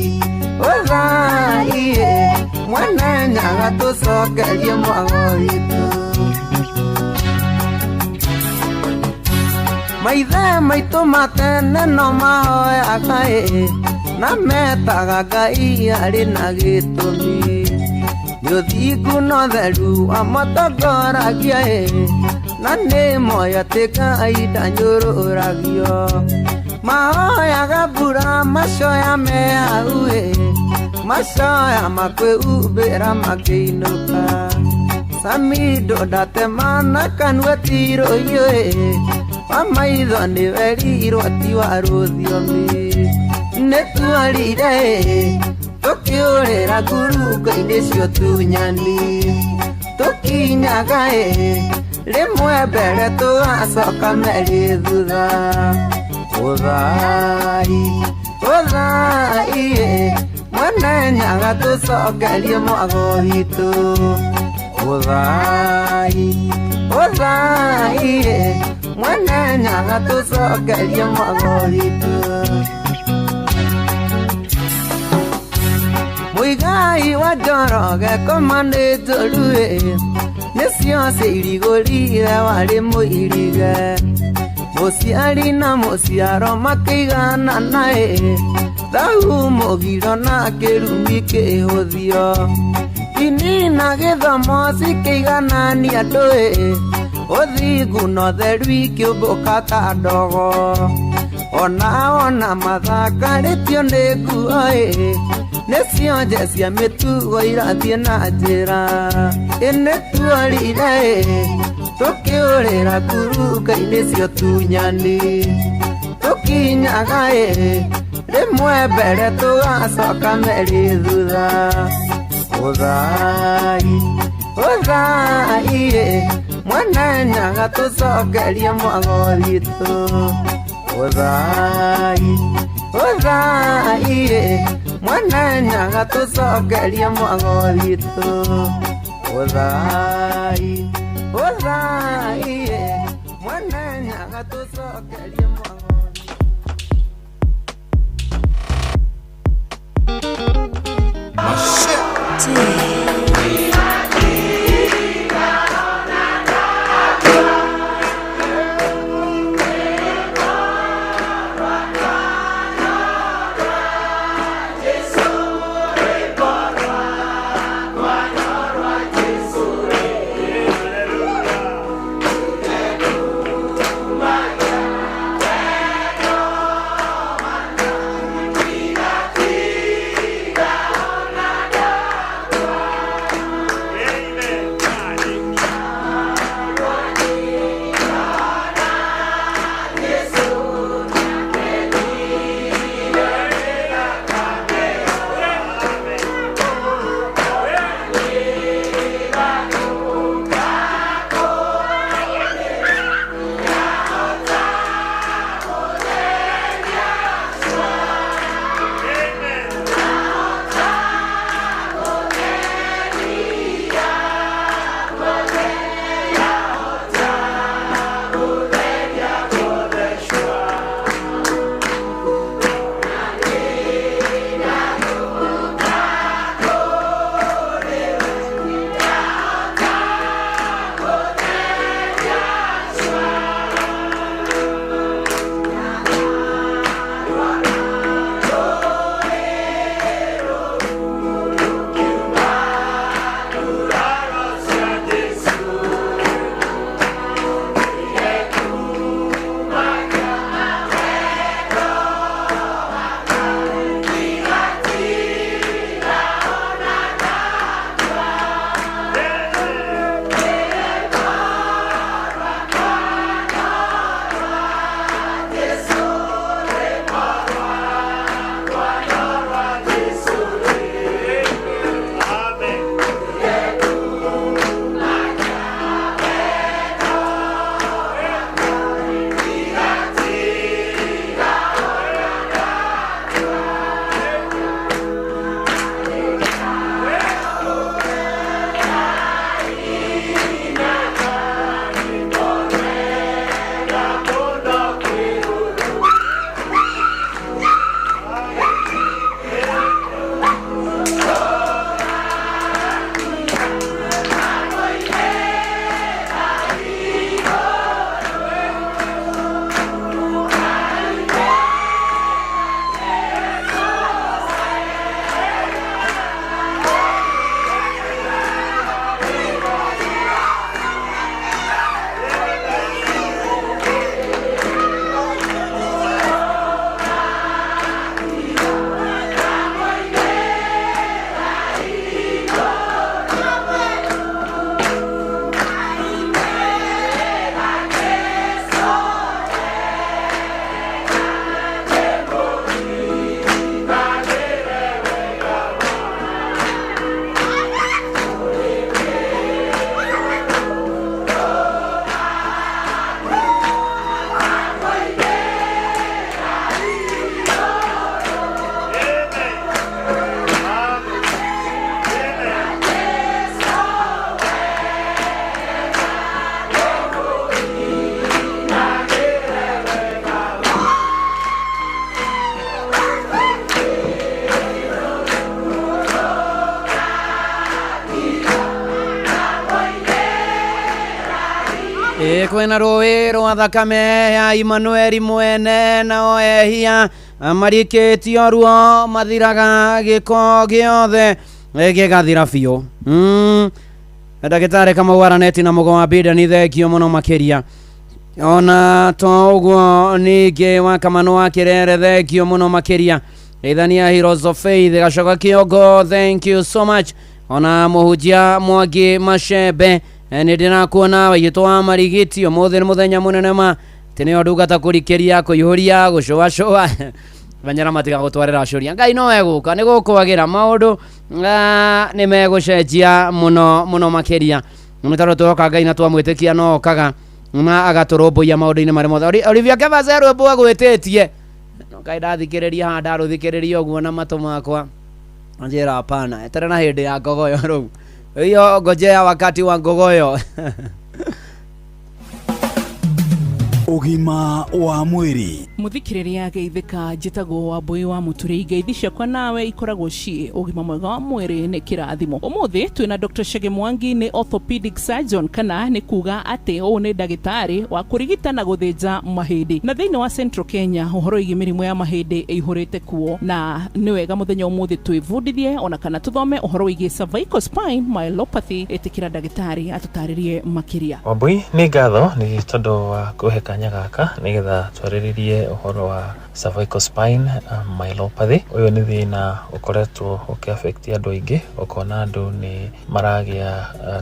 ũthai ĩ, mwene Nyaga tũcokerie mwago witũ. Maithe maitũ ma tene no mahoyaga ĩ, na metaga Ngai arĩ na gĩtũmi, nĩ ũthingu na ũtheru amatongoragia ĩ, na nĩ moĩ atĩ Ngai ndanyũrũragio, mahoyaga mbura macoya me hau ĩ, macoya makwĩhumbĩra makĩinũka, Samido ndatemana kanua tiro ĩ wa maitho nĩ werirwo ti wa rũthiomi nĩ tuorire tũkĩũrĩra ngurunga-inĩ cio tunyani tũkinyaga rĩmwe mbere tũgacoka merĩ thutha ũthai ũthai mwene Nyaga tũcokerie mwago witũ ũthai ũthai mwene Nyaga tũcokerie mwago witũ Muigai wa Njoroge koma nĩ njũru nĩcio ciirigũrire warĩ mũirige mũciari na mũciaro makĩiganana thahu mũgiro na kĩrumi kĩhũthio dini na gĩthomo cikĩiganania andũ ũthingu na ũtheru ikĩũmbũka ta ndogo ona ona mathakarĩtio nĩ nguo nĩcio nje cia mĩtugo irathiĩ na njĩra nĩ tuorire tũkĩũrĩra ngurunga-inĩ cio tunyani tũkinyaga rĩmwe mbere tũgacoka merĩ thutha ũthai ũthai mwene Nyaga tũcokerie mwago witũ ũthai ũthai mwene Nyaga tũcokerie mwago witũ ũthai ũthai mwene Nyaga tũcokerie mwago. Ĩ kwĩna rũĩ rwa thakame ya Imanueli mwene, nao ehia marikĩtio ruo mathiraga gĩko gĩothe gĩgathira biũ. Ndagĩtarĩ Kamau Araneti na Mũgo wa Bidani, thengio mũno makĩria. Ona to ũguo ningĩ wa Kamano wa Kĩrere, thengio mũno makĩria. Geithania Heroes of Faith Gacoka Kĩongo, thank you so much. Ona mũhunjia Mwangi Macembe, nĩ ndĩrakuona waigĩtwo wa Marigiti, ũmũthĩ nĩ mũthenya mũnene ma atĩ nĩyo ndungata kũrikĩria kũihũria gũcũacũa menyera matigagũtwarĩra acũria. Ngai no egũka nĩ gũkwagĩra maũndũ nĩ megũcenjia mũno mũno makĩria, nĩ tondũ twoka Ngai na twamwĩtĩkia no okaga na agatũrũmbũiya maũndũ-inĩ marĩa mothe. Olivia Kevas rwĩmbo agwĩtĩtie, no Ngai ndathikĩrĩria haha, ndarũthikĩrĩria ũguo na matũ makwa anjĩra hapana, eterera hĩndĩ ya ngogoyo rĩu hiyo, ngojea wakati wa ngogoyo. Ũgima wa mwĩrĩ. Muthikiriria geithĩka, njĩtagwo Wambui wa Mũturi. Ngeithi ciakwa nawe ikoragwo ciĩ ũgima mwega wa mwĩrĩ nĩ kĩrathimo. Ũmũthĩ twĩna Dr. Chege Mwangi, nĩ orthopedic surgeon, kana nĩ kuga atĩ ũũ nĩ ndagĩtarĩ wa kũrigita na gũthĩnja mahĩndĩ. Na thĩinĩ wa Central Kenya ũhoro wĩgiĩ mĩrimũ ya mahĩndĩ ĩihũrĩte kuo, na nĩ wega mũthenya ũmũthĩ twĩbundithie ona kana tũthome ũhoro wĩgiĩ cervical spine myelopathy. Ĩtĩkĩra ndagĩtarĩ atũtarĩrie makĩria. Wambui, nĩ ngatho nĩ tondũ wa kũhe kanya gaka nĩgetha twarĩrĩrie ũhoro wa cervical spine myelopathy. Ũyũ nĩ thĩna ũkoretwo ũkĩ-affect andũ aingĩ, ũkona andũ nĩ maragĩa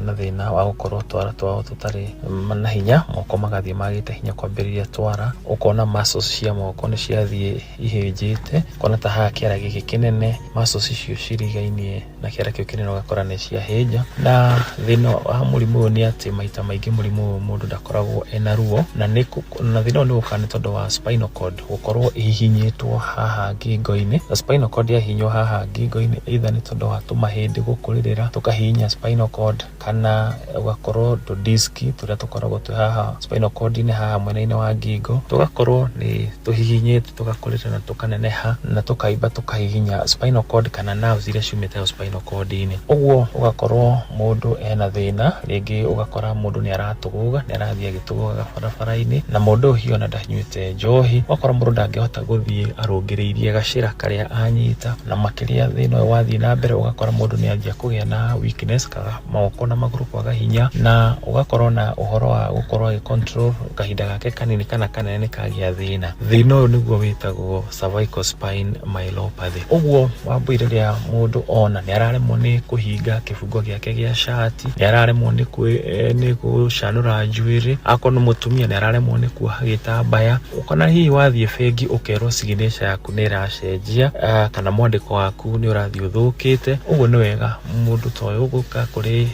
na thĩna wa gũkorwo twara twao tũtarĩ na hinya, moko magathiĩ magĩte hinya kwambĩrĩria twara, ũkona muscles cia moko nĩ ciathiĩ ihĩnjĩte, ũkona ta haha kĩara gĩkĩ kĩnene, muscles icio cirigainie na kĩara kĩu kĩnene ũgakora nĩ ciahĩnja. Na thĩna wa mũrimũ ũyũ nĩ atĩ maita maingĩ mũrimũ ũyũ mũndũ ndakoragwo ena ruo, na nĩ na thĩna ũyũ nĩ ũkaga nĩ tondũ wa spinal cord gũkorwo ĩhihinyĩtwo haha ngingo-inĩ. Na spinal cord yahihinywo haha ngingo-inĩ, either nĩ tondũ wa tũmahĩndĩ gũkũrĩrĩra tũkahihinya spinal cord, kana ũgakorwo tũ disc tũrĩa tũkoragwo twĩ haha spinal cord-inĩ haha mwena-inĩ wa ngingo tũgakorwo nĩ tũhihinyĩte, tũgakũrĩra na tũkaneneha na tũkaimba, tũkahihinya spinal cord kana nerves iria ciumĩte hau spinal cord-inĩ. Ũguo ũgakorwo mũndũ ena thĩna rĩngĩ, ũgakora mũndũ nĩ aratũgũga, nĩ arathiĩ agĩtũgũgaga barabara-inĩ, na mũndũ ũyũ hihi ona ndanyuĩte njohi. Ũgakora mũndũ ndangĩhota gũthiĩ arũngĩrĩirie gacĩra karĩa anyita, na makĩria thĩna ũyũ wathiĩ na mbere ũgakora mũndũ nĩ anjia kũgĩa na weakness, kaga moko na magũrũ kwaga hinya, na ũgakorwo na ũhoro wa gũkorwo agĩ control kahinda gake kanini kana kanene nĩ kagĩa thĩna. Thĩna ũyũ nĩguo wĩtagwo cervical spine myelopathy. Ũguo Wambui, rĩrĩa mũndũ ona nĩ araremwo nĩ kũhinga kĩbungo gĩake gĩa cati, nĩ araremwo nĩ gũcanũra njuĩrĩ, akorwo nĩ mũtumia nĩ araremwo nĩ kuoha gĩtambaya, kana hihi wathiĩ bengi ũkerwo signature yaku nĩ ĩracenjia, kana mwandĩko waku nĩ ũrathiĩ ũthũkĩte, ũguo nĩ wega mũndũ ta ũyũ gũka kũrĩ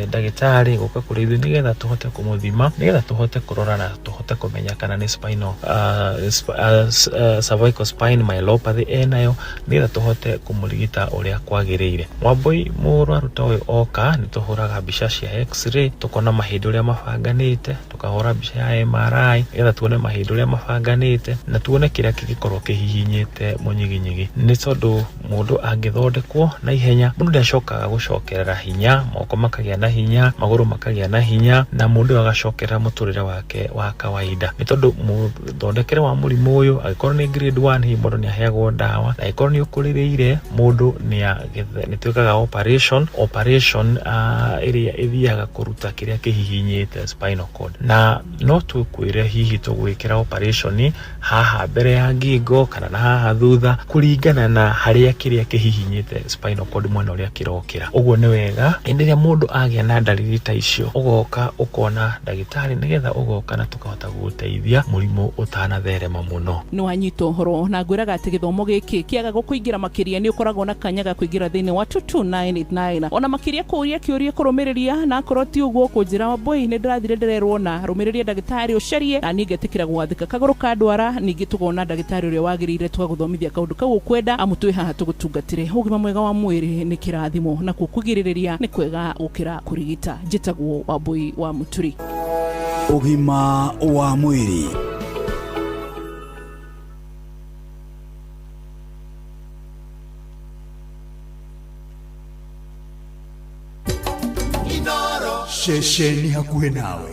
ndagĩtarĩ, gũka kũrĩ ithuĩ nĩgetha tũhote kũmũthima, nĩgetha tũhote kũrora na tũhote kũmenya kana nĩ spinal cervical spine myelopathy enayo, nĩgetha tũhote kũmũrigita ũrĩa kwagĩrĩire. Wambui, mũrwaru ta ũyũ oka nĩ tũhũraga mbica cia x-ray, tũkona mahĩndĩ ũrĩa mabanganĩte, tũkahũra mbica ya MRI nĩgetha tuone mahĩndĩ ũrĩa mabanganĩte na tuone kĩrĩa kĩngĩkorwo kĩhihinyĩte mũnyiginyigi, nĩ tondũ mũndũ angĩthondekwo na ihenya, mũndũ nĩacokaga gũcokerera hinya, moko makagĩa na hinya, magũrũ makagĩa na hinya, na mũndũ ũyũ agacokerera mũtũrĩre wake wa kawaida. Nĩ tondũ mũthondekere wa mũrimũ ũyũ, angĩkorwo nĩ grade 1, hihi mũndũ nĩaheagwo ndawa, na angĩkorwo nĩ ũkũrĩrĩire, mũndũ nĩ twĩkaga operation ĩrĩa ĩthiaga kũruta kĩrĩa kĩhihinyĩte spinal cord. Na no tũkwĩre hihi tũgwĩkĩra operation haha mbere ya ngingo kana na haha thutha, kũringana na harĩa kĩrĩa kĩhihinyĩte spinal cord mwena ũrĩa kĩrokĩra. Ũguo nĩ wega hĩndĩ ĩrĩa mũndũ agĩa na ndariri ta icio, ũgoka ũkona ndagĩtarĩ, nĩgetha ũgoka na tũkahota gũgũteithia mũrimũ ũtanatherema mũno. Nĩ wanyita ũhoro, na ngwĩraga atĩ gĩthomo gĩkĩ kĩaga gũkũingĩra makĩria, nĩ ũkoragwo na kanya ga kũingĩra thĩinĩ wa 22989 ona makĩria kũũria kĩũria kũrũmĩrĩria, na akorwo ti ũguo kũnjĩra, "Wambui, nĩ ndĩrathire ndĩrerwo na rũmĩrĩria ndagĩtarĩ ũcarie," na niĩ ngetĩkĩra gwathĩka kagũrũ ka ndwara. Ningĩ tũkona ndagĩtarĩ ũrĩa wagĩrĩire, tũgagũthomithia kaũndũ kau ũkwenda, amu twĩ haha tũgũtungatĩre. Ũgima mwega wa mwĩrĩ nĩ kĩrathimo, nakuo kwĩgirĩrĩria nĩ kwega gũkĩra kũrigita. Njĩtagwo Wambui wa Mũturi. Ũgima wa mwĩrĩ. Ceceni hakuhĩ nawe.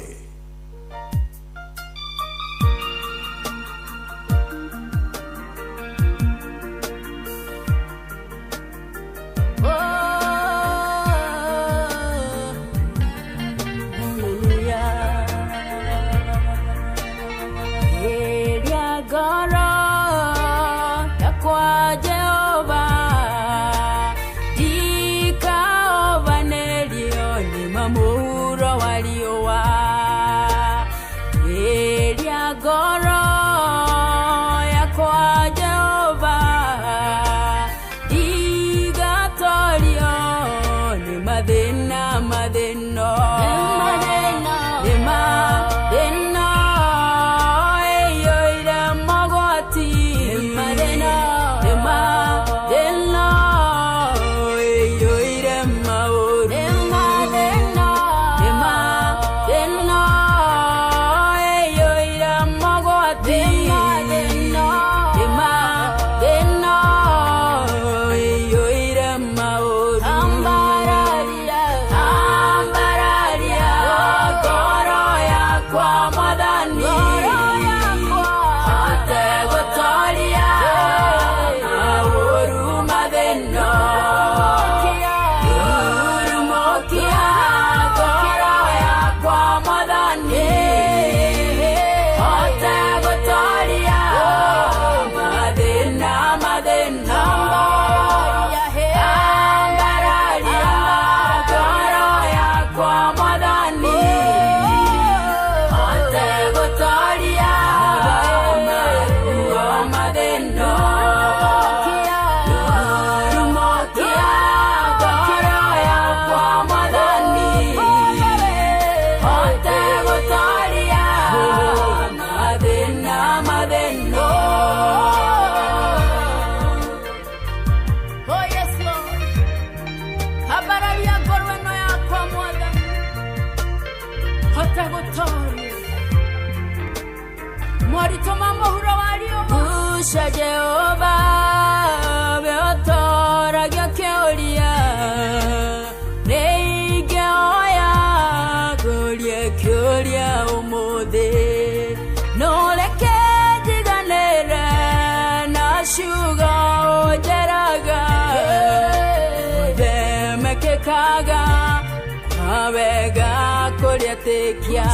kũrĩa tĩkia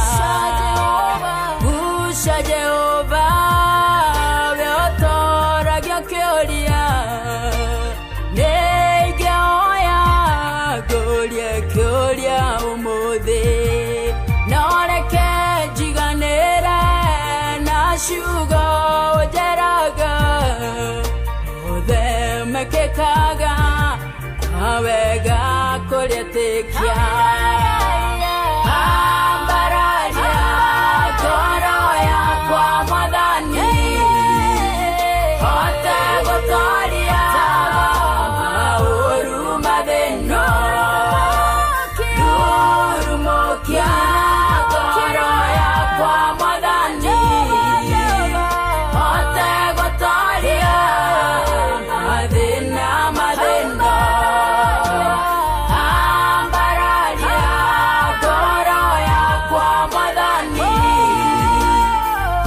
Gusha Jehova we ũtoragia kĩũria Nĩingĩhoya ngũrie kĩũria ũmũthĩ No reke njiganĩre na ciugo ũnjĩraga Mothe mekĩkaga kwa wega kũrĩa tĩkia Ambararia ngoro yakwa Mwathani Hote gũtoria maũru mathĩna Rurumũkia ngoro yakwa Mwathani Hote gũtoria mathĩna mathĩna Ambararia ngoro yakwa Mwathani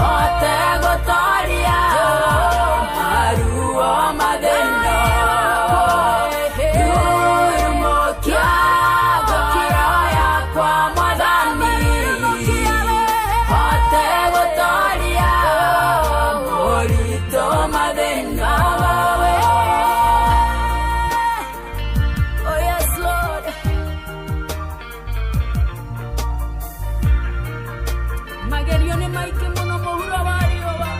Hote gũtoria maruo mathĩna Rurumũkia ngoro yakwa Mwathani Hote gũtoria moritũ mathĩna Oh yes, Lord. Magerio nĩ maingĩ mũno mũhuro wa riũa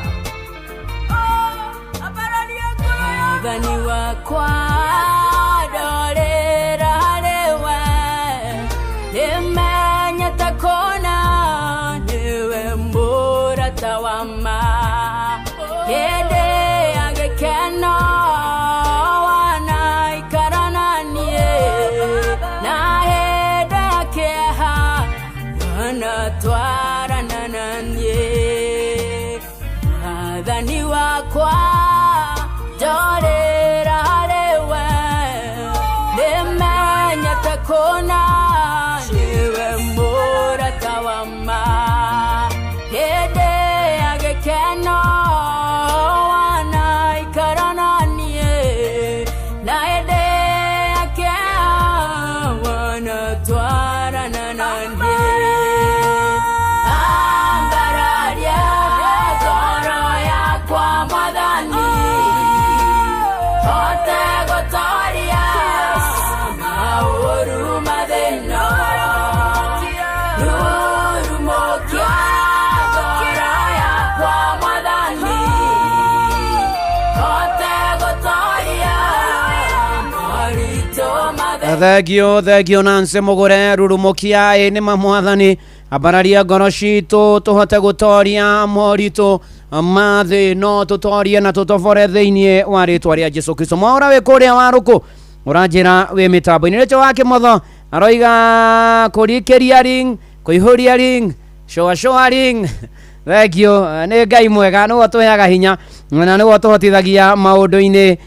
Oh, ambararia ngoro Mwathani wakwa ndorĩra harĩ we Nĩmenyete kũna nĩwe mũrata wa ma Hĩndĩ ya gĩkeno wanaikara na niĩ Na hĩndĩ ya kĩeha wanatwarana na niĩ Mwathani wakwa ndorĩra harĩ we Nĩmenyete kũna nĩwe mũrata wa ma Hĩndĩ ya gĩkeno wanaikara na niĩ Na hĩndĩ ya kĩeha wanatwarana na niĩ Ambararia ngoro yakwa Mwathani Hote gũtoria maũru mathĩna Rurumũkia ngoro yakwa Mwathani Hote gũtoria moritũ mathĩna Thengio thengio Nancy Mugure rurumukia ĩ nĩ ma Mwathani ambararia ngoro citũ tũhote gũtoria moritũ ma thĩ no tũtorie na tũtobore thĩinĩ wa rĩtwa rĩa Jesu Kristo. Mwaũra wĩ kũrĩa warũkũ ũranjĩra wĩ mĩtambo-inĩ rĩcho wa kĩmotho aroiga kũrikĩria ring kũihũria ring shoa shoa ring. Thengio nĩ Ngai mwega nĩwe ũtũheaga hinya na nĩwe ũtũhotithagia maũndũ-inĩ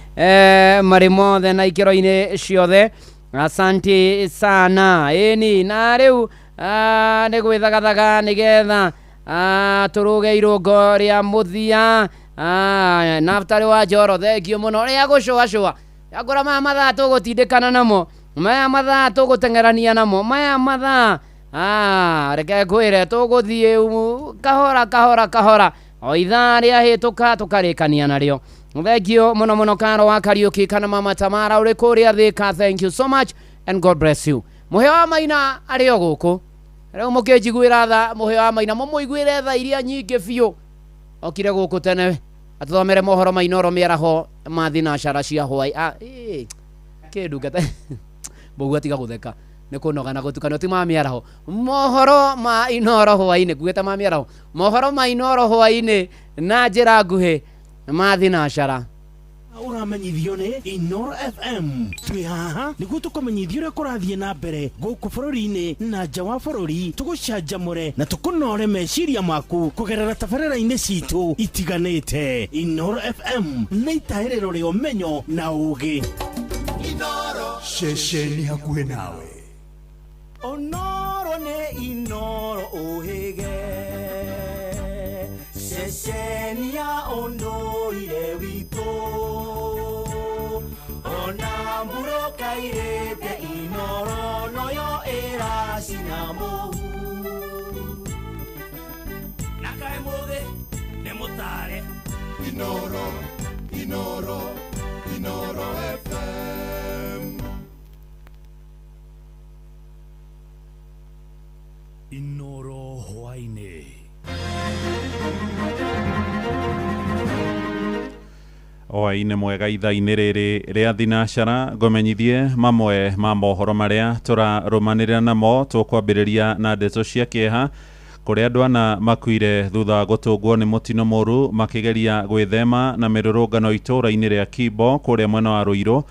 marĩ mothe na ikĩro-inĩ ciothe. Asante sana ĩni na rĩu nĩ gwĩthagathaga nĩgetha tũrũge irũngo rĩa mũthia. Naftali wa Njoro thengio mũno rĩa gũcũacũa yakũra maya mathaa tũgũtindĩkana namo maya mathaa tũgũteng'erania namo maya mathaa reke ngwĩre tũgũthiĩ kahora kahora kahora o ithaa rĩahĩtũka tũkarĩkania narĩo. Thengio mũno mũno Karo wa Kariũki kana Mama Tamara ũrĩ kũrĩa Thĩka, thank you so much and God bless you. Mũhĩa wa Maina arĩ o gũkũ rĩu mũkĩnjiguĩra tha mũhĩa wa Maina mũmũiguĩre tha iria nyingĩ biũ okire gũkũ tene atũthomere mohoro ma Inooro mĩaraho ma thinacara cia hwaĩ kĩndungata mbũguo tiga gũtheka nĩ kũnoga na gũtukana ti ma mĩaraho mohoro ma Inooro hwaĩ-inĩ kuugĩte ma mĩaraho mohoro ma Inooro hwaĩ-inĩ na njĩra nguhĩ ma thinacara. Ũramenyithio nĩ Inooro FM twĩ haha nĩguo tũkũmenyithia ũrĩa kũrathiĩ na mbere gũkũ bũrũri-inĩ na nja wa bũrũri tũgũcanjamũre na tũkũnore meciria maku kũgerera tabarĩra-inĩ citũ itiganĩte. Inooro FM nĩ itahĩrĩro rĩa ũmenyo na ũũgĩ. Ceceni hakuhĩ nawe. Onoro nĩ Inooro ũhĩge ceceni ya ũndũire witũ ona mbura kairĩte Inooro noyo ĩracina mũhu. Inoro, Inoro, Inoro FM. Inoro hwaĩ-inĩ. Hwaĩ-inĩ mwega ithaa-inĩ rĩrĩ rĩa thinacara, ngũmenyithie mamwe ma mohoro marĩa tũrarũmanĩrĩra namo. Tũkwambĩrĩria na ndeto cia kĩeha kũrĩa andũ ana makuire thutha wa gũtũngwo nĩ mũtino mũru makĩgeria gwĩthema na mĩrũrũngano itũũra-inĩ rĩa Kimbo kũrĩa mwena wa Ruiru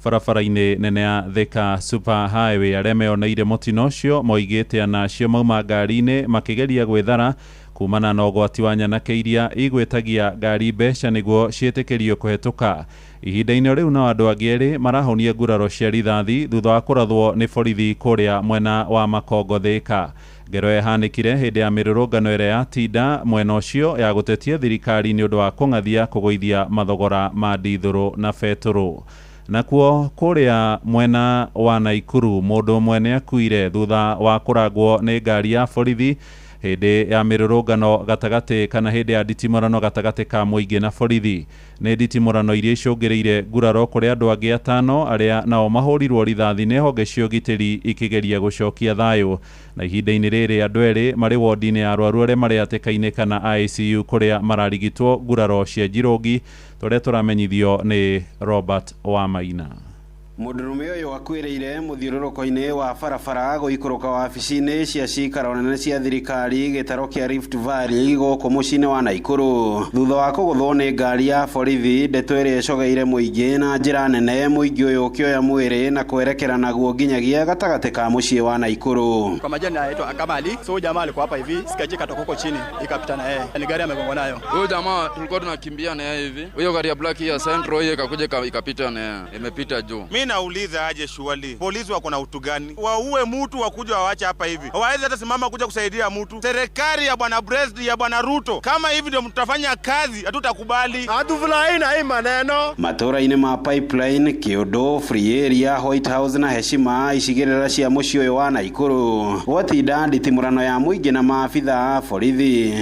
barabara-inĩ nene ya Thika Super Highway. Arĩa meyoneire mũtino ũcio moigĩte ana acio mauma ngari-inĩ makĩgeria gwĩthara kumana na ũgwati wa nyanake iria igwĩtagia ngari mbeca nĩguo ciĩtĩkĩrio kũhetũka. Ihinda-inĩ rĩu nao andũ angĩ erĩ marahonia nguraro cia rithathi thutha wa kũrathwo nĩ borithi kũrĩa mwena wa Makongo Thika. Ngero ĩhanĩkire hĩndĩ ya mĩrũrũngano ĩrĩa yatinda mwena ũcio ya gũtetia thirikari nĩ ũndũ wa kũng'athia kũgũithia mathogora ma ndithũrũ na betũrũ. Nakuo kũrĩa mwena wa Naikuru mũndũ ũmwe nĩ akuire thutha wa kũrangwo nĩ ngari ya borithi hĩndĩ ya mĩrũrũngano gatagatĩ kana hĩndĩ ya nditimũrano gatagatĩ ka mũingĩ na borithi. Nĩ nditimũrano iria icũngĩrĩire nguraro kũrĩ andũ angĩ atano arĩa nao mahũrirwo rithathi nĩ honge cia ũgitĩri ikĩgeria gũcokia thayũ. Na ihinda-inĩ rĩrĩ andũ erĩ marĩ wodi-inĩ ya arwaru arĩa marĩ hatĩka-inĩ kana ICU kũrĩa mararigitwo nguraro cia njirũngi, tũrĩa tũramenyithio nĩ Robert Wamaina. Mũndũrũme ũyũ akuĩrĩire mũthiũrũrũko-inĩ wa barabara gũikũrũka wabici-inĩ cia cikaro nene cia thirikari gĩtaro kĩa Rift Valley gũkũ mũciĩ-inĩ wa Naikuru thutha wa kũgũthwo nĩ ngari ya borithi. Ndeto ĩrĩa ĩcogeire mũingĩ na njĩra nene, mũingĩ ũyũ ũkĩoya mwĩrĩ na kwerekera naguo nginyagia gatagatĩ ka mũciĩ wa Naikuru. Kwa majina anaitwa Kamali. So jamaa alikuwa hapa hivi, sikaje katoka huko chini ikapita na yeye. Ni gari amegongwa nayo. Huyo jamaa tulikuwa tunakimbia na yeye hivi. Huyo gari ya black ya Centro hiyo ikakuja ikapita na yeye. Imepita juu. Nauliza aje shuali, polisi wako na utu gani? Waue mtu wakuja wawache hapa hivi, hawawezi hata simama kuja kusaidia mtu. Serikali ya bwana President ya bwana Ruto, kama hivi ndio mtafanya kazi, hatutakubali. Hatufurahi na hii maneno. Matũra-inĩ ma Pipeline, Kĩũndũ, Free Area, White House na Heshima icigĩrĩra cia mũciĩ ũyũ wa Naikuru gwatinda nditimũrano ya mũingĩ na maabitha a borithi.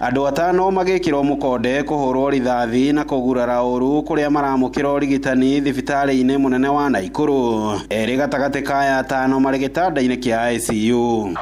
Andũ atano magĩkĩrwo mũkonde kũhũrwo rithathi na kũgurara ũru kũrĩa maramũkĩra ũrigitani thibitarĩ-inĩ mũnene wa Naikuru. Erĩ gatagatĩ ka aya atano marĩ gĩtanda-inĩ kĩa ICU.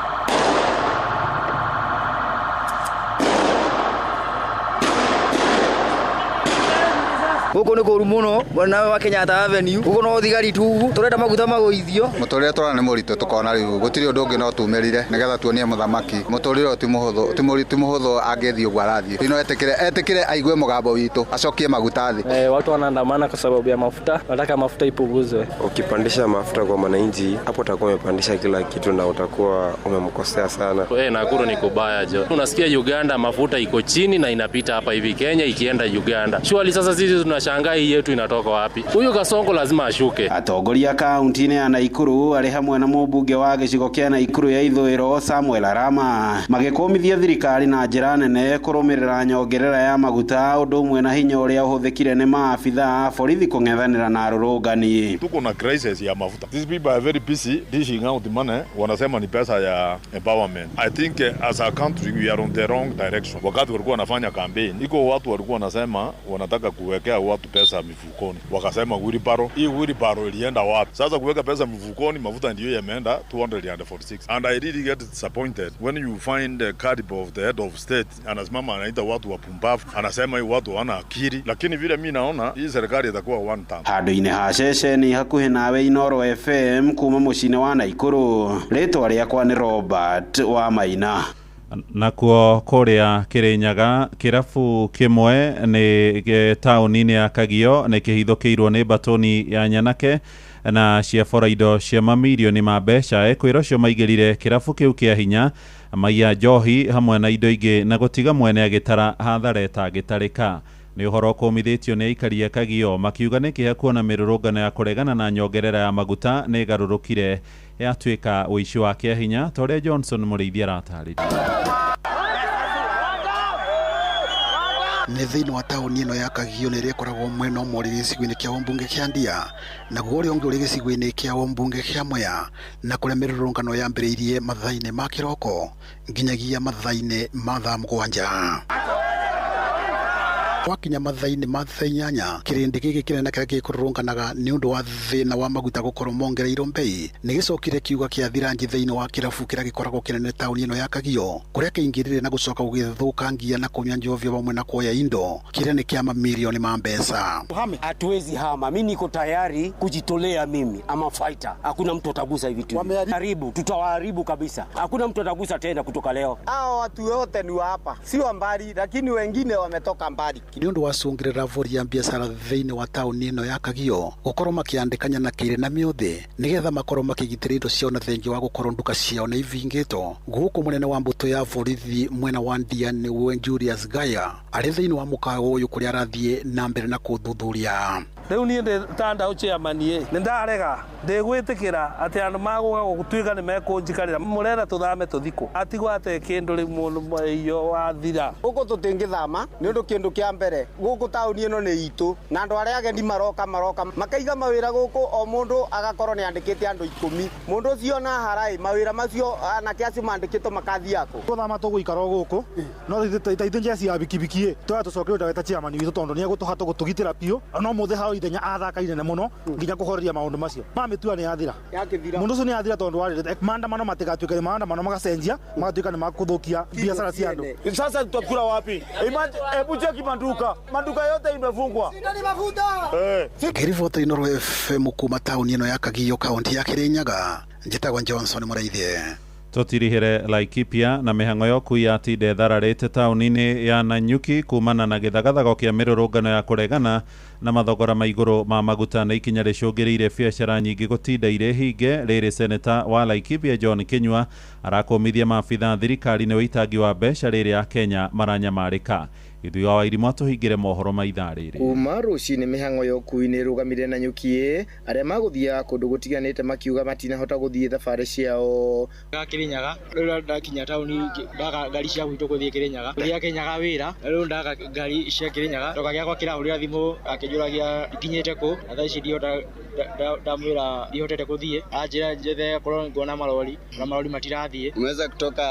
Gũkũ nĩ kũru mũno mwena wa Kenyatta Avenue, gũkũ no thigari tu tũrenda maguta magũithio. Mũtũrĩre tũrona nĩ mũritũ, tũkona rĩu gũtirĩ ũndũ ũngĩ no tumĩrire nĩgetha tuonie mũthamaki mũtũrĩre ti mũhũthũ, ti mũhũthũ angĩthiĩ ũguo arathiĩ. No etĩkĩre aigue mũgambo witũ acokie maguta thĩ. Watu wanaandamana kwa sababu ya mafuta, wanataka mafuta ipunguzwe. Ukipandisha mafuta kwa mwananchi hapo utakuwa umepandisha kila kitu na utakuwa umemkosea sana. Nakuru ni kubaya jo. Unasikia Uganda mafuta iko chini na inapita hapa hivi Kenya ikienda Uganda. Surely sasa sisi tunashangaa hii yetu inatoka wapi? Huyu Kasongo lazima ashuke. Atongoria kaunti-inĩ ya Naikuru arĩ hamwe na mũmbunge wa gĩcigo kĩa Naikuru ya ithũĩro Samuel Arama magĩkũmithia thirikari na njĩra nene kũrũmĩrĩra nyongerera ya maguta ũndũ ũmwe na hinya ũrĩa ũhũthĩkire nĩ maabitha a borithi kũng'ethanĩra na arũrũngani. Tuko na crisis ya mafuta. These people are very busy dishing out money, wanasema ni pesa ya empowerment. I think as a country we are on the wrong direction. Wakati walikuwa wanafanya campaign, iko watu walikuwa wanasema wanataka kuwekea watu pesa mifukoni, wakasema wheelbarrow. Hii wheelbarrow ilienda wapi? Sasa kuweka pesa mifukoni, mafuta ndio yameenda 246. And I really get disappointed when you find the caliber of the head of state anasimama anaita watu wapumbavu, anasema hii watu hawana akili. Lakini vile mimi naona hii serikali itakuwa one term. Handũ-inĩ ha ceceni hakuhĩ nawe Inoro FM kuma mũciĩ-inĩ wa Naikuru, rĩtwa rĩakwa nĩ Robert Wamaina. Nakuo kũrĩa Kĩrĩnyaga kĩrabu kĩmwe nĩ taũni-inĩ ya Kagio nĩ kĩhithũkĩirwo nĩ batoni ya nyanake na ciabora indo cia mamirioni ma mbeca. Ekwĩra ũcio maigĩrire kĩrabu kĩu kĩa hinya maiya njohi hamwe na indo ingĩ na gũtiga mwene agĩtara hathara ĩtangĩtarĩka. Nĩ ũhoro ũkũmithĩtio nĩ aikari a Kagio makiuga nĩ kĩeha kuona mĩrũrũngano ya kũregana na nyongerera ya maguta nĩ ĩgarũrũkire yatuĩka ũici wa kĩa hinya ta ũrĩa Johnson Mũrĩithi aratarĩria. Nĩ thĩinĩ wa taũni ĩno ya Kagio nĩ ĩrĩa ĩkoragwo mwena ũmwe ũrĩ gĩcigo-inĩ kĩa ũmbunge kĩa Ndia, naguo ũrĩa ũngĩ ũrĩ gĩcigo-inĩ kĩa ũmbunge kĩa Mwea, na kũrĩa mĩrũrũngano yambĩrĩirie mathaa-inĩ ma kĩroko nginyagia mathaa-inĩ ma thaa 7. Gwakinya mathaa-inĩ ma thaa 8, kĩrĩndĩ gĩkĩ kĩnene kĩrĩa gĩkũrũrũnganaga nĩ ũndũ wa thĩna wa maguta gũkorwo mongereirwo mbei nĩ gĩcokire kiuga kĩa thiranji thĩinĩ wa kĩrabu kĩrĩa gĩkoragwo kĩnene taũni ĩno ya Kagio, kũrĩa kĩingĩrire na gũcoka gũgĩthũkangia na kũnyua njovio vamwe na kuoya indo kĩrĩa nĩ kĩa mamirioni ma mbeca. Hatuwezi hama, mimi niko tayari kujitolea, mimi ama fighter. Hakuna mtu atagusa hivi vitu. Haribu, tutawaharibu kabisa. Hakuna mtu atagusa tena kutoka leo. Hao watu wote ni wa hapa, sio mbali, lakini wengine wametoka mbali. Nĩ ũndũ wa cũngĩrĩra bũri ya biacara thĩinĩ wa taũni ĩno ya Kagio gũkorwo makĩandĩkanya na kĩrĩ na mĩũthĩ nĩgetha makorwo makĩgitĩra indo ciao na thengia wa gũkorwo nduka ciao nĩ ivingĩtwo. Gũkũ mũnene wa mbũtũ ya borithi mwena wa Ndia nĩwe Julius Gaya arĩ thĩinĩ wa mũkawa ũyũ kũrĩa arathiĩ na mbere na kũthuthuria. Rĩu niĩ ndĩ ta ndau chairman ĩ nĩ ndarega ndĩgwĩtĩkĩra atĩ andũ magũka gũtuĩka nĩ mekũnjikarĩra mũrera tũthame tũthikũ atigwo ate kĩndũ rĩu mũndũ iyo wathira. Gũkũ tũtingĩthama nĩ ũndũ kĩndũ kĩa mbere gũkũ taũni ĩno nĩ itũ na andũ arĩa ageni maroka makaiga mawĩra gũkũ, o mũndũ agakorwo nĩ andĩkĩte andũ 10 mũndũ ũcio na haraĩ mawĩra macio anake acio mandĩkĩtwo makathiĩ kũ. Gũthama tũgũikara o gũkũ no ta ithuĩ njeci ya bikibiki ĩ tũrĩa tũcokire ndagĩta chairman witũ tondũ nĩ egũtũha tũgũtũgitĩra biũ no mũthĩ hau ithenya athaka inene mũno nginya kũhoreria maũndũ macio mamĩtua nĩ yathira mũndũ ũcio nĩ yathira tondũ warĩrĩte maandamano matigatuĩke nĩ maandamano magacenjia magatuĩka nĩ makũthũkia biacara cia andũ. Sasa tutakula wapi? Hebu cheki maduka yote imefungwa. Ngĩribota Inooro FM kuma taũni ĩno ya Kagio kaunti ya Kirinyaga, njĩtagwo Johnson Mũraithi. Tũtirihĩre Laikipia na mĩhang'o ya ũkui yatinda ĩthararĩte taũni-inĩ ya Nanyuki kumana na gĩthagathago kĩa mĩrũrũngano ya kũregana na mathogora ma igũrũ ma maguta na ikinya rĩcũngĩrĩire biacara nyingĩ gũtinda irĩ hinge. Rĩrĩ seneta wa Laikipia John Kinyua arakũmithia maabitha thirikari nĩ ũitangi wa mbeca rĩrĩ a Kenya maranyamarĩka. Gĩthuĩ wa Wairimũ atũhingĩre mohoro ma ithaa rĩrĩ. Kuma rũcinĩ mĩhang'o ya ũkui nĩ ĩrũgamire Nanyuki, arĩa magũthiaga kũndũ gũtiganĩte makiuga matinahota gũthiĩ thabarĩ ciao. Kirinyaga rĩu ndakinya taũni ndaga ngari cia gwitũ gũthiĩ Kirinyaga, gũthiĩ Kirinyaga wĩra rĩu ndaga ngari cia Kirinyaga ndoka gĩakwa kĩrahũrĩra thimũ akĩnjũragia nginyĩte kũ na thaa ici ndihota ndamwĩra ndihotete gũthiĩ anjĩra njethe korwo nguona marori na marori matirathiĩ. Umeweza kutoka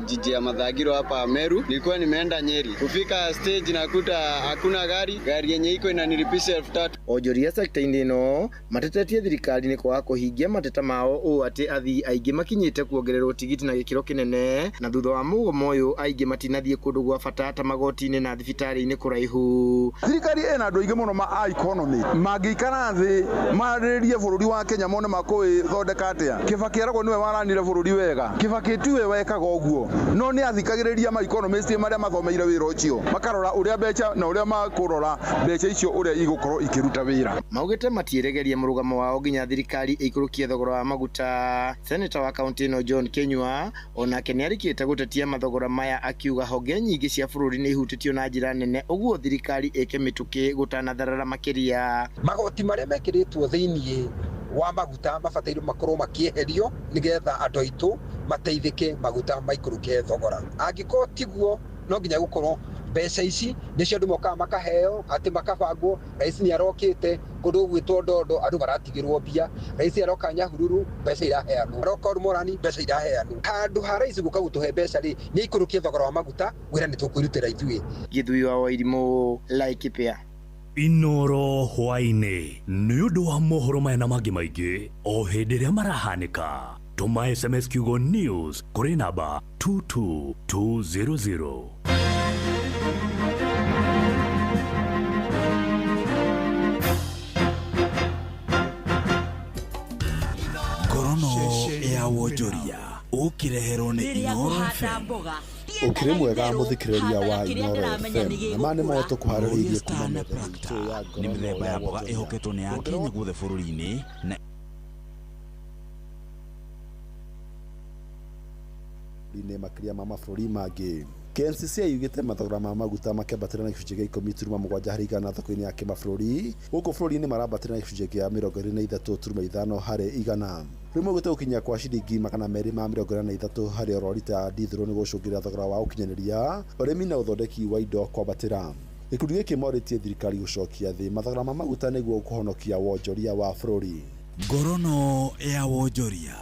jiji ya Mathagiro hapa Meru, nilikuwa nimeenda Nyeri, kufika stage nakuta hakuna gari, gari yenye iko inanilipisha 3000. Onjoria sekta-inĩ ĩno matetetie thirikari nĩ kwaga kũhingia mateta mao ũũ atĩ athii aingĩ makinyĩte kuongererwo tigiti na gĩkĩro kĩnene, na thutha wa mũgomo ũyũ aingĩ matinathiĩ kũndũ gwa bata ta magoti-inĩ na thibitarĩ-inĩ kũraihu. Thirikari ĩna andũ aingĩ mũno ma economy mangĩikara thĩ marĩrĩrie bũrũri wa Kenya mone makũĩthondeka atĩa. Kibaki eragwo nĩwe waranire bũrũri wega, Kibaki tiwe wekaga ũguo, no nĩ athikagĩrĩria ma economist marĩa mathomeire wĩra ũcio makarora ũrĩa mbeca na ũrĩa makũrora mbeca icio ũrĩa igũkorwo ikĩruta wĩra. Maugĩte matiĩregeria mũrũgamo wao nginya thirikari ĩikũrũkie thogora wa maguta. Seneta wa kaunti ĩno John Kinyua onake nĩarĩkĩte gũtetia mathogora maya akiuga honge nyingĩ cia bũrũri nĩ ihutĩtio na njĩra nene ũguo thirikari ĩke mĩtũkĩ gũtanatharara makĩria. Magoti marĩa mekĩrĩtwo thĩiniĩ wa maguta mabatairwo makorwo makĩeherio nĩgetha andũ aitũ mateithĩke maguta maikũrũke thogora. Angĩkorwo tiguo no nginya gũkorwo mbeca ici nĩcio andũ mokaga makaheo atĩ makabangwo. Rais nĩ arokĩte kũndũ gwĩtwo Ndondo andũ maratigĩrwo mbia, rais aroka Nyahururu mbeca iraheanwo, aroka Ormorani mbeca iraheanwo. Handũ ha rais gũka gũtũhe mbeca rĩ, nĩ aikũrũkie thogora wa maguta, wĩra nĩ tũkwĩrutĩra ithuĩ. Gĩthui wa Wairimũ, Laikipia. Inooro hwaĩ-inĩ nĩ ũndũ wa mohoro maya na mangĩ maingĩ o hĩndĩ ĩrĩa marahanĩka. Tũma SMS kiugo news kũrĩ namba 22200. Ngorono ya wonjoria ũkĩreherwo nĩ Inooro FM. Ũkĩrĩ mwega mũthikĩrĩria wa Inooro FM na ma nĩ mo tũkũharĩrĩirie kuma metha itũ ya Nĩ mĩthemba ya mboga ĩhoketwo nĩ Akenya guothe bũrũri-inĩ na inĩ makĩria ma mabũrũri mangĩ. KNCC yugĩte mathogora ma maguta makĩambatĩra na gĩcunjĩ kĩa 10.7 harĩ igana thoko-inĩ ya kĩmabũrũri gũkũ bũrũri-inĩ marambatĩra na gĩcunjĩ kĩa 23.5 harĩ igana. Rĩu maugĩte gũkinya kwa ciringi 283 harĩ oro rita ya ndithũrũ nĩ gũcũngĩrĩria thogora wa ũkinyanĩria ũrĩmi na ũthondeki wa indo kwambatĩra. Gĩkundi gĩkĩ morĩtie thirikari gũcokia thĩ mathogora ma maguta nĩguo kũhonokia wonjoria wa bũrũri. Ngorono ya wonjoria.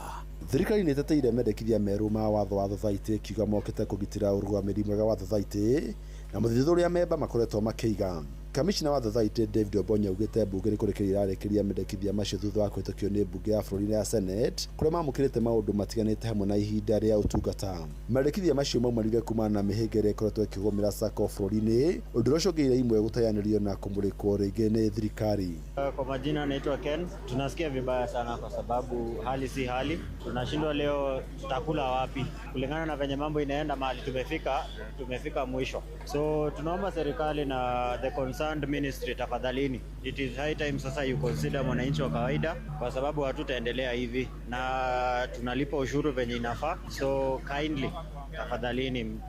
Thirikari nĩ ĩteteire mendekithia merũ ma watho wa thothaitĩ ĩkiuga mokĩte kũgitĩra ũrũgamĩrĩri mwega wa thothaitĩ na mũthithũ ũrĩa memba makoretwo makĩiga. Kamishna wa thothaitĩ David Obonyo augĩte mbunge nĩ kũrĩkĩria ĩrarĩkĩria mendekithia macio thutha wa kũhĩtũkio nĩ mbunge ya bũrũri ya Senate kũrĩa mamũkĩrĩte maũndũ matiganĩte hamwe na ihinda rĩa ũtungata. Mendekithia macio maumanire kumana na mĩhĩnga ĩrĩa ĩkoretwo ĩkĩgũmĩra SACCO bũrũri-inĩ, ũndũ ũrĩa ũcũngĩrĩirie imwe gũteanĩrio na kũmũrĩkwo rĩngĩ nĩ thirikari. Kwa majina naitwa Ken. Tunasikia vibaya sana kwa sababu hali si hali. Tunashindwa leo tutakula wapi? Kulingana na venye mambo inaenda mahali tumefika, tumefika mwisho. So tunaomba serikali na the concerned ministry tafadhalini. It is high time sasa you consider mwananchi wa kawaida kwa sababu hatutaendelea hivi na tunalipa ushuru venye inafaa. So kindly tafadhalini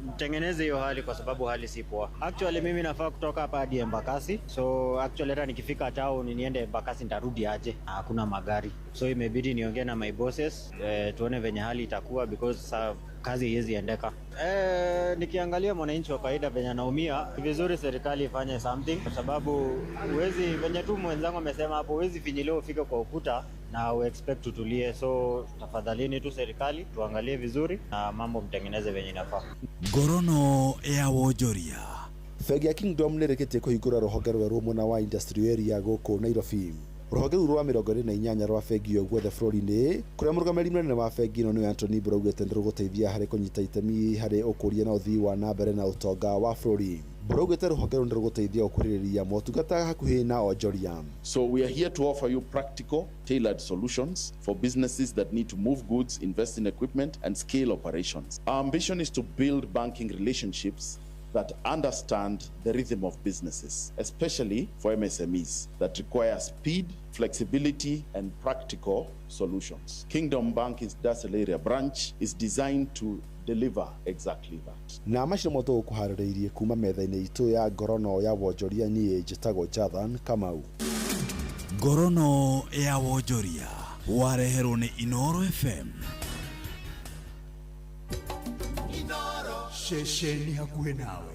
mtengeneze hiyo hali kwa sababu hali si poa. Actually mimi nafaa kutoka hapa hadi Embakasi. So actually hata nikifika town niende Embakasi nitarudi aje? Hakuna magari. So imebidi niongee na my bosses tuone venye hali itakuwa because kazi haiwezi endeka. Nikiangalia mwananchi wa kawaida venye anaumia, vizuri serikali ifanye something kwa sababu huwezi, venye tu mwenzangu amesema hapo, huwezi finyilia ufike kwa ukuta na we expect tutulie. So tafadhalini tu serikali tuangalie vizuri na mambo mtengeneze venye inafaa. Ngorono ya wonjoria. Bengi ya Kingdom nĩ ĩrĩkĩtie kũhingũra rũhonge rwerũ mwena wa Industrial Area gũkũ Nairobi. Rũhonge rũu rwa 28 rwa bengi ĩyo guothe bũrũri-inĩ, kũrĩa mũrũgamĩrĩri mũnene wa bengi ĩno nĩwe Anthony Mbura augĩte nĩ rũgũteithia harĩ kũnyita itemi harĩ ũkũria na ũthii wa na mbere na ũtonga wa bũrũri. Mbura augĩte rũhonge rũu nĩ rũgũteithia gũkuhĩrĩria motungata hakuhĩ na onjoria. So we are here to offer you practical, tailored solutions for businesses that need to move goods, invest in equipment, and scale operations. Our ambition is to build banking relationships that understand the rhythm of businesses, especially for MSMEs that require speed, flexibility, and practical solutions. Kingdom Bank Industrial Area Branch is designed to deliver exactly that. Na macio nĩmo tũgũkũharĩrĩirie kuma metha-inĩ itũ ya ngorono ya wonjoria. Niĩ njĩtagwo Jathan Kamau. Ngorono ya wonjoria wareherwo nĩ Inooro FM. Ceceni hakuhĩ nawe.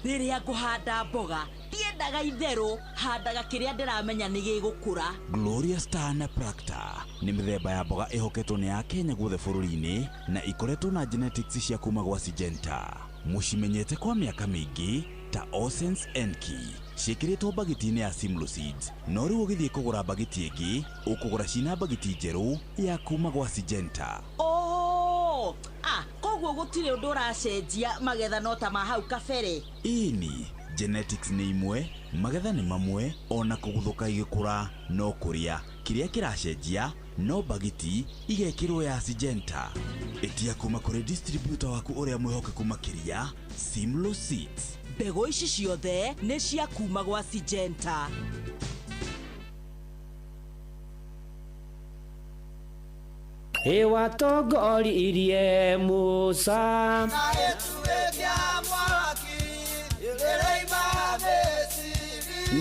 Rĩrĩa ngũhanda mboga ndiendaga itherũ, handaga kĩrĩa ndĩramenya nĩ gĩgũkũra. Gloria Star na Practa nĩ mĩthemba ya mboga ĩhoketwo nĩ Akenya guothe bũrũri-inĩ na ikoretwo na genetics cia kuma gwa Syngenta. Mũcimenyete kwa mĩaka mĩingĩ ta Osens Enki ciĩkĩrĩtwo mbagiti-inĩ ya Simlo Seeds, no rĩu ũgĩthiĩ kũgũra mbagiti ĩngĩ ũkũgũra cina mbagiti njerũ ya kuma gwa Syngenta. Oh, koguo gũtirĩ ũndũ ũracenjia, magetha no ta ma hau kabere. Ĩni, genetics nĩ imwe, magetha nĩ mamwe, ona kũguthũka igĩkũra no kũrĩa. Kĩrĩa kĩracenjia no mbagiti igekĩrwo ya Syngenta. Ĩtia kuma kũrĩ distributor waku ũrĩa mwĩhokeku makĩria, Simlo Seeds. Mbegũ ici ciothe nĩ cia kuma gwa Syngenta. Watongoririe Musa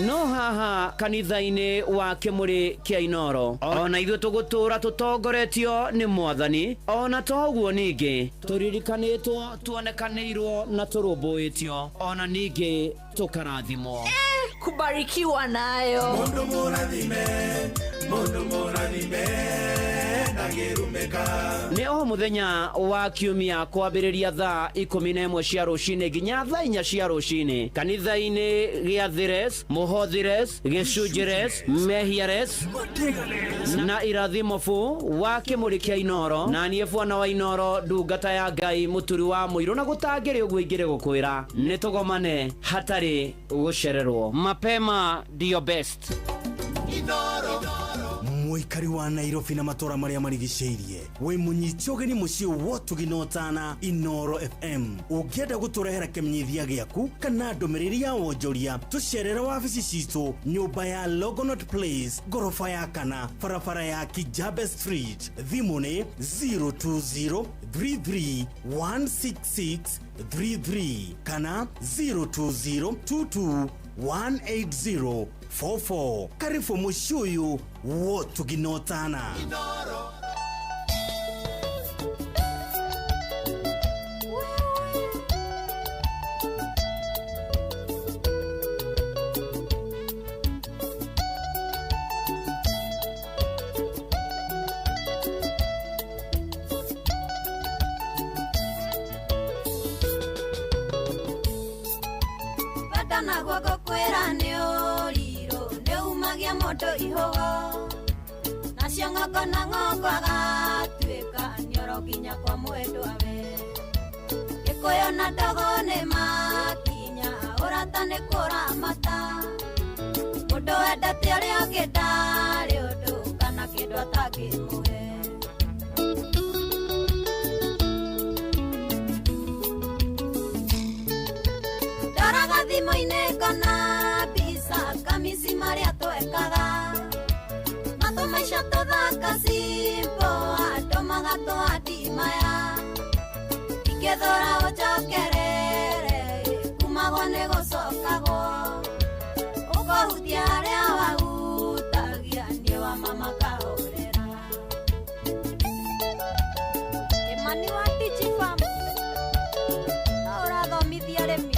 no haha kanitha-inĩ wa Kĩmũrĩ kĩa Inooro ona ithuĩ tũgũtũra tũtongoretio nĩ Mwathani, ona toguo ningĩ tũririkanĩtwo, tuonekanĩirwo na tũrũmbũĩtio, ona ningĩ tũkarathimwo. Kubarikiwa nayo. Mundu mũrathime, mundu mũrathime. Nĩ o mũthenya wa kiumia kwambĩrĩria thaa 11 cia rũcinĩ nginya thaa 4 cia rũcinĩ kanitha-inĩ gĩa Thires, Mũhothires, Gĩcunjires, Mehiares na Irathimo fu wa Kĩmũrĩ kĩa Inooro. Na niĩ bwana wa Inooro, ndungata ya Ngai, mũturi wa mũirũ, na gũtangĩrĩ ũguo ingĩrĩ gũkwĩra nĩ tũgomane hatarĩ gũcererwo. Mapema ndio best. Mũikari wa Nairobi na matũra marĩa marigicĩirie, wĩ mũnyiti ũgeni mũciĩ wotugi na ũtana Inooro FM. Ũngĩenda gũtũrehera kĩmenyithia gĩaku kana ndũmĩrĩri ya wonjoria, tũcerere wabici citũ nyũmba ya Longonot Place, ngoroba ya kana, barabara ya Kijabe Street. Thimũ nĩ 020 33 166 33 kana 020 22 180 44. Karibu mũciĩ wotuginotana. Wendo naguo ngũkwĩra nĩ ũrirũ nĩ umagia mũndũ ihũgo nacio ng'ongo na ng'ongo agatuĩka nĩoro nginya kwa mwendwa we. Gĩkũyũ na ndogo nĩ makinya ũrata nĩ kũramata mũndũ wendete ũrĩa ũngĩ ndarĩ ũndũ kana kĩndũ atangĩmũhe. Ndoraga thimũ-inĩ ngona mbica kamisi marĩa twekaga na tũmaica tũthaka simple andũ magatũhandi maya ingĩthũra ũnjokerere kumagwo nĩ gũcokagwo ũkũhutia harĩa wahutagia niĩ wa mama kahorera. Kĩmani wa Digifarm no ũrathomithia arĩmi.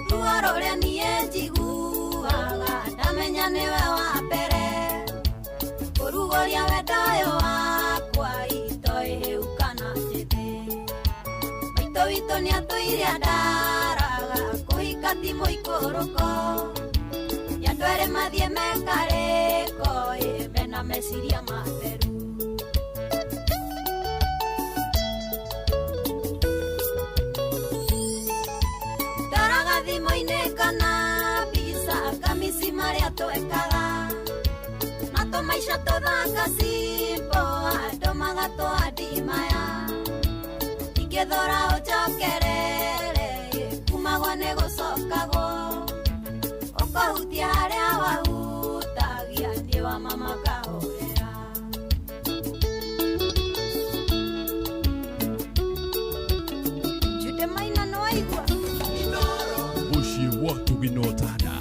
Ruo rũrĩa niĩ njiguaga ndamenya nĩwe wa mbere kũrugũria wendo ũyũ wakwa itoĩ hĩu kana njĩthĩ. Maitũ witũ nĩatũire andaraga kũhika ti mũikũrũko nĩ andũ erĩ mathiĩ mekarĩko ĩ mena meciria matheru. Ndoraga thimũ-inĩ ngona mbica kamisi marĩa twekaga na tũmaica tũthaka simple andũ magatũhandi maya ingĩthũra ũnjokerere kumagwo nĩ gũcokagwo ũkũhutia harĩa wahutagia niĩ wa mama kahorera. Jude Maina nĩwaigua Mũciĩ wa Tugino Tana.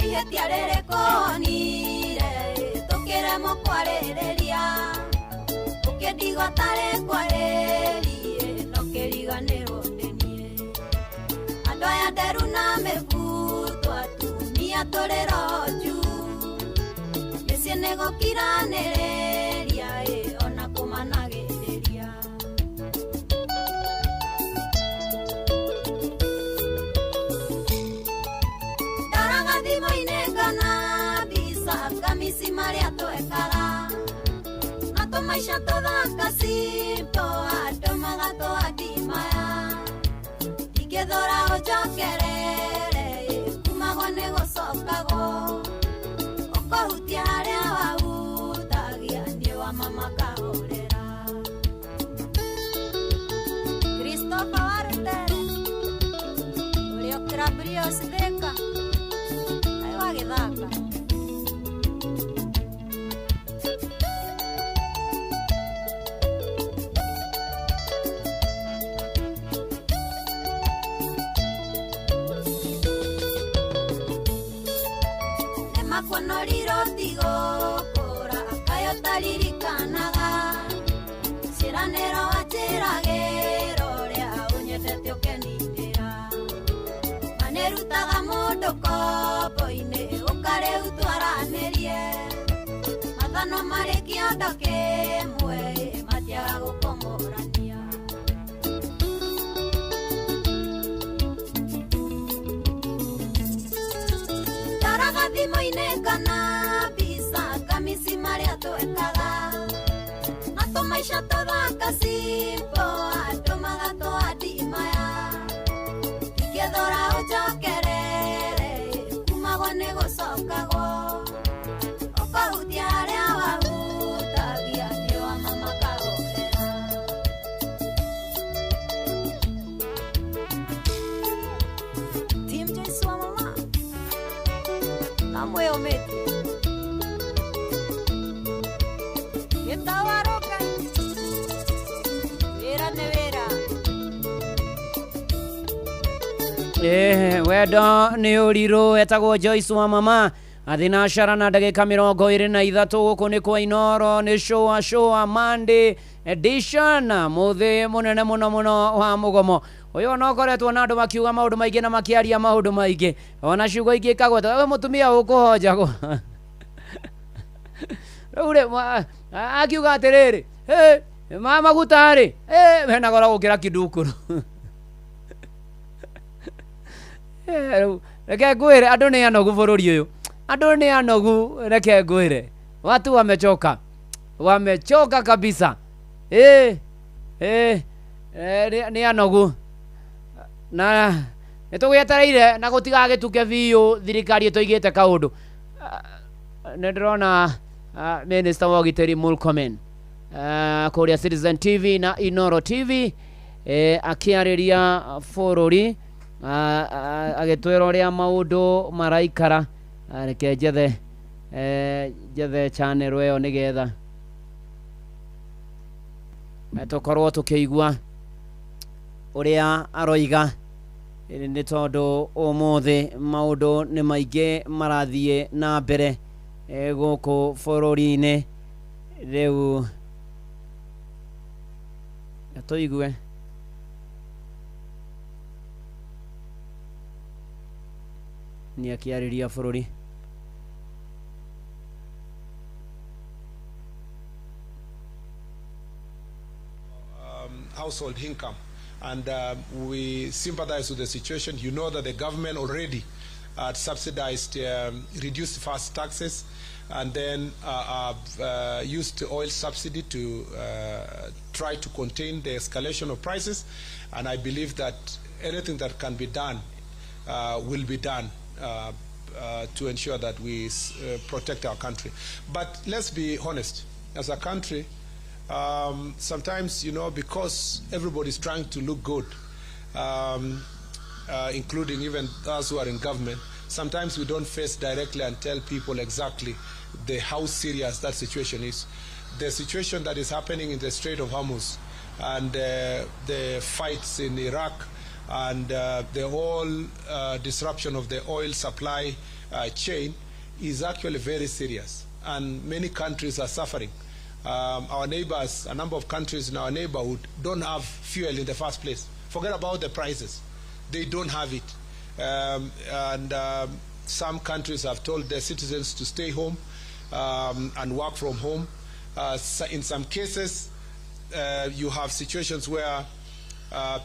Ihĩtia rĩrĩkũ wonire tũkĩremwo kwarĩrĩria ũkĩndigwo tarĩ kwarĩrie no kĩriganĩrwo nĩ niĩ. Andũ aya nderu na mĩbuto atumia tũrĩ roho juu mĩciĩ nĩ gũkiranĩrĩria ĩ ona kũmanagĩrĩria. Ndoraga thimũ-inĩ ngona mbica kamisi marĩa twekaga na tũmaica tũthaka simple andũ magatũhandi maya ingĩthũra ũnjokerere kumagwo nĩ gũcokagwo ũkũhutia harĩa wahutagia niĩ wa mama kahorera. Christopher Warutere ũrĩa ũkĩra Brios Thika aĩ wagĩthaka. Nĩmakuonorire ũtigũkũra kaĩ ũtaririkanaga ciĩranĩro wanjĩragĩra ũrĩa ũnyendete ũkenindĩra manĩrutaga mũndũ kombo-inĩ ũkarĩu twaranĩrie mathano marĩ kĩondo kĩmwe matiaga gũkomorania. Ndoraga thimũ-inĩ ngona mbica kamisi marĩa twekaga na tũmaica tũthaka simple andũ magatũhandi maya ingĩthũra ũnjokerere kumagwo nĩ gũcokagwo ũkũhutia harĩa wahutagia niĩ wa mama kahorera. Team Joyce wa mama na mwĩyũmĩtie gĩtawarũka wĩra nĩ wĩra. Wendo nĩ ũrirũ etagwo Joyce wa mama athinacara na ndagĩka 23 gũkũ nĩ kwa Inoro nĩ shoa shoa Monday edition mũthĩ mũnene mũno mũno wa mũgomo ũyũ ona ũkoretwo na andũ makiuga maũndũ maingĩ na makĩaria maũndũ maingĩ ona ciugo ingĩ ikagwetwo we mũtumia ũkũhonjagwo rĩu rĩ akiuga atĩrĩrĩ ma maguta rĩ mena goro gũkĩra kidukuru. Reke ngwĩre andũ nĩ anogu bũrũri ũyũ, andũ nĩ anogu, reke ngwĩre watu wamechoka, wamechoka kabisa. Nĩ anogu na nĩ tũgĩetereire na gũtigagĩtuke biũ thirikari ĩtũigĩte kaũndũ. Nĩ ndĩrona Minister wa ũgitĩri Murkomen kũrĩa Citizen TV na Inoro TV akĩarĩria bũrũri agĩtwĩra ũrĩa maũndũ maraikara. Reke njethe njethe channel ĩyo nĩgetha tũkorwo tũkĩigua ũrĩa aroiga, nĩ tondũ ũmũthĩ maũndũ nĩ maingĩ marathiĩ na mbere gũkũ bũrũri-inĩ. Rĩu tũigue nĩ akĩarĩria bũrũri. Household income, and we sympathize with the situation. You know that the government already subsidized, reduced fast taxes, and then used oil subsidy to try to contain the escalation of prices. And I believe that anything that can be done will be done to ensure that we protect our country. But let's be honest, as a country, sometimes, you know, because everybody's trying to look good, including even us who are in government, sometimes we don't face directly and tell people exactly how serious that situation is. The situation that is happening in the Strait of Hormuz and the fights in Iraq and the whole disruption of the oil supply chain is actually very serious, and many countries are suffering. Our neighbors, a number of countries in our neighborhood don't have fuel in the first place. Forget about the prices. They don't have it. And some countries have told their citizens to stay home and work from home. In some cases, you have situations where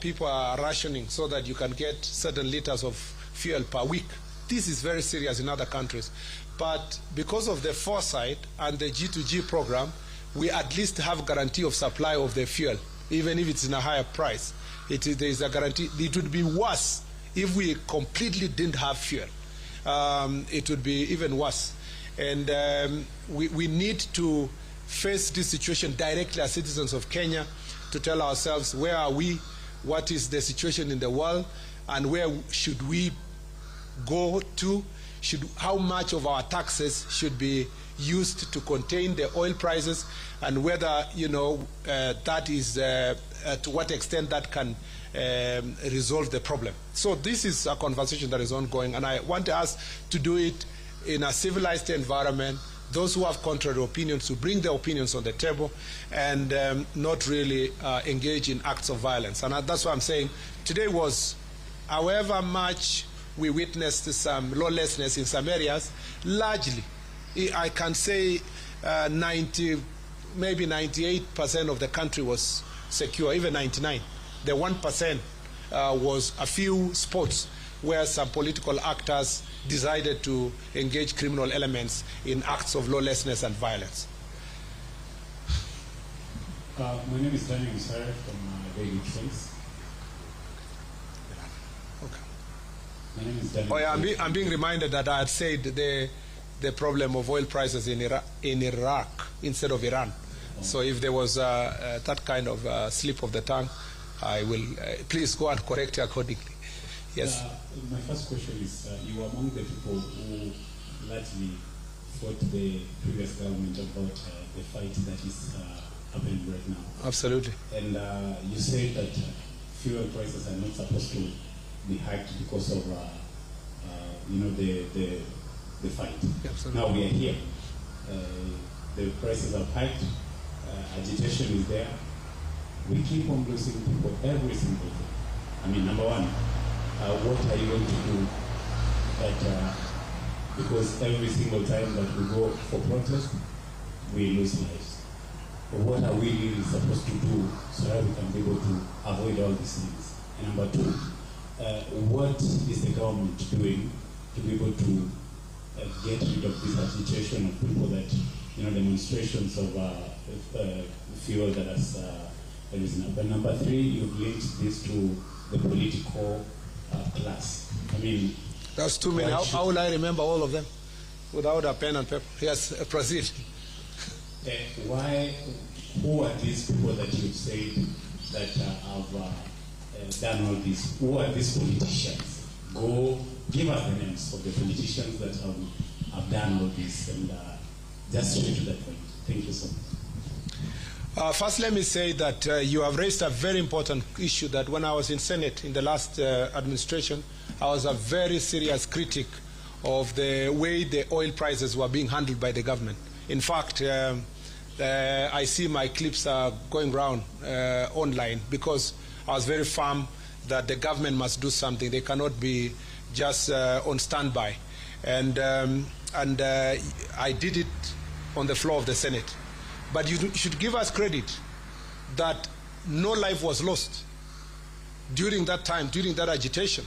people are rationing so that you can get certain liters of fuel per week. This is very serious in other countries. But because of the foresight and the G2G program, we at least have guarantee of supply of the fuel, even if it's in a higher price. There is a guarantee. It would be worse if we completely didn't have fuel. It would be even worse. And we need to face this situation directly as citizens of Kenya, to tell ourselves where are we, what is the situation in the world, and where should we go to, how much of our taxes should be used to contain the oil prices, and whether, you know, that is to what extent that can resolve the problem. So this is a conversation that is ongoing, and I want us to do it in a civilized environment. Those who have contrary opinions to bring their opinions on the table and not really engage in acts of violence. And that's why I'm saying today was, however much we witnessed some lawlessness in some areas, largely, I can say 90, maybe 98% of the country was secure, even 99. The 1% was a few spots where some political actors decided to engage criminal elements in acts of lawlessness and violence. My name is Daniel Musare from Daily Choice. Okay. My name is Daniel. Oh yeah, I'm being reminded that I had said the problem of oil prices in Iraq instead of Iran. Oh. So if there was that kind of slip of the tongue, I will please go and correct it accordingly. Yes. My first question is, you were among the people who largely fought the previous government about the fight that is happening right now. Absolutely. And you said that fuel prices are not supposed to be hiked because of you know, the fight. Absolutely. Now we are here. The prices have hiked. Agitation is there. We keep on losing people every single day. I mean, number one, what are you going to do that, because every single time that we go for protest, we lose lives. But what are we really supposed to do so that we can be able to avoid all these things? And number two, what is the government doing to be able to get rid of this agitation of people that, you know, demonstrations of fuel that has risen up? And number three, you've linked this to the political class. I mean, that's too many. How will I remember all of them without a pen and paper? Yes, proceed. Why? Who are these people that you've said that have done all this? Who are these politicians? Go give us the names of the politicians that have done all this, and just straight to the point. Thank you so much. First, let me say that you have raised a very important issue that when I was in Senate in the last administration, I was a very serious critic of the way the oil prices were being handled by the government. In fact, I see my clips are going round online because I was very firm that the government must do something. They cannot be just on standby. And I did it on the floor of the Senate. But you should give us credit that no life was lost during that time, during that agitation,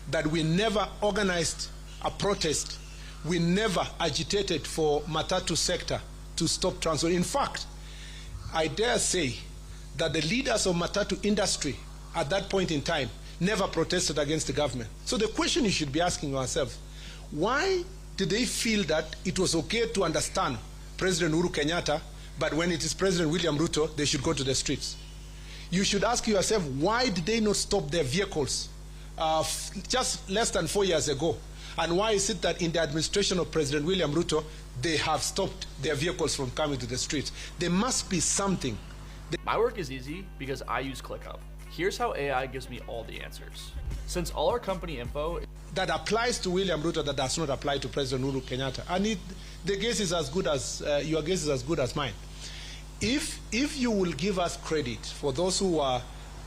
that we never organized a protest. We never agitated for Matatu sector to stop transport. In fact, I dare say that the leaders of Matatu industry at that point in time never protested against the government. So the question you should be asking yourself, why did they feel that it was okay to understand President Uhuru Kenyatta, but when it is President William Ruto, they should go to the streets? You should ask yourself, why did they not stop their vehicles just less than 4 years ago? And why is it that in the administration of President William Ruto, they have stopped their vehicles from coming to the streets? There must be something. My work is easy because I use ClickUp. Here's how AI gives me all the answers. Since all our company info that applies to William Ruto that does not apply to President Uhuru Kenyatta. And the guess is as good as, your guess is as good as mine. If you will give us credit for those who are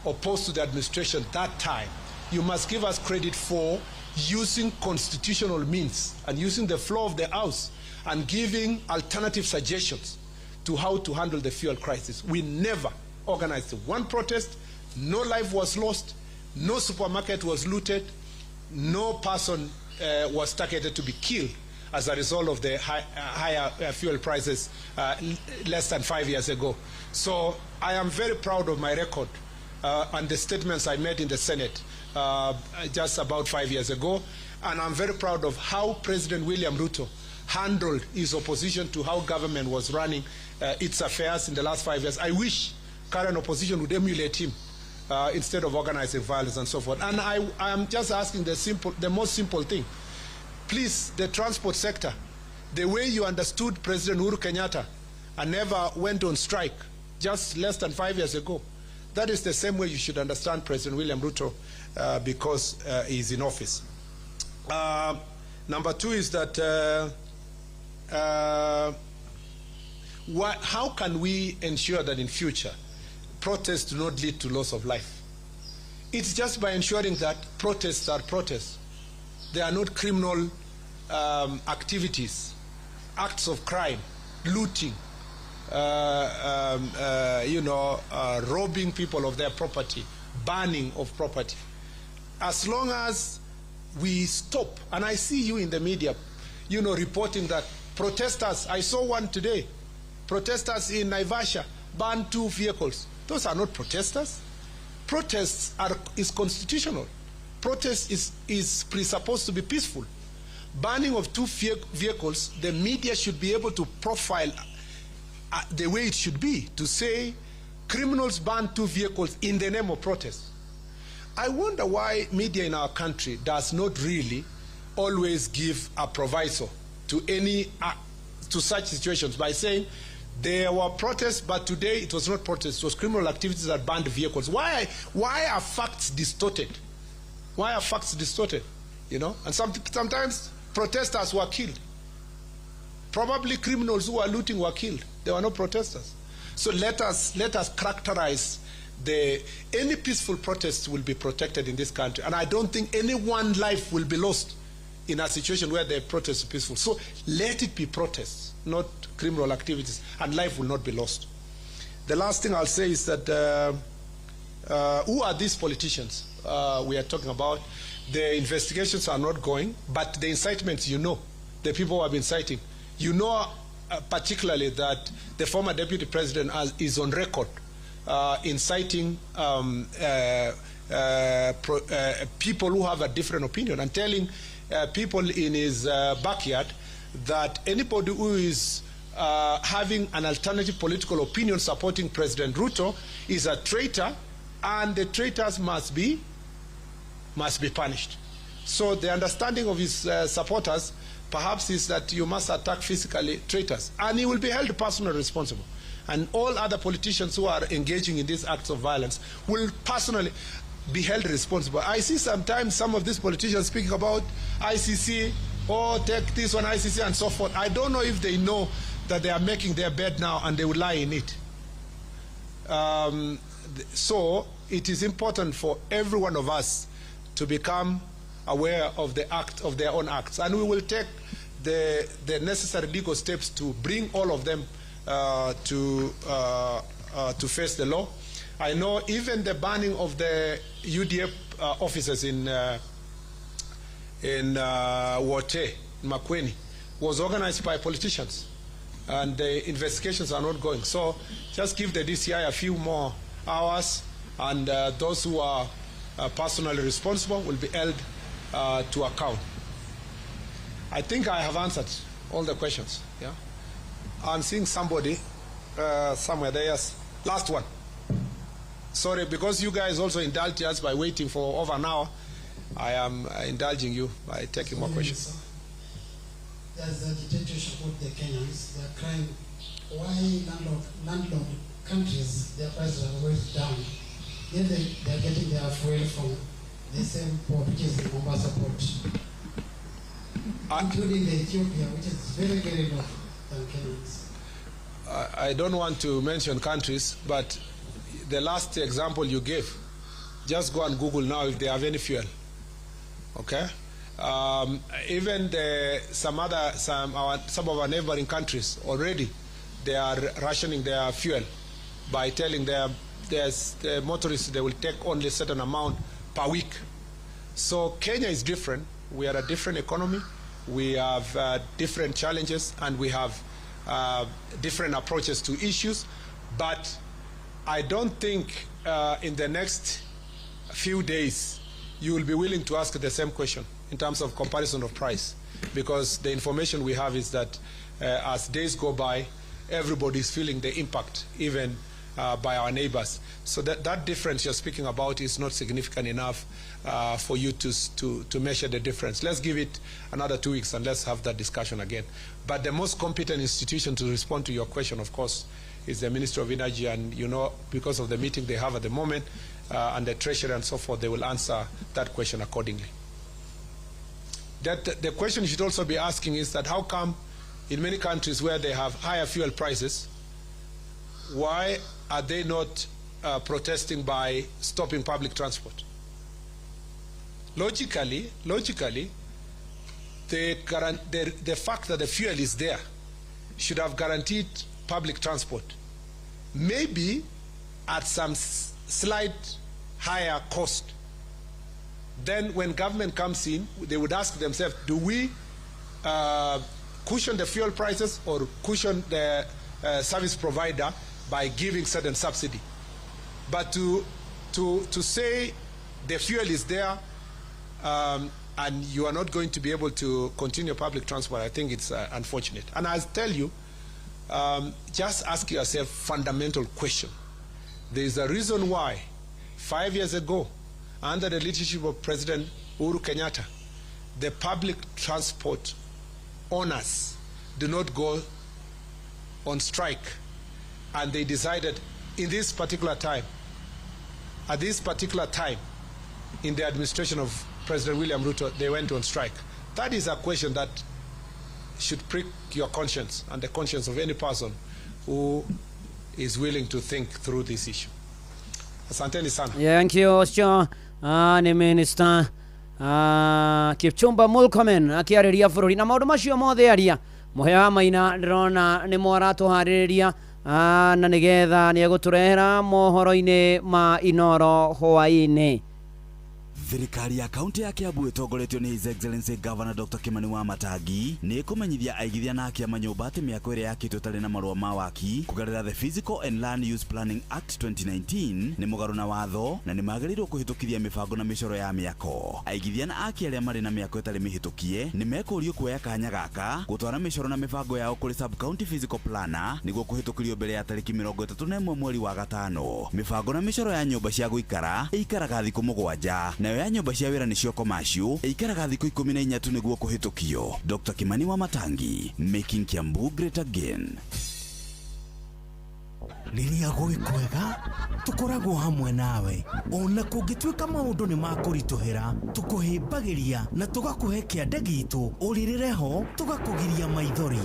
opposed to the administration that time, you must give us credit for using constitutional means and using the floor of the House and giving alternative suggestions to how to handle the fuel crisis. We never organized one protest. No life was lost. No supermarket was looted. No person was targeted to be killed as a result of the higher fuel prices less than 5 years ago. So I am very proud of my record and the statements I made in the Senate just about 5 years ago. And I'm very proud of how President William Ruto handled his opposition to how government was running its affairs in the last 5 years. I wish current opposition would emulate him instead of organizing violence and so forth. And I am just asking the most simple thing. Please, the transport sector, the way you understood President Uhuru Kenyatta and never went on strike just less than 5 years ago, that is the same way you should understand President William Ruto because he's in office. Number two is that how can we ensure that in future protests do not lead to loss of life? It's just by ensuring that protests are protests. They are not criminal activities, acts of crime, looting, robbing people of their property, burning of property. As long as we stop, and I see you in the media, you know, reporting that protesters, I saw one today, protesters in Naivasha burned 2 vehicles. Those are not protesters. Protests is constitutional. Protest is presupposed to be peaceful. Burning of 2 vehicles, the media should be able to profile the way it should be, to say criminals burned 2 vehicles in the name of protest. I wonder why media in our country does not really always give a proviso to any to such situations by saying there were protests, but today it was not protests, it was criminal activities that banned vehicles. Why are facts distorted? Why are facts distorted? You know, and sometimes protesters were killed. Probably criminals who were looting were killed. They were not protesters. So let us characterize any peaceful protest will be protected in this country. And I don't think any one life will be lost in a situation where the protest is peaceful. So let it be protests, not criminal activities, and life will not be lost. The last thing I'll say is that who are these politicians we are talking about? The investigations are not going, but the incitements, you know, the people who have been inciting. You know particularly that the former deputy president is on record inciting people who have a different opinion and telling people in his backyard that anybody who is having an alternative political opinion supporting President Ruto is a traitor, and the traitors must be punished. So the understanding of his supporters perhaps is that you must attack physically traitors, and he will be held personally responsible. And all other politicians who are engaging in these acts of violence will personally be held responsible. I see sometimes some of these politicians speaking about ICC, oh, take this one, ICC, and so forth. I don't know if they know that they are making their bed now and they will lie in it. So it is important for every one of us to become aware of the act of their own acts. And we will take the necessary legal steps to bring all of them to face the law. I know even the banning of the UDF officers in Wote, in Makueni, was organized by politicians, and the investigations are not going. So just give the DCI a few more hours, and those who are personally responsible will be held to account. I think I have answered all the questions. Yeah, I'm seeing somebody somewhere there. Yes, last one. Sorry, because you guys also indulged us by waiting for over an hour. I am indulging you by taking more questions. There's a dictatorship with the Kenyans. They are crying, why landlocked countries, their prices are always down. Yet they are getting their fuel from the same port, which is the Mombasa port, including the Ethiopia, which is very, very low than Kenyans. I don't want to mention countries, but the last example you gave, just go and Google now if they have any fuel. Okay? Even some of our neighboring countries already, they are rationing their fuel by telling their motorists they will take only a certain amount per week. So Kenya is different. We are a different economy. We have different challenges, and we have different approaches to issues. But I don't think in the next few days you will be willing to ask the same question in terms of comparison of price, because the information we have is that as days go by, everybody is feeling the impact, even by our neighbors. So that difference you're speaking about is not significant enough for you to measure the difference. Let's give it another 2 weeks and let's have that discussion again. But the most competent institution to respond to your question, of course, is the Ministry of Energy, and you know, because of the meeting they have at the moment and the Treasury and so forth, they will answer that question accordingly. That the question you should also be asking is that how come in many countries where they have higher fuel prices, why are they not protesting by stopping public transport? Logically, the fact that the fuel is there should have guaranteed public transport, maybe at some slight higher cost. Then when government comes in, they would ask themselves, do we cushion the fuel prices or cushion the service provider by giving certain subsidy? But to say the fuel is there and you are not going to be able to continue public transport, I think it's unfortunate. And I'll tell you, just ask yourself fundamental question. There is a reason why 5 years ago, under the leadership of President Uhuru Kenyatta, the public transport owners do not go on strike, and they decided in this particular time, at this particular time, in the administration of President William Ruto, they went on strike? That is a question that should prick your conscience and the conscience of any person who is willing to think through this issue. Asanteni sana. Thank you ũcio nĩ minister Kipchumba Murkomen akĩarĩria bũrũri na maũndũ macio mothe aria mũhĩa wa maina ndĩrona nĩ mwaratũharĩrĩria na nĩgetha nĩ egũtũrehera mohoro-inĩ ma Inoro hwaĩ-inĩ. Thirikari ya kaunti ya Kiambu ĩtongoretio nĩ His Excellency Governor Dr. Kimani Wamatangi nĩ ĩkũmenyithia aigithia na akia manyũmba atĩ mĩako ĩrĩa yakĩtwo ĩtarĩ na marũa ma waki kũgerera the Physical and Land Use Planning Act 2019 nĩ mũgarũ na watho na nĩ magĩrĩirwo kũhĩtũkithia mĩbango na mĩcoro ya mĩako. Aigithia na aki arĩa marĩ na mĩako ĩtarĩ mĩhĩtũkie nĩ mekũrio kuoya kanya gaka gũtwara mĩcoro na mĩbango yao kũrĩ sub county physical planner nĩguo kũhĩtũkĩrio mbere ya tarĩki 31 mweri wa gatano. Mĩbango na mĩcoro ya nyũmba cia gũikara ĩikaraga thikũ 7 nayo ya nyũmba cia wĩra nĩcio commercial ĩikaraga thikũ 14 tu nĩguo kũhĩtũkio. Dr. Kimani Wamatangi, making Kiambu great again. Rĩrĩa gwĩ kwega tũkoragwo hamwe nawe ona kũngĩtuĩka maũndũ nĩ makũritũhĩra tũkũhĩmbagĩria na tũgakũhe kĩande gitũ ũrĩrĩre ho tũgakũgiria maithori.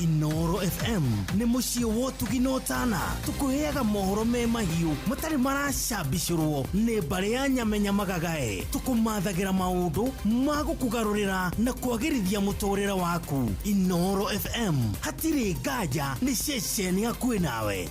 Inoro FM nĩ mũciĩ wa ũtugi na ũtana tũkũheaga mohoro me mahiũ matarĩ maracambicũrwo nĩ mbarĩ ya nyamenya magagae tũkũmathagĩra maũndũ ma gũkũgarũrĩra na kwagĩrithia mũtũrĩre waku. Inoro FM hatirĩ nganja nĩ ceceni hakuhĩ nawe.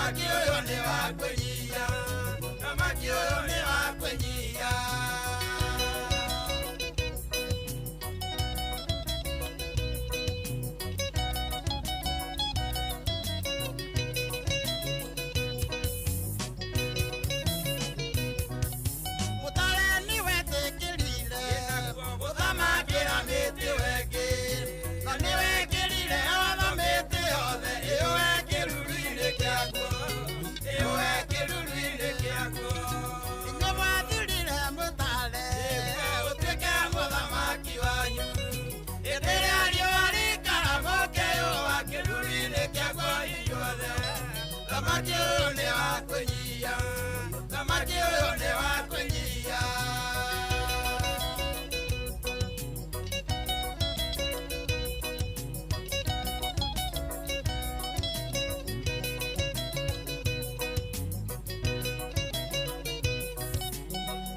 Thamaki ũyũ nĩ wa kwĩnyihia, thamaki ũyũ nĩ wa kwĩnyihia. Mũtare nĩwetĩkĩrire gũthamakĩra mĩtĩ wengĩ, na nĩwekĩrire watho mĩtĩ yothe ĩũe kĩruru-inĩ kĩaguo, ĩũe kĩruru-inĩ kĩaguo. Inyuĩ mwathurire mũtare ũtuĩke mũthamaki wanyu, hĩndĩ ĩrĩa riũa rĩkara mũkeyũa kĩruru-inĩ kĩaguo inyuothe. Thamaki ũyũ nĩ wa kwĩnyihia, thamaki ũyũ nĩ wa kwĩnyihia.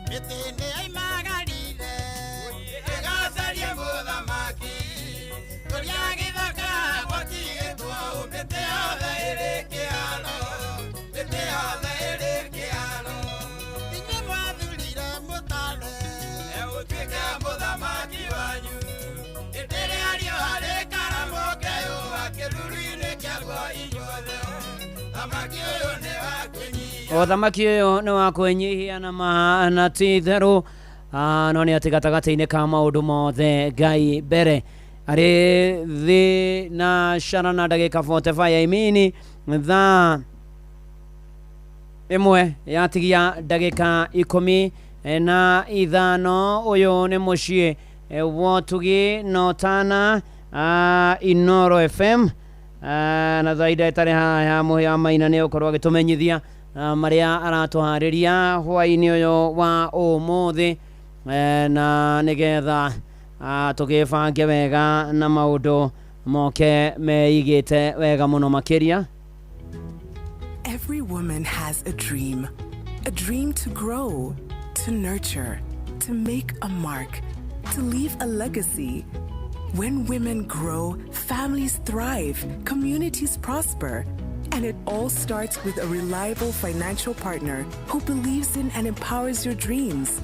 Mĩtĩ nĩ yaimagarire ĩgacarie mũthamaki, kũrĩa gĩthaka gwatigĩtwo mĩtĩ yothe ĩrĩ kĩharo, mĩtĩ yothe ĩrĩ kĩharo. Inyuĩ mwathurire mũtare ũtuĩke mũthamaki wanyu, hĩndĩ ĩrĩa riũa rĩkara mũkeyũa kĩruru-inĩ kĩaguo inyuothe. Thamaki ũyũ nĩ wa kwĩnyihia. O thamaki ũyũ nĩ wa kwĩnyihia na ma na ti itherũ. No nĩ atĩ gatagatĩ-inĩ ka maũndũ mothe Ngai mbere arĩ thĩ na cara na ndagĩka 45 ya imini thaa ĩmwe yatigia ndagĩka 15. Ũyũ nĩ mũciĩ wotugi notana Inoro FM. Na thaa ĩtarĩ haha ya mũhĩa maina nĩ ũkorwo agĩtũmenyithia marĩa aratũharĩria hwaĩ-inĩ ũyũ wa ũmũthĩ, na nĩgetha tũgĩbange wega na maũndũ moke meigĩte wega mũno makĩria. Every woman has a dream. A dream to grow, to nurture, to make a mark, to leave a legacy. When women grow, families thrive, communities prosper. And it all starts with a reliable financial partner who believes in and empowers your dreams.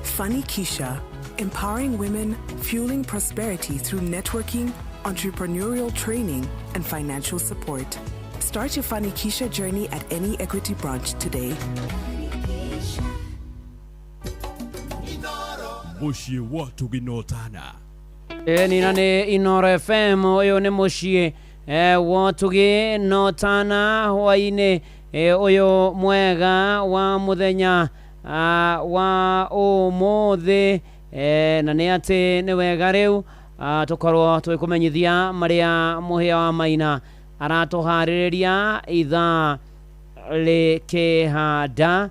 Funny Keisha, empowering women, fueling prosperity through networking, entrepreneurial training, and financial support. Start your Funny Keisha journey at any Equity branch today. Mũciĩ wa Tũginotana. Ĩni na nĩ Inoro FM. Ũyũ nĩ mũciĩ wotugi notana hwaĩ-inĩ ũyũ mwega wa mũthenya wa ũmũthĩ, na nĩ atĩ nĩ wega rĩu tũkorwo twĩkũmenyithia marĩa mũhĩa wa maina aratũharĩrĩria ithaa rĩkĩhanda.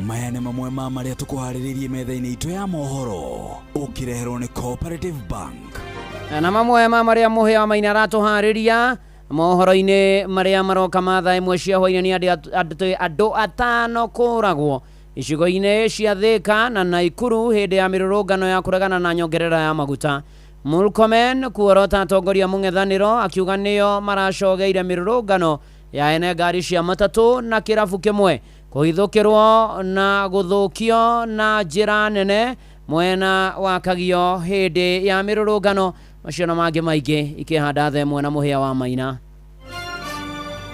Maya nĩ mamwe ma marĩa tũkũharĩrĩirie metha-inĩ itũ ya mohoro ũkĩreherwo nĩ Cooperative Bank. Na mamwe ma marĩa mũhĩa wa maina aratũharĩria mohoro-inĩ marĩa maroka ma thaa 1 cia hwaĩ-inĩ nĩ andũ 5 kũragwo icigo-inĩ cia Thika na Naikuru hĩndĩ ya mĩrũrũngano ya kũregana na nyongerera ya maguta. Murkomen kuorota atongoria mũng'ethanĩro akiuga nĩo maracogeire mĩrũrũngano ya ene ngari cia matatũ na kĩrabu kĩmwe kũhithũkĩrwo na gũthũkio na njĩra nene mwena wa Kagio hĩndĩ ya mĩrũrũngano. Macio na mangĩ maingĩ ikĩhanda thaa 1 na mũhĩa wa maina.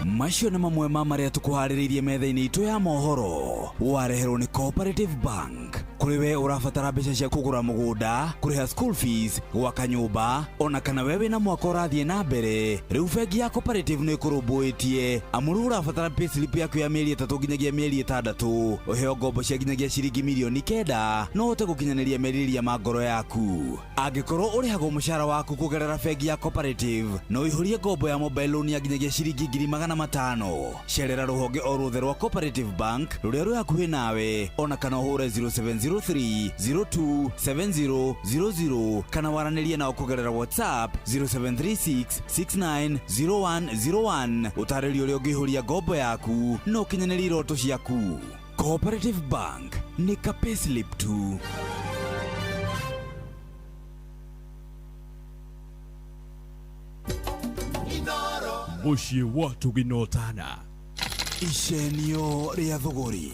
Macio nĩ mamwe ma marĩa tũkũharĩrĩirie metha-inĩ itũ ya mohoro wareherwo nĩ Cooperative Bank. Kũrĩ we ũrabatara mbeca cia kũgũra mũgũnda, kũrĩha school fees, gwaka nyũmba, ona kana we wĩna mwaka ũrathiĩ na mbere, rĩu bengi ya Cooperative nĩ ĩkũrũmbũĩtie. Amu rĩu ũrabatara payslip yaku ya mĩeri 3 nginyagia mĩeri 6, ũheo ngombo cia nginyagia ciringi mirioni 9 no ũhote gũkinyanĩria merirĩria ma ngoro yaku. Angĩkorwo ũrĩhagwo mũcara waku kũgerera bengi ya Cooperative, no ũihũrie ngombo ya mobile loan ya nginyagia ciringi 500,000. Cerera rũhonge o ruothe rwa Cooperative Bank rũrĩa rwĩ hakuhĩ nawe, ona kana ũhũre 0703 027000 kana waranĩrie nao kũgerera WhatsApp 0736 690101. Ũtarĩrio ũrĩa ũngĩihũria ngombo yaku na ũkinyanĩrie iroto ciaku. Cooperative Bank nĩ ka payslip tu. Mũciĩ wa ũtugi na ũtana. Icenio rĩa thũgũrĩ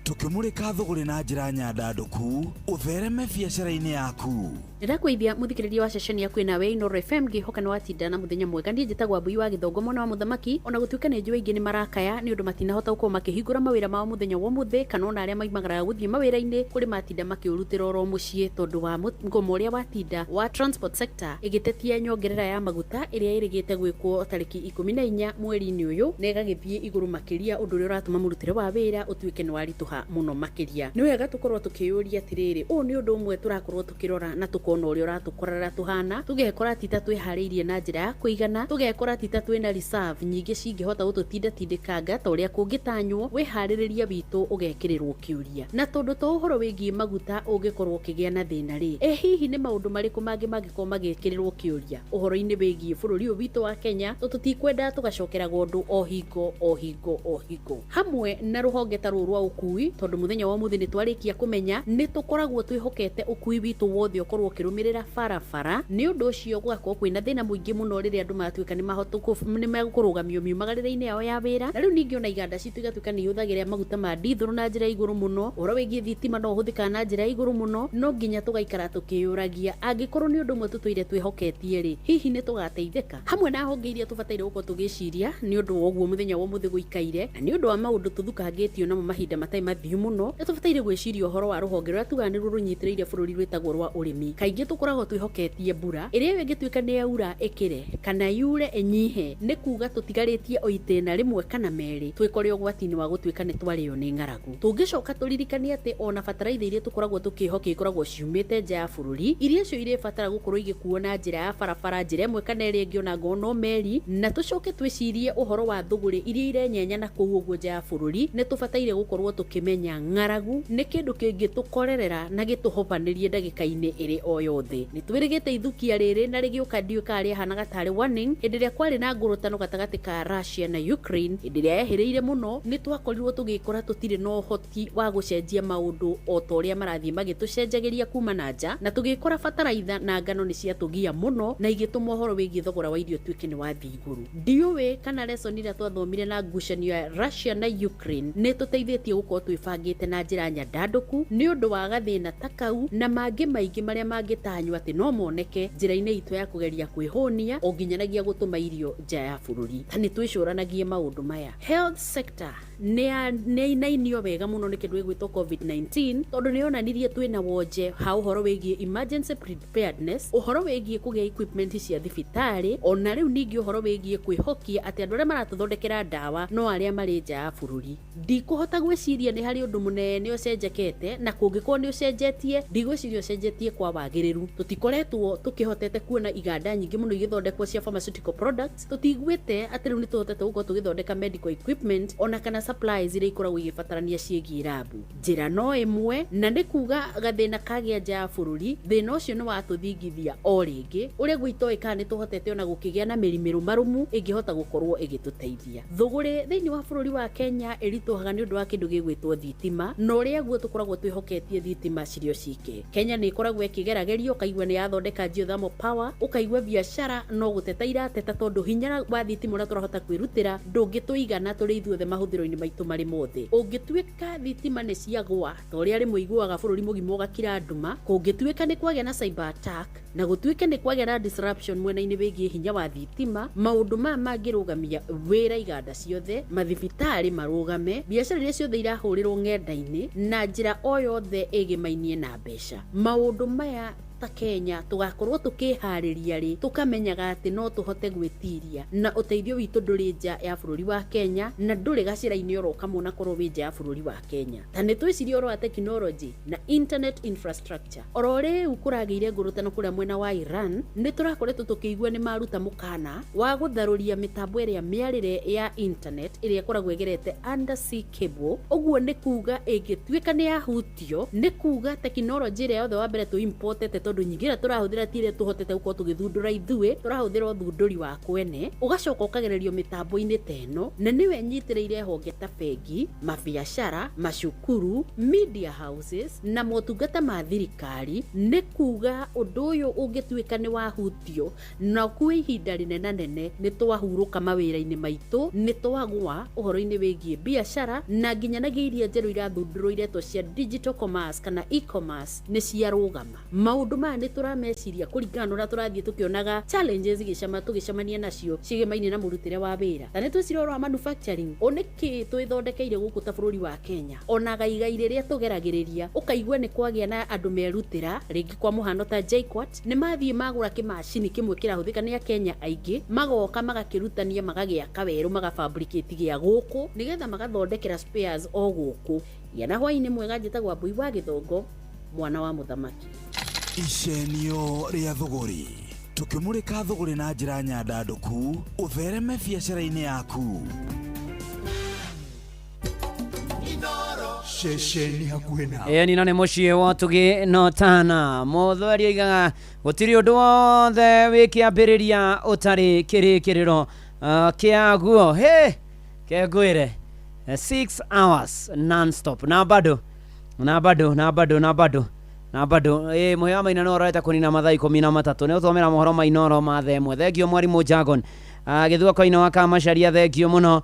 tũkĩmũrĩka thũgũrĩ na njĩra nyandandũku ũthereme biacara-inĩ yaku. Ndĩrakwĩithia mũthikĩrĩria wa ceceni yaku ĩnawe Inooro FM, ngĩhoka nĩ watinda na mũthenya mwega. Niĩ njĩtagwo Mbui wa Gĩthongo, mwana wa mũthamaki. Ona gũtuĩka nĩ njũĩ aingĩ nĩ marakaya nĩ ũndũ matinahota gũkorwo makĩhingũra mawĩra mao mũthenya wa ũmũthĩ, kana ona arĩa maimagaraga gũthiĩ mawĩra-inĩ, kũrĩ matinda makĩũrutĩra oro mũciĩ tondũ wa mũgomo ũrĩa watinda wa transport sector ĩgĩtetia nyongerera ya maguta ĩrĩa ĩrĩgĩte gwĩkwo tarĩki 14 mweri-inĩ ũyũ, na ĩgagĩthiĩ igũrũ makĩria, ũndũ ũrĩa ũratũma mũrutĩre wa wĩra ũtuĩke nĩ waritũha mũno makĩria. Nĩ wega tũkorwo tũkĩyũria atĩrĩrĩ, ũũ nĩ ũndũ ũmwe tũrakorwo tũkĩrora na tũkona ũrĩa ũratũkorera tũhana, tũgekora ti ta twĩharĩirie na njĩra ya kũigana, tũgekora ti ta twĩna reserve nyingĩ cingĩhota gũtũtindatindĩkanga ta ũrĩa kũngĩtanywo, wĩharĩrĩria witũ ũgekĩrĩrwo kĩũria. Na tondũ to ũhoro wĩgiĩ maguta ũngĩkorwo ũkĩgĩa na thĩna rĩ, ĩ hihi nĩ maũndũ marĩkũ mangĩ mangĩkorwo magĩkĩrĩrwo kĩũria ũhoro-inĩ wĩgiĩ bũrũri ũyũ witũ wa Kenya? Tondũ tũtikwenda tũgacokeragwo ũndũ o hingo o hingo o hingo, hamwe na rũhonge ta rũrũ rwa ũkui, tondũ mũthenya wa ũmũthĩ nĩ twarĩkia kũmenya nĩ tũkoragwo twĩhokete ũkui witũ wothe ũkorwo ũkĩrũmĩrĩra barabara. Nĩ ũndũ ũcio gũgakorwo kwĩna thĩna mũingĩ mũno rĩrĩa andũ matuĩka nĩ megũkũrũgamio miumagarĩre-inĩ yao ya wĩra. Na rĩu ningĩ ona iganda citũ igatuĩka nĩ ihũthagĩra maguta ma ndithũrũ na njĩra ya igũrũ mũno, ũhoro wĩgiĩ thitima no ũhũthĩkaga na njĩra ya igũrũ mũno. No nginya tũgaikara tũkĩyũragia, angĩkorwo nĩ ũndũ ũmwe tũtũire twĩhoketie rĩ, hihi nĩ tũgateithĩka? Hamwe na honge iria tũbataire gũkorwo tũgĩciria nĩ ũndũ wa ũguo mũthenya wa ũmũthĩ gũikaire, na nĩ ũndũ wa maũndũ tũthukangĩtio namo mahinda matarĩ mathiu mũno, nĩ tũbataire gwĩciria ũhoro wa rũhonge rũrĩa tugaga nĩruo rũnyitĩrĩire bũrũri rwĩtagwo rwa ũrĩmi. Kaingĩ tũkoragwo twĩhoketie mbura ĩrĩa ĩyo ĩngĩtuĩka nĩ yaura ĩkĩre kana yure ĩnyihe, nĩ kuga tũtigarĩtie o itĩna rĩmwe kana merĩ twĩkore ũgwati-inĩ wa gũtuĩka nĩ twarĩo nĩ ng'aragu. Tũngĩcoka tũririkanie atĩ ona bataraitha iria tũkoragwo tũkĩhokia ikoragwo ciumĩte nja ya bũrũri, iria icio irĩbatara gũkorwo igĩkuo na njĩra ya barabara, njĩra ĩmwe kana ĩrĩa ĩngĩ, ona ngorwo no meri. Na tũcoke twĩcirie ũhoro wa thũgũrĩ iria irenyenya na kũu ũguo nja ya bũrũri, nĩ tũbataire gũkorwo tũkĩmenya ng'aragu nĩ kĩndũ kĩngĩtũkorerera na gĩtũhobanĩrie ndagĩka-inĩ ĩrĩ o yothe. Nĩ twĩrĩgĩte ithukia rĩrĩ na rĩgĩũka, ndiũĩ kana rĩahanaga tarĩ warning. Hĩndĩ ĩrĩa kwarĩ na ngũrũtano gatagatĩ ka Russia na Ukraine, hĩndĩ ĩrĩa yehĩrĩire mũno, nĩ twakorirwo tũgĩkora tũtirĩ na ũhoti wa gũcenjia maũndũ o ta ũrĩa marathiĩ magĩtũcenjagĩria kuma na nja, na tũgĩkora bataraitha na ngano nĩ ciatũgia mũno na igĩtũma ũhoro wĩgiĩ thogora wa irio ũtuĩke nĩ wathiĩ igũrũ. Ndiũĩ kana lesson ĩrĩa twathomire na ngucanio ya Russia na Ukraine nĩ tũteithĩtie gũkorwo twĩbangĩte na njĩra nyandandũku nĩ ũndũ wa gathĩna ta kau na mangĩ maingĩ marĩa mangĩtanywo atĩ no moneke njĩra-inĩ itũ ya kũgeria kwĩhũnia o nginyanagia gũtũma irio nja ya bũrũri. Ta nĩ twĩcũranagie maũndũ maya. Health sector nĩ inainio wega mũno nĩ kĩndũ gĩgwĩtwo COVID-19, tondũ nĩ yonanirie twĩna wonje ha ũhoro wĩgiĩ emergency preparedness, ũhoro wĩgiĩ kũgĩa equipment cia thibitarĩ, ona rĩu ningĩ ũhoro wĩgiĩ kwĩhokia atĩ andũ arĩa maratũthondekera ndawa no arĩa marĩ nja ya bũrũri. Ndikũhota gwĩciria nĩ harĩ ũndũ mũnene ũcenjekete, na kũngĩkorwo nĩ ũcenjetie, ndigwĩciria ũcenjetie kwa wagĩrĩru. Tũtikoretwo tũkĩhotete kuona iganda nyingĩ mũno igĩthondekwo cia pharmaceutical products, tũtiguĩte atĩ rĩu nĩ tũhotete gũkorwo tũgĩthondeka medical equipment ona kana supplies iria ikoragwo igĩbatarania ciĩgiĩ rabu. Njĩra no ĩmwe, na nĩ kuga gathĩna kagĩa nja ya bũrũri, thĩna ũcio nĩ watũthingithia o rĩngĩ, ũrĩa gwitoĩ kana nĩ tũhotete ona gũkĩgĩa na mĩri mĩrũmarũmu ĩngĩhota gũkorwo ĩgĩtũteithia. Thũgũrĩ thĩinĩ wa bũrũri wa Kenya ĩritũhaga nĩ ũndũ wa kĩndũ gĩgwĩtwo thitima, na ũrĩa guo tũkoragwo twĩhoketie thitima cirĩ o cike. Kenya nĩ ĩkoragwo ĩkĩgeragerio, ũkaigua nĩ yathondeka geothermal power, ũkaigua biacara no gũteta irateta tondũ hinya wa thitima ũrĩa tũrahota kwĩrutĩra ndũngĩtũigana tũrĩ ithuothe mahũthĩro-inĩ maitũ marĩ mothe. Ũngĩtuĩka thitima nĩ ciagwa ta ũrĩa rĩmwe iguaga bũrũri mũgima ũgakira nduma, kũngĩtuĩka nĩ kwagĩa na cyber attack na gũtuĩke nĩ kwagĩa na disruption mwena-inĩ wĩgiĩ hinya wa thitima, maũndũ maya mangĩrũgamia wĩra iganda ciothe, mathibitarĩ marũgame, biacara iria ciothe irahũrĩrwo ng'enda-inĩ na njĩra o yothe ĩgĩmainie na mbeca. Maũndũ maya ta Kenya tũgakorwo tũkĩharĩria rĩ, tũkamenyaga atĩ no tũhote gwĩtiria, na ũteithio witũ ndũrĩ nja ya bũrũri wa Kenya na ndũrĩ gacĩra-inĩ oro kamwe na korwo wĩ nja ya bũrũri wa Kenya. Ta nĩ twĩcirie ũhoro wa technology na internet infrastructure. Oro rĩu kũragĩire ngũrũtano kũrĩa mwena wa Iran, nĩ tũrakoretwo tũkĩigua nĩ maruta mũkana wa gũtharũria mĩtambo ĩrĩa mĩarĩre ya internet ĩrĩa ĩkoragwo ĩgerete undersea cable. Ũguo nĩ kuga ĩngĩtuĩka nĩ yahutio, nĩ kuga technology ĩrĩa yothe wa mbere tũ importete Tondũ nyingĩ ĩrĩa tũrahũthĩra ti ĩrĩa tũhotete gũkorwo tũgĩthundũra ithuĩ, tũrahũthĩra ũthundũri wa kwene, ũgacoka ũkagererio mĩtambo-inĩ ta ĩno, na nĩwe ĩnyitĩrĩire honge ta bengi, mabiacara, macukuru, media houses na motungata ma thirikari. Nĩ kuga ũndũ ũyũ ũngĩtuĩka nĩ wahutio na ũkue ihinda rĩnenanene, nĩ twahurũka mawĩra-inĩ maitũ, nĩ twagwa ũhoro-inĩ wĩgiĩ biacara, na nginyanagia iria njerũ irathundũrwo iretwo cia digital commerce kana e-commerce nĩ ciarũgama. Maũndũ maya nĩ tũrameciria kũringana na ũrĩa tũrathiĩ tũkĩonaga challenges igĩcema tũgĩcemania nacio ciĩgemaine na mũrutĩre wa wĩra. Ta nĩ twĩcire ũhoro wa manufacturing, o nĩkĩ twĩthondekeire gũkũ ta bũrũri wa Kenya? Ona gaigai rĩrĩa tũgeragĩrĩria, ũkaigua nĩ kwagĩa na andũ merutĩra, rĩngĩ kwa mũhano ta JKUAT, nĩ mathiĩ magũra kĩmacini kĩmwe kĩrahũthĩka nĩ Akenya aingĩ, magoka magakĩrutania, magagĩaka werũ, magafabricate gĩa gũkũ, nĩgetha magathondekera spares o gũkũ. Gĩa na hwaĩ-inĩ mwega. Njĩtagwo Wambui wa Gĩthongo, mwana wa mũthamaki. Icenio rĩa thũgũrĩ, tũkĩmũrĩka thũgũrĩ na njĩra nyandandũku ũthereme biacara-inĩ yaku. Ceceni hakuhĩ na Ĩni na nĩ mũciĩ wa ũtugi no tana mũthweri oigaga gũtirĩ ũndũ wothe wĩ kĩambĩrĩria ũtarĩ kĩrĩkĩrĩro kĩaguo. He kengwĩre 6 hours non-stop na bado na bado na bado na bado na bado ĩ mũhĩa wa maina no ũrorete kũnina mathaa 13. Nĩ ũthomera mohoro ma Inoro ma thaa 1. Thengio mwarimũ Jagon gĩthua koina wa Kamacaria, thengio mũno.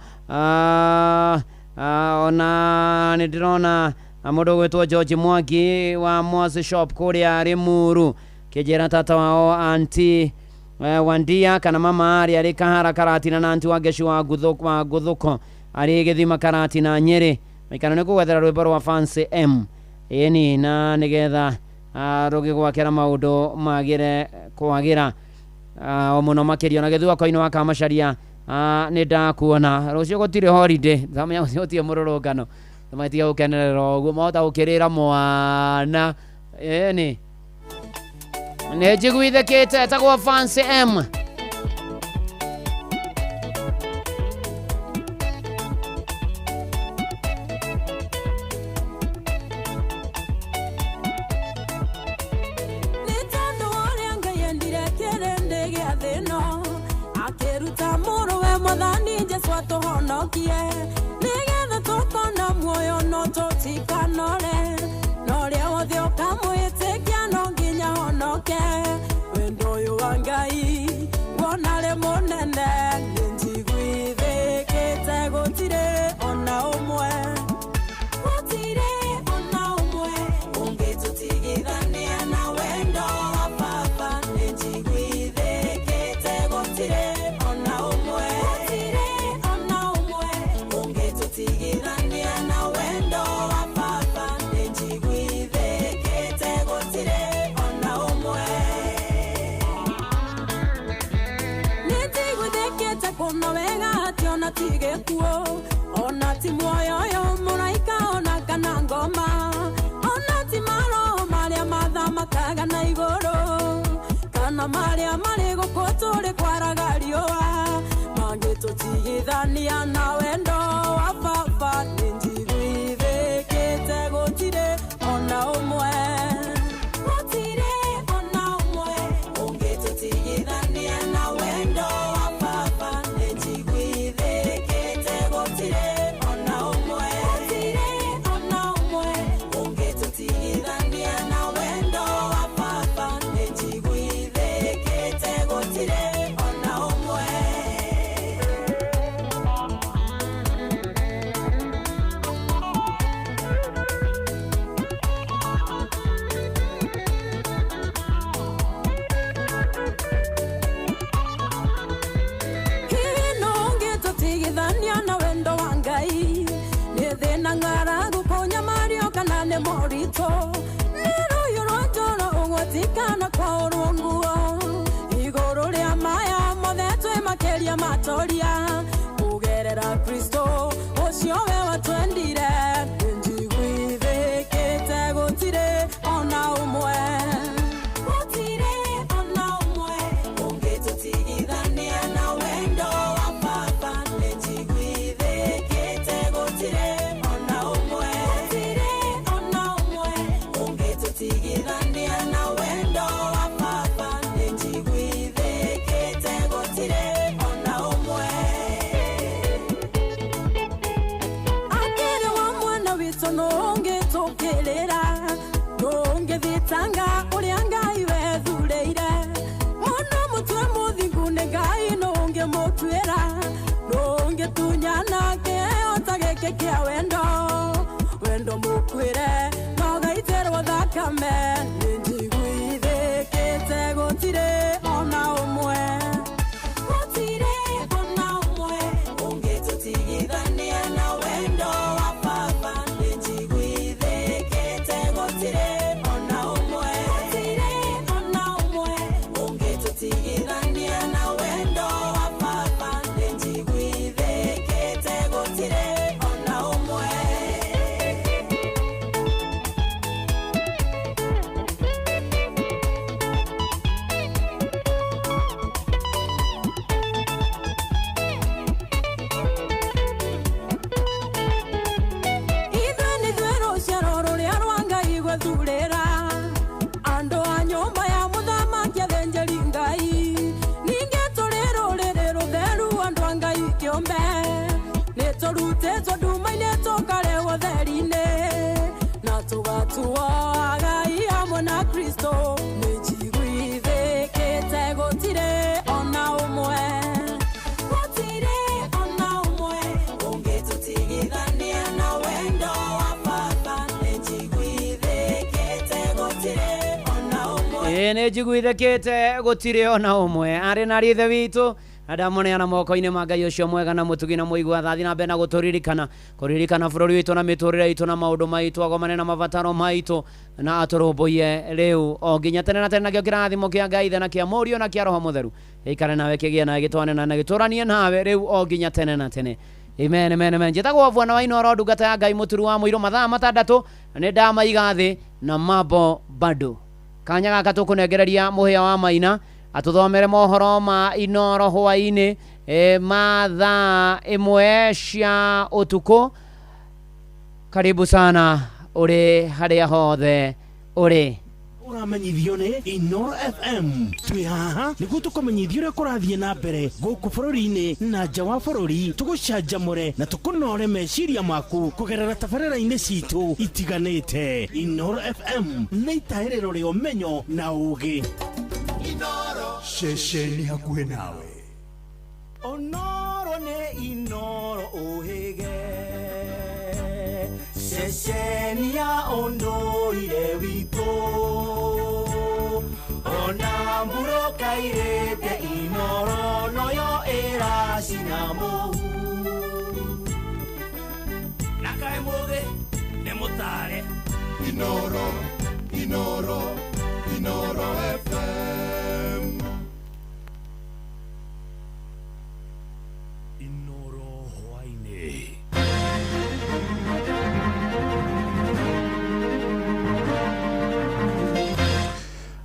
Ona nĩ ndĩrona mũndũ ũgwĩtwo George Mwangi wa Mwasi Shop kũrĩa Limuru, kĩnjĩra tata wao anti Wandia kana mama arĩa arĩ Kahara Karatina na anti wa Ngeci wa Nguthuko arĩ Gĩthima Karatina Nyĩrĩ, maikano nĩ kũgwethera rwĩmbo rwa Fancy M ĩni na nĩgetha rũgĩgwakĩra maũndũ magĩre kwagĩra o mũno makĩria. Na gĩthua koinĩ wa Kamacaria, nĩ ndakuona rũciũ gũtirĩ holiday, ndamenya rũciũ gũtirĩ mũrũrũngano, matiga gũkenerera ũguo mahota gũkĩrĩra mwana. Ĩni nĩ njiguithĩkĩte, etagwo Fancy M. Nĩ tondũ ũrĩa Ngai endire kĩrĩndĩ gĩa thĩ ĩno, akĩruta mũrũwe Mwathani Jesũ atũhonokie, nĩgetha tũkona muoyo no tũtikanore, na ũrĩa wothe ũkamwĩtĩkia no nginya honoke. Wendo ũyũ wa Ngai wona rĩ mũnene, nĩ njiguithĩkĩte gũtirĩ ona ũmwe, gũtirĩ ona ũmwe ũngĩtũtigithania na wendo wa Baba. Nĩ njiguithĩkĩte gũtirĩ ona ũmwe, gũtirĩ ona ũmwe ũngĩtũtigithania na wendo wa Baba. Nĩ njiguithĩkĩte gũtirĩ ona ũmwe. Nĩ njiguithĩkĩte kuona wega atĩ ona ti gĩkuũ, ona ti muoyo ũyũ, mũraika, ona kana ngoma, ona ti maroho marĩa mathamakaga na igũrũ, kana marĩa marĩ gũkũ tũrĩ kwaraga riũa, mangĩtũtigithania na wendo wa Baba. Nĩ njiguithĩkĩte gũtirĩ ona ũmwe, gũtirĩ ona ũmwe ũngĩtũtigithania na wendo wa Baba. Nĩ njiguithĩkĩte gũtirĩ ona ũmwe, gũtirĩ ona ũmwe ũngĩtũtigithania na wendo wa Baba. Nĩ njiguithĩkĩte gũtirĩ ona ũmwe. Hihi no ũngĩtũtigithania na wendo wa Ngai? Nĩ thĩna, ng'aragu, kũnyamario, kana nĩ moritũ, nĩ rũhiũ rwa njora, ũgwati, kana kwaũrwo nguo, igũrũ rĩa maya mothe twĩ makĩria matoria kũgerera Kristo ũcio we watwendire. Nĩ njiguithĩkĩte gũtirĩ ona ũmwe, gũtirĩ ona ũmwe ũngĩtũtigithania na wendo wa Baba. Nĩ njiguithĩkĩte gũtirĩ ona ũmwe, gũtirĩ ona ũmwe ũngĩtũtigithania na wendo gĩake kĩa wendo wendo mũkwĩre no gaitĩrwo thakame nĩ njiguithĩkĩte gũtirĩ ona ũmwe gũtirĩ ona ũmwe ũngĩtũtigithania na wendo wa baba nĩ njiguithĩkĩte gũtirĩ ona ũmwe gũtirĩ ona ũmwe ũngĩtũtigithania na wendo wa baba nĩ njiguithĩkĩte gũtirĩ ona ũmwe. Ithuĩ nĩthuĩ rũciaro rũrĩa rwa Ngai gwethurĩra andũ a nyũmba ya mũthamaki athĩnjĩri Ngai ningĩ tũrĩ rũrĩrĩ rũtheru andũ a Ngai kĩũmbe nĩtũrutĩtwo nduma-inĩ tũkarehwo ũtheri-inĩ na tũgatuo agai hamwe na Kristo nĩ njiguithĩkĩte gũtirĩ ona ũmwe gũtirĩ ona ũmwe ũngĩtũtigithania na wendo wa baba nĩ njiguithĩkĩte gũtirĩ ona ũmwe. Ĩĩ nĩ njiguithĩkĩte gũtirĩ ona ũmwe arĩ na rithe witũ na ndamũneana moko-inĩ ma Ngai ũcio mwega na mũtugi na mũigua tha. Thiĩ na mbere na gũtũririkana kũririkana bũrũri witũ na mĩtũrĩre itũ na maũndũ maitũ agomane na mabataro maitũ na atũrũmbũiye rĩu o nginya tene na tene. Nakĩo kĩrathimo kĩa Ngai Ithe na kĩa Mũriũ na kĩa Roho Mũtheru gĩikare nawe kĩgĩe nawe gĩtwane na gĩtũranie nawe rĩu o nginya tene na tene. Amen, amen, amen. Njĩtagwo Bwana wa Inooro, ndungata ya Ngai mũturu wa mũirũ. Mathaa 6 nĩ ndamaiga thĩ na mambo bado. Kanya gaka tũkũnengereria mũhĩa wa Maina atũthomere mohoro ma Inooro hwaĩ-inĩ ma thaa 1 cia ũtukũ. Karibu sana ũrĩ harĩa hothe ũrĩ. Ũramenyithio nĩ Inooro FM. Twĩ haha nĩguo tũkũmenyithia ũrĩa kũrathiĩ na mbere gũkũ bũrũri-inĩ na nja wa bũrũri, tũgũcanjamũre na tũkũnore meciria maku kũgerera tabarĩra-inĩ citũ itiganĩte. Inooro FM nĩ itahĩrĩro rĩa ũmenyo na ũgĩ. Ceceni hakuhĩ nawe. Onoro nĩ Inooro ũhĩge, ceceni ya ũndũire witũ, ona mbura kairĩte Inooro noyo ĩracina mũhu. Na kaĩ mũgĩ nĩ mũtare. Inooro, Inooro, Inooro FM. Inooro hwaĩ-inĩ.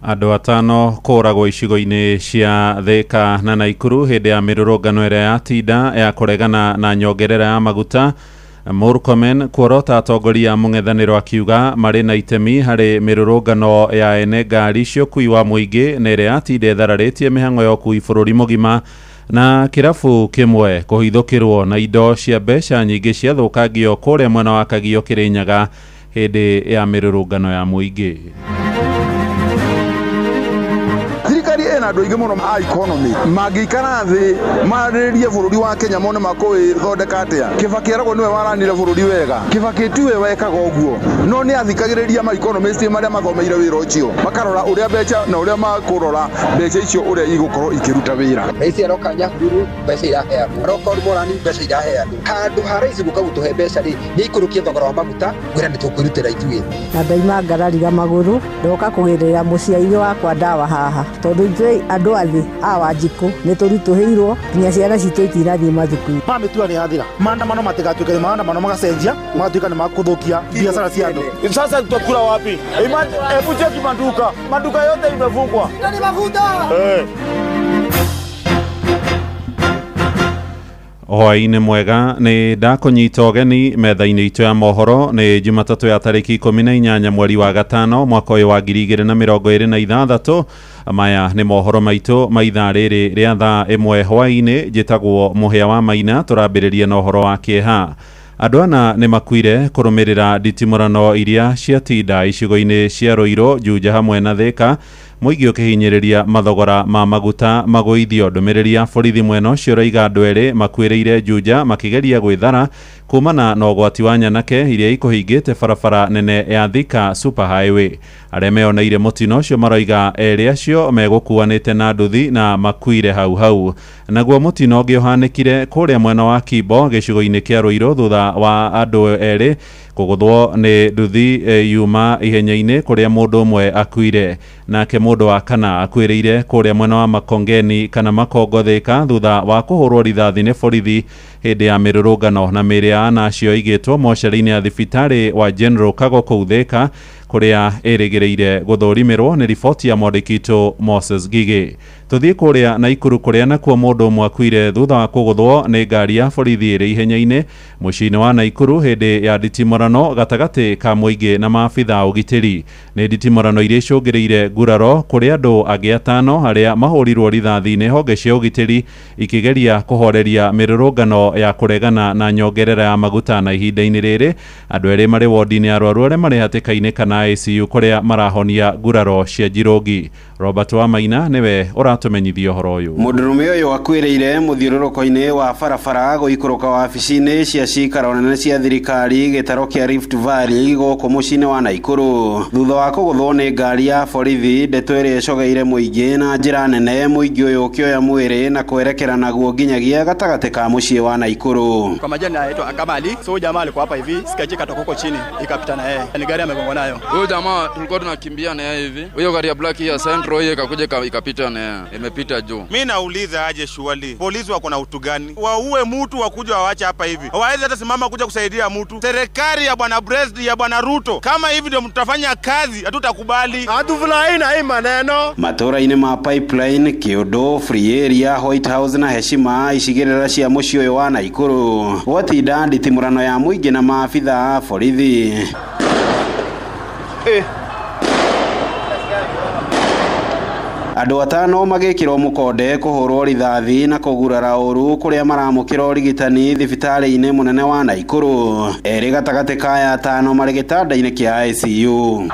Andũ 5 kũragwo icigo-inĩ cia Thika na Naikuru hĩndĩ ya mĩrũrũngano ĩrĩa yatinda ya kũregana na nyongerera ya maguta. Murkomen kuorota atongoria a mũng'ethanĩro akiuga marĩ na itemi harĩ mĩrũrũngano ya ene ngari cia ũkui wa mũingĩ na ĩrĩa yatinda ĩthararĩtie mĩhang'o ya ũkui bũrũri mũgima na kĩrabu kĩmwe kũhithũkĩrwo na indo cia mbeca nyingĩ ciathũkangio kũrĩa mwena wa Kagio Kĩrĩnyaga hĩndĩ ya mĩrũrũngano ya mũingĩ. Thirikari ĩna andũ aingĩ mũno a economy mangĩikara thĩ marĩrĩrie bũrũri wa Kenya mone makũwĩthondeka atĩa. Kibaki eragwo nĩwe waranire bũrũri wega, Kibaki tiwe wekaga ũguo, no nĩ athikagĩrĩria ma economist marĩa mathomeire wĩra ũcio, makarora ũrĩa mbeca na ũrĩa makũrora mbeca icio ũrĩa igũkorwo ikĩruta wĩra. Rais aroka Nyahururu mbeca iraheanwo, aroka Olmoran mbeca iraheanwo. Handũ ha rais gũka gũtũhe mbeca rĩ, nĩ aikũrũkie thogora wa maguta ngwĩra nĩ tũkwĩrutĩra ithuĩ. Na ndaima ngarariga magũrũ ndoka kũgĩrĩra mũciari wakwa ndawa haha tondũ ithuĩ andũ athĩ a Wanjikũ nĩ tũritũhĩirwo nginya ciana citũ itirathiĩ mathukuru. Mamĩtua nĩ yathira, maandamano matigatuĩke nĩ maandamano magacenjia magatuĩka nĩ makũthũkia biacara cia andũ. Sasa tutakula wapi? Hebu cheki maduka, maduka yote imefungwa. Ni mafuta. Hwaĩ-inĩ mwega nĩ ndakũnyita ũgeni metha-inĩ itũ ya mohoro. Nĩ Jumatatũ ya tarĩki 18 mweri wa 5 mwaka ũyũ wa 2026. Maya nĩ mohoro maitũ ma ithaa rĩrĩ rĩa thaa 1 hwaĩ-inĩ. Njĩtagwo Mũhĩa wa Maina. Tũrambĩrĩria na ũhoro wa kĩeha. Andũ ana nĩ makuire kũrũmĩrĩra nditimũrano iria ciatinda icigo-inĩ cia Ruiru, Juja hamwe na Thika Mũingĩ ũkĩhinyĩrĩria mathogora ma maguta magũithio. Ndũmĩrĩri ya borithi mwena ũcio ũraiga andũ erĩ makuĩrĩire Juja makĩgeria gwĩthara kumana na ũgwati wa nyanake iria ikũhingĩte barabara nene ya Thika Super Highway. Arĩa meyoneire mũtino ũcio maroiga erĩ acio megũkuanĩte na nduthi na makuire hau hau. Naguo mũtino ũngĩ ũhanĩkire kũrĩa mwena wa Kimbo gĩcigo-inĩ kĩa Ruiru thutha wa andũ erĩ kũgũthwo nĩ nduthi yuma ihenya-inĩ kũrĩa mũndũ ũmwe akuire. Nake mũndũ wa kana akuĩrĩire kũrĩa mwena wa Makongeni kana Makongo Thika thutha wa kũhũrwo rithathi nĩ borithi hĩndĩ ya mĩrũrũngano, na mĩĩrĩ ya ana acio ĩigĩtwo mocarĩ-inĩ ya thibitarĩ wa General Kago kũu Thika kũrĩa ĩrĩgĩrĩire gũthũrimĩrwo. Nĩ riboti ya mwandĩki witũ Moses Gigi. Tũthiĩ kũrĩa Naikuru kũrĩa nakuo mũndũ ũmwe akuire thutha wa kũgũthwo nĩ ngari ya borithi ĩrĩ ihenya-inĩ mũciĩ-inĩ wa Naikuru hĩndĩ ya nditimũrano gatagatĩ ka mũingĩ na maabitha a ũgitĩri. Nĩ nditimũrano iria icũngĩrĩire nguraro kũrĩ andũ angĩ atano arĩa mahũrirwo rithathi nĩ honge cia ũgitĩri ikĩgeria kũhoreria mĩrũrũngano ya kũregana na nyongerera ya maguta. Na ihinda-inĩ rĩrĩ andũ erĩ marĩ wodi-inĩ ya arwaru arĩa marĩ hatĩka-inĩ kana ICU kũrĩa marahonia nguraro cia njirũngi. Robert Wamaina nĩwe ũratũmenyithia ũhoro ũyũ. Mũndũrũme ũyũ akuĩrĩire mũthiũrũrũko-inĩ wa barabara gũikũrũka wabici-inĩ cia cikaro nene cia thirikari gĩtaro kĩa Rift Valley gũkũ mũciĩ-inĩ wa Naikuru thutha wa kũgũthwo nĩ ngari ya borithi. Ndeto ĩrĩa ĩcogeire mũingĩ na njĩra nene, mũingĩ ũyũ ũkĩoya mwĩrĩ na kwerekera naguo nginyagia gatagatĩ ka mũciĩ wa Naikuru. Kwa majina naitwa Kamali. So jamaa alikuwa hapa hivi, sikajika katoka huko chini ikapita na yeye. Ni gari amegongwa nayo. Huyo jamaa tulikuwa tunakimbia na yeye hivi. Huyo gari ya black ya Centro hiyo ikakuja ikapita na yeye. Imepita juu. Mimi nauliza aje shuali. Polisi wako na utu gani? Waue mtu wakuja waache hapa hivi. Hawawezi hata simama kuja kusaidia mtu. Serikali ya bwana President ya bwana Ruto, kama hivi ndio mtafanya kazi, hatutakubali. Hatufurahi na hii maneno. Matũra-inĩ ma Pipeline, Kĩũndũ, Free Area, White House na Heshima icigĩrĩra cia mũciĩ ũyũ wa Naikuru gwatinda nditimũrano ya mũingĩ na maabitha a borithi. Andũ atano magĩkĩrwo mũkonde kũhũrwo rithathi na kũgurara ũru kũrĩa maramũkĩra ũrigitani thibitarĩ-inĩ mũnene wa Naikuru. Erĩ gatagatĩ ka aya atano marĩ gĩtanda-inĩ kĩa ICU.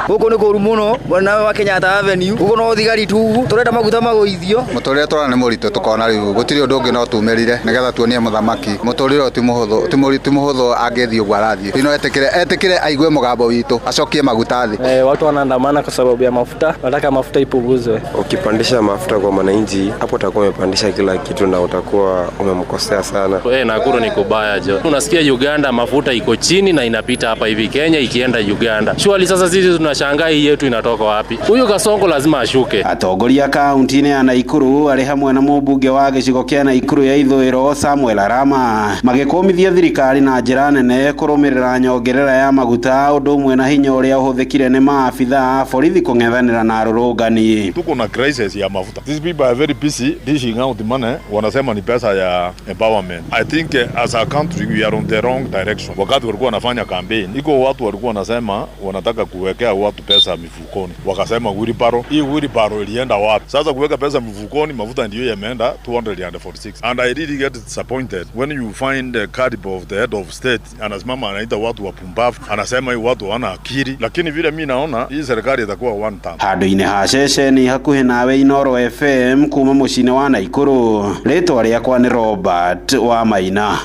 Gũkũ nĩ kũru mũno mwena wa Kenyatta Avenue, gũkũ no thigari tu, tũrenda maguta magũithio. Mũtũrĩre tũrona nĩ mũritũ, tũkona rĩu gũtirĩ ũndũ ũngĩ no tumĩrire nĩgetha tuonie mũthamaki mũtũrĩre ũyũ ti mũhũthũ, ti mũhũthũ angĩthiĩ ũguo arathiĩ. Rĩu no etĩkĩre aigue mũgambo witũ acokie maguta thĩ. Watu wanaandamana kwa sababu ya mafuta, wanataka mafuta ipunguzwe. Ukipandisha mafuta kwa mwananchi hapo utakuwa umepandisha kila kitu na utakuwa umemkosea sana. Nakuru ni kubaya jo. Unasikia Uganda mafuta iko chini na inapita hapa hivi Kenya ikienda Uganda. Surely sasa sisi tunashangaa hii yetu inatoka wapi? Huyu Kasongo lazima ashuke. Atongoria kaunti-inĩ ya Naikuru arĩ hamwe na mũmbunge wa gĩcigo kĩa Naikuru ya ithũĩro Samuel Arama magĩkũmithia thirikari na njĩra nene kũrũmĩrĩra nyongerera ya maguta ũndũ ũmwe na hinya ũrĩa ũhũthĩkire nĩ maabitha a borithi kũng'ethanĩra na arũrũngani. Tuko na crisis ya mafuta. These people are very busy dishing out money, wanasema ni pesa ya empowerment. I think as a country we are on the wrong direction. Wakati walikuwa wanafanya campaign, iko watu walikuwa wanasema wanataka kuwekea watu pesa mifukoni, wakasema wheelbarrow. Hii wheelbarrow ilienda wapi? Sasa kuweka pesa mifukoni, mafuta ndio yameenda 246. And I really get disappointed when you find the caliber of the head of state anasimama anaita watu wapumbavu, anasema hii watu hawana akili. Lakini vile mimi naona hii serikali itakuwa one term. Handũ-inĩ ha ceceni hakuhĩ nawe Inooro FM kuma mũciĩ-inĩ wa Naikuru, rĩtwa rĩakwa nĩ Robert Wamaina.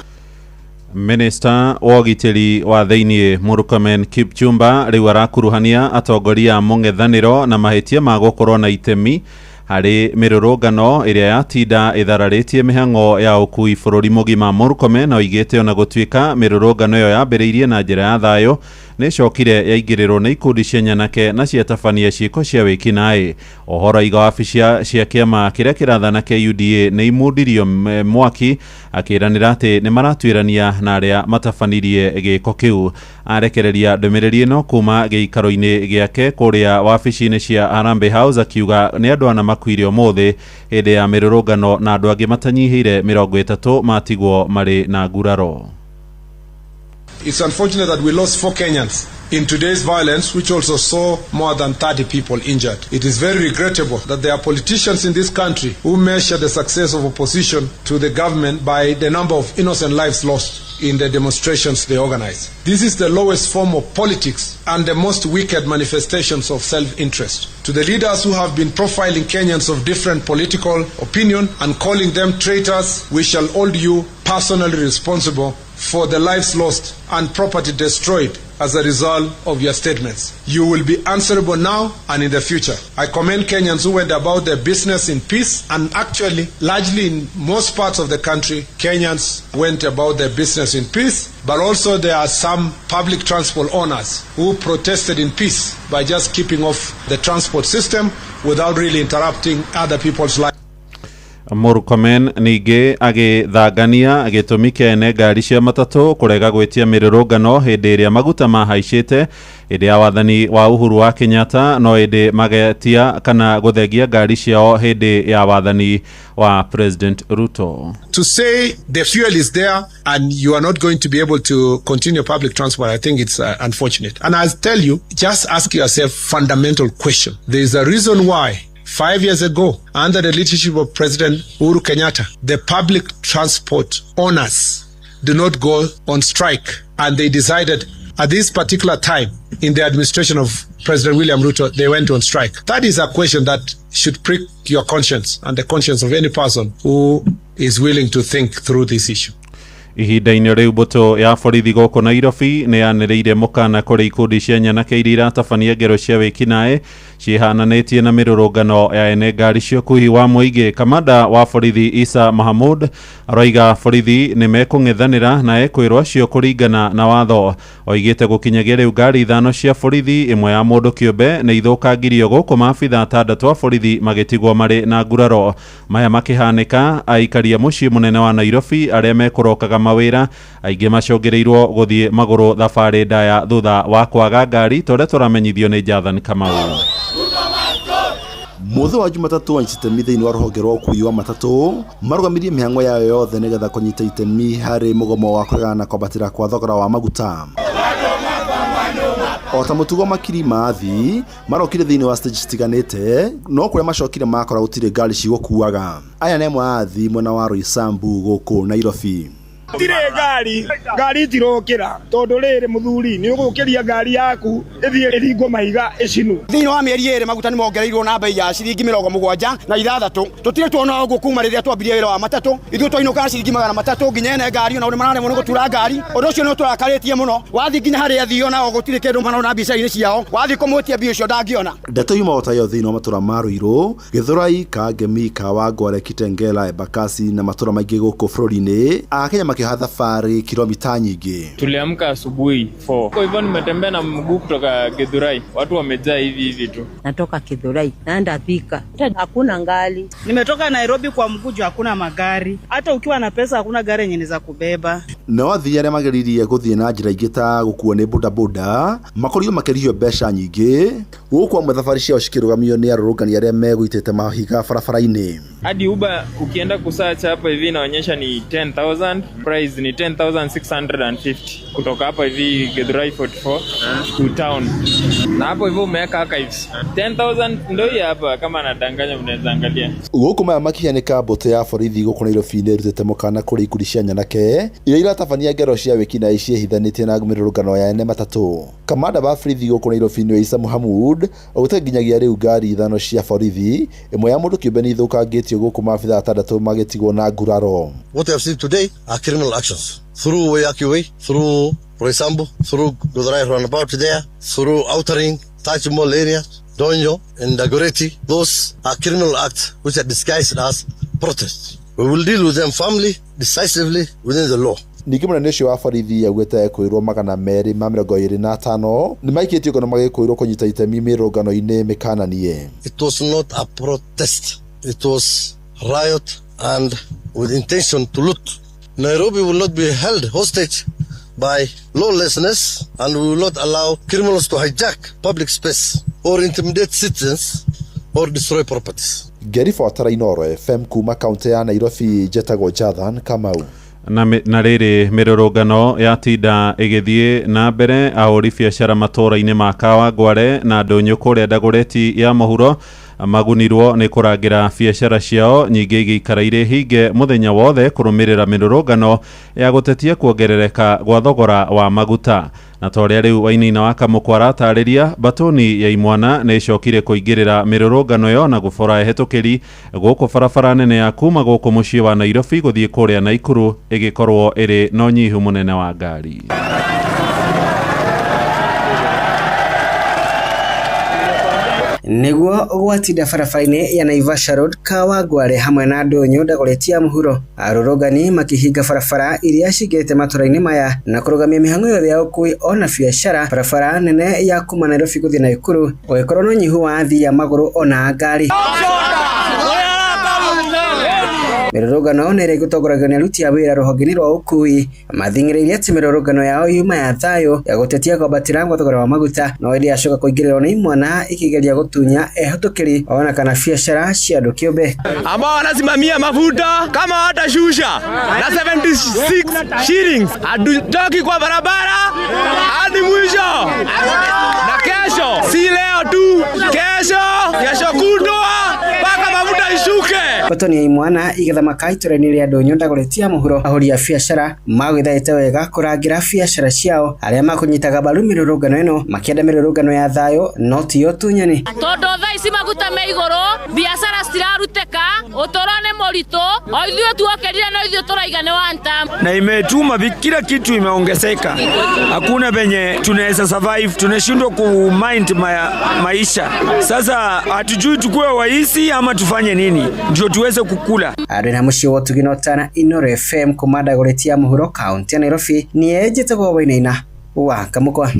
Minista wa ũgitĩri wa thĩiniĩ Murkomen Kipchumba rĩu arakuruhania atongoria a mũng'ethanĩro na mahĩtia ma gũkorwo na itemi harĩ mĩrũrũngano ĩrĩa yatinda ĩthararĩtie mĩhang'o ya ũkui bũrũri mũgima. Murkomen oigĩte ona gũtuĩka mĩrũrũngano ĩyo yambĩrĩirie na njĩra ya thayũ nĩ ĩcokire yaingĩrĩrwo nĩ ikundi cia nyanake na ciatabania ciĩko cia wĩkinaĩ. Ũhoro aiga wabici cia kĩama kĩrĩa kĩrathana kĩa UDA nĩ imundirio mwaki, akĩranĩra atĩ nĩ maratuĩrania na arĩa matabanirie gĩko kĩu. Arekereria ndũmĩrĩri ĩno kuma gĩikaro-inĩ gĩake kũrĩa wabici-inĩ cia Harambee House, akiuga nĩ andũ ana makuire ũmũthĩ hĩndĩ ya mĩrũrũngano na andũ angĩ matanyihĩire 30 matigwo marĩ na nguraro. It's unfortunate that we lost 4 Kenyans in today's violence, which also saw more than 30 people injured. It is very regrettable that there are politicians in this country who measure the success of opposition to the government by the number of innocent lives lost in the demonstrations they organize. This is the lowest form of politics and the most wicked manifestations of self-interest. To the leaders who have been profiling Kenyans of different political opinion and calling them traitors, we shall hold you personally responsible for the lives lost and property destroyed as a result of your statements. You will be answerable now and in the future. I commend Kenyans who went about their business in peace, and actually, largely in most parts of the country, Kenyans went about their business in peace, but also there are some public transport owners who protested in peace by just keeping off the transport system without really interrupting other people's lives. Murkomen ningĩ agĩthangania gĩtũmi kĩene ngari cia matatũ kũrega gwĩtia mĩrũrũngano hĩndĩ ĩrĩa maguta mahaicĩte hĩndĩ ya wathani wa Uhuru wa Kenyatta, no ĩndĩ magetia kana gũthengia ngari ciao hĩndĩ ya wathani wa President Ruto. To say the fuel is there and you are not going to be able to continue public transport, I think it's unfortunate. And I'll tell you, just ask yourself fundamental question. There is a reason why 5 years ago, under the leadership of President Uhuru Kenyatta, the public transport owners do not go on strike. And they decided at this particular time in the administration of President William Ruto, they went on strike. That is a question that should prick your conscience and the conscience of any person who is willing to think through this issue. Ihinda-inĩ rĩu mbũtũ ya borithi gũkũ Nairobi nĩ yanĩrĩire mũkana kũrĩ ikundi cia nyanake iria iratabania ngero cia wĩkinaĩ ciĩhananĩtie na mĩrũrũngano ya ene ngari cia ũkuhi wa mũingĩ. Kamanda wa borithi Isa Mahamud aroiga borithi nĩ mekũng'ethanĩra na ekwĩrwo acio kũringana na watho. Oigĩte gũkinyagia rĩu ngari 5 cia borithi, ĩmwe ya mũndũ kĩũmbe nĩ ithũkangirio gũkũ maabitha 6 a borithi magĩtigwo marĩ na nguraro. Maya makĩhanĩka aikaria mũciĩ mũnene wa Nairobi arĩa mekũrokaga mawĩra aingĩ macũngĩrĩirwo gũthiĩ magũrũ thabarĩ ndaya thutha wa kwaga ngari ta ũrĩa tũramenyithio nĩ Jathan Kamau. Mũthĩ wa Jumatatũ anyiti itemi thĩinĩ wa rũhonge rwa ũkuui wa matatũ marũgamirie mĩhang'o yao yothe nĩgetha kũnyita itemi harĩ mũgomo wa kũregana na kwambatĩra kwa thogora wa maguta. O ta mũtugo makiri ma athii marokire thĩinĩ wa stage citiganĩte, no kũrĩa macokire makora gũtirĩ ngari cigũkuaga. Aya nĩ amwe a athii mwena wa Roysambu gũkũ Nairobi. Tirĩ ngari, ngari itirokĩra tondũ rĩrĩ mũthuri nĩ ũgũkĩria ngari yaku ĩthiĩ ĩringwo mahiga ĩcinwo. Thĩinĩ wa mĩeri 2 maguta nĩ mongereirwo na bei ya ciringi 76. Tũtirĩ tuona ũguo kuma rĩrĩa twambirie wĩra wa matatũ. Ithuĩ twainũkaga ciringi 300 nginya ene ngari ona nĩ mararemwo nĩ gũtura ngari. Ũndũ ũcio nĩ ũtũrakarĩtie mũno. Wathiĩ nginya harĩa athii onao gũtirĩ kĩndũ marona mbica-inĩ ciao. Wathiĩ kũmwĩtia mbia icio ndangĩona. Ndeto yuma ota yo thĩinĩ wa matũra ma Ruiru, Githurai, Kangemi, Kawangware, Kitengela, Embakasi na matũra maingĩ gũkũ bũrũri-inĩ. Akenya makĩoha thabarĩ kilomita nyingĩ. Tuliamka asubuhi 4. Kwa hivyo nimetembea na mguu kutoka Githurai. Watu wamejaa hivi hivi tu. Natoka Githurai naenda Thika. Hakuna ngali. Nimetoka Nairobi kwa mguu juu hakuna magari. Hata ukiwa na pesa hakuna gari yenye inaweza kubeba. No athii arĩa mageririe gũthiĩ na njĩra ingĩ ta gũkuo nĩ bodaboda makorirwo makĩrĩhio mbeca nyingĩ gũkũ amwe thabarĩ ciao cikĩrũgamio nĩ arũrũngani arĩa megũitĩte mahiga barabara-inĩ. Hadi Uber ukienda kusearch hapa hivi inaonyesha ni 10,000, price ni 10,650 kutoka hapa hivi Githurai 44 to town. Na hapo hivyo umeweka archives 10,000 ndio hii hapa, kama anadanganya mnaweza angalia. Gũkũ maya makĩhanĩka mbũtũ ya borithi gũkũ Nairobi nĩ ĩrutĩte mũkana kũrĩ ikundi cia nyanake iria iratabania ngero cia wĩkinaĩ ciĩhithanĩtie na mĩrũrũngano ya ene matatũ. Kamanda wa borithi gũkũ Nairobi nĩwe Isa Muhamud augĩte nginyagia rĩu ngari 5 cia borithi, ĩmwe ya mũndũ kĩũmbe nĩ ithũkangĩtio gũkũ maabitha 6 magĩtigwo na nguraro. What we have seen today are criminal actions through Waiyaki Way, through Roysambu, through Githurai roundabout there, through Outering, Taj Mall area, Donyo and Dagoretti. Those are criminal acts which are disguised as protests. We will deal with them firmly, decisively within the law. Ningĩ mũnene ũcio wa borithi augĩte ekwĩrwo 225 nĩ maikĩtio ngono magĩkwĩrwo kũnyita itemi mĩrũrũngano-inĩ mĩkananie. It was not a protest. It was riot and with intention to loot. Nairobi will not be held hostage by lawlessness, and we will not allow criminals to hijack public space or intimidate citizens or destroy properties. Ngĩribotera Inooro FM kuma kaunti ya Nairobi, njetagwo Jathan Kamau. Na rĩrĩ mĩrũrũngano yatinda ĩgĩthiĩ na mbere ahũri biacara matũũra-inĩ ma Kawangware na Ndũnyũ kũrĩa Dagoretti ya mũhuro magunirwo nĩ kũrangĩra biacara ciao nyingĩ igĩikara irĩ hinge mũthenya wothe kũrũmĩrĩra mĩrũrũngano ya gũtetia kuongerereka gwa thogora wa maguta. Na ta ũrĩa rĩu Wainaina wa Kamũkwa aratarĩria, batoni ya imwana nĩ ĩcokire kũingĩrĩra mĩrũrũngano ĩyo na gũbora ehĩtũkĩri gũkũ barabara nene ya kuma gũkũ mũciĩ wa Nairobi gũthiĩ kũrĩa Naikuru ĩgĩkorwo ĩrĩ na ũnyihu mũnene wa ngari. Nĩguo gwatinda barabara-inĩ ya Naivasha Road, Kawangware hamwe na Ndũnyũ Dagoretti ya mũhuro, arũrũngani makĩhinga barabara iria cingĩrĩte matũra-inĩ maya na kũrũgamia mĩhang'o yothe ya ũkui ona biacara. Barabara nene ya kuma Nairobi gũthiĩ Naikuru gũgĩkorwo na ũnyihu wa athii a magũrũ ona ngari. Mĩrũrũngano nĩ ĩrĩa ĩgũtongoragio nĩ aruti a wĩra rũhonge-inĩ rwa ũkui mathing'ĩrĩirie atĩ mĩrũrũngano yao yuma ya thayũ ya gũtetia kwambatĩra gwa thogora wa maguta, no ĩrĩa yacoka kũingĩrĩrwo nĩ imwana ikĩgeria gũtunya ehĩtũkĩri ona kana biacara cia andũ kĩũmbe. Ambao wanasimamia mafuta kama watashusha na 76 shillings, hatutoki kwa barabara hadi mwisho. Na kesho, si leo tu, kesho, kesho kutwa mpaka mafuta ishuke. Batoni ya imwana igĩthamaka itũra-inĩ rĩa Ndũnyũ Dagoretti ya mũhuro, ahũri a biacara magwĩthaĩte wega kũrangĩra biacara ciao arĩa makũnyitaga mbaru mĩrũrũngano ĩno makĩenda mĩrũrũngano ya thayũ no ti ũtunyani. Tondũ thaa ici maguta me igũrũ, biacara citirarutĩka, ũtũũro nĩ mũritũ, o ithuĩ tuokĩrire no ithuĩ tũraiga nĩ one term. Na imetuma kila kitu imeongezeka, hakuna venye tunaweza survive, tunashindwa ku mind maisha. Sasa hatujui tukue waisi ama tufanye nini ndio tuweze kukula. Andũ na mũciĩ wa Ũtugi na Ũtana, Inooro FM kuma Dagoretti ya mũhuro, kaunti ya Nairobi, niĩ njĩtagwo Wainaina wa Kamũkwa.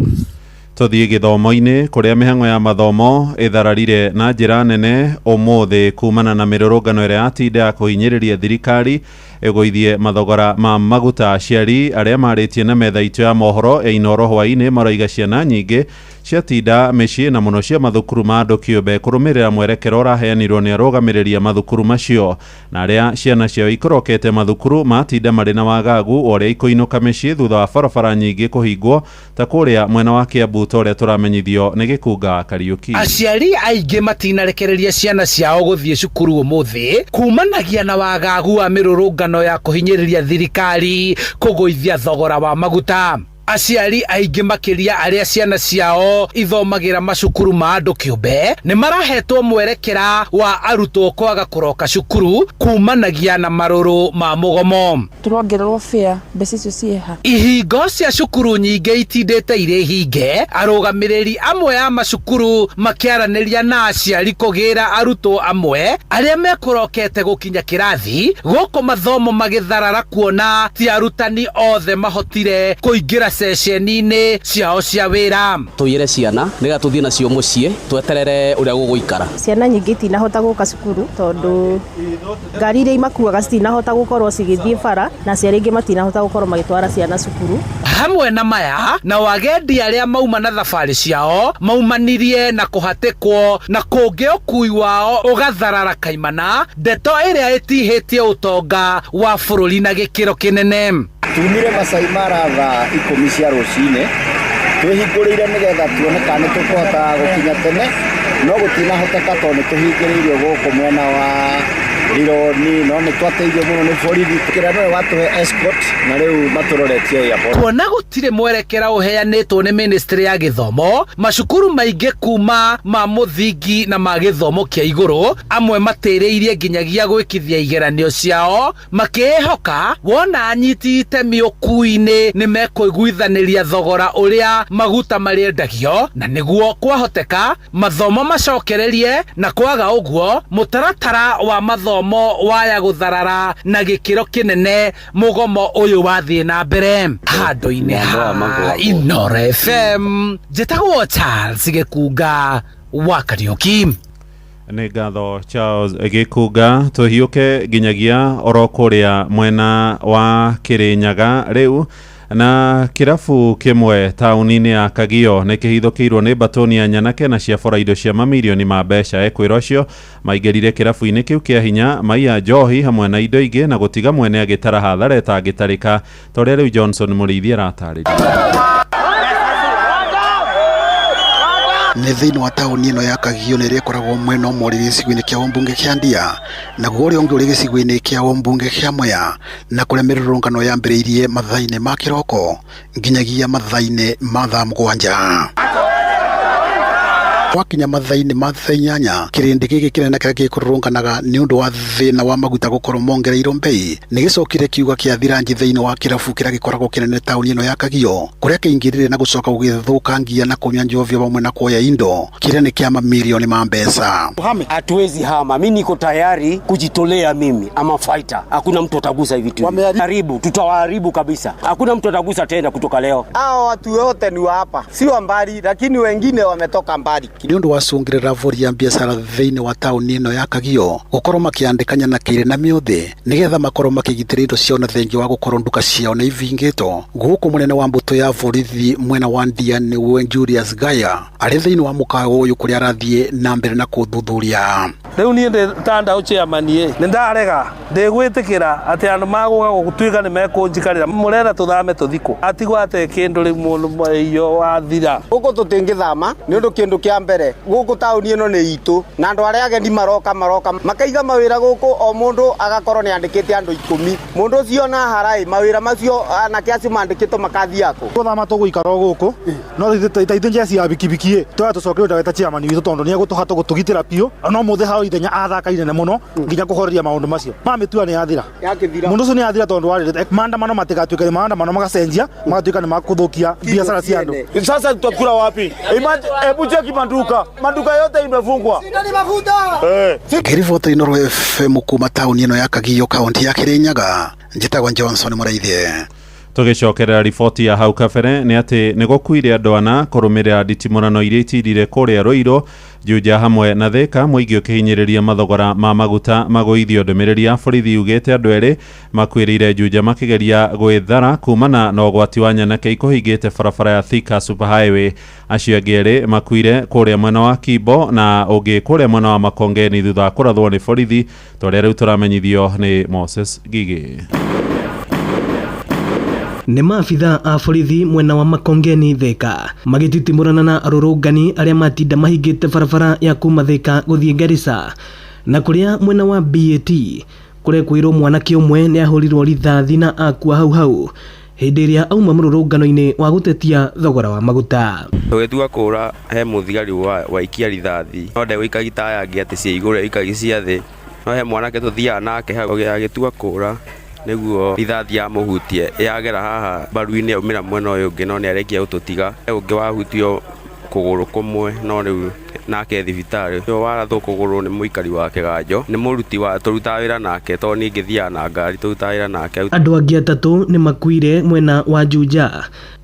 Tũthiĩ gĩthomo-inĩ kũrĩa mĩhang'o ya mathomo ĩthararire na njĩra nene ũmũthĩ kumana na mĩrũrũngano ĩrĩa yatinda ya kũhinyĩrĩria thirikari ĩgũithie mathogora ma maguta. Aciari arĩa marĩtie na metha itũ ya mohoro ya Inooro hwaĩ-inĩ maroiga ciana nyingĩ ciatinda mĩciĩ na mũno cia mathukuru ma andũ kĩũmbe kũrũmĩrĩra mwerekera ũraheanirwo nĩ arũgamĩrĩri a mathukuru macio, na arĩa ciana ciao ikorokete mathukuru matinda marĩ na wagagu wa ũrĩa ikũinũka mĩciĩ thutha wa barabara nyingĩ kũhingwo ta kũrĩa mwena wa Kiambu ta ũrĩa tũramenyithio nĩ Gĩkunga Kariũki. Aciari aingĩ matinarekereria ciana ciao gũthiĩ cukuru ũmũthĩ kumanagia na wagagu wa mĩrũrũngano ya kũhinyĩrĩria thirikari kũgũithia thogora wa maguta. Aciari aingĩ makĩria arĩa ciana ciao ithomagĩra macukuru ma andũ kĩũmbe nĩ marahetwo mwerekera wa arutwo kwaga kũroka cukuru kumanagia na marũrũ ma mũgomo. Tũrongererwo fare, mbeca icio ciĩha. Ihingo cia cukuru nyingĩ itindĩte irĩ hinge, arũgamĩrĩri amwe a macukuru makĩaranĩria na aciari kũgĩra arutwo amwe arĩa mekũrokete gũkinya kĩrathi gũkũ mathomo magĩtharara kuona ti arutani othe mahotire kũingĩra ceceni-inĩ ciao cia wĩra. Tũiyĩre ciana nĩgetha tũthiĩ nacio mũciĩ tweterere ũrĩa gũgũikara. Ciana nyingĩ itinahota gũka cukuru tondũ ngari iria imakuaga citinahota gũkorwo cigĩthiĩ bara na aciari aingĩ matinahota gũkorwo magĩtwara ciana cukuru. Hamwe na maya na wagendi arĩa mauma na thabarĩ ciao maumanirie na kũhatĩkwo na kũngĩ ũkui wao ũgatharara kaimana, ndeto ĩrĩa ĩtihĩtie ũtonga wa bũrũri na gĩkĩro kĩnene. Tumire Masai Mara thaa 10 cia rũcinĩ twĩhingũrĩire nĩgetha tuone kana nĩtũkũhota gũkinya tene, no gũtinahoteka tondũ nĩtũhingĩrĩirio gũkũ mwena wa Rironi, no nĩtwateithio mũno nĩ borithi kĩrĩa nĩwe watũhe escort na rĩu matũroretie airport. Kuona gũtirĩ mwerekera ũheanĩtwo nĩ ministry ya gĩthomo, macukuru maingĩ kuma ma mũthingi na ma gĩthomo kĩa igũrũ amwe matĩrĩirie nginyagia gwĩkithia igeranio ciao makĩĩhoka wona anyiti itemi ũkui-inĩ nĩ mekũiguithanĩria thogora ũrĩa maguta marĩendagio, na nĩguo kwahoteka mathomo macokererie, na kwaga ũguo mũtaratara wa mathomo waya gũtharara na gĩkĩro kĩnene mũgomo ũyũ wathiĩ na mbere. Handũ-inĩ ha Inooro FM, njĩtagwo Charles Gĩkunga wa Kariũki. Nĩ ngatho Charles Gĩkunga. Tũhiũke nginyagia oro kũrĩa mwena wa Kĩrĩnyaga rĩu Na kĩrabu kĩmwe taũni-inĩ ya Kagio nĩ kĩhithũkĩirwo nĩ mbatũni ya nyanake na ciabora indo cia mamirioni ma mbeca. Ekwĩra ũcio maingĩrire kĩrabu-inĩ kĩu kĩa hinya maiya njohi hamwe na indo ingĩ na gũtiga mwene agĩtara hathara ĩtangĩtarĩka ta ũrĩa rĩu Johnson Mũrĩithi aratarĩria. Nĩ thĩinĩ wa taũni ĩno ya Kagio nĩ ĩrĩa ĩkoragwo mwena ũmwe ũrĩ gĩcigo-inĩ kĩa ũmbunge kĩa Ndia naguo ũrĩa ũngĩ ũrĩ gĩcigo-inĩ kĩa ũmbunge kĩa Mwea, na kũrĩa mĩrũrũngano yambĩrĩirie mathaa-inĩ ma kĩroko nginyagia mathaa-inĩ ma thaa 7. Gwakinya mathaa-inĩ ma thaa 8, kĩrĩndĩ gĩkĩ kĩnene kĩrĩa gĩkũrũrũnganaga nĩ ũndũ wa thĩna wa maguta gũkorwo mongereirwo mbei nĩ gĩcokire kiuga kĩa thiranji thĩinĩ wa kĩrabu kĩrĩa gĩkoragwo kĩnene taũni ĩno ya Kagio, kũrĩa kĩingĩrire na gũcoka gũgĩthũkangia na kũnyua njovio hamwe na kuoya indo kĩrĩa nĩ kĩa mamirioni ma mbeca. Hatuwezi hama, mimi niko tayari kujitolea, mimi ama fighter. Hakuna mtu atagusa hivi vitu. Karibu tutawaharibu kabisa, hakuna mtu atagusa tena kutoka leo. Hao watu wote ni wa hapa, sio mbali, lakini wengine wametoka mbali. Nĩ ũndũ wa cũngĩrĩra bũri ya biacara thĩinĩ wa taũni ĩno ya Kagio gũkorwo makĩandĩka nyanake na mĩũthĩ nĩgetha makorwo makĩgitĩra indo ciao na thengia wa gũkorwo nduka ciao nĩ ivingĩtwo. Gũkũ mũnene wa mbũtũ ya borithi mwena wa Ndia nĩwe Julius Gaya arĩ thĩinĩ wa mũkawa ũyũ kũrĩa arathiĩ na mbere na kũthuthuria. Rĩu niĩ ndĩ ta ndau chairman ĩ nĩ ndarega ndĩgwĩtĩkĩra atĩ andũ magũka gũtuĩka nĩ mekũnjikarĩra mũrera tũthame tũthikũ atigwo ate kĩndũ rĩu mũndũ iyo wathira. Gũkũ tũtingĩthama nĩ ũndũ kĩndũ kĩa mbere gũkũ taũni ĩno nĩ itũ na andũ arĩa ageni maroka makaiga mawĩra gũkũ, o mũndũ agakorwo nĩ andĩkĩte andũ 10 mũndũ ũcio na haraĩ mawĩra macio anake acio mandĩkĩtwo makathiĩ akũ. Gũthama tũgũikara o gũkũ no ta ithuĩ njeci ya bikibiki ĩ twaya tũcokerio ndagĩta chairman witũ tondũ nĩ egũtũha tũgĩtĩra piũ no mũthĩ hau ithenya athaka inene mũno nginya kũhoreria maũndũ macio mamĩtua nĩ yathira mũndũ ũcio nĩ yathira tondũ warĩ maandamano matigatuĩke nĩ maandamano magacenjia magatuĩka nĩ makũthũkia biacara cia andũ. Sasa tutakula wapi? Hebu cheki maduka yote imefungwa. Ngĩribota Inooro FM kuma taũni ĩno ya Kagio kaunti ya Kirinyaga, njĩtagwo Johnson Mũrĩithi. Tũgĩcokerera riboti ya hau kabere nĩ atĩ nĩ gũkuire andũ ana kũrũmĩrĩra nditimũrano iria itirire kũrĩa Ruiru, Juja hamwe na Thika, mũingĩ ũkĩhinyĩrĩria mathogora ma maguta magũithio. Ndũmĩrĩri ya borithi yugĩte andũ erĩ makuĩrĩire Juja makĩgeria gwĩthara kumana na ũgwati wa nyanake ikũhingĩte barabara ya Thika Superhighway. Acio angĩ erĩ makuire kũrĩa mwena wa Kimbo na ũngĩ kũrĩa mwena wa Makongeni thutha wa kũrathwo nĩ borithi, ta ũrĩa rĩu tũramenyithio nĩ Moses Gigi. Nĩ maabitha a borithi mwena wa Makongeni Thika magĩtitimũrana na arũrũngani arĩa matinda mahingĩte barabara ya kuma Thika gũthiĩ Garissa, na kũrĩa mwena wa BAT kũrekwĩrwo mwanake ũmwe nĩ ahũrirwo rithathi na akua hau hau hĩndĩ ĩrĩa auma mũrũrũngano-inĩ wa gũtetia thogora wa maguta. Tũgĩtua kũra he mũthigari waikia rithathi no ndegũikagia taya angĩ atĩ cia igũrũ ĩikagia cia thĩ, no he mwanake tũthiaga nake hau agĩtua kũra nĩguo rithathi yamũhutie yagera haha mbaru-inĩ yaumĩra mwena ũyũ ũngĩ no nĩarĩkia gũtũtiga. Ũngĩ wahutio kũgũrũ kũmwe no rĩu nake thibitarĩ ũyũ warathwo kũgũrũ nĩ mũikari wa Kĩganjo, nĩ mũruti wa tũrutaga wĩra nake tondũ niĩ ngĩthiaga na ngari tũrutaga wĩra nake. Andũ angĩ 3 nĩ makuire mwena wa Juja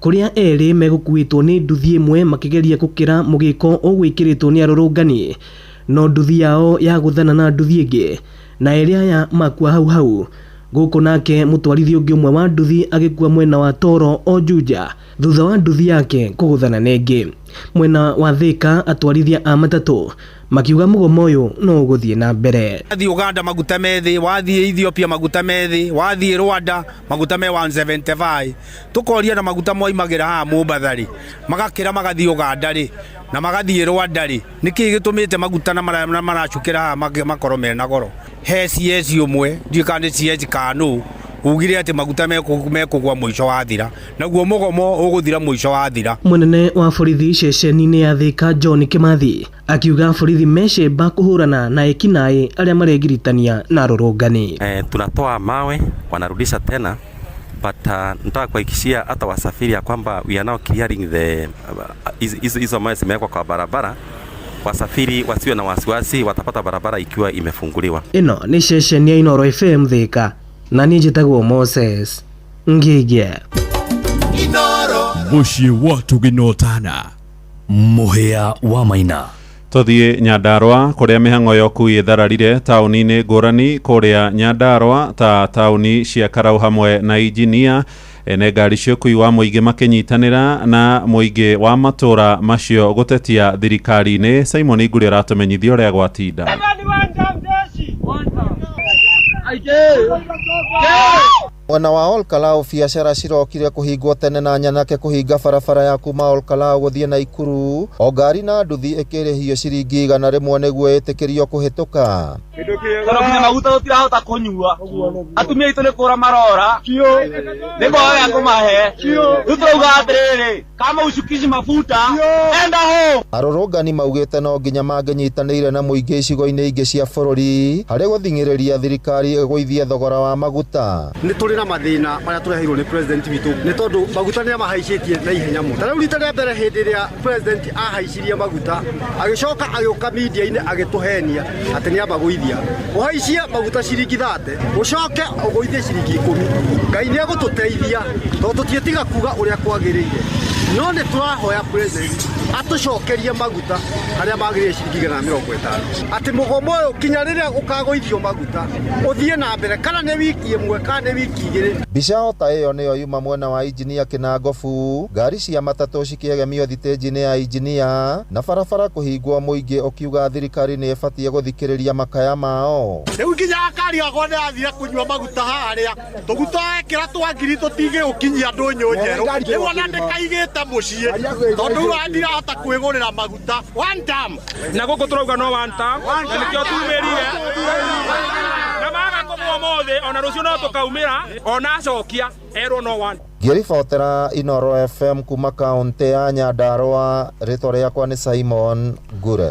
kũrĩa erĩ megũkuĩtwo nĩ nduthi ĩmwe makĩgeria gũkĩra mũgĩko ũgwĩkĩrĩtwo nĩ arũrũngani, no nduthi yao yagũthana na nduthi ĩngĩ na erĩ aya makua hau hau. Gũkũ nake mũtwarithia ũngĩ ũmwe wa nduthi agĩkua mwena wa Toro o Juja thutha wa nduthi yake kũgũthana na ĩngĩ. Mwena wa Thika atwarithia a matatũ makiuga mũgomo ũyũ no ũgũthiĩ na mbere. Wathiĩ Uganda maguta me thĩ, wathiĩ Ethiopia maguta me thĩ, wathiĩ Rwanda maguta me 175. Tũkoria na maguta moimagĩra haha Mombatha rĩ, magakĩra magathiĩ Uganda rĩ, na magathiĩ Rwanda rĩ, nĩkĩĩ gĩtũmĩte maguta na maracukĩra haha makorwo mena goro? He CS ũmwe, ndiũĩ kana nĩ CS kana nũ, ugire atĩ maguta mekũgwa mũico wathira, naguo mũgomo ũgũthira mũico wathira. Mũnene wa borithi ceceni-inĩ ya Thika John Kimathi akiuga borithi mecemba kũhũrana na ekinaĩ arĩa maregiritania na arũrũngani. Tunatoa mawe wanarudisha tena, but nataka kuhakikishia hata wasafiri ya kwamba we are now clearing the hizo mawe zimewekwa kwa barabara. Wasafiri wasiwe na wasiwasi, watapata barabara ikiwa imefunguliwa. Ĩno nĩ ceceni ya Inooro FM Thika na niĩ njĩtagwo Moses Ngige. Mũciĩ wa tũgĩnotana Mũhĩa wa Maina. Tũthiĩ Nyandarũa kũrĩa mĩhang'o ya ũkui ĩthararire taũni-inĩ ngũrani kũrĩa Nyandarũa ta taũni cia Karau hamwe na Injinia. Ene ngari cia ũkui wa mũingĩ makĩnyitanĩra na mũingĩ wa matũra macio gũtetia thirikari-inĩ. Simon Nguri aratũmenyithia ũrĩa gwatinda. Mwena wa Olkalau biacara cirokire kũhingwo tene na nyanake kũhinga barabara ya kuma Olkalau gũthiĩ Naikuru, o ngari na nduthi ĩkĩrĩhio ciringi 100 nĩguo ĩtĩkĩrio kũhĩtũka. Tondũ nginya maguta tũtirahota kũnyua, atumia aitũ nĩ kũra marora, nĩ kwaga gĩa kũmahe. Rĩu tũrauga atĩrĩrĩ, kama ushukishi mafuta enda home. Arũrũngani maugĩte no nginya mangĩnyitanĩire na mũingĩ icigo-inĩ ingĩ cia bũrũri harĩ gũthing'ĩrĩria thirikari ĩgũithie thogora wa maguta. Nĩ tũrĩ na mathĩna marĩa tũreheirwo nĩ president witũ, nĩ tondũ maguta nĩ amahaicĩtie na ihenya mũno. Ta rĩu rita rĩa mbere hĩndĩ ĩrĩa president ahaicirie maguta, agĩcoka agĩũka media-inĩ agĩtũhenia atĩ nĩ amagũithia. Ũhaicie maguta ciringi 30, ũcoke ũgũithie ciringi 10. Ngai nĩ egũtũteithia tondũ tũtiĩtiga kuga ũrĩa kwagĩrĩire. No nĩ tũrahoya president atũcokerie maguta harĩa magĩrĩire ciringi 150. Atĩ mũgomo ũyũ kinya rĩrĩa ũkagũithio maguta ũthiĩ na mbere, kana nĩ wiki ĩmwe kana nĩ wiki 2. Mbica o ta ĩyo nĩyo yuma mwena wa injinia Kĩnangobu, ngari cia matatũ cikĩegemio thitĩnji-inĩ ya injinia na barabara kũhingwo, mũingĩ ũkiuga thirikari nĩ ĩbatiĩ gũthikĩrĩria makaya mao. Rĩu nginya akari akwa nĩ athire kũnyua maguta harĩa tũguta wekĩra twa ngiri tũtingĩgũkinyia ndũnyũ njerũ, rĩu ona ndĩkaigĩte mũciĩ tondũ rĩu ndirahota kwĩgũrĩra maguta one time. Na gũkũ tũrauga no one time, na nĩkĩo tumĩrire na maga kũgũa ũmũthĩ, ona rũciũ no tũkaumĩra, ona acokia erwo no one. Ngĩribotera Inoro FM kuma kaũntĩ ya Nyandarũa, rĩtwa rĩakwa nĩ Simon Ngure.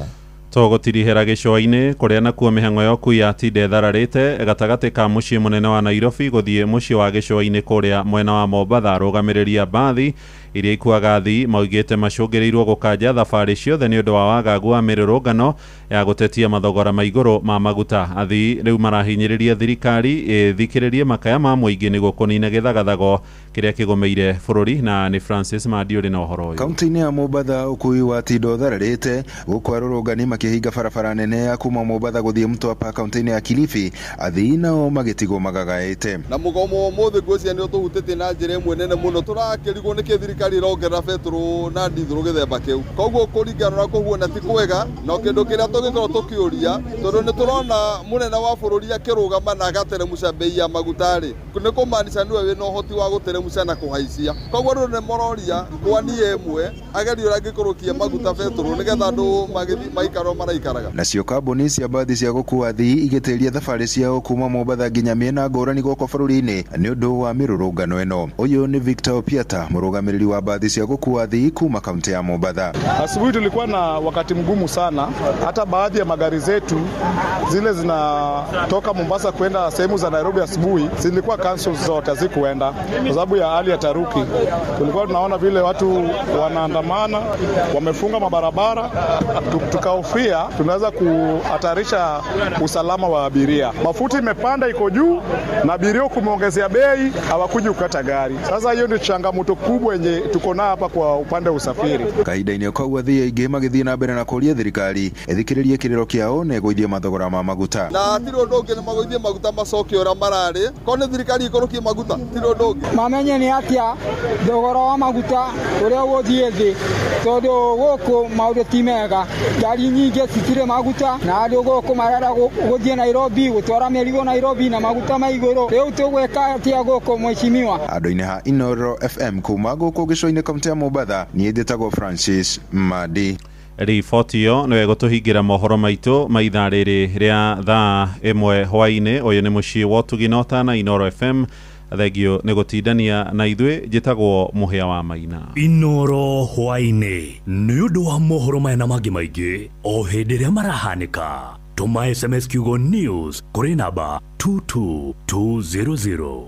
Tũgũtirihĩra gĩcũa-inĩ kũrĩa nakuo mĩhang'o ya ũkui yatinda ĩthararĩte gatagatĩ ka mũciĩ mũnene wa Nairobi gũthiĩ mũciĩ wa gĩcũa-inĩ kũrĩa mwena wa Mombatha. Arũgamĩrĩri a mbathi iria ikuaga athii maugĩte macũngĩrĩirwo gũkanja thabarĩ ciothe nĩ ũndũ wa wagagu wa mĩrũrũngano ya gũtetia mathogora ma igũrũ ma maguta. Athii rĩu marahinyĩrĩria thirikari ĩthikĩrĩrie makaya ma mũingĩ nĩguo kũnina gĩthagathago kĩrĩa kĩgũmĩire bũrũri. Na nĩ Francis Mandi ũrĩ na ũhoro ũyũ. Kaunti-inĩ ya Mombatha ũkui wa tinda ũthararĩte gũkũ arũrũngani makĩhinga barabara nene ya kuma Mombatha gũthiĩ Mtwapa kaunti-inĩ ya Kilifi, athii nao magĩtigwo magagaĩte. Na mũgomo ũmũthĩ ngwĩciria nĩ ũtũhutĩtie na njĩra ĩmwe nene mũno, tũrakĩrigwo nĩkĩ thirikari ĩrongerera betũrũ na ndithũrũ gĩthemba kĩu. Koguo kũringana na kũhuana ti kwega, na kĩndũ kĩrĩa tũngĩkorwo tũkĩũria, tondũ nĩ tũrona mũnene wa bũrũri akĩrũgama na agateremũca bei ya maguta rĩ, nĩ kũmaanisha nĩwe wĩna ũhoti wa gũteremũca na kũhaicia. Koguo andũ nĩ maroria kwa niĩ ĩmwe agerie ũrĩa angĩkũrũkia maguta betũrũ nĩgetha andũ magĩthiĩ maikaro maraikaraga. Nacio kambuni cia mbathi cia gũkua athii igĩtĩria thabarĩ ciao kuma Mombatha nginya mĩena ngũrani gũkũ bũrũri-inĩ nĩ ũndũ wa mĩrũrũngano ĩno. Ũyũ nĩ Victor Opiata, mũrũgamĩrĩri wa mbathi cia gũkua athii kuma kaunti ya Mombatha. Asubuhi tulikuwa na wakati mgumu sana, hata baadhi ya magari zetu zile zinatoka Mombasa kwenda sehemu za Nairobi asubuhi zilikuwa cancel zote, hazikuenda kwa sababu ya hali ya taruki. Tulikuwa tunaona vile watu wanaandamana, wamefunga mabarabara, tukahofia tunaweza kuhatarisha usalama wa abiria. Mafuta imepanda iko juu na abiria kumeongezea bei, hawakuji kukata gari. Sasa hiyo ndio changamoto kubwa yenye tuko nayo hapa kwa upande wa usafiri. Kahinda-inĩ kau athii aingĩ magĩthiĩ na mbere na kũũria thirikari ĩthikĩrĩrie kĩrĩro kĩao na ĩgũithie mathogora ma maguta. Na hatirĩ ũndũ ũngĩ, nĩ magũithie maguta macoke ũrĩa mararĩ. Korwo nĩ thirikari ĩkũrũkie maguta, tirĩ ũndũ ũngĩ. Mamenye nĩ atĩa thogora wa maguta ũrĩa ũgũthiĩ thĩ, tondũ gũkũ maũndũ ti mega, ngari nyingĩ citirĩ maguta na andũ gũkũ marenda gũthiĩ Nairobi gũtwara mĩrigo Nairobi na maguta ma igũrũ. Rĩu tũgwĩka atĩa gũkũ mheshimiwa? Andũ-inĩ ha Inoro FM kuma gũkũ gĩcũa-inĩ kaunti ya Mombatha, niĩ njĩtagwo Francis Madi. Riboti ĩyo nĩyo ĩgũtũhingĩra mohoro maitũ ma ithaa rĩrĩ rĩa thaa 1 hwaĩ-inĩ. Ũyũ nĩ mũciĩ wa ũtugi na ũtana Inoro FM. Thengio nĩ gũtindania na ithuĩ. Njĩtagwo Mũhĩa wa Maina. Inoro hwaĩ-inĩ nĩ ũndũ wa mohoro maya na mangĩ maingĩ o hĩndĩ ĩrĩa marahanĩka. Tũma SMS kiugo news kũrĩ namba 22200.